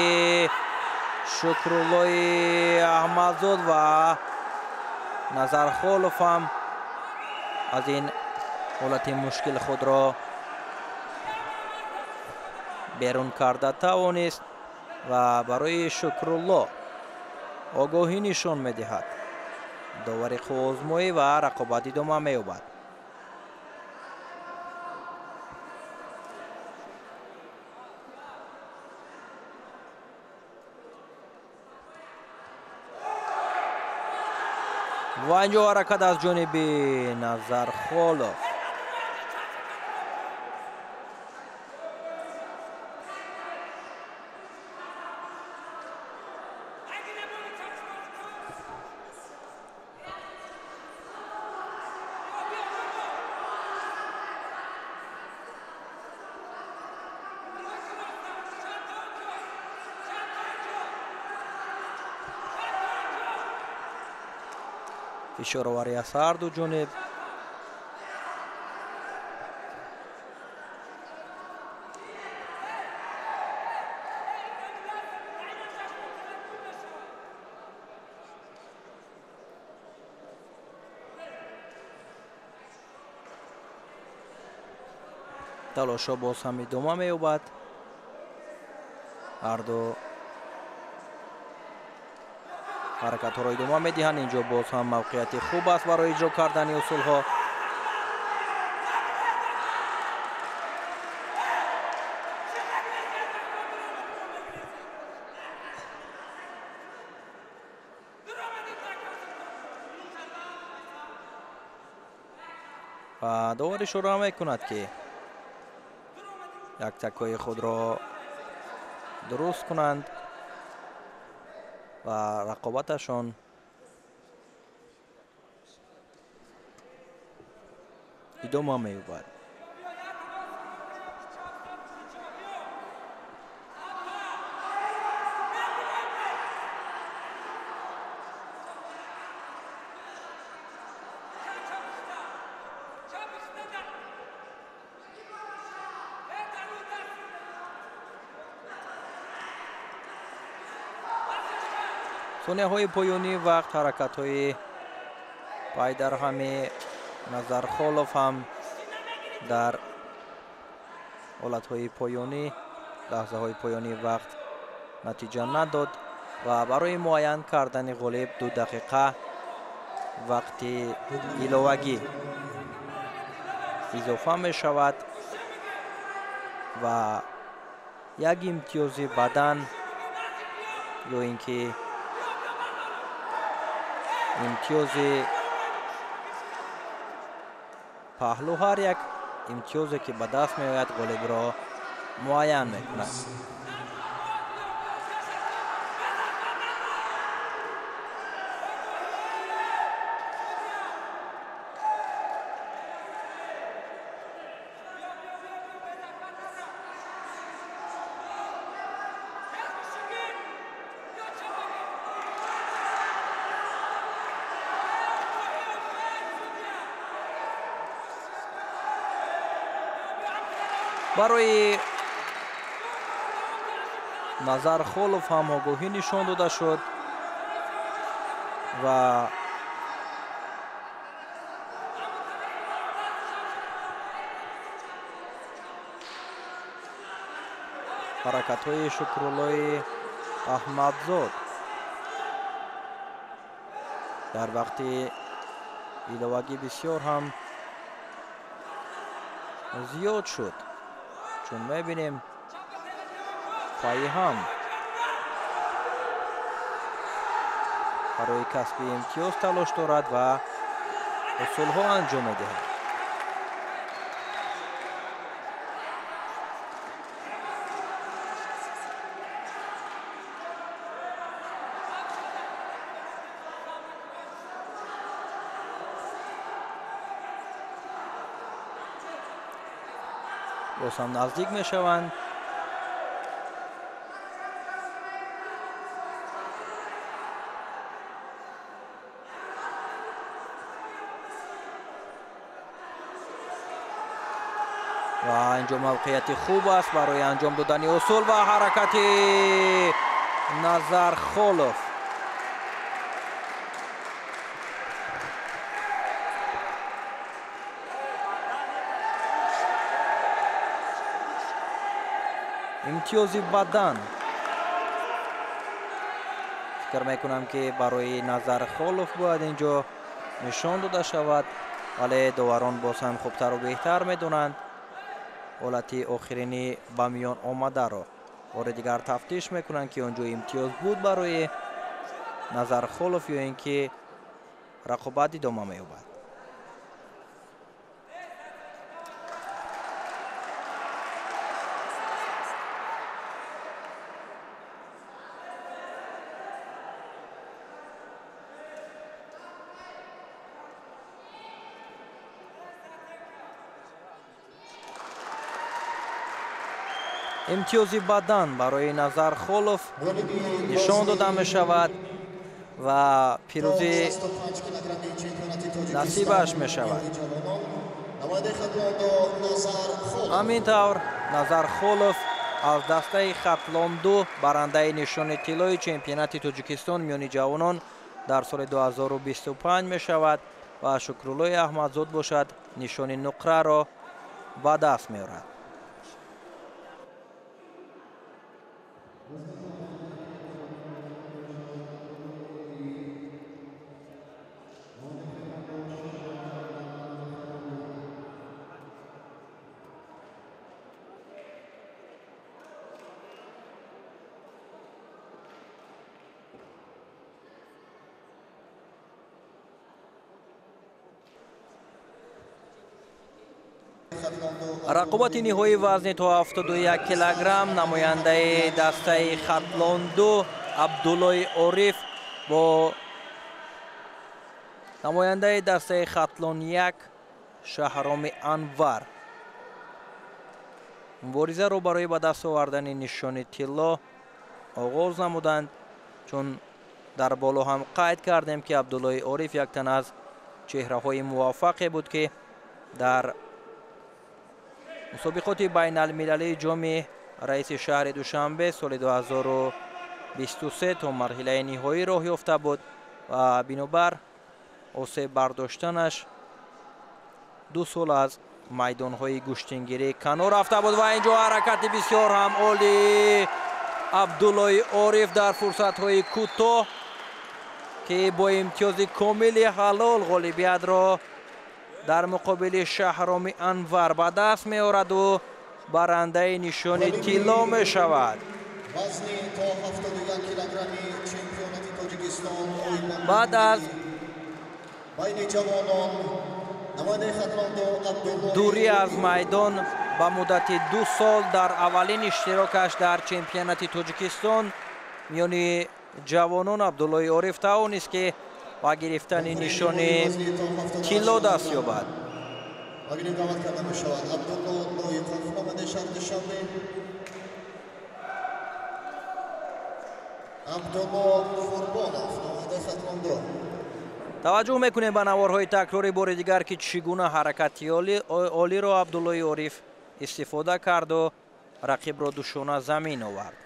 Шукруллои Аҳмадзод ва Назархолов ҳам аз ин ҳолати мушкил худро берун карда тавонист ва барои Шукрулло огоҳӣ нишон медиҳад. Довари қувваозмоӣ ва рақобат идома меёбад. Ва инҷо ҳаракат аз ҷониби Назархолов. Фишороварӣ аз ҳарду ҷониб. Талошҳо боз ҳам идома меёбад. Ҳарду ҳаракатҳоро идома медиҳанд. Инҷо боз ҳам мавқеияти хуб аст барои иҷро кардани усулҳо. Ва довар ишора мекунад, ки яктакҳои худро дуруст кунанд ва рақобаташон идома меёбад. Сонияҳои поёнии вақт ҳаракатҳои пайдарҳами Назархолов ҳам дар ҳолатҳои поёнӣ, лаҳзаҳои поёнии вақт натиҷа надод ва барои муайян кардани ғолиб 2 дақиқа вақти иловагӣ изофа мешавад ва як имтиёзи бадан ё ин ки имтиёзи паҳлӯ, ҳар як имтиёзе ки ба даст меояд ғолибро муайян мекунад. Барои Назархолов ҳам огоҳӣ нишон дода шуд ва ҳаракатҳои Шукруллои Аҳмадзод дар вақти иловагӣ бисёр ҳам зиёд шуд. Чун мебинем, пайи ҳам барои касби имтиёз талош дорад ва усулҳо анҷом медиҳад. Боз ҳам наздик мешаванд. Ва инҷо мавқеияти хуб аст барои анҷом додани усул ва ҳаракати Назархолов. Имтиёзи бадан фикр мекунам, ки барои Назархолов бояд инҷо нишон дода шавад, вале доварон боз ҳам хубтару беҳтар медонанд ҳолати охирини ба миён омадаро. Бори дигар тафтиш мекунанд, ки он ҷо имтиёз буд барои Назархолов ё ин ки рақобат идома меёбад. Имтиёзи бадан барои Назархолов нишон дода мешавад ва пирӯзӣ насибаш мешавад. Ҳамин тавр Назархолов аз дастаи Хатлон 2 барандаи нишони тиллои чемпионати Тоҷикистон миёни ҷавонон дар соли 2025 мешавад ва Шукруллои Аҳмадзод бошад нишони нуқраро ба даст меорад. Рақобати ниҳоии вазни то 71 килограмм намояндаи дастаи Хатлон 2 Абдуллои Ориф бо намояндаи дастаи Хатлон 1 Шаҳроми Анвар муборизаро барои ба даст овардани нишони тилло оғоз намуданд. Чун дар боло ҳам қайд кардем, ки Абдуллои Ориф як тан аз чеҳраҳои муваффақе буд, ки дар мусобиқоти байналмилалии ҷоми раиси шаҳри Душанбе соли 2023 то марҳилаи ниҳоӣ роҳ ёфта буд ва бинобар осеб бардоштанаш 2 сол аз майдонҳои гӯштингирӣ канор рафта буд. Ва инҷо ҳаракати бисёр ҳам олӣ Абдуллои Ориф дар фурсатҳои кӯтоҳ, ки бо имтиёзи комили ҳалол ғолибиятро дар муқобили Шаҳроми Анвар ба даст меораду барандаи нишони тилло мешавад. Баъд аз дурӣ аз майдон ба муддати 2 сол дар аввалин иштирокаш дар чемпионати Тоҷикистон миёни ҷавонон Абдуллои Ориф тавонист, ки ба гирифтани нишони тилло даст ёбад. Таваҷҷӯҳ мекунем ба наворҳои такрори бори дигар, ки чӣ гуна ҳаракати олиро Абдуллои Ориф истифода карду рақибро душона замин овард.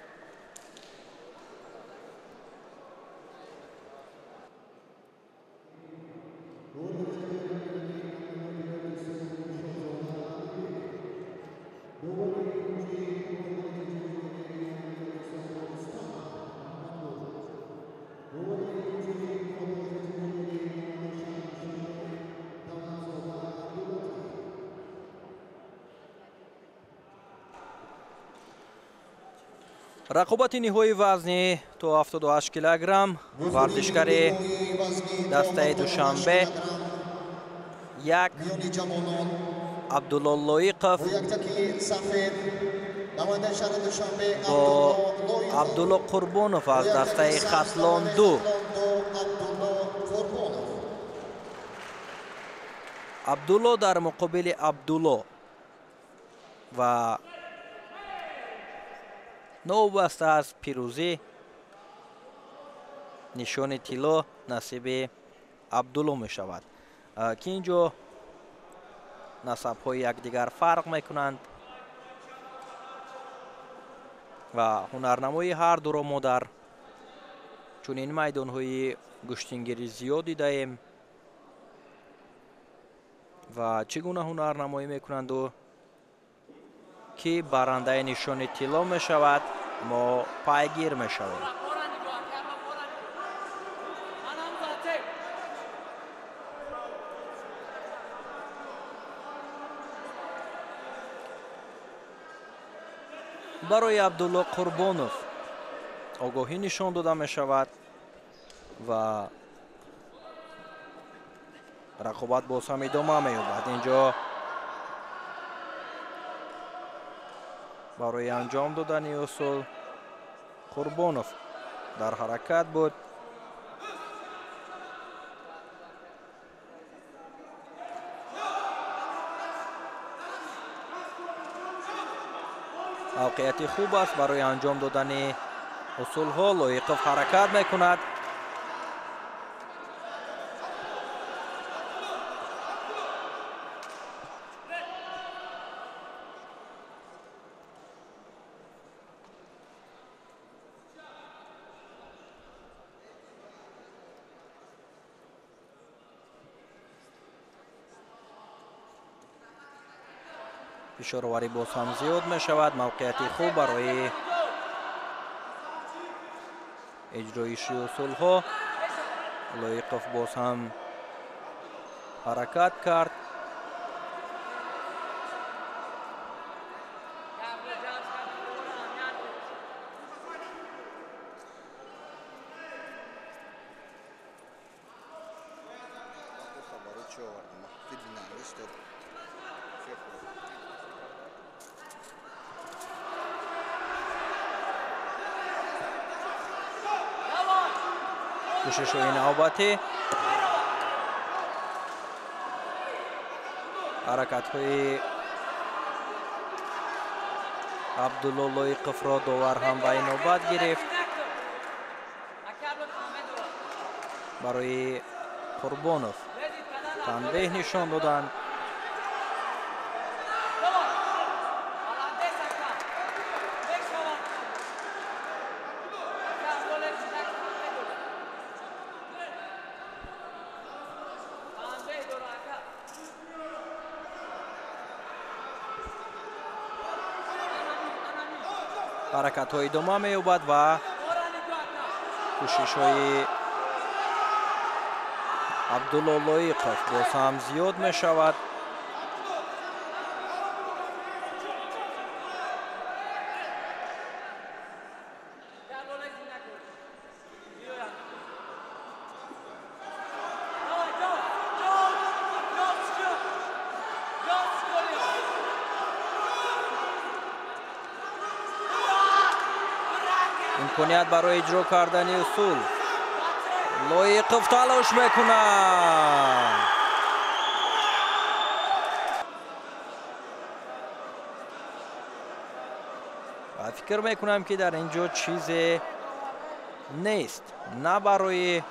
Рақобати ниҳоии вазни то 78 килограмм варзишгари дастаи Душанбе 1 Абдулло Лоиқов бо Абдулло Қурбонов аз дастаи Хатлон 2. Абдулло дар муқобили Абдулло ва новобаста аз пирӯзӣ нишони тилло насиби Абдулло мешавад, ки ин ҷо Насабҳои якдигар фарқ мекунанд ва ҳунарнамои ҳар дуро мо дар чунин майдонҳои гӯштингирӣ зиёд дидаем ва чӣ гуна ҳунарнамоӣ мекунанду ки барандаи нишони тилло мешавад, мо пайгир мешавем. Барои Абдулло Қурбонов огоҳӣ нишон дода мешавад ва рақобат боз ҳам идома меёбад. Инҷо барои анҷом додани усул Қурбонов дар ҳаракат буд. Мавқеияти хуб аст барои анҷом додани усулҳо. Лоиқов ҳаракат мекунад. Фишороварӣ боз ҳам зиёд мешавад. Мавқеияти хуб барои иҷроиши усулҳо. Лоиқов боз ҳам ҳаракат кард. Кӯшишҳои навбатӣ, ҳаракатҳои Абдулло Лоиқовро довар ҳам ба инобат гирифт. Барои Қурбонов танбеҳ нишон доданд. Ҳаракатҳо идома меёбад ва кӯшишҳои Абдулло Лоиқов боз ҳам зиёд мешавад. Имконият барои иҷро кардани усул. Лоиқов талош мекунад. Ва фикр мекунам, ки дар ин ҷо чизе нест, на барои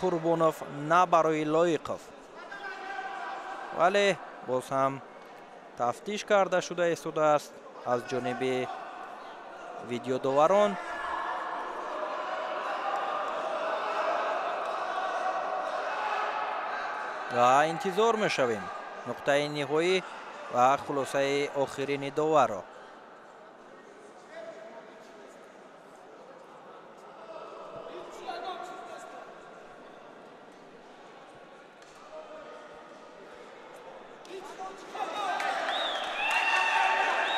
Қурбонов, на барои Лоиқов. Вале боз ҳам тафтиш карда шуда истодааст аз ҷониби видеодоварон. Ва интизор мешавем нуқтаи ниҳоӣ ва хулосаи охирини доварро.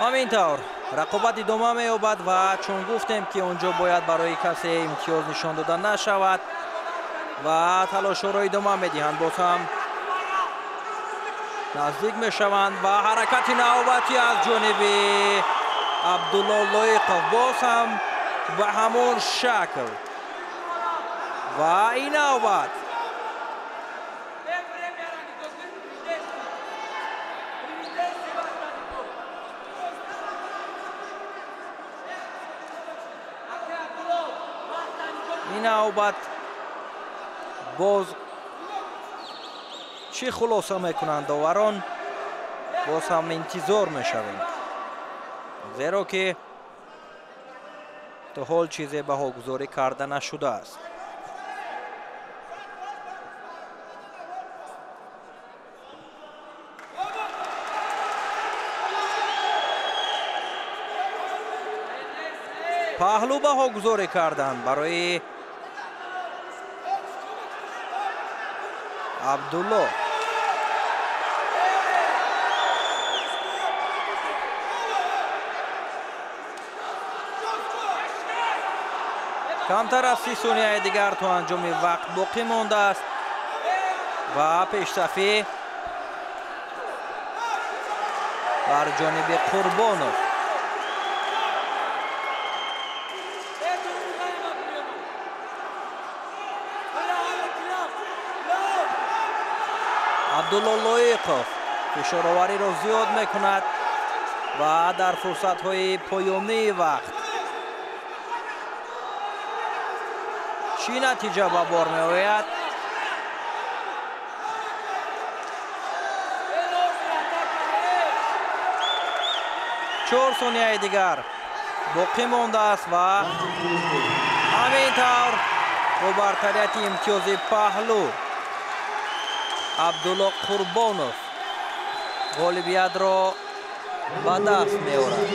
Ҳамин тавр рақобат идома меёбад ва чун гуфтем, ки он ҷо бояд барои касе имтиёз нишон дода нашавад ва талошҳоро идома медиҳанд. Боз ҳам наздик мешаванд ва ҳаракати навбатӣ аз ҷониби Абдулло Лоиқов боз ҳам ба ҳамон шакл ва ин навбат боз чӣ хулоса мекунанд доварон? Боз ҳам интизор мешавем, зеро ки то ҳол чизе баҳогузорӣ карда нашудааст. Паҳлӯ баҳогузорӣ карданд барои Абдулло. Камтар аз 30 сонияи дигар то анҷоми вақт боқӣ мондааст ва пешсафӣ бар ҷониби Қурбонов. Абдулло Лоиқов фишоровариро зиёд мекунад ва дар фурсатҳои поёнии вақт чӣ натиҷа ба бор меояд? Чор сонияи дигар боқӣ мондааст ва ҳамин тавр бо бартарияти имтиёзи паҳлӯ Абдулло Қурбонов ғолибиятро ба даст меорад.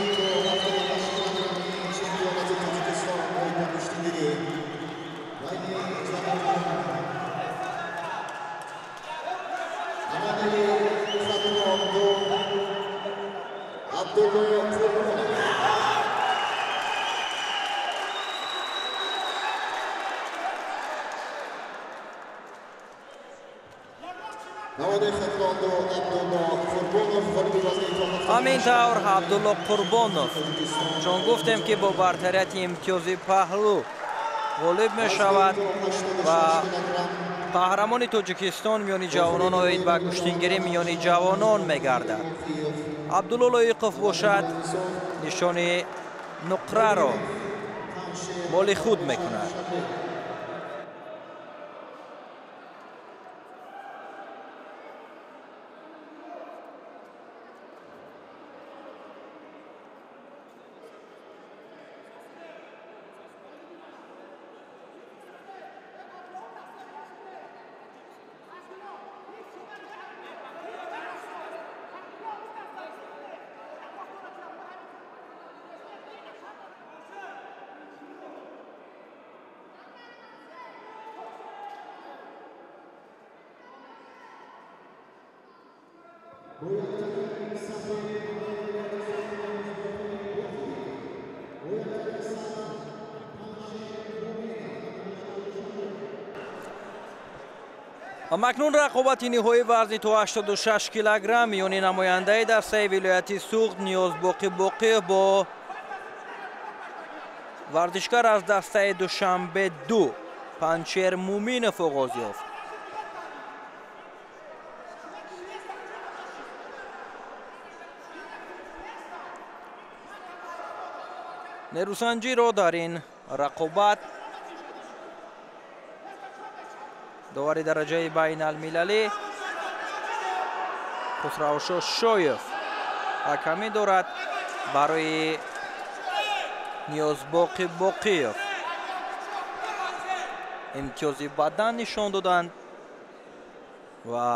Ҳамин тавр Абдулло Қурбонов, чун гуфтем ки бо бартарияти имтиёзи паҳлӯ ғолиб мешавад ва қаҳрамони Тоҷикистон миёни ҷавонон оид ба гӯштингирӣ миёни ҷавонон мегардад. Абдулло Лоиқов бошад нишони нуқраро моли худ мекунад. Акнун рақобати ниҳоии вазни то 86 килограмм миёни намояндаи дастаи вилояти Суғд Ниёзбоқӣ Боқиев бо варзишкар аз дастаи Душанбе 2 Панҷшер Муминов оғоз ёфт. Нерӯсанҷиро дар ин рақобат довари дараҷаи байналмилалӣ Хусравшо Шоев ҳакамӣ дорад барои Ниёзбоқӣ Боқиев. Имтиёзи бадан нишон доданд ва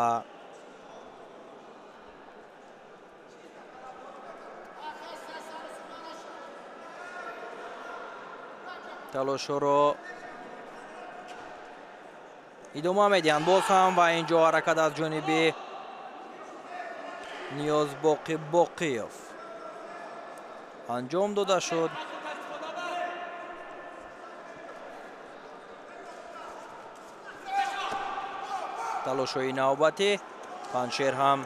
талошҳоро идома медиҳанд боз ҳам ва инҷо ҳаракат аз ҷониби Ниёзбоқӣ Боқиев анҷом дода шуд. Талошҳои навбатӣ Панҷшер ҳам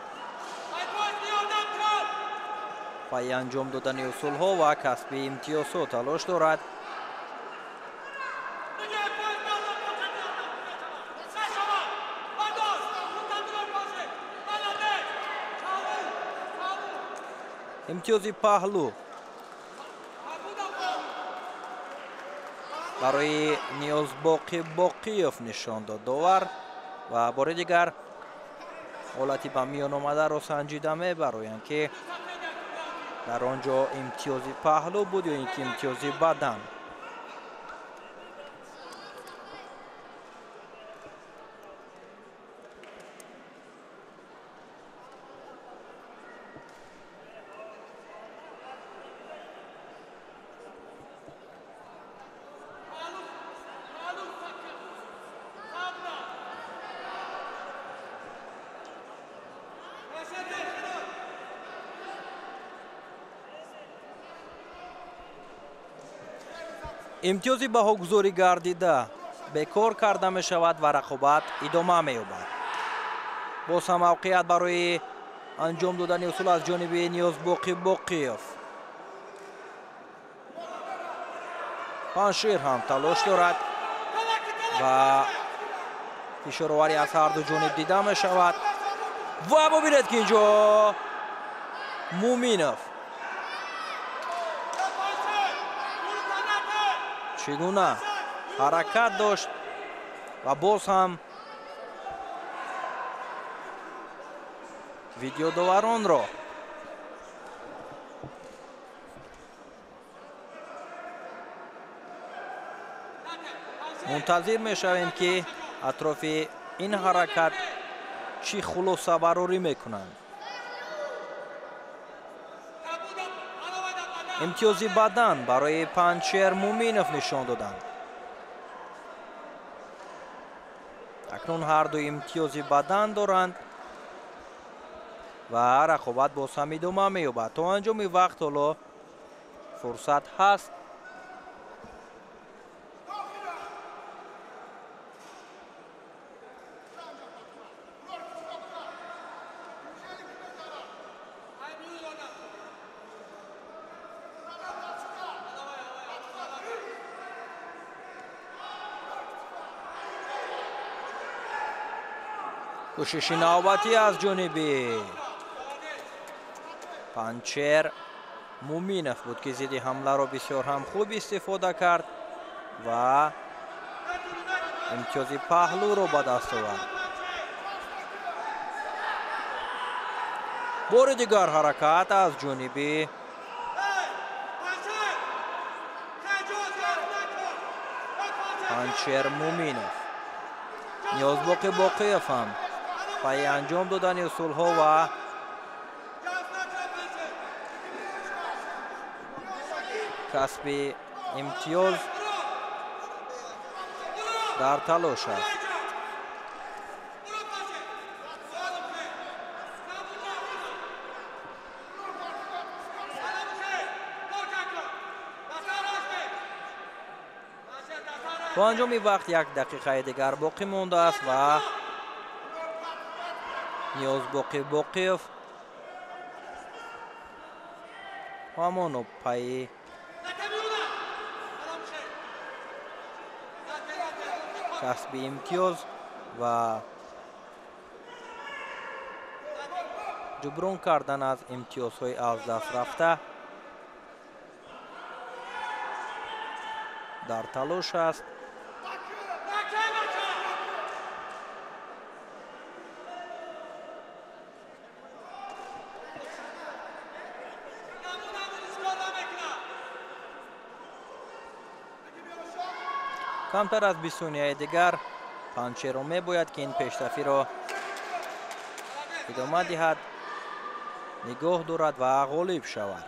пайи анҷом додани усулҳо ва касби имтиёзҳо талош дорад. Имтиёзи паҳлӯ барои Ниёзбоқӣ Боқиев нишон дод довар ва бори дигар Ҳолати ба миён омадаро санҷида мебароянд, ки дар он ҷо имтиёзи паҳлӯ буд ё ин ки имтиёзи бадан. Имтиёзи баҳогузорӣ гардида бекор карда мешавад ва рақобат идома меёбад. Боз ҳам мавқеият барои анҷом додани усул аз ҷониби Ниёзбоқӣ Боқиев. Панҷшер ҳам талош дорад ва фишороварӣ аз ҳарду ҷониб дида мешавад. Ва бубинед, ки инҷо Муминов чӣ гуна ҳаракат дошт ва боз ҳам видеодоваронро мунтазир мешавем, ки атрофи ин ҳаракат чӣ хулосабарорӣ мекунанд. Имтиёзи бадан барои Панҷшер Муминов нишон доданд. Акнун ҳарду имтиёзи бадан доранд ва рақобат боз ҳам идома меёбад. То анҷоми вақт ҳоло фурсат ҳаст. Кӯшиши навбатӣ аз ҷониби Панҷшер Муминов буд, ки зидди ҳамларо бисёр ҳам хуб истифода кард ва имтиёзи паҳлӯро ба даст овард. Бори дигар ҳаракат аз ҷониби Панҷшер Муминов. Ниёзбоқӣ Боқиев ҳам пайи анҷом додани усулҳо ва касби имтиёз дар талош аст. То анҷоми вақт як дақиқаи дигар боқӣ мондааст ва Ниёзбоқӣ Боқиев ҳамоно пайи касби имтиёз ва ҷуброн кардан аз имтиёзҳои аз даст рафта дар талош аст. Камтар аз 20 сонияи дигар Панҷшерро мебояд, ки ин пешрафиро идома диҳад, нигоҳ дорад ва ғолиб шавад.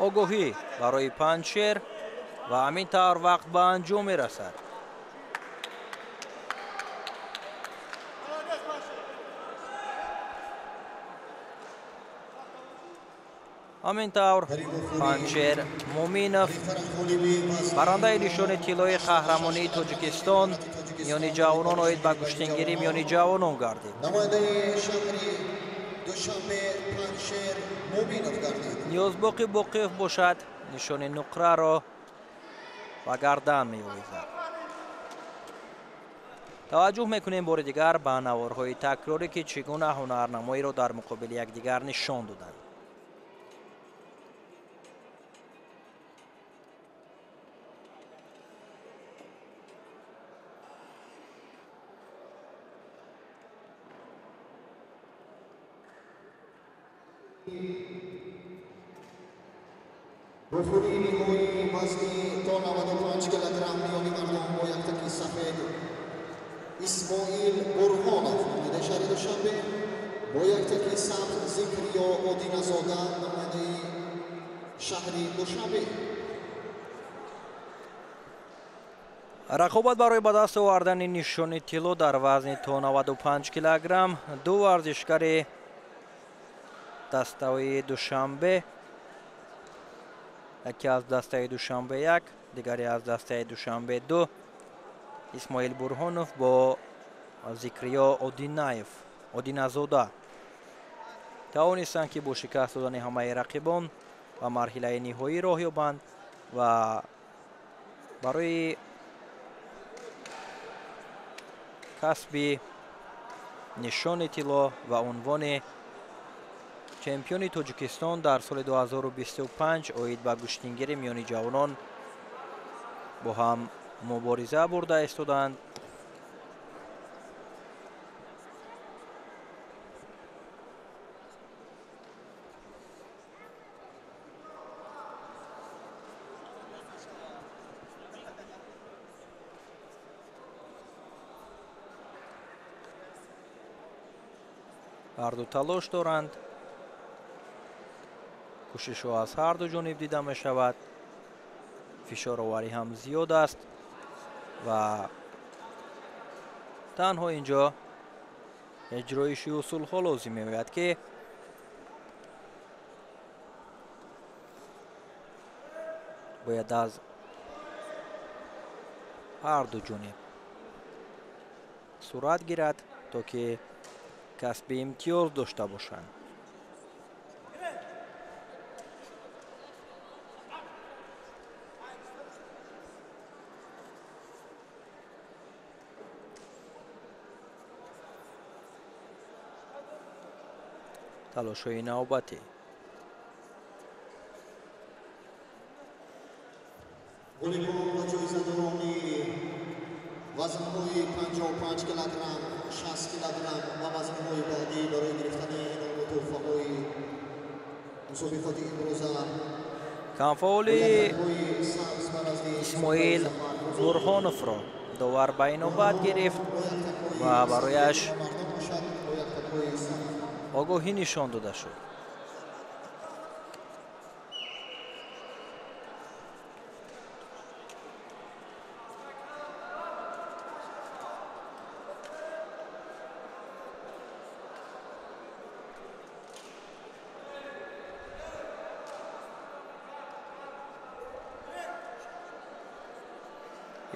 Огоҳӣ барои Панҷшер ва ҳамин тавр вақт ба анҷом мерасад. Ҳамин тавр Панҷшер Муминов барандаи нишони тиллои қаҳрамонии Тоҷикистон миёни ҷавонон оид ба гӯштингирӣ миёни ҷавонон гардид. Ниёзбоқӣ Боқиев бошад нишони нуқраро ба гардан меовезад. Таваҷҷӯҳ мекунем бори дигар ба наворҳои такрорӣ, ки чӣ гуна ҳунарнамоиро дар муқобили якдигар нишон доданд. Вохӯрии ниҳоии вазни то 95 килограмм миёни мардон бо яктаки сафед Исмоил Бурҳонов, намояндаи шаҳри Душанбе, бо яктаки сабз Зикриё Одиназода, намояндаи шаҳри Душанбе. Рақобат барои ба даст овардани нишони тилло дар вазни то 95 килограмм ду варзишгари дастаи Душанбе, яке аз дастаи Душанбе 1, дигаре аз дастаи Душанбе 2, Исмоил Бурҳонов бо Зикриё Одиназода тавонистанд, ки бо шикаст додани ҳамаи рақибон ба марҳилаи ниҳоӣ роҳ ёбанд ва барои касби нишони тилло ва унвони чемпиони Тоҷикистон дар соли 2025 оид ба гӯштингири миёни ҷавонон бо ҳам мубориза бурда истоданд. Ҳарду талош доранд, кӯшишҳо аз ҳар ду ҷониб дида мешавад, фишороварӣ ҳам зиёд аст ва танҳо инҷо иҷроиши усулҳо лозим меояд, ки бояд аз ҳар ду ҷониб сурат гирад, то ки касби имтиёз дошта бошанд. Талошҳои навбатӣ. Ғолибон ва ҷоизадорони вазнҳои 55 килограмм, 60 килограмм ва вазнҳои баъдӣ барои гирифтани иному тӯҳфаҳои мусобиқоти имрӯза камфаъоли Исмоил Бурҳоновро довар ба инобат гирифт ва барояш огоҳӣ нишон дода шуд.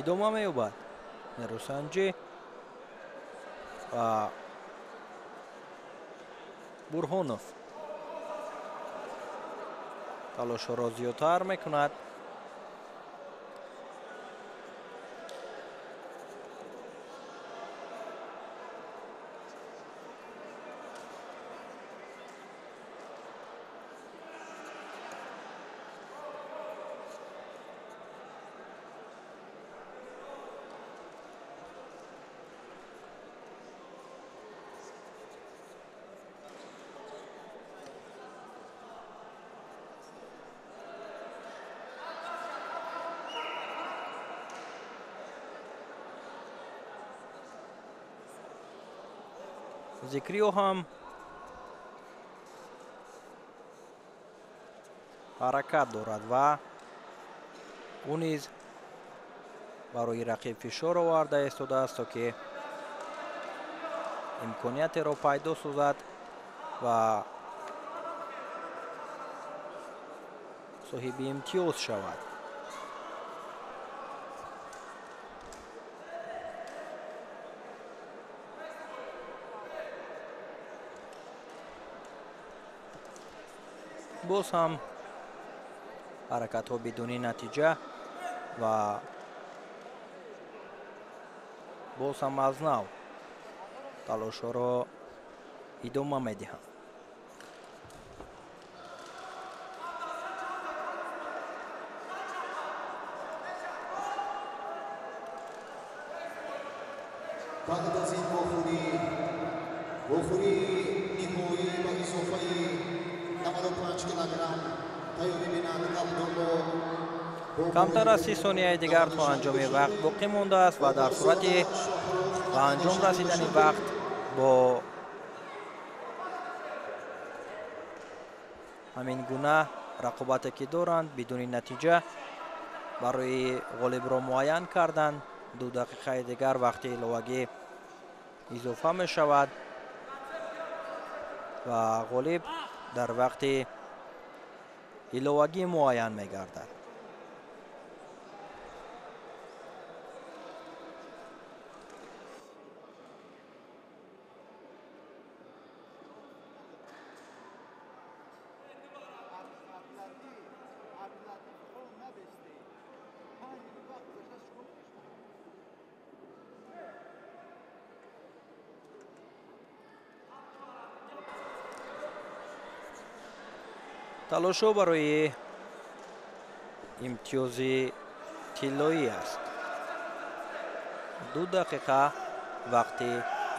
Идома меёбад нерӯсанҷӣ ва Бурҳонов талошҳоро зиёдтар мекунад. Зикриё ҳам ҳаракат дорад ва ӯ низ барои рақиб фишор оварда истодааст, то ки имкониятеро пайдо созад ва соҳиби имтиёз шавад. Боз ҳам ҳаракатҳо бидуни натиҷа ва Боз ҳам аз нав талошҳоро идома медиҳанд. Баъд аз ин вохӯрии ниҳоӣ ба изофаи 95 килограмм тайёрӣ бинанд Абдулло. Камтар аз 30 сонияи дигар то анҷоми вақт боқӣ мондааст ва дар сурати ба анҷом расидани вақт бо ҳамин гуна рақобате ки доранд, бидуни натиҷа барои ғолибро муайян кардан 2 дақиқаи дигар вақти иловагӣ изофа мешавад ва ғолиб дар вақти иловагӣ муайян мегардад. Талошҳо барои имтиёзи тиллоӣ аст. 2 дақиқа вақти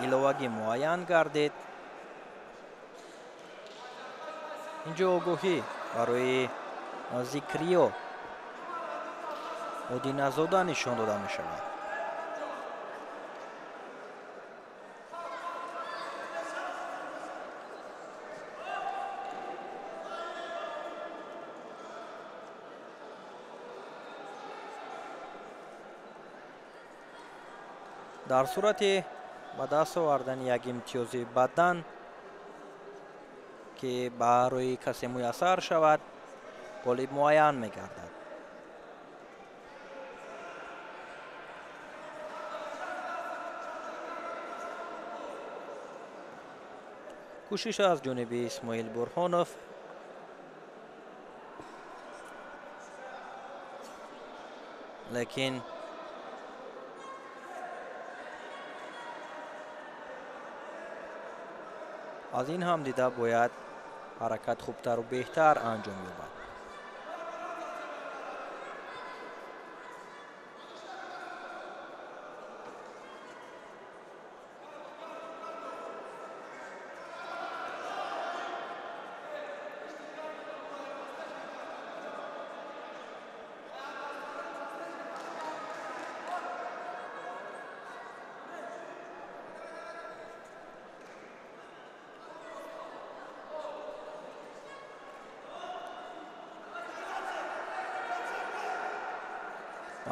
иловагӣ муайян гардид. Инҷо огоҳӣ барои Зикриё Одиназода нишон дода мешавад. Дар сурати ба даст овардани як имтиёзи бадан, ки барои касе муяссар шавад, ғолиб муайян мегардад. Кӯшиш аз ҷониби Исмоил Бурҳонов. Лекин аз ин ҳам дида бояд ҳаракат хубтару беҳтар анҷом ёбад.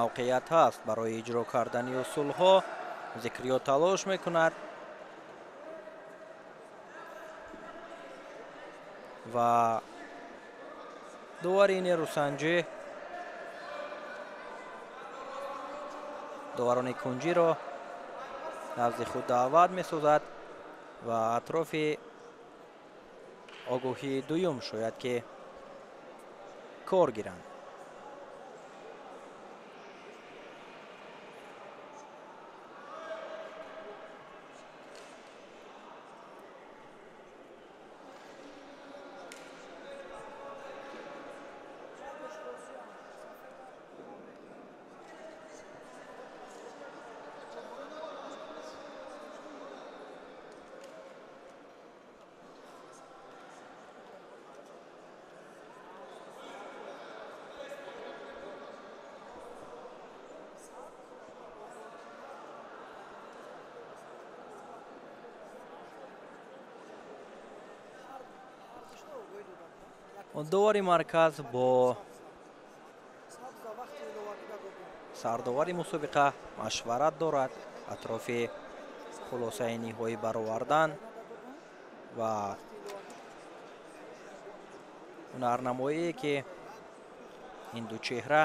Мавқеият ҳаст барои иҷро кардани усулҳо. Зикриё талош мекунад ва довари нерӯсанҷӣ доварони кунҷиро назди худ даъват месозад ва атрофи огоҳии дуюм шояд ки кор гиранд. Довари марказ бо сардовари мусобиқа машварат дорад атрофи хулосаи ниҳоӣ баровардан ва ҳунарнамоие ки ин ду чеҳра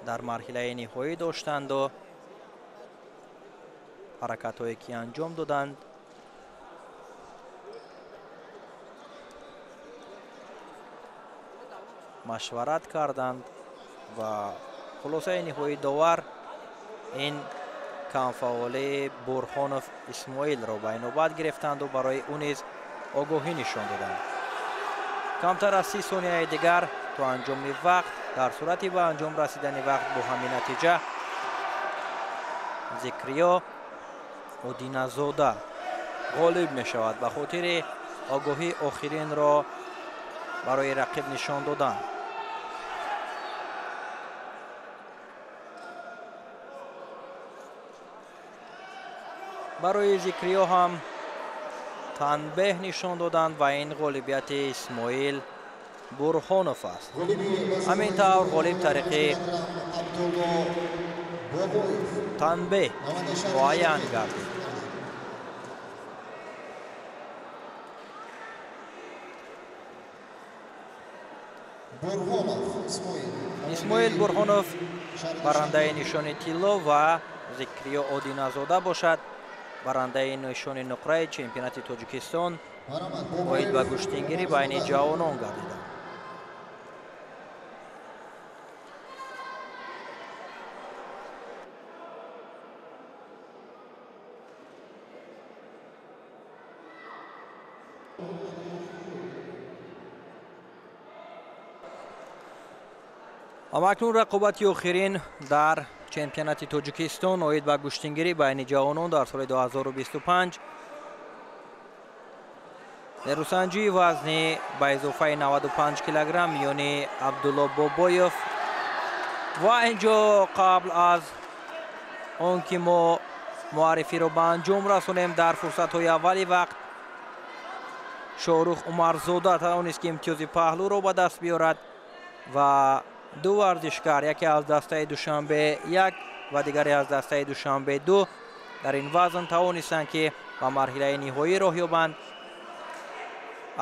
дар марҳилаи ниҳоӣ доштанду ҳаракатҳое ки анҷом доданд. Машварат карданд ва хулосаи ниҳоии довар ин Камфаъолии Бурҳонов Исмоилро ба инобат гирифтанду барои ӯ низ огоҳӣ нишон доданд. Камтар аз 30 сонияи дигар то анҷоми вақт. Дар сурати ба анҷом расидани вақт бо ҳамин натиҷа Зикриё Одиназода ғолиб мешавад ба хотири огоҳии охиринро барои рақиб нишон додан. Барои Зикриё ҳам танбеҳ нишон доданд ва ин ғолибияти Исмоил Бурҳонов аст. Ҳамин тавр ғолиб тариқи танбеҳ муайян гардид. Исмоил Бурҳонов барандаи нишони тилло ва Зикриё Одиназода бошад барандаи нишони нуқраи чемпионати Тоҷикистон оид ба гӯштингирӣ байни ҷавонон гардиданд. Ҳамакнун рақобати охирин дар чемпионати Тоҷикистон оид ба гӯштингирӣ байни ҷавонон дар соли 2025 нерӯсанҷии вазни ба изофаи 95 килограмм миёни Абдулло Бобоев ва инҷо қабл аз он ки мо муаррифиро ба анҷом расонем дар фурсатҳои аввали вақт Шоҳрух Умарзода тавонист ки имтиёзи паҳлӯро ба даст биёрад ва ду варзишкар, яке аз дастаи Душанбе 1 ва дигаре аз дастаи Душанбе 2 дар ин вазн тавонистанд ки ба марҳилаи ниҳоӣ роҳ ёбанд.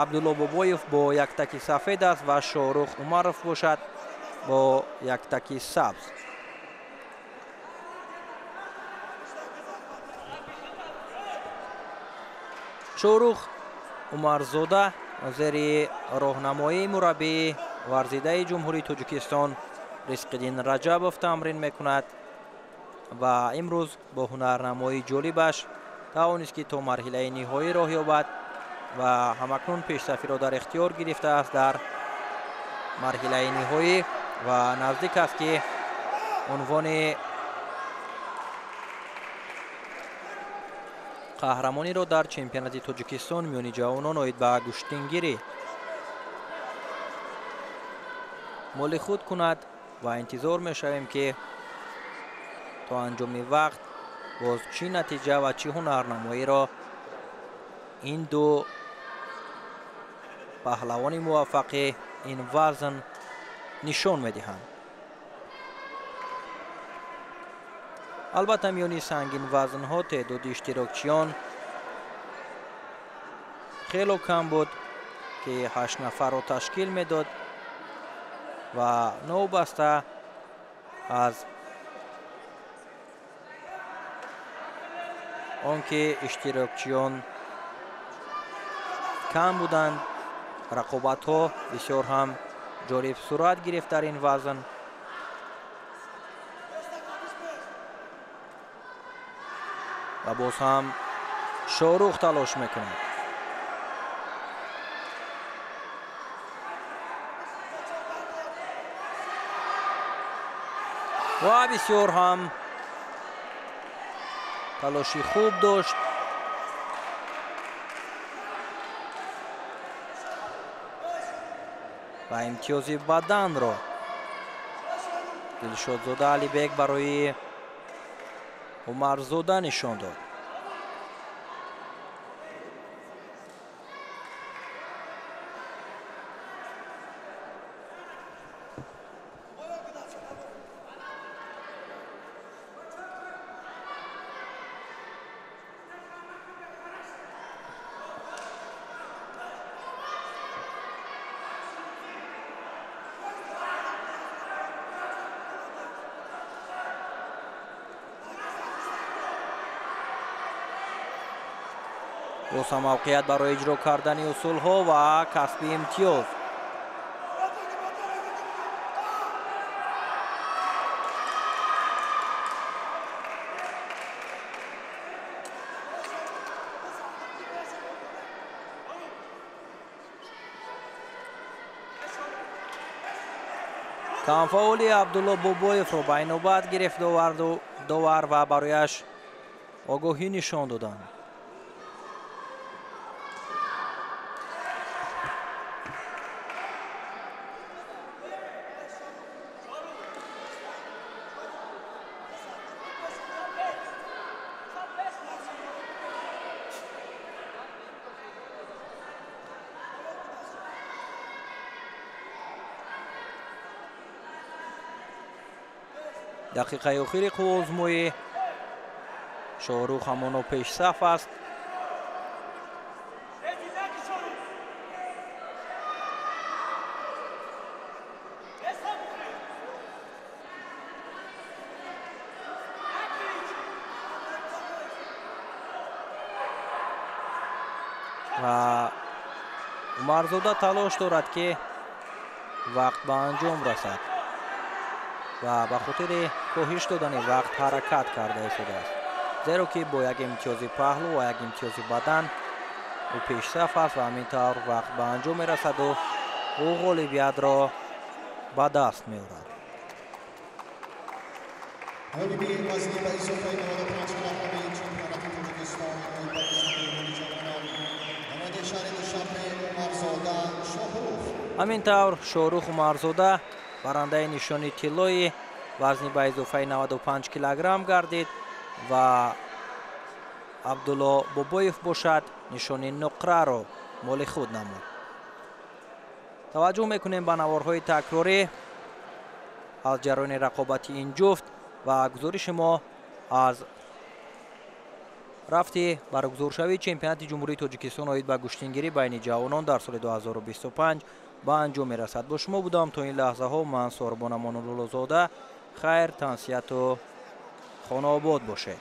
Абдулло Бобоев бо яктаки сафед аст ва Шоҳрух Умаров бошад бо яктаки сабз. Шоҳрух Умарзода зери роҳнамоии мураббии варзидаи Ҷумҳурии Тоҷикистон Ризқиддин Раҷабов тамрин мекунад ва имрӯз бо ҳунарнамоии ҷолибаш тавонист ки то марҳилаи ниҳоӣ роҳ ёбад ва ҳамакнун пешсафиро дар ихтиёр гирифтааст дар марҳилаи ниҳоӣ ва наздик аст ки унвони қаҳрамониро дар чемпионати Тоҷикистон миёни ҷавонон оид ба гӯштингирӣ моли худ кунад ва интизор мешавем ки то анҷоми вақт боз чӣ натиҷа ва чӣ ҳунарнамоиро ин ду паҳлавони муваффақи ин вазн нишон медиҳанд. Албатта миёни сангинвазнҳо теъдоди иштирокчиён хело кам буд ки 8 нафарро ташкил медод ва новобаста аз он ки иштирокчиён кам буданд, рақобатҳо бисёр ҳам ҷолиб сурат гирифт дар ин вазн. Ва боз ҳам Шоҳрух талош мекунад. Ва бисёр ҳам талоши хуб дошт. Ва имтиёзи баданро Дилшодзода Алибек барои Умарзода нишон дод. Боз ҳам мавқеият барои иҷро кардани усулҳо ва касби имтиёз. Камфаъоли Абдулло Бобоевро ба инобат гирифт довар ва барояш огоҳӣ нишон доданд. Дақиқаи охири қувваозмоӣ Шоҳрух ҳамоно пешсаф аст. Ва Умарзода талош дорад, ки вақт ба анҷом расад ва ба хотири коҳиш додани вақт ҳаракат карда истодааст, зеро ки бо як имтиёзи паҳлӯ ва як имтиёзи бадан ӯ пешсаф аст ва ҳамин тавр вақт ба анҷом мерасаду ӯ ғолибиятро ба даст меорад. Ғолиби вазни ба изофаи 95 килограмми чемпионати Тоҷикистон оид ба гӯштингирии ҷавонон намояндаи шаҳри Душанбе Умарзода Шоҳрух. Ҳамин тавр Шоҳрух Умарзода барандаи нишони тиллои вазни ба изофаи 95 килограмм гардид ва Абдулло Бобоев бошад нишони нуқраро моли худ намуд. Таваҷҷӯҳ мекунем ба наворҳои такрорӣ аз ҷараёни рақобати ин ҷуфт ва гузориши мо аз рафти баргузоршавии чемпионати Ҷумҳурии Тоҷикистон оид ба гӯштингирӣ байни ҷавонон дар соли 2025 ба анҷом мерасад. Бо шумо будам то ин лаҳзаҳо ман Сорбон Амонуллозода. Хайр, тансиҳату хонаобод бошед.